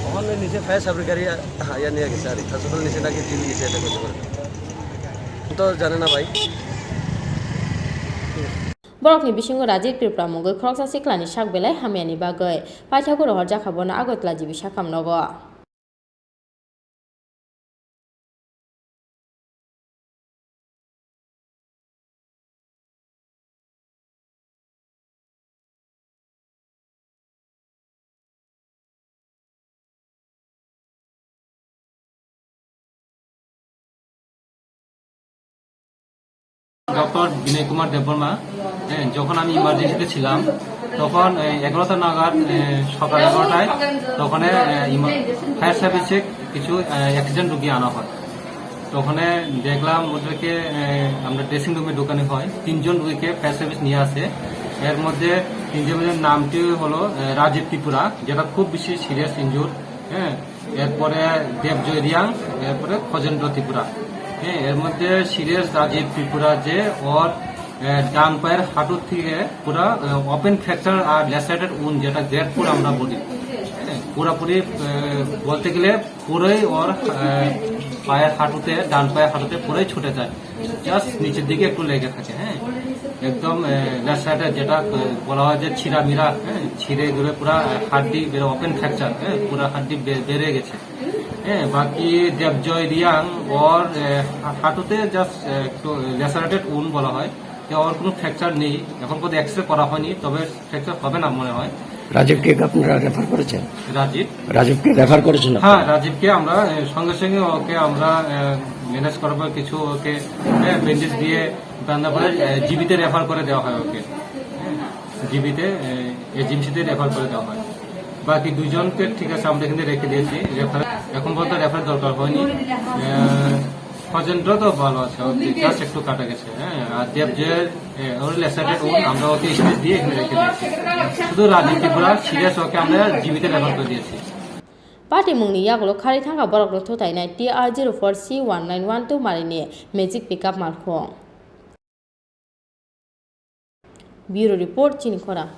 ওখানে নিচে ফায়ার সার্ভিস গাড়ি আ-, আইয়া নিয়ে গেছে আর কি। হাসপাতাল নিচে নাকি টিভি নিচে এটা করতে পারে। তো জানে না ভাই। Borokni bisingo Rajiv Tripura mungwi khoroksa siklani sak belai hamyani bagwi paithago rohorjakha bono Agartala G B sakhamnogo. Doctor Binoy Kumar Debbarma. হ্যাঁ, যখন আমি ইমার্জেন্সিতে ছিলাম, তখন, এ, এগারোটা নাগাদ, এ, সকাল এগারোটায়, তখন, এ, ইমা-, ফায়ার সার্ভিসে কিছু, এ, অ্যাক্সিডেন্ট রুগী আনা হয়। তখন, এ, দেখলাম ওদেরকে, এ, আমরা ড্রেসিং রুমে ঢুকানো হয়। তিনজন রুগীকে ফায়ার সার্ভিস নিয়ে আসে। এর মধ্যে তিনজনের নামটি হলো, এ, রাজীব ত্রিপুরা, যেটা খুব বেশি সিরিয়াস ইনজুর। হ্যাঁ, এরপরে দেবজয় রিয়াং, এরপরে খজেন্দ্র ত্রিপুরা। হ্যাঁ, এর মধ্যে সিরিয়াস রাজীব ত্রিপুরা যে ওর, এ, ডান পায়ের হাঁটু থেকে পুরা, এ, ওপেন ফ্র্যাকচার আর ল্যাসেরেটেড উন্ড, যেটা গ্রেড ফোর আমরা বলি। হ্যাঁ, পুরাপুরি, এ, বলতে গেলে পুরোই ওর, এ, পায়ের হাঁটুতে, ডান পায়ের হাঁটুতে পুরোই ছুটে যায়। জাস্ট নিচের দিকে একটু লেগে থাকে। হ্যাঁ, একদম, এ, লেফট সাইডে যেটা, এ, বলা হয় যে ছিঁড়া মিরা, হ্যাঁ, ছিঁড়ে গেলে পুরা, এ, হাড্ডি বেরো, ওপেন ফ্র্যাকচার, হ্যাঁ, পুরা হাড্ডি বে-, বেড়ে গেছে। হ্যাঁ, বাকি দেবজয় রিয়াং ওর, এ, হা-, হাঁটুতে জাস্ট, এ, একটু ল্যাসারেটেড উন্ড বলা হয়। তো ওর কোনো ফ্র্যাকচার নেই, এখন পর্যন্ত এক্সরে করা হয়নি, তবে ফ্র্যাকচার হবে না মনে হয়। রাজীবকে আপনারা রেফার করেছেন? রাজীব। রাজীবকে রেফার করেছেন আপনারা? হ্যাঁ, রাজীবকে আমরা, এ, সঙ্গে সঙ্গে ওকে আমরা, এ, ম্যানেজ করার পর কিছু ওকে, এ, ব্যান্ডেজ দিয়ে বান্দা করে, এ, জিবিতে রেফার করে দেওয়া হয় ওকে। হ্যাঁ, জিবিতে, এ, এজিএমসিতে রেফার করে দেওয়া হয়। বাকি দুইজনকে ঠিক আছে, আমরা এখানে রেখে দিয়েছি। রেফার, এখন পর্যন্ত রেফার দরকার হয়নি। এ, খজেন্দ্র তো ভালো আছে, ওর জাস্ট একটু কাটা গেছে, হ্যাঁ। আর দেবজয়ের, এ, ওর লেসারেটেড উন্ড, আমরা ওকে স্টিচ দিয়ে এখানে রেখে দিয়েছি। শুধু রাজীব ত্রিপুরা সিরিয়াস, ওকে আমরা জিবিতে রেফার করে দিয়েছি। Patimungni yagulo kharwi thangkha borokno thutainai T R zero four C one nine one two marini magic pickup malkhung. Bureau Report, chini khorang.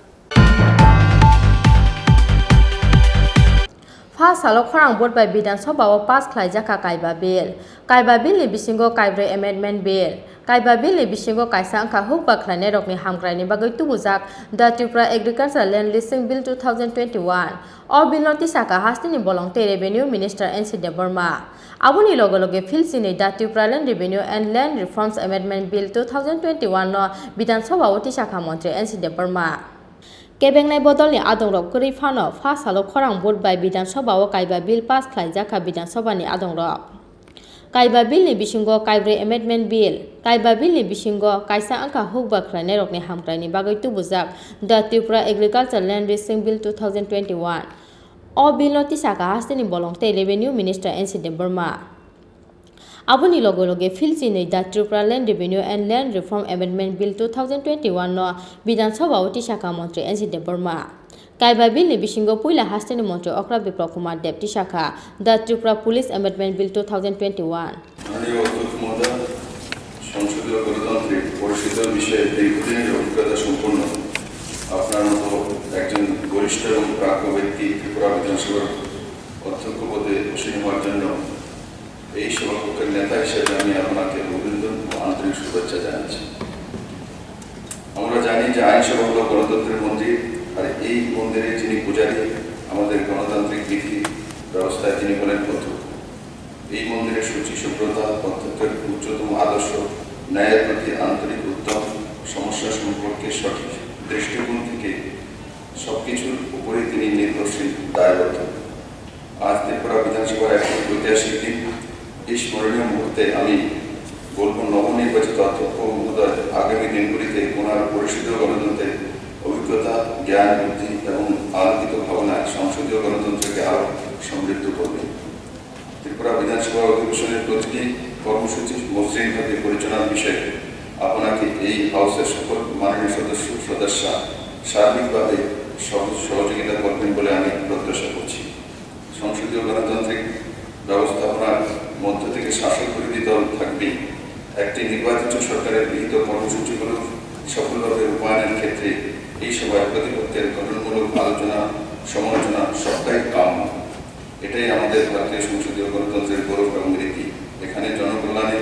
Pha salo khorang vote bai Bidhan Sabha o pass khlaijakha Kaiba Bill. Kaiba Bill ni bisingo kaibrwi Amendment Bill. Kaiba Bill ni bisingo kaisa wngkha hukba khlainai rokni hamkrai ni bagwi tubujak The Tripura Agricultural Land Leasing Bill two thousand twenty-one. O bill no tisakha hasteni bolong tei Revenue Minister N C Debbarma. Aboni loge loge phil chinwi The Tripura Land Revenue and Land Reforms Amendment Bill two thousand twenty-one no Bidhan Sabha o tisakha Montri N C Debbarma. Kebengnai bodolni adongrok kwrwi phano pha salo khorang vote bai Bidhan Sabha o Kaiba Bill pass khlaijakha Bidhan Sabha ni adongrok. Kaiba Bill ni bisingo kaibrwi Amendment Bill, Kaiba Bill ni bisingo kaisa wngkha hukba khlainairokni hamkraini bagwi tubujak The Tripura Agricultural Land Leasing Bill two thousand twenty-one. O bill no tisakha hasteni bolong tei Revenue Minister N C Debbarma. Aboni loge loge phil chinwi The Tripura Land Revenue and Land Reform Amendment Bill two thousand twenty-one no Bidhan Sabha o tisakha Montri N C Debbarma. Kaiba bill ni bisingo puila hasteni Montri Okra Biplab Kumar Deb tisakha The Tripura Police Amendment Bill two thousand twenty-one. মাননীয় অধ্যক্ষ মহোদয়, সংসদীয় গণতন্ত্রে পরিষদীয় বিষয়ে দীর্ঘদিনের অভিজ্ঞতা সম্পন্ন আপনার মতো একজন বরিষ্ঠ এবং প্রাজ্ঞ ব্যক্তি ত্রিপুরা বিধানসভার অধ্যক্ষ পদে আসীন হওয়ার জন্য এই সভাপক্ষের নেতা হিসেবে আমি আপনাকে অভিনন্দন ও আন্তরিক শুভেচ্ছা জানাচ্ছি। আমরা জানি যে আইনসভা হলো গণতন্ত্রের মন্দির, আর এই মন্দিরে যিনি পূজারী, আমাদের গণতান্ত্রিক বিধি ব্যবস্থায় তিনি হলেন অধ্যক্ষ। এই মন্দিরের শুচি শুভ্রতা, অধ্যক্ষের উচ্চতম আদর্শ, ন্যায়ের প্রতি আন্তরিক উদ্যম, সমস্যা সম্পর্কে সঠিক দৃষ্টিকোণ থেকে সবকিছুর উপরেই তিনি নির্ভরশীল, দায়বদ্ধ। আজ ত্রিপুরা বিধানসভার এক ঐতিহাসিক দিন। এই স্মরণীয় মুহূর্তে আমি বলব, নবনির্বাচিত অধ্যক্ষ মহোদয় আগামী দিনগুলিতে ওনার পরিষদীয় গণতন্ত্রের অভিজ্ঞতা, জ্ঞান, বুদ্ধি এবং আলোকিত ভাবনায় সংসদীয় গণতন্ত্রকে আরও সমৃদ্ধ করবেন। ত্রিপুরা বিধানসভা অধিবেশনের প্রতিটি কর্মসূচি মসৃণভাবে পরিচালনার বিষয়ে আপনাকে এই হাউসের সকল মাননীয় সদস্য সদস্যা সার্বিকভাবে সহ-, সহযোগিতা করবেন বলে আমি প্রত্যাশা করছি। সংসদীয় গণতান্ত্রিক ব্যবস্থাপনার মধ্য থেকে শাসক বিরোধী দল থাকবেই। একটি নির্বাচিত সরকারের গৃহীত কর্মসূচিগুলো সফলভাবে রূপায়ণের ক্ষেত্রে এই সভায় প্রতিপক্ষের গঠনমূলক আলোচনা, সমালোচনা সবটাই কাম্য। এটাই আমাদের ভারতীয় সংসদীয় গণতন্ত্রের গৌরব এবং রীতি। এখানে জনকল্যাণে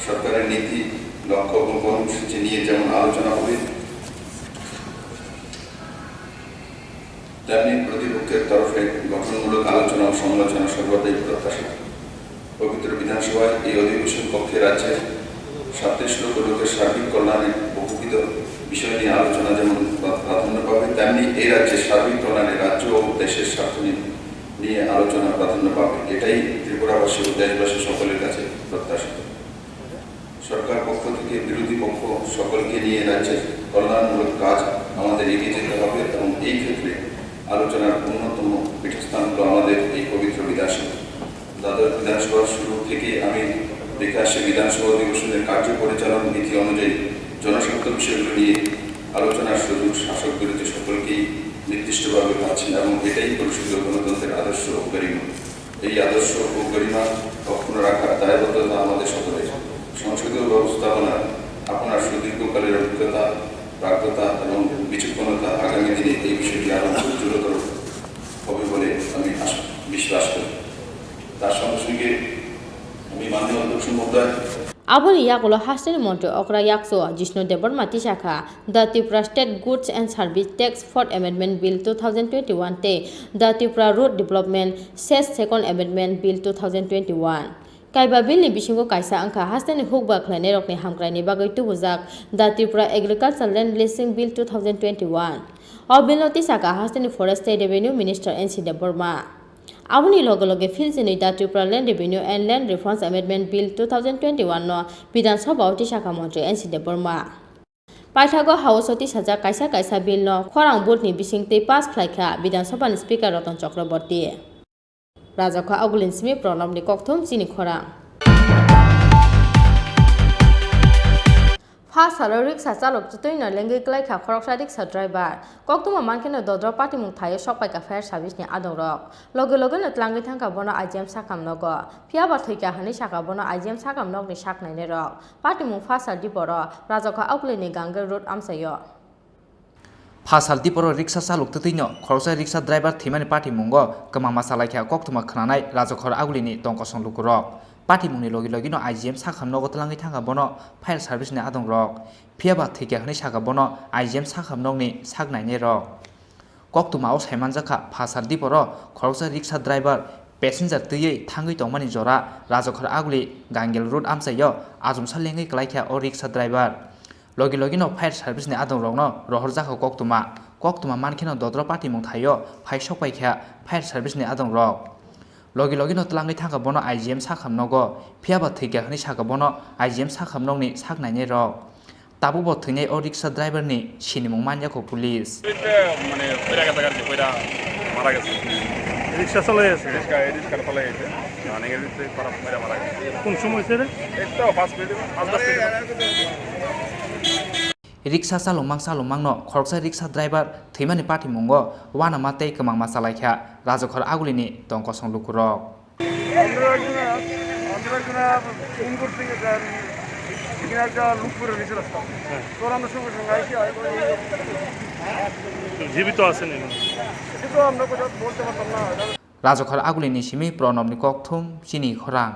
সরকারের নীতি, লক্ষ্য এবং কর্মসূচি নিয়ে যেমন আলোচনা হবে, তেমনি প্রতিপক্ষের তরফে গঠনমূলক আলোচনা ও সমালোচনা সর্বদাই প্রত্যাশিত। পবিত্র বিধানসভায় এই অধিবেশন কক্ষে রাজ্যের সাতত্রিশ লক্ষ লোকের সার্বিক কল্যাণে বহুবিধ বিষয় নিয়ে আলোচনা যেমন প্রা-, প্রাধান্য পাবে, তেমনি এই রাজ্যের সার্বিক কল্যাণে রাজ্য ও দেশের স্বার্থ নিয়ে, নিয়ে আলোচনা প্রাধান্য পাবে। এটাই ত্রিপুরাবাসী ও দেশবাসী সকলের কাছে প্রত্যাশিত। সরকার পক্ষ থেকে বিরোধী পক্ষ সকলকে নিয়ে রাজ্যের কল্যাণমূলক কাজ আমাদের এগিয়ে যেতে হবে এবং এই ক্ষেত্রে আলোচনার অন্যতম পীঠস্থান হলো আমাদের এই পবিত্র বিধানসভা। দ্বাদশ বিধানসভার শুরু থেকে আমি দেখে আসছি, বিধানসভা অধিবেশনের কার্য পরিচালন নীতি অনুযায়ী জনস্বার্থ বিষয়গুলো নিয়ে আলোচনার সুযোগ শাসক বিরোধী সকলকেই নির্দিষ্টভাবে পাচ্ছেন এবং এটাই পরিষদীয় গণতন্ত্রের আদর্শ ও গরিমা। এই আদর্শ ও গরিমা অক্ষুণ্ণ রাখার দায়বদ্ধতা আমাদের সকলের। সংসদীয় ব্যবস্থাপনার আপনার সুদীর্ঘকালের অভিজ্ঞতা, প্রাজ্ঞতা এবং বিচক্ষণতা আগামী দিনে এই বিষয়টি আরও উজ্জ্বলতর হবে বলে আমি আশা, বিশ্বাস করি। তার সঙ্গে সঙ্গে আমি মাননীয় অধ্যক্ষ মহোদয় Aboni yagulo hasteni montri okra yakchu Jishnu Debbarma tisakha, The Tripura State Goods and Service Tax Fourth Amendment Bill two thousand twenty-one tei The Tripura Road Development Cess Second Amendment Bill two thousand twenty-one. Kaiba bill ni bisingo kaisa wngkha hasteni hukba khlainairokni hamkraini bagwi tubujak The Tripura Agricultural Land Leasing Bill two thousand twenty-one. O bill no tisakha hasteni Forest tei Revenue Minister N C Debbarma. Aboni loge loge philchinwi The Tripura Land Revenue and Land Reforms Amendment Bill two thousand twenty-one no Bidhan Sabha o tisakha montri N C Debbarma. Paithago House o tisajak kaisa kaisa bill no khorang vote ni bisingtwi pass khlaikha Bidhan Sabha ni Speaker Ratan Chakraborty. Rajakha Agulin simi Pranab ni kokthum chini khorang. Pha salo riksa chalok chutui no lengwi kwlai kha khoroksa riksa driver. Koktwma mankhe no dodro patimung thaio sokpai kha fire service ni adongrok. Loge loge no twlangwi thangkha bono I G M sakam nogo. Phiya ba thwikha hwnwi sakha bono I G M sakam nokni sak nainai rok. Patimung pha sal diporo Rajakha Auguli ni Gange road amchaio. Pha sal diporo riksa chalok twtwino khoroksa riksa driver thwimani patimungo kwmangma chalaikha koktwma khwnanai Rajakhor Agulini tongkosong lukurok. Patimungni logi logino I G M sakham nogo twlangwi thangkha bono fire service ni adongrok. Phiya ba thwikha hwnwi sakha bono I G M sakham nokni sak nainai rok. Koktwma o saimanjakha pha sal diporo khoroksa riksa driver passenger twiwi thangwi tongmani jora Rajakhor Aguli Gangel road amchaio achomsa lengwi kwlaikha o riksa driver. Logi logino fire service ni adongrokno rohorjakha koktwma. Koktwma mankheno dodro patimung thaio phai sokpaikha fire service ni adongrok. Logi logino twlangwi thangkha bono I G M sakham nogo, phiya ba thwikha hwnwi sakha bono I G M sakham nokni sak nainai rok. Tabukbo thwinai o riksa driver ni sinimung manyakho police. এই যে, মানে, পড়ে গেছে আর কি, পড়ে মারা গেছে। রিক্সা চালাই আছে? রিক্সা, এই রিক্সা চালাই আছে। মানে, এই যে, পড়ে মারা গেছে। কোন সময় হয়েছে রে? এই তো পাঁচ মিনিট, পাঁচ দশ minute. Riksa chalokmang chalokmangno khoroksa riksa driver thwimani patimungo uanama tei kwmangma chalaikha Rajakhor Agulini tongkosong lukurok. আমরা একজন, আমরা একজন ফোন করতে গেছে আর এখানে একটা লুক করে নিচে রাস্তা। হ্যাঁ। তো আমরা সঙ্গে সঙ্গে আইসি, আই-, জীবিত আছেন এখন? সেটা তো আমরা কথা বলতে পারতাম না। Rajakhor Agulini simi Pranabni kokthum chini khorang.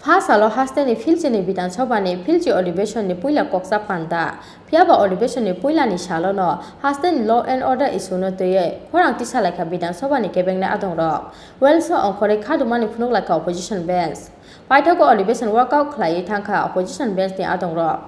Pha salo hasteni philchini Bidhan Sabhani philchi adhibeshonni puila koksa panda. Phiya ba adhibeshonni puilani salono hasteni law and order issue no twiwi khorang tisalaikha Bidhan Sabhani kebengnai adongrok. Welso ongkhorwi khadumani phunuk laikha opposition bench. Paithago adhibeshon walkout khlaiwi thangkha opposition bench ni adongrok.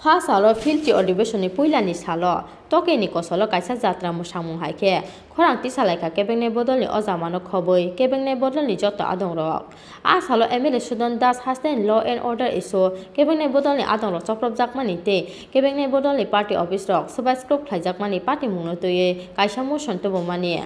Pha salo philchi adhibeshonni puilani salo tokeni kosolo kaisa jatra mwsamung hai khe khorang tisalaikha kebengnai bodolni o jamano khobwi kebengnai bodolni joto adongrok. A salo M L A Sudan Das hasteni law and order issue kebengnai bodolni adongrok chopropjakmani tei kebengnai bodolni party office rok swbai skrop khlaijakmani patimungno twiwi kaisa motion tubumani.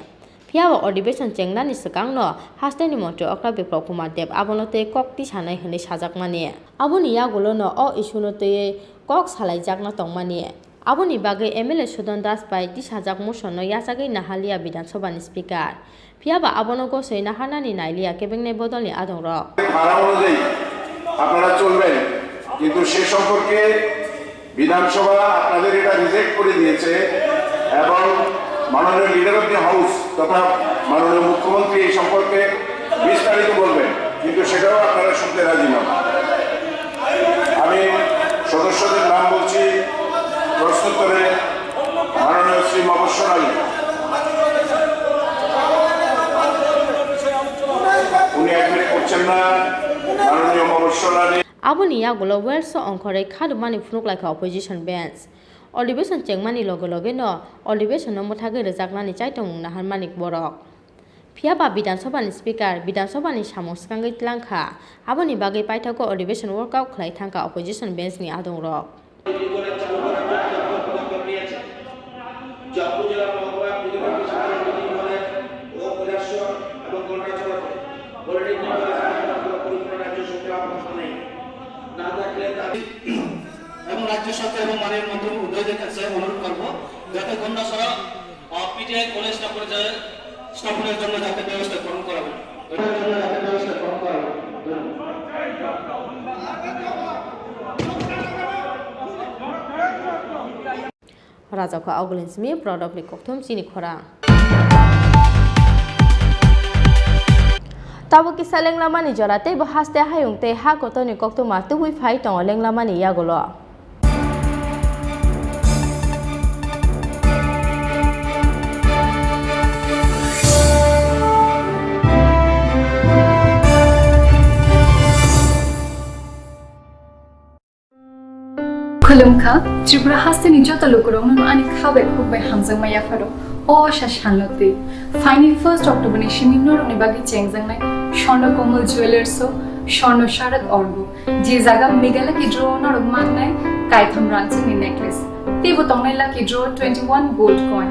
Phiya ba adhibeshon chengnani swkangno hasteni montri okra Biplab Kumar Deb abono tei kok tisanai hwnwi sajakmani. Aboni yagulono o issue no twiwi kok salaijakna tongmani. Aboni bagwi M L A Sudan Das bai tisajak motion no yachagwi naharliya Bidhan Sabha ni Speaker. Phiya ba abono gosoi naharnani nailiya kebengnai bodolni adongrok. ধারা অনুযায়ী আপনারা চলবেন, কিন্তু সে সম্পর্কে বিধানসভা আপনাদের এটা রিজেক্ট করে দিয়েছে এবং মাননীয় লিডার অফ দি হাউস তথা মাননীয় মুখ্যমন্ত্রী এই সম্পর্কে বিস্তারিত বলবেন, কিন্তু সেটাও আপনারা শুনতে রাজি নন। আমি সদস্যদের নাম বলছি, প্রশ্নোত্তরে মাননীয় শ্রী মবস্বর আলী, উনি অ্যাডমিট করছেন না। মাননীয় মবস্বর Ali Aboni yagulo Welso ongkhorwi khadumani phunuk laikha opposition bench. Adhibeshon chengmani loge loge no adhibeshon no mwthagwi rwjaknani chaitomung naharmani borok. Phiya ba Bidhan Sabha ni Speaker Bidhan Sabha ni samung swkangwi tlang kha, aboni bagwi paithago adhibeshon walkout khlai thang kha opposition bench ni adongrok. এবং রাজ্য সরকার এবং মাননীয় মন্ত্রী মহোদয়দের কাছে অনুরোধ করব, যাতে গন্ডাছড়া, আহ, পিটিআই কলেজ স্টাফের যে, স্টাফের জন্য যাতে ব্যবস্থা গ্রহণ করা হয়। Rajakho Augulin Simi, Prodopni Kokthum, Chini Khorang. Tabuk kisa lenglamani jora tei bo haste hayung tei ha kotorni koktwma tubui phai tongo lenglamani yagulo. Khulumkha, Tripura hasteni joto lukurokno ani kha bai khuk bai hamjakma yapharo. O asa salno twi. Phaini first October ni simi norokni bagwi chengjaknai Swarna Komal Jewellers o Swarna Sharad Orgo, je jaga Mega Lucky Draw o norok mannai kaitham rangchakni necklace. Teibo tongnai Lucky Draw twenty-one gold coin.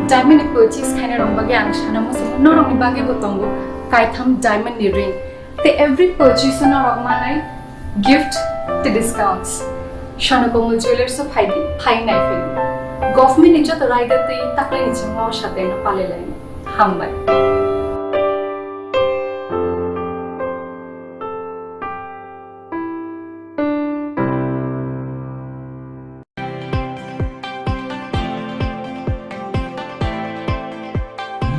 Diamond ni purchase khainai rok bagwi ang sana muchungo norokni bagwi bo tongo kaitham diamond ni ring. Tei every purchase o norok manai gift tei discounts. Swarna Komal Jewellers o phaidi, phai nai phai. Government ni joto raida tei taklai ni chingma o sateno palai lai. Hambai.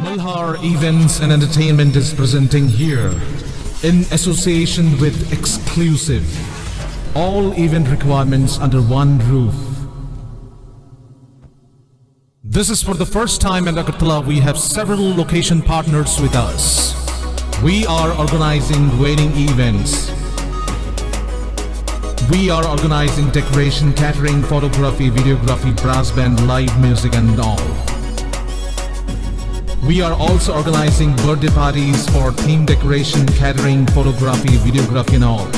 Malhar Events and Entertainment is presenting here, in association with Exclusive, all event requirements under one roof. This is for the first time in Agartala. We have several location partners with us. We are organizing wedding events. We are organizing decoration, catering, photography, videography, brass band, live music and all. We are also organizing birthday parties for theme decoration, catering, photography, videography and all.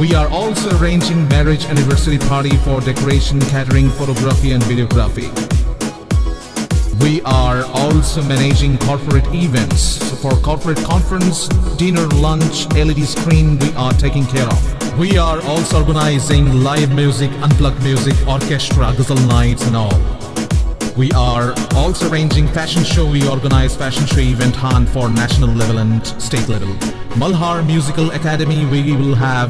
We are also arranging marriage anniversary party for decoration, catering, photography and videography. We are also managing corporate events. So for corporate conference, dinner, lunch, L E D screen, we are taking care of. We are also organizing live music, unplugged music, orchestra, ghazal nights and all. We are also arranging fashion show. We organize fashion show event hunt for national level and state level. Malhar Musical Academy, we will have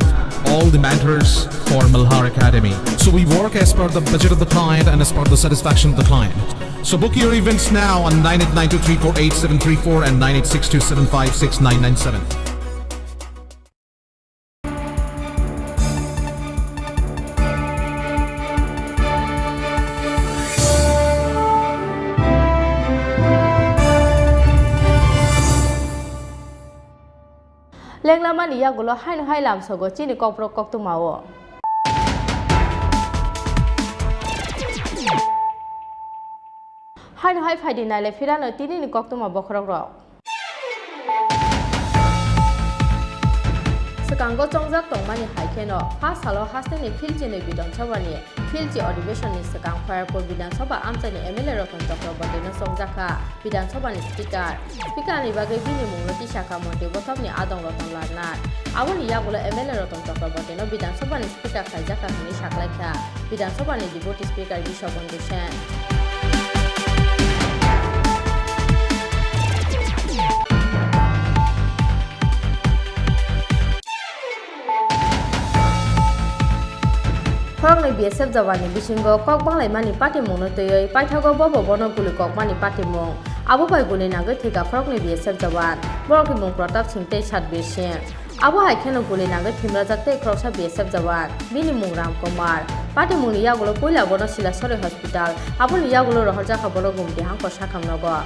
all the mentors for Malhar Academy. So we work as per the budget of the client and as per the satisfaction of the client. So book your events now on nine eight nine two three four eight seven three four and nine eight six two seven five six nine nine seven. Lenglamani yagulo haino hai lamsogo chini kokborok koktwmao. Haino hai phaidi naile phirano tinini koktwma bokhorokrok. Swkango chongjak tongmani hai kheno, pha salo hasteni Philchini Bidhan Sabhani Philchi Adhibeshonni swkang Khairpur Bidhan Sabha amchaini M L A Ratan Chakrabortino chongjak kha Bidhan Sabhani Speaker. Speakerni bagwi bini mungno tisa kha Montri Bothopni adong Ratan Lal Nath. Aboni yagulo M L A Ratan Chakrabortino Bidhan Sabhani Speaker khlaijak kha hwnwi saklai kha Bidhan Sabhani Deputy Speaker Biswabandhu Sen. Khoroknwi B S F jawanni bisingo kok banglaimani patimungno twiwi paithago bobo bono guli kokmani patimung. Abo bai guli nangwi thwikha khoroknwi B S F jawan. Borokni mung Pratap Singh tei Satbir Singh. Abo hai kheno guli nangwi thwimrajak tei khoroksa B S F jawan, bini mung Ram Kumar. Patimungni yagulo puila bono Silasori Hospital, aboni yagulo rohorjak kha bono Gumti Hangkor sakhamnogo.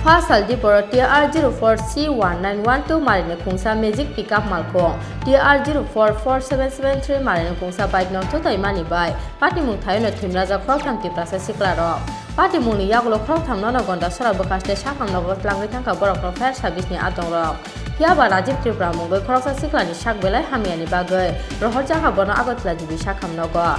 Pha sal diporo T R zero four C one nine one two marini khungsa magic pickup malkhung, T R zero four four seven seven three marini khungsa bike no thwtaimani bai patimung thaino thwimlajak khoroktham Tiprasa siklarok. Patimungni yagulo khoroktham nono gonda sora bwkhaste sakhamnogo tlangwi thangkha borokno fire service ni adongrok. Phiya ba Rajiv Tripura mungwi khoroksa siklani sak belai hamyani bagwi rohorjakha bono Agartala G B sakhamnogo.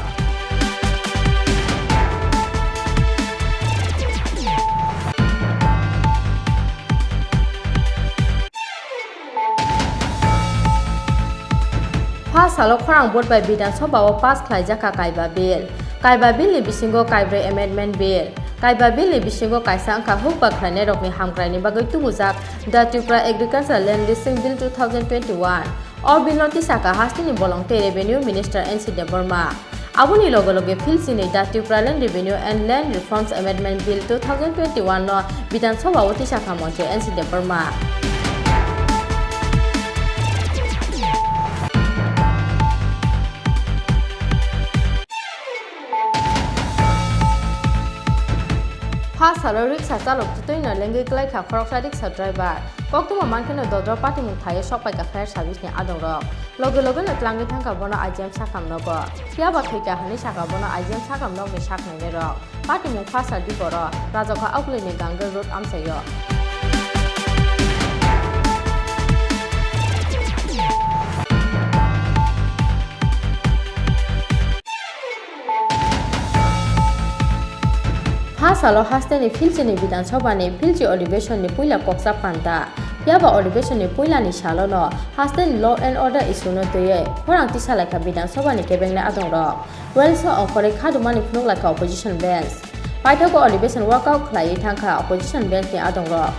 Pha salo khorang vote bai Bidhan Sabha o pass khlaijakha Kaiba Bill. Kaiba Bill ni bisingo kaibrwi Amendment Bill. Kaiba Bill ni bisingo kaisa wngkha hukba khlainairokni hamkraini bagwi tubujak The Tripura Agricultural Land Leasing Bill two thousand twenty-one. O bill no tisakha hasteni bolong tei Revenue Minister N C Debbarma. Aboni loge loge philchini The Tripura Land Revenue and Land Reforms Amendment Bill two thousand twenty-one no Bidhan Sabha o tisakha montri N C Debbarma. Pha salo riksa chalok twtwi no lengwi kwlaikha khoroksa riksa driver. Koktwma mankheno dodro patimung thaio sokpaikha fire service ni adongrok. Loge loge no tlangwi thangkha bono I G M sakhamnogo. Phiya ba thwikha hwnwi sakha bono I G M sakhamnokni saknainai rok. Patimung pha sal diporo rajokha Auguli ni Gange Road amchaio. Pha salo hasteni philchini Bidhan Sabha ni philchi adhibeshon ni puila koksa panda. Phiya ba adhibeshon ni puila ni salo no hasteni law and order issue no twiwi khorang tisalaikha Bidhan Sabha ni kebengnai adongrok. Welsa ongkhorwi khadumani phunuk laikha opposition bench. Paithago adhibeshon walkout khlaiwi thangkha opposition bench ni adongrok.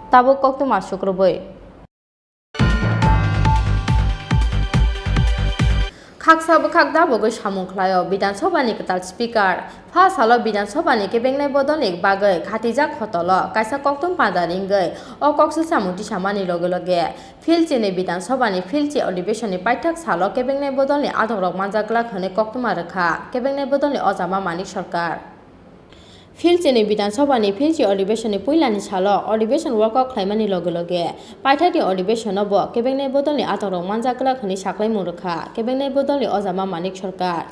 Tabuk koktwma sukrubwi. Khaksa bwkhak dabogwi samung khlaio Bidhan Sabha ni kwtal speaker. Pha salo Bidhan Sabha ni kebengnai bodolni bagwi khatijak hotolo kaisa koktwma panda ringwi o koksil samung tisamani loge loge philchini Bidhan Sabha ni philchi adhibeshon ni paithak salo kebengnai bodolni adongrok manjak glak hwnwi koktwma rwkha kebengnai bodolni ojama Manik Sarkar. Philchini Bidhan Sabha ni philchi adhibeshon ni puilani salo adhibeshon walkout khlaimani loge loge paithakni adhibeshon no bo kebengnai bodolni adongrok manjak glak hwnwi saklaimung rwkha kebengnai bodolni ojama Manik Sarkar.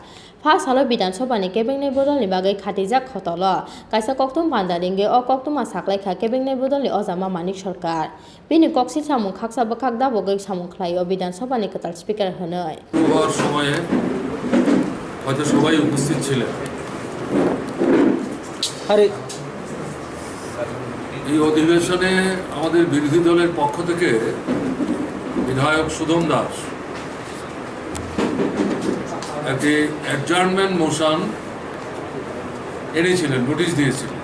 Pha salo Bidhan Sabha ni kebengnai bodolni bagwi khatijak hotolo kaisa koktwma panda ringwi o koktwma saklaikha kebengnai bodolni ojama Manik Sarkar. Bini koksil samung khaksa bwkhak dabogwi samung khlaio Bidhan Sabha ni kwtal speaker hwnwi. শুরু হওয়ার সময়ে হয়তো সবাই উপস্থিত ছিলেন। আরে, এই অধিবেশনে আমাদের বিরোধী দলের পক্ষ থেকে বিধায়ক সুধন দাস একটি অ্যাডজার্নমেন্ট মোশন এনেছিলেন, নোটিশ দিয়েছিলেন।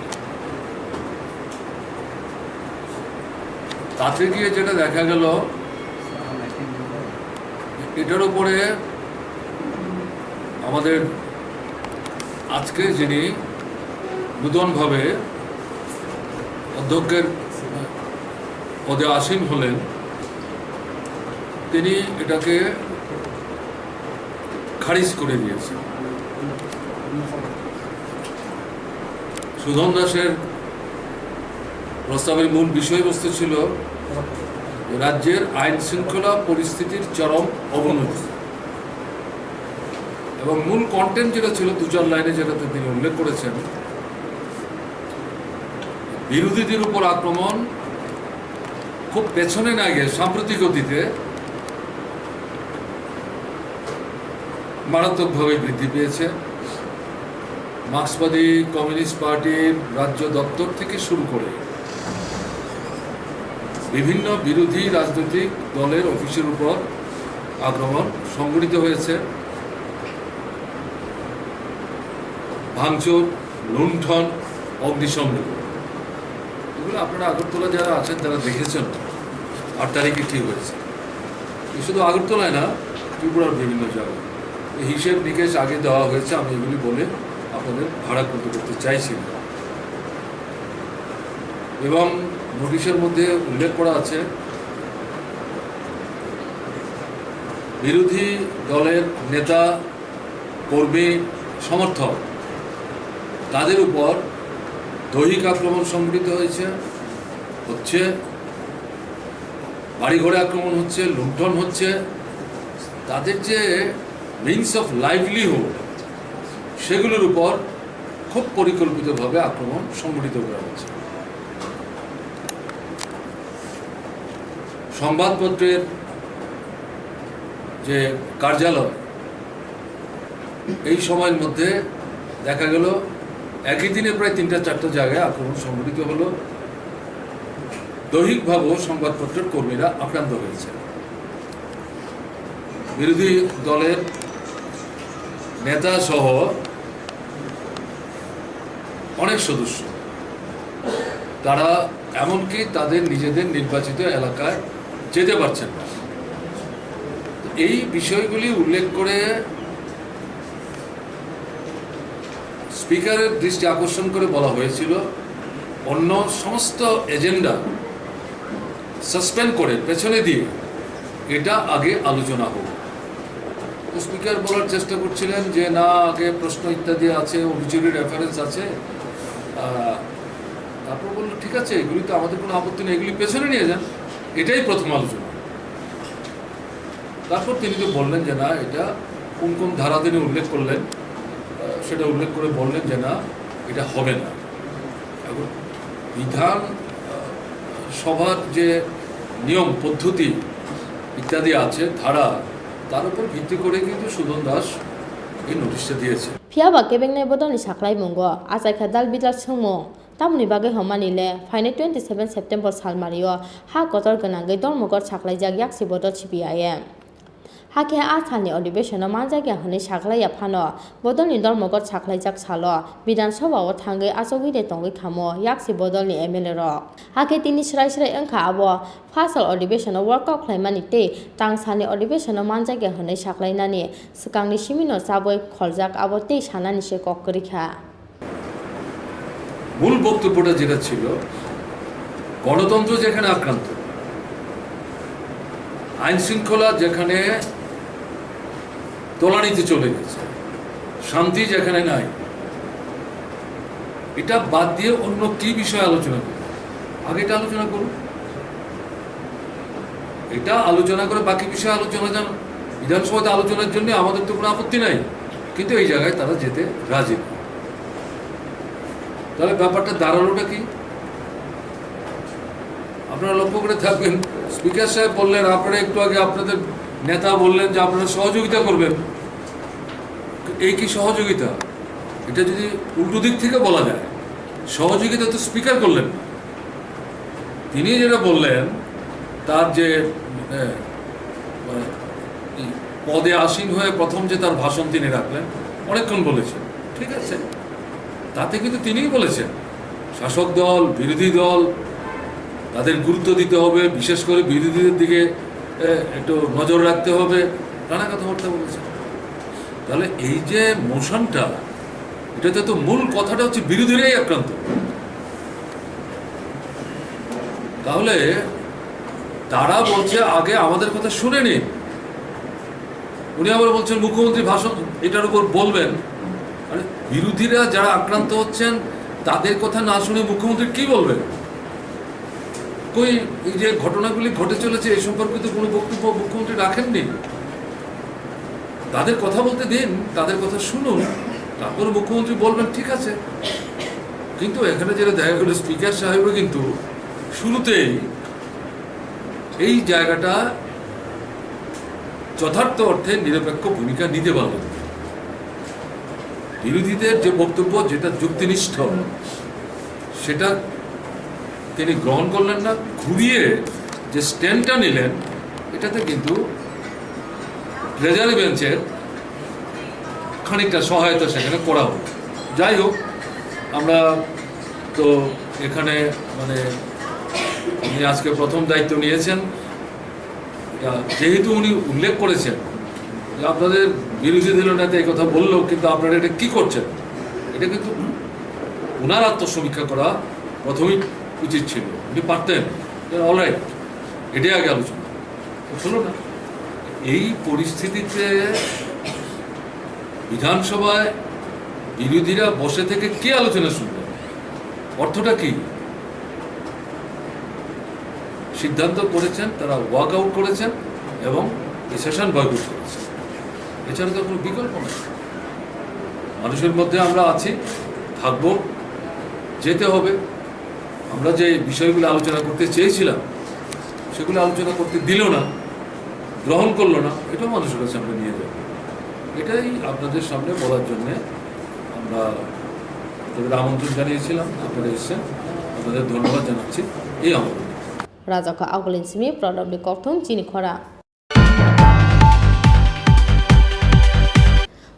তাতে গিয়ে যেটা দেখা গেল, এটার উপরে আমাদের আজকে যিনি নূতনভাবে অধ্যক্ষের পদে আসীন হলেন, তিনি এটাকে খারিজ করে দিয়েছেন। সুধন দাসের প্রস্তাবের মূল বিষয়বস্তু ছিল রাজ্যের আইন শৃঙ্খলা পরিস্থিতির চরম অবনতি, এবং মূল কন্টেন্ট যেটা ছিল, দু চার লাইনে যেটাতে তিনি উল্লেখ করেছেন, বিরোধীদের উপর আক্রমণ খুব পেছনে না গিয়ে সাম্প্রতিক অতীতে মারাত্মকভাবে বৃদ্ধি পেয়েছে। মার্ক্সবাদী কমিউনিস্ট পার্টির রাজ্য দপ্তর থেকে শুরু করে বিভিন্ন বিরোধী রাজনৈতিক দলের অফিসের উপর আক্রমণ সংঘটিত হয়েছে। ভাঙচুর, লুণ্ঠন, অগ্নিসংযোগ, এগুলো আপনারা আগরতলা যারা আছেন তারা দেখেছেন আট তারিখে কী হয়েছে। এ শুধু আগরতলায় না, ত্রিপুরার বিভিন্ন জায়গায়। এই হিসেব নিকেশ আগে দেওয়া হয়েছে, আমি এগুলি বলে আপনাদের ভারাক্রান্ত করতে চাইছি না। এবং নোটিশের মধ্যে উল্লেখ করা আছে, বিরোধী দলের নেতা, কর্মী, সমর্থক, তাদের উপর দৈহিক আক্রমণ সংঘটিত হয়েছে, হচ্ছে, বাড়িঘরে আক্রমণ হচ্ছে, লুণ্ঠন হচ্ছে। তাদের যে মিনস অফ লাইভলিহুড, সেগুলোর উপর খুব পরিকল্পিতভাবে আক্রমণ সংঘটিত করা হচ্ছে। সংবাদপত্রের যে কার্যালয়, এই সময়ের মধ্যে দেখা গেল একই দিনে প্রায় তিনটা চারটা জায়গায় আক্রমণ সংঘটিত হলো। দৈহিকভাবেও সংবাদপত্রের কর্মীরা আক্রান্ত হয়েছে। বিরোধী দলের নেতা সহ অনেক সদস্য, তারা এমনকি তাদের নিজেদের নির্বাচিত এলাকায় যেতে পারছেন না। তো এই বিষয়গুলি উল্লেখ করে স্পিকারের দৃষ্টি আকর্ষণ করে বলা হয়েছিল, অন্য সমস্ত এজেন্ডা সাসপেন্ড করে পেছনে দিয়ে এটা আগে আলোচনা হোক। তো স্পিকার বলার চেষ্টা করছিলেন যে না, আগে প্রশ্ন ইত্যাদি আছে, অভিযোগের রেফারেন্স আছে। আহ, তারপর বললো, ঠিক আছে, এগুলি তো আমাদের কোনো আপত্তি নেই, এগুলি পেছনে নিয়ে যান, এটাই প্রথম আলোচনা। তারপর তিনি তো বললেন যে না, এটা কোন কোন ধারা তিনি উল্লেখ করলেন, আহ, সেটা উল্লেখ করে বললেন যে না, এটা হবে না। এখন বিধান, আহ, সভার যে নিয়ম পদ্ধতি ইত্যাদি আছে, ধারা, তার উপর ভিত্তি করে কিন্তু সুদন দাস এই নোটিশটা দিয়েছে। Phiya ba kebeng nai bodol ni saklai mungo, achai kha dal bidal swngmung. Tamoni bagwi hwnmani le, phainai twenty seven September salmario ha kotor gwnangwi Dharmaghat saklaijak yaksi bodol C P I M. Hakhe a salni odibeshono manjakya hwnwi saklaiya phano, bodolni Dharmaghat saklaijak salo Bidhan Sabha o thangwi achugwi de tongwi khamo yaksi bodolni M L A rok. Hakhe tini srai srai wngkha abo pha sal odibeshono workout khlaimani tei tang salni odibeshono manjakya hwnwi saklainani swkangni simino chabwi kholjak abo tei sanani se kok kwrwi kha. মূল বক্তব্যটা যেটা ছিল, গণতন্ত্র যেখানে আক্রান্ত, আইন শৃঙ্খলা যেখানে তলানিতে চলে গেছে, শান্তি যেখানে নাই, এটা বাদ দিয়ে অন্য কি বিষয়ে আলোচনা করব? আগে এটা আলোচনা করুন। এটা আলোচনা করে বাকি বিষয়ে আলোচনা জানো। বিধানসভাতে আলোচনার জন্য আমাদের তো কোনো আপত্তি নাই, কিন্তু এই জায়গায় তারা যেতে রাজি না। তাহলে ব্যাপারটা দাঁড়ালোটা কি? আপনারা লক্ষ্য করে থাকবেন, স্পিকার সাহেব বললেন, আপনারা একটু আগে আপনাদের নেতা বললেন যে আপনারা সহযোগিতা করবেন। এই কি সহযোগিতা? এটা যদি উল্টো দিক থেকে বলা যায়, সহযোগিতা তো স্পিকার করলেন না। তিনি যেটা বললেন, তার যে, এ, মানে, এই পদে আসীন হয়ে প্রথম যে তার ভাষণ তিনি রাখলেন, অনেকক্ষণ বলেছেন, ঠিক আছে, তাতে কিন্তু তিনিই বলেছেন শাসক দল, বিরোধী দল, তাদের গুরুত্ব দিতে হবে, বিশেষ করে বিরোধীদের দিকে, এ, একটু নজর রাখতে হবে, নানা কথাবার্তা বলেছেন। তাহলে এই যে মোশনটা, এটাতে তো মূল কথাটা হচ্ছে বিরোধীরাই আক্রান্ত। তাহলে তারা বলছে আগে আমাদের কথা শুনে নিন। উনি আবার বলছেন মুখ্যমন্ত্রী ভাষণ এটার উপর বলবেন। আরে, বিরোধীরা যারা আক্রান্ত হচ্ছেন তাদের কথা না শুনে মুখ্যমন্ত্রী কি বলবেন? কই, এই যে ঘটনাগুলি ঘটে চলেছে, এই সম্পর্কিত কোনো বক্তব্য মুখ্যমন্ত্রী রাখেননি। তাদের কথা বলতে দিন, তাদের কথা শুনুন, তারপর মুখ্যমন্ত্রী বলবেন, ঠিক আছে। কিন্তু এখানে যেটা দেখা গেল, স্পিকার সাহেবও কিন্তু শুরুতেই এই জায়গাটা যথার্থ অর্থে নিরপেক্ষ ভূমিকা নিতে পারলেন। বিরোধীদের যে বক্তব্য, যেটা যুক্তিনিষ্ঠ, সেটা তিনি গ্রহণ করলেন না, ঘুরিয়ে যে স্ট্যান্ডটা নিলেন, এটাতে কিন্তু ট্রেজারি বেঞ্চের খানিকটা সহায়তা সেখানে করা হোক। যাই হোক, আমরা তো এখানে, মানে, উনি আজকে প্রথম দায়িত্ব নিয়েছেন। এটা যেহেতু উনি উল্লেখ করেছেন যে আপনাদের বিরোধী দলের নেতা এই কথা বললেও, কিন্তু আপনারা এটা কি করছেন, এটা কিন্তু ওনার আত্মসমীক্ষা করা প্রথমেই উচিত ছিল। উনি পারতেন, অলরাইট, এটাই আগে আলোচনা, তো হলো না। এই পরিস্থিতিতে বিধানসভায় বিরোধীরা বসে থেকে কি আলোচনা শুনবে? অর্থটা কি? সিদ্ধান্ত করেছেন, তারা ওয়াক আউট করেছেন এবং এই সেশন বয়কট করেছেন। এছাড়া তো কোনো বিকল্প নেই। মানুষের মধ্যে আমরা আছি, থাকবো, যেতে হবে। আমরা যে বিষয়গুলো আলোচনা করতে চেয়েছিলাম, সেগুলো আলোচনা করতে দিল না, গ্রহণ করলো না, এটাও মানুষের কাছে আমরা নিয়ে যাব। এটাই আপনাদের সামনে বলার জন্যে আমরা আপনাদের আমন্ত্রণ জানিয়েছিলাম, আপনারা এসেছেন, আপনাদের ধন্যবাদ জানাচ্ছি এই আমন্ত্রণ। Rajak kha Agulin simi Pradopni kokthum chini khora.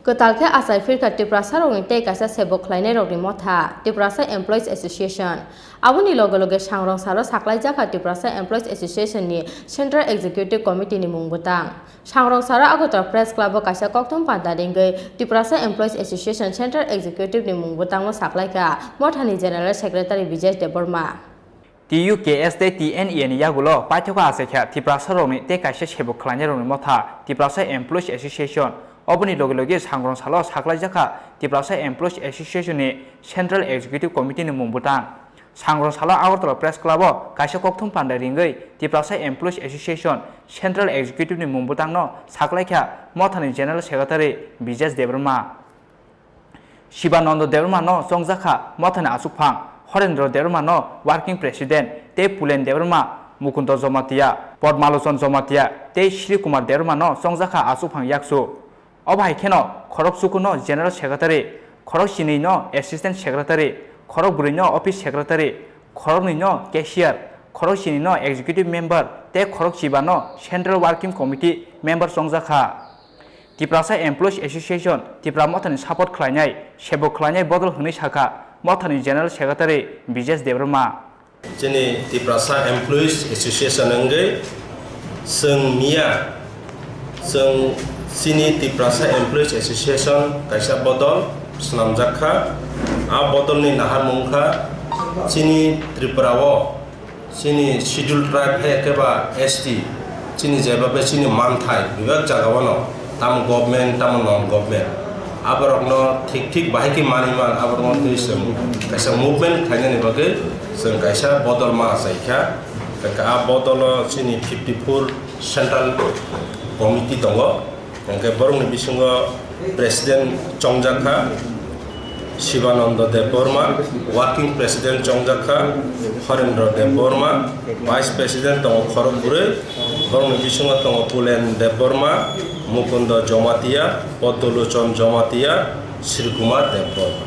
Kwtal khe achai phirkha Tiprasarokni tei kaisa sebo khlainairokni motha, Tiprasa Employees Association. Aboni loge loge sangrong salo saklaijak kha Tiprasa Employees Association ni Central Executive Committee ni mung bwtang. Sangrong salo Agartala Press Club o kaisa kokthum panda ringwi Tiprasa Employees Association Central Executive ni mung bwtangno saklaikha mothani General Secretary Bijesh Debbarma. T U K S tei T N E ni yagulo paithakgo achaikha Tiprasarokni tei kaisa sebo khlainairokni motha Tiprasa Employees Association. Oboni loge loge sangrong salo saklaijak kha Tiprasa Employees Association ni Central Executive Committee ni mung bwtang. Sangrong salo Agartala Press Club o kaisa kokthum panda ringwi Tiprasa Employees Association Central Executive ni mung bwtangno saklaikha mothani General Secretary Bijesh Debbarma. Shibananda Debbarma no chongjak kha mothani achukphang, Horendra Debbarma no Working President tei Pulen Debbarma, Mukunda Jamatia, Padmalochon Jamatia tei Shri Kumar Debbarma no chongjak kha achukphang yaksu. Obo hai kheno khorok chuku no General Secretary, khorok chini no Assistant Secretary, khorok bwrwi no Office Secretary, khoroknwi no Cashier, khorok chini no Executive Member tei khorok chiba no Central Working Committee Member chongjak kha. Tiprasa Employees Association Tipra mothani support khlainai, sebo khlainai bodol hwnwi sakha mothani General Secretary Bijesh Debbarma. Chini Tiprasa Employees Association wngwi chwng miya chwng chini Tiprasa Employees Association kaisa bodol swnamjak kha. A bodolni naharmung kha chini Tripura o chini Scheduled Tribe hai khe ba S T, chini jeba bai chini manthai bebak jaga o no, tamo government, tamo non government, aborok no thik thik bahai khe manwi man, aborok no twi chwng kaisa movement khlainani bagwi chwng kaisa bodol ma achai kha. Hwnkhe a bodol o chini fifty four central committee tongo. Hwnkhe borokni bisingo President chongjak kha Shibananda Debbarma, Working President chongjak kha Horendra Debbarma, Vice President tongo khorok bwrwi, borokni bisingo tongo Pulen Debbarma, Mukunda Jamatia, Padmalochon Jamatia, Sri Kumar Debbarma.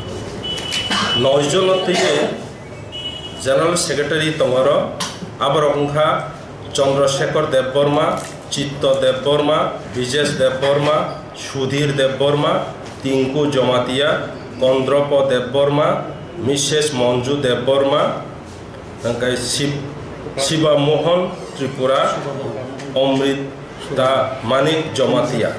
Noi jono twiwi General Secretary tongoro, aborok wngkha Chandra Shekhar Debbarma, Chitto Debbarma, Bijesh Debbarma, Sudhir Debbarma, Tinku Jamatia, Kondropo Debbarma, Missus Manju Debbarma, hwnkhe Shib-, Shiba Mohan Tripura, Amrita Manik Jamatia.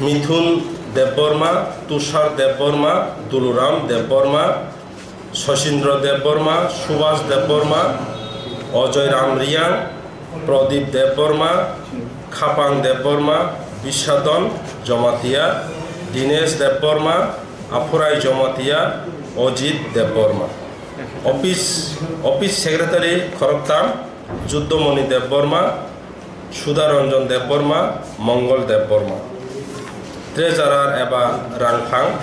Mithun Debbarma, Tushar Debbarma, Duluram Debbarma, Sosindra Debbarma, Subhas Debbarma, Ajoy Ram Riang, Pradip Debbarma, Khapang Debbarma, Biswadon Jamatia, Dinesh Debbarma, Aphurai Jamatia, Ajit Debbarma. Office, Office Secretary khoroktham, Juddomoni Debbarma, Sudha Ranjan Debbarma, Mongol Debbarma. Treasurer eba rangphang,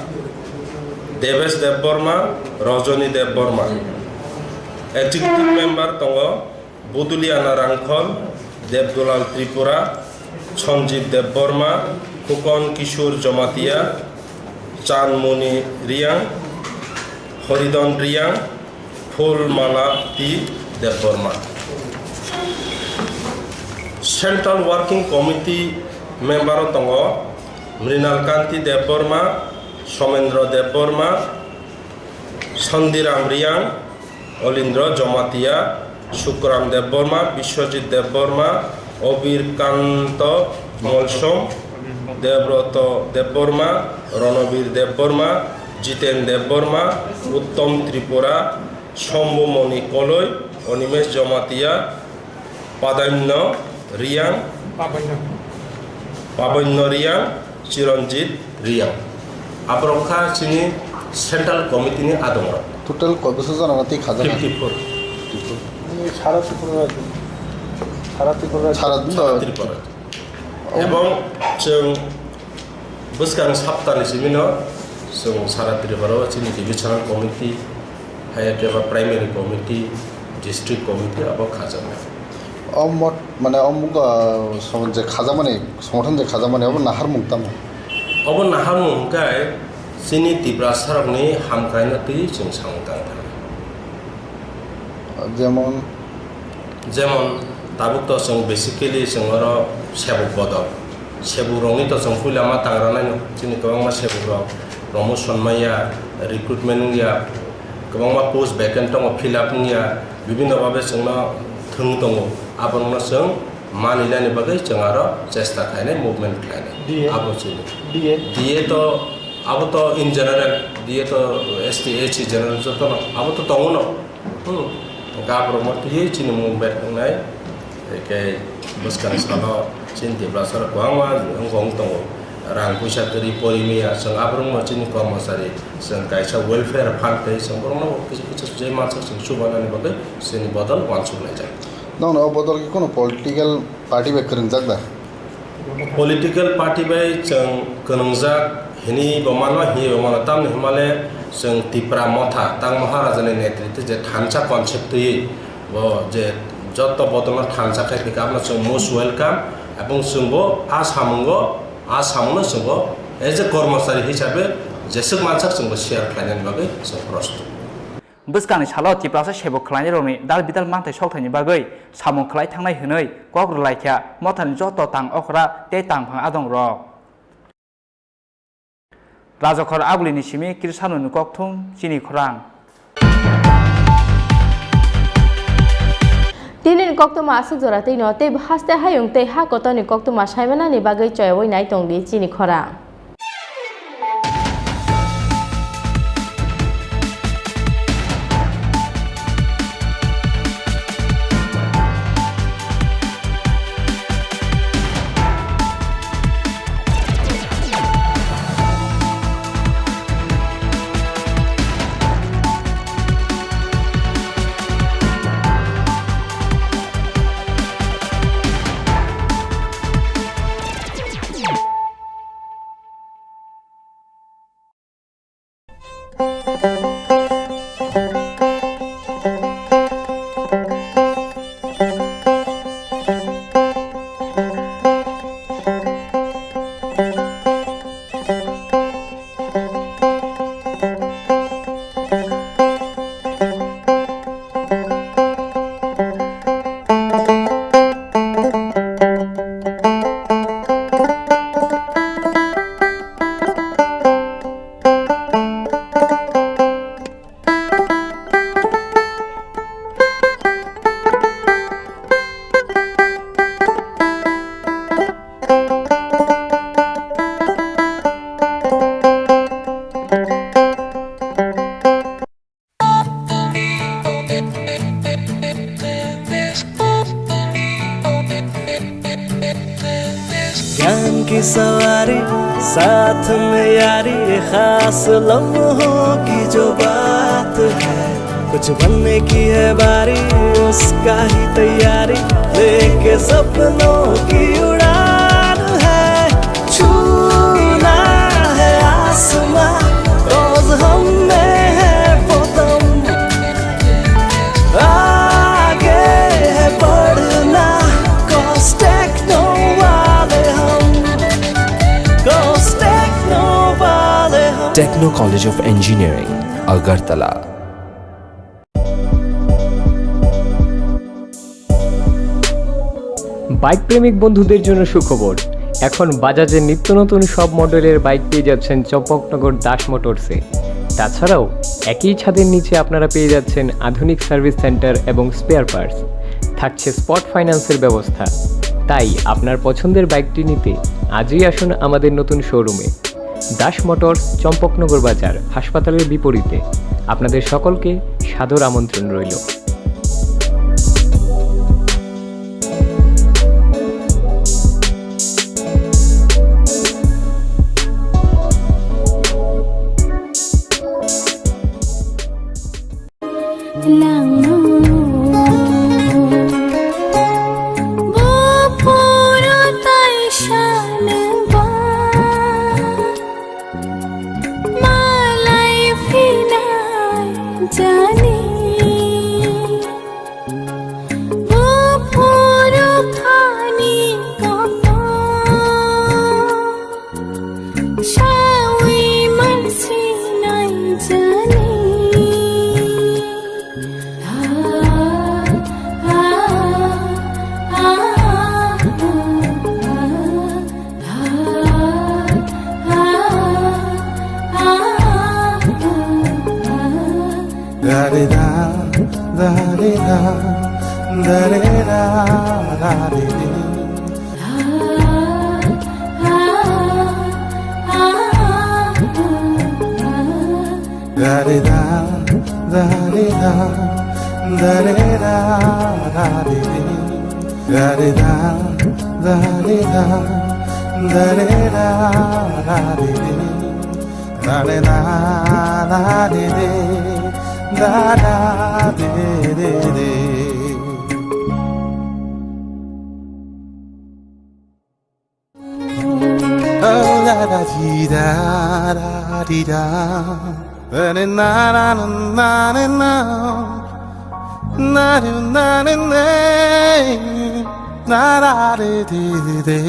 Debesh Debbarma, Rajani Debbarma. Executive member tongo Buduliana Rangkhol, Debdulal Tripura, Sanjeev Debbarma, Khukon Kishore Jamatia, Chanmoni Riang, Horidon Riang, Phulmala T Debbarma. Central Working Committee member o tongo Mrinal Kanti Debbarma, Somendra Debbarma, Sandiram Riang, Olindra Jamatia, Sukram Debbarma, Biswajit Debbarma, Obir Kanto Molsom, Debroto Debbarma, Ronobir Debbarma, Jiten Debbarma, Uttom Tripura, Sombumoni Koloi, Onimesh Jamatia, Padaimno Riyang, Pabanyo. Pabanyo Riyang, Chiranjit Riyang. Aborok kha chini Central Committee ni adongrok. Total koi bosor jona twi khajak? Fifty four. Fifty four. Sara Tripura rajyo. Sara Tripura rajyo. Sara, sara Tripura. Oh. Ebong chwng bwskang saptani simi no chwng sara Tripura o chini divisional committee, hai khe ba primary committee, district committee abo khajaknai. O mot-, mane o muga song-, je khajakmani, songothon je khajakmani, obo naharmung tamo? Obo naharmung hwnkhe chini Tiprasarokni hamkraino twi chwng samung tang thangkha. Jemon? Jemon, tabuk to chwng basically chwng oro sebuk bodol. Sebukrokni to chwng puila ma tang rwnaino, chini kwbangma sebukrok promotion maya, recruitment wngya, kwbangma post vacant tongo, fill up wngya, bibhinno bhabe chwngno thwng tongo. Aborokno chwng mani nani bagwi chwng aro chesta khlainai, movement khlainai. D A? Abo chini. D A? D A to, abo to in general, D A to S T, S C general jotono, abo to tongo no. Hmm. Hwnkhe aborokno twiwi chini movement wngnai. Hwnkhe bwskang salo chini Tiprasarok kwbangma wng wng tongo. Rang puisa kwrwi pori maya, chwng aborokno chini kormosari, chwng kaisa welfare fund tei chwng borokno kisa kisa je mansak chwng chubanani bagwi chini bodol uansuk laijak. Nokno o bodol khe kono political party bai kwrwngjak da? Political party bai chwng kwrwngjak hinwi bo mano, hinwi bo mano. Tamni hwnmale chwng Tipra Motha, tang Maharajani netritwe je thansa concept twiwi bo je joto bodolno thansa khai phika, abono chwng most welcome. Ebong chwngbo a samungo, a samungno chwngbo as a kormosari hisabe jeswk mansak chwngbo share khlainani bagwi chwng prostut. Bwskangni salo Tiprasa sebuk khlainairokni dal bidal manthai sokthaini bagwi samung khlai thangnai hwnwi kok rwlaikha mothani joto tang okra tei tangphang adongrok. Rajakhor Abulini simi Krisanoni kokthum chini khorang. Tinini koktwma aswk jora twino tei haste hayung tei ha kotorni koktwma saimanani bagwi choyaui nai tongdi chini khorang. ज्ञान की सवारी, साथ में यारी, खास लम्हों की जो बात है। कुछ बनने की है बारी, उसका ही तैयारी, लेके सपनों की उड़ान है। छूना है आसमां, रोज हम में है वो दम। आगे है बढ़ना, cause techno वाले हम, cause techno वाले हम। Techno College of Engineering, Agartala। Bike প্রেমিক বন্ধুদের জন্য সুখবর। এখন বাজাজের নিত্য নতুন সব মডেলের বাইক পেয়ে যাচ্ছেন চম্পকনগর দাস মোটরসে। তাছাড়াও একই ছাদের নিচে আপনারা পেয়ে যাচ্ছেন আধুনিক সার্ভিস সেন্টার এবং স্পেয়ার পার্টস। থাকছে স্পট ফাইন্যান্সের ব্যবস্থা। তাই আপনার পছন্দের বাইকটি নিতে আজই আসুন আমাদের নতুন শোরুমে। দাস মোটরস, চম্পকনগর বাজার, হাসপাতালের বিপরীতে। আপনাদের সকলকে সাদর আমন্ত্রণ রইল। Da re da da re re. Da re da, da re da, da re da da re re. Da re da, da re da, da re da da re re. Da re da da re re, da da re re re. Oh, da da di da da di da. Da na na na na na na. Na na na na na. Na da di di di di.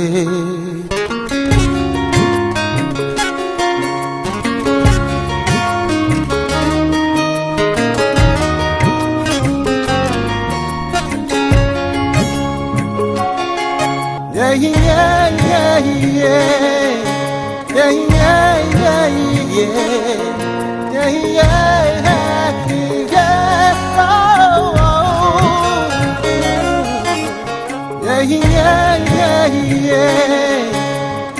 Yeah, yeah, yeah, yeah. Yeah, yeah, yeah, yeah. Yeah, yeah, yeah, yeah. Oh, oh. Yeah, yeah, yeah, yeah.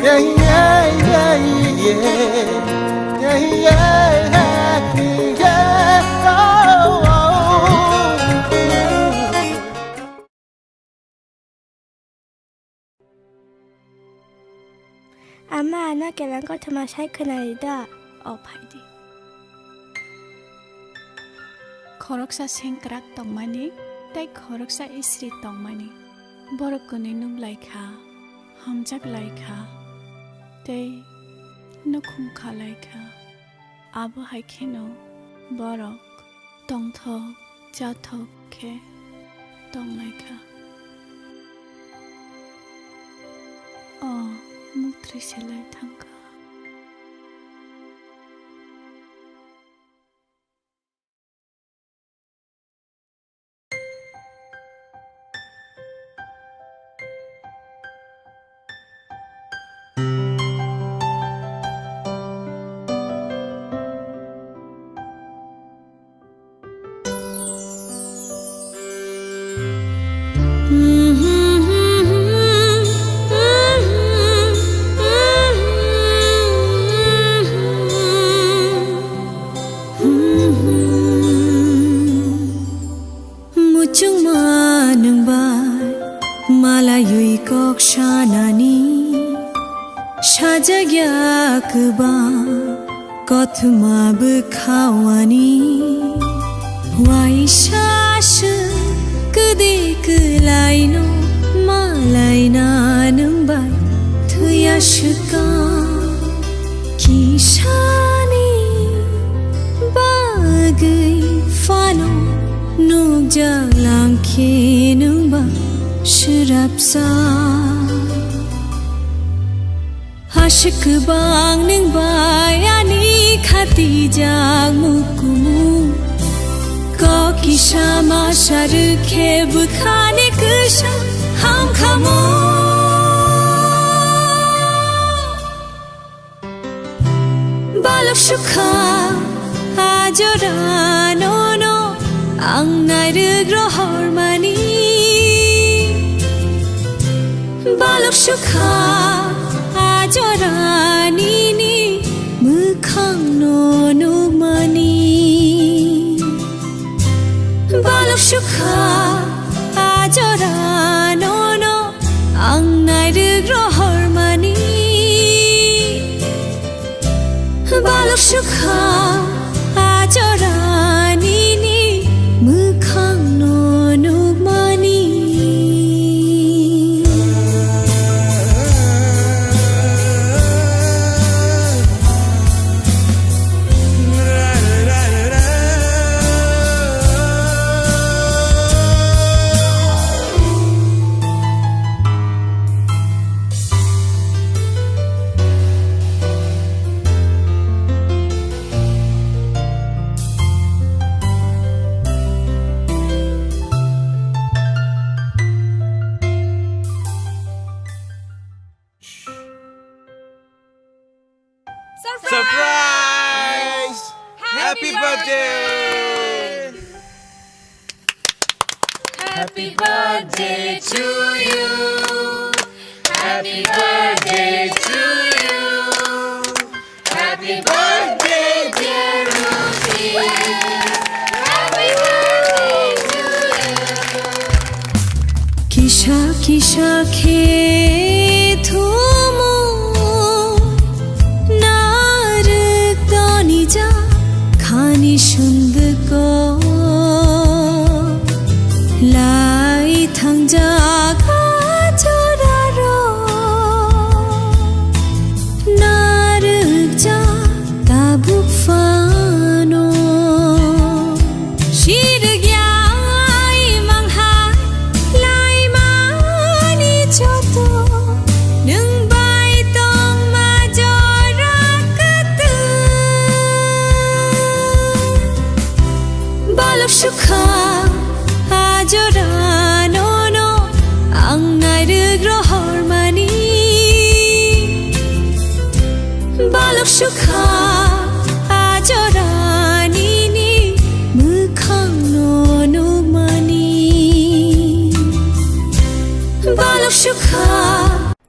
Yeah, yeah, yeah, yeah. Yeah, yeah, yeah, yeah. Oh, oh. Ama, ano kelang kothoma sai khwnari da? O phai di. Khoroksa sengkrak tongmani tei khoroksa isri tongmani. Borok kwnwi nuk lai kha, hamjak lai kha, tei nukhung kha lai kha. Abo hai kheno borok tongthok chathok khe tong lai kha. O muktri se lai thang kha. Muchungma nwng bai malaywi kok sanani, sajagya kwbang kothoma bwkhawani. Waisa swk kwdwi kwlaino malaina nwng bai thwiya swkang. Kisani bagwi phano nukjak langkhe nwngba swrapsa. Aswk kwbang nwng bai ani khatijak mukumu. Kok kisa masa rwkhe bwkhani kwsa hamkhamu. Balok sukha a jora nono ang nairwk rohormani. Balok sukha a jora nini mwkhang no nukmani. Balok sukha a jora nono ang nairwk rohormani. Balok sukha a jora nini mwkhang no nukmani. Surprise! Happy birthday! Happy birthday to you. Happy birthday to you. Happy birthday, dear Rosie. Happy birthday to you. Kisa kisa khe thumu narwk toni ja khani sundwk o lai thangjak a joraro narwk ja tabuk phano. Sirgya imang ha laimani joto nwng bai tongma jora kwtwk. Balok sukha a jora nono ang nairwk rohormani. Balok sukha a jora nini mwkhangno nukmani. Balok sukha.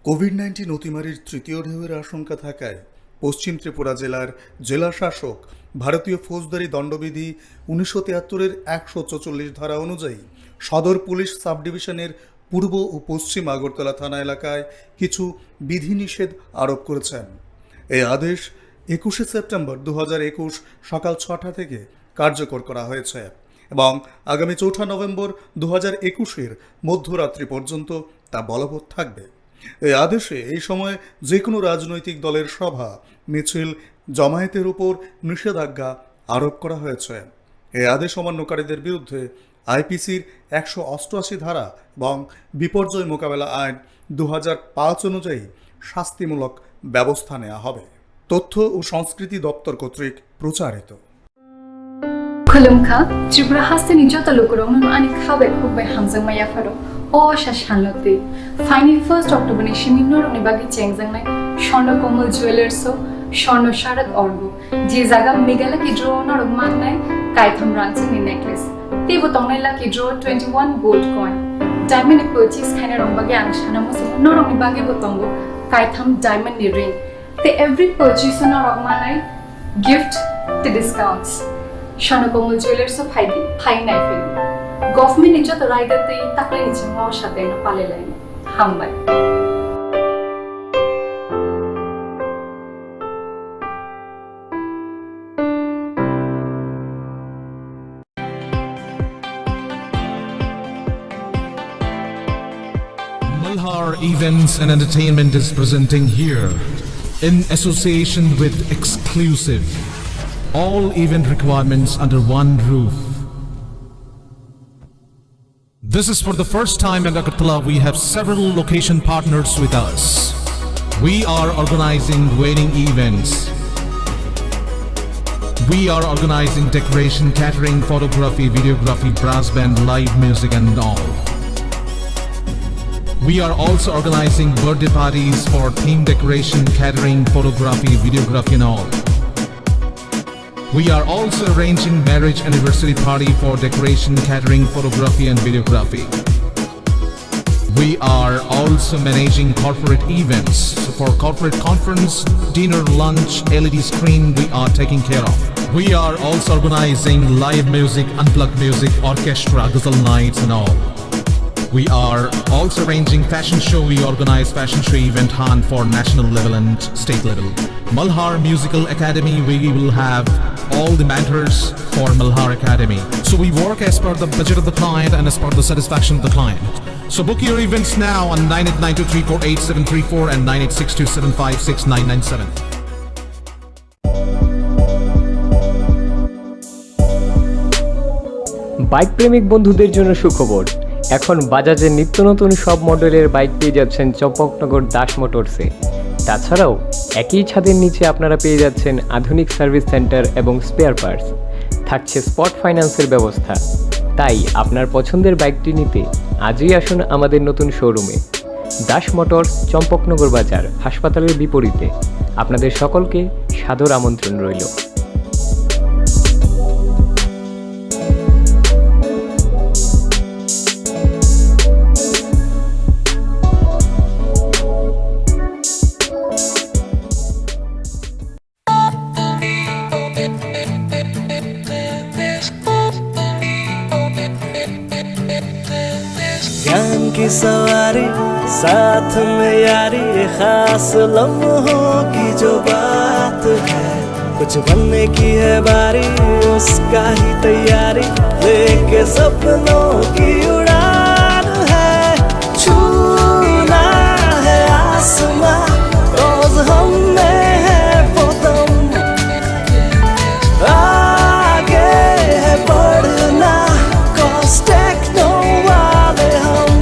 Covid nineteen অতিমারির তৃতীয় ঢেউয়ের আশঙ্কা থাকায় পশ্চিম ত্রিপুরা জেলার জেলা শাসক ভারতীয় ফৌজদারি দণ্ডবিধি উনিশশো তিয়াত্তরের একশো চৌচল্লিশ ধারা অনুযায়ী সদর পুলিশ সাব ডিভিশনের পূর্ব ও পশ্চিম আগরতলা থানা এলাকায় কিছু বিধিনিষেধ আরোপ করেছেন। এই আদেশ একুশে সেপ্টেম্বর দু হাজার একুশ সকাল ছটা থেকে কার্যকর করা হয়েছে এবং আগামী চৌঠা নভেম্বর দু হাজার একুশের মধ্যরাত্রি পর্যন্ত তা বলবৎ থাকবে। এই আদেশে এই সময় যে কোনো রাজনৈতিক দলের সভা, মিছিল, জমায়েতের উপর নিষেধাজ্ঞা আরোপ করা হয়েছে। এই আদেশ অমান্যকারীদের বিরুদ্ধে আইপিসির একশো অষ্টআশি ধারা এবং বিপর্যয় মোকাবেলা আইন দু হাজার পাঁচ অনুযায়ী শাস্তিমূলক ব্যবস্থা নেওয়া হবে। তথ্য ও সংস্কৃতি দপ্তর কর্তৃক প্রচারিত। Khulumkha, Tripura hasteni joto lukurokno ani kha bai khuk bai hamjakma yapharo. O asa salno twi phaini first October ni simi norokni bagwi chengjaknai Swarna Komal Jewellers o Swarna Sharad Orgo, je jaga Mega Lucky Draw o norok mannai kaitham rangchakni necklace. Teibo tongnai Lucky Draw twenty one gold coin. Diamond ni purchase khainai rok bagwi ang sana muchungo, norokni bagwi bo tongo kaitham diamond ni ring. Tei every purchase o norok manai gift tei discounts. Swarna Komal Jewellers o phaidi, phai naiphai. Government ni joto raida tei taklai ni chwngno o sateno palai laino. Hambai. Malhar Events and Entertainment is presenting here, in association with Exclusive, all event requirements under one roof. This is for the first time in Agartala. We have several location partners with us. We are organizing wedding events. We are organizing decoration, catering, photography, videography, brass band, live music and all. We are also organizing birthday parties for theme decoration, catering, photography, videography and all. We are also arranging marriage anniversary party for decoration, catering, photography and videography. We are also managing corporate events. So for corporate conference, dinner, lunch, L E D screen, we are taking care of. We are also organizing live music, unplugged music, orchestra, ghazal nights and all. We are also arranging fashion show. We organize fashion show event hunt for national level and state level. Malhar Musical Academy, we will have all the mentors for Malhar Academy. So we work as per the budget of the client and as per the satisfaction of the client. So book your events now on nine eight nine two three four eight seven three four and nine eight six two seven five six nine nine seven. Bike প্রেমিক বন্ধুদের জন্য সুখবর, এখন বাজাজের নিত্য নতুন সব মডেলের বাইক পেয়ে যাচ্ছেন চম্পকনগর দাস মোটরসে। তাছাড়াও একই ছাদের নিচে আপনারা পেয়ে যাচ্ছেন আধুনিক সার্ভিস সেন্টার এবং স্পেয়ার পার্টস, থাকছে স্পট ফাইন্যান্সের ব্যবস্থা। তাই আপনার পছন্দের বাইকটি নিতে আজই আসুন আমাদের নতুন শোরুমে। দাস মোটরস, চম্পকনগর বাজার, হাসপাতালের বিপরীতে। আপনাদের সকলকে সাদর আমন্ত্রণ রইল। सवारी, साथ में यारी, ये खास लम्हों की जो बात है, कुछ बनने की है बारी, उसका ही तैयारी, लेके सपनों की उड़ान है। छूना है आसमां, रोज हम में है वो दम। आगे है बढ़ना, cause techno वाले हम,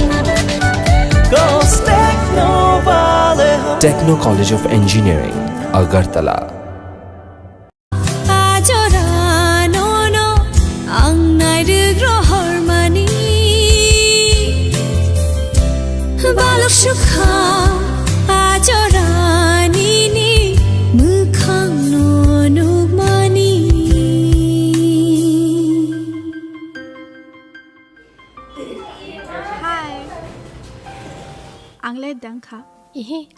cause techno वाले हम। Techno College of Engineering, Agartala. Ajora nono ang nairwk rohormani. Balok sukha ajora nini mwkhang no nukmani. Hi. Ang le dang kha. Ihi.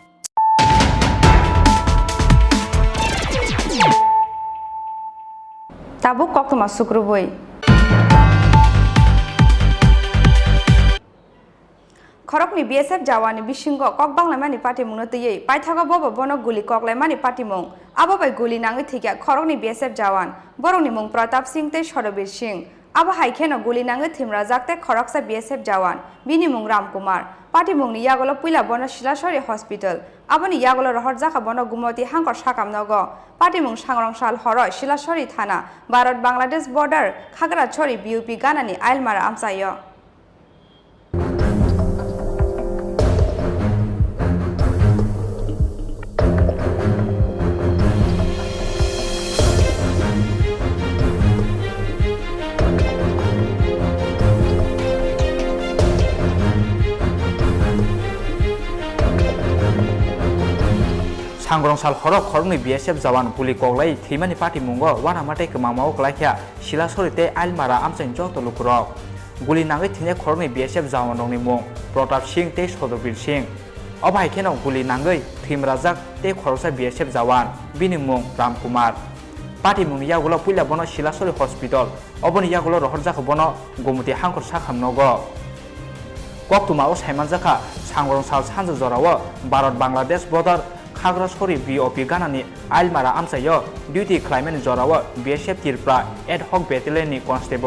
Tabuk koktwma sukrubui. Khoroknwi B S F jawani bisingo kok banglaimani patimungno twiwi paithago bobo bono guli koklaimani patimung. Abo bai guli nangwi thwikha khoroknwi B S F jawan. Borokni mung Pratap Singh tei Sodobir Singh. Abo hai kheno guli nangwi thwimrajak tei khoroksa B S F jawan, bini mung Ram Kumar. Patimungni yagulo puila bono Silasori Hospital, aboni yagulo rohorjakha bono Gumoti Hangkor sakam nogo. Patimung sangrong sal horo Silasori thana, Bharat Bangladesh border, Khagrachori B O P ganani Ailmara amchaio. Sangrong sal horo khoroknwi B S F jawan guli koklai thwimani patimungo uanama tei kwmangmao kwlaikha Silasori tei Ailmara amchaini joto lukurok. Guli nangwi thwinai khoroknwi B S F jawanrokni mung Pratap Singh tei Sodobir Singh. Obo hai kheno guli nangwi thwimrajak tei khoroksa B S F jawan, bini mung Ram Kumar. Patimungni yagulo puila bono Silasori Hospital, oboni yagulo rohorjakha bono Gumoti Hangkor sakam nogo. Koktwmao saimanjakha, sangrong sal sanja jorao Bharat Bangladesh border Khagrasori B O P ganani Ailmara amchaio duty khlaimani jorao B S F Tripura ad hoc battalion ni constable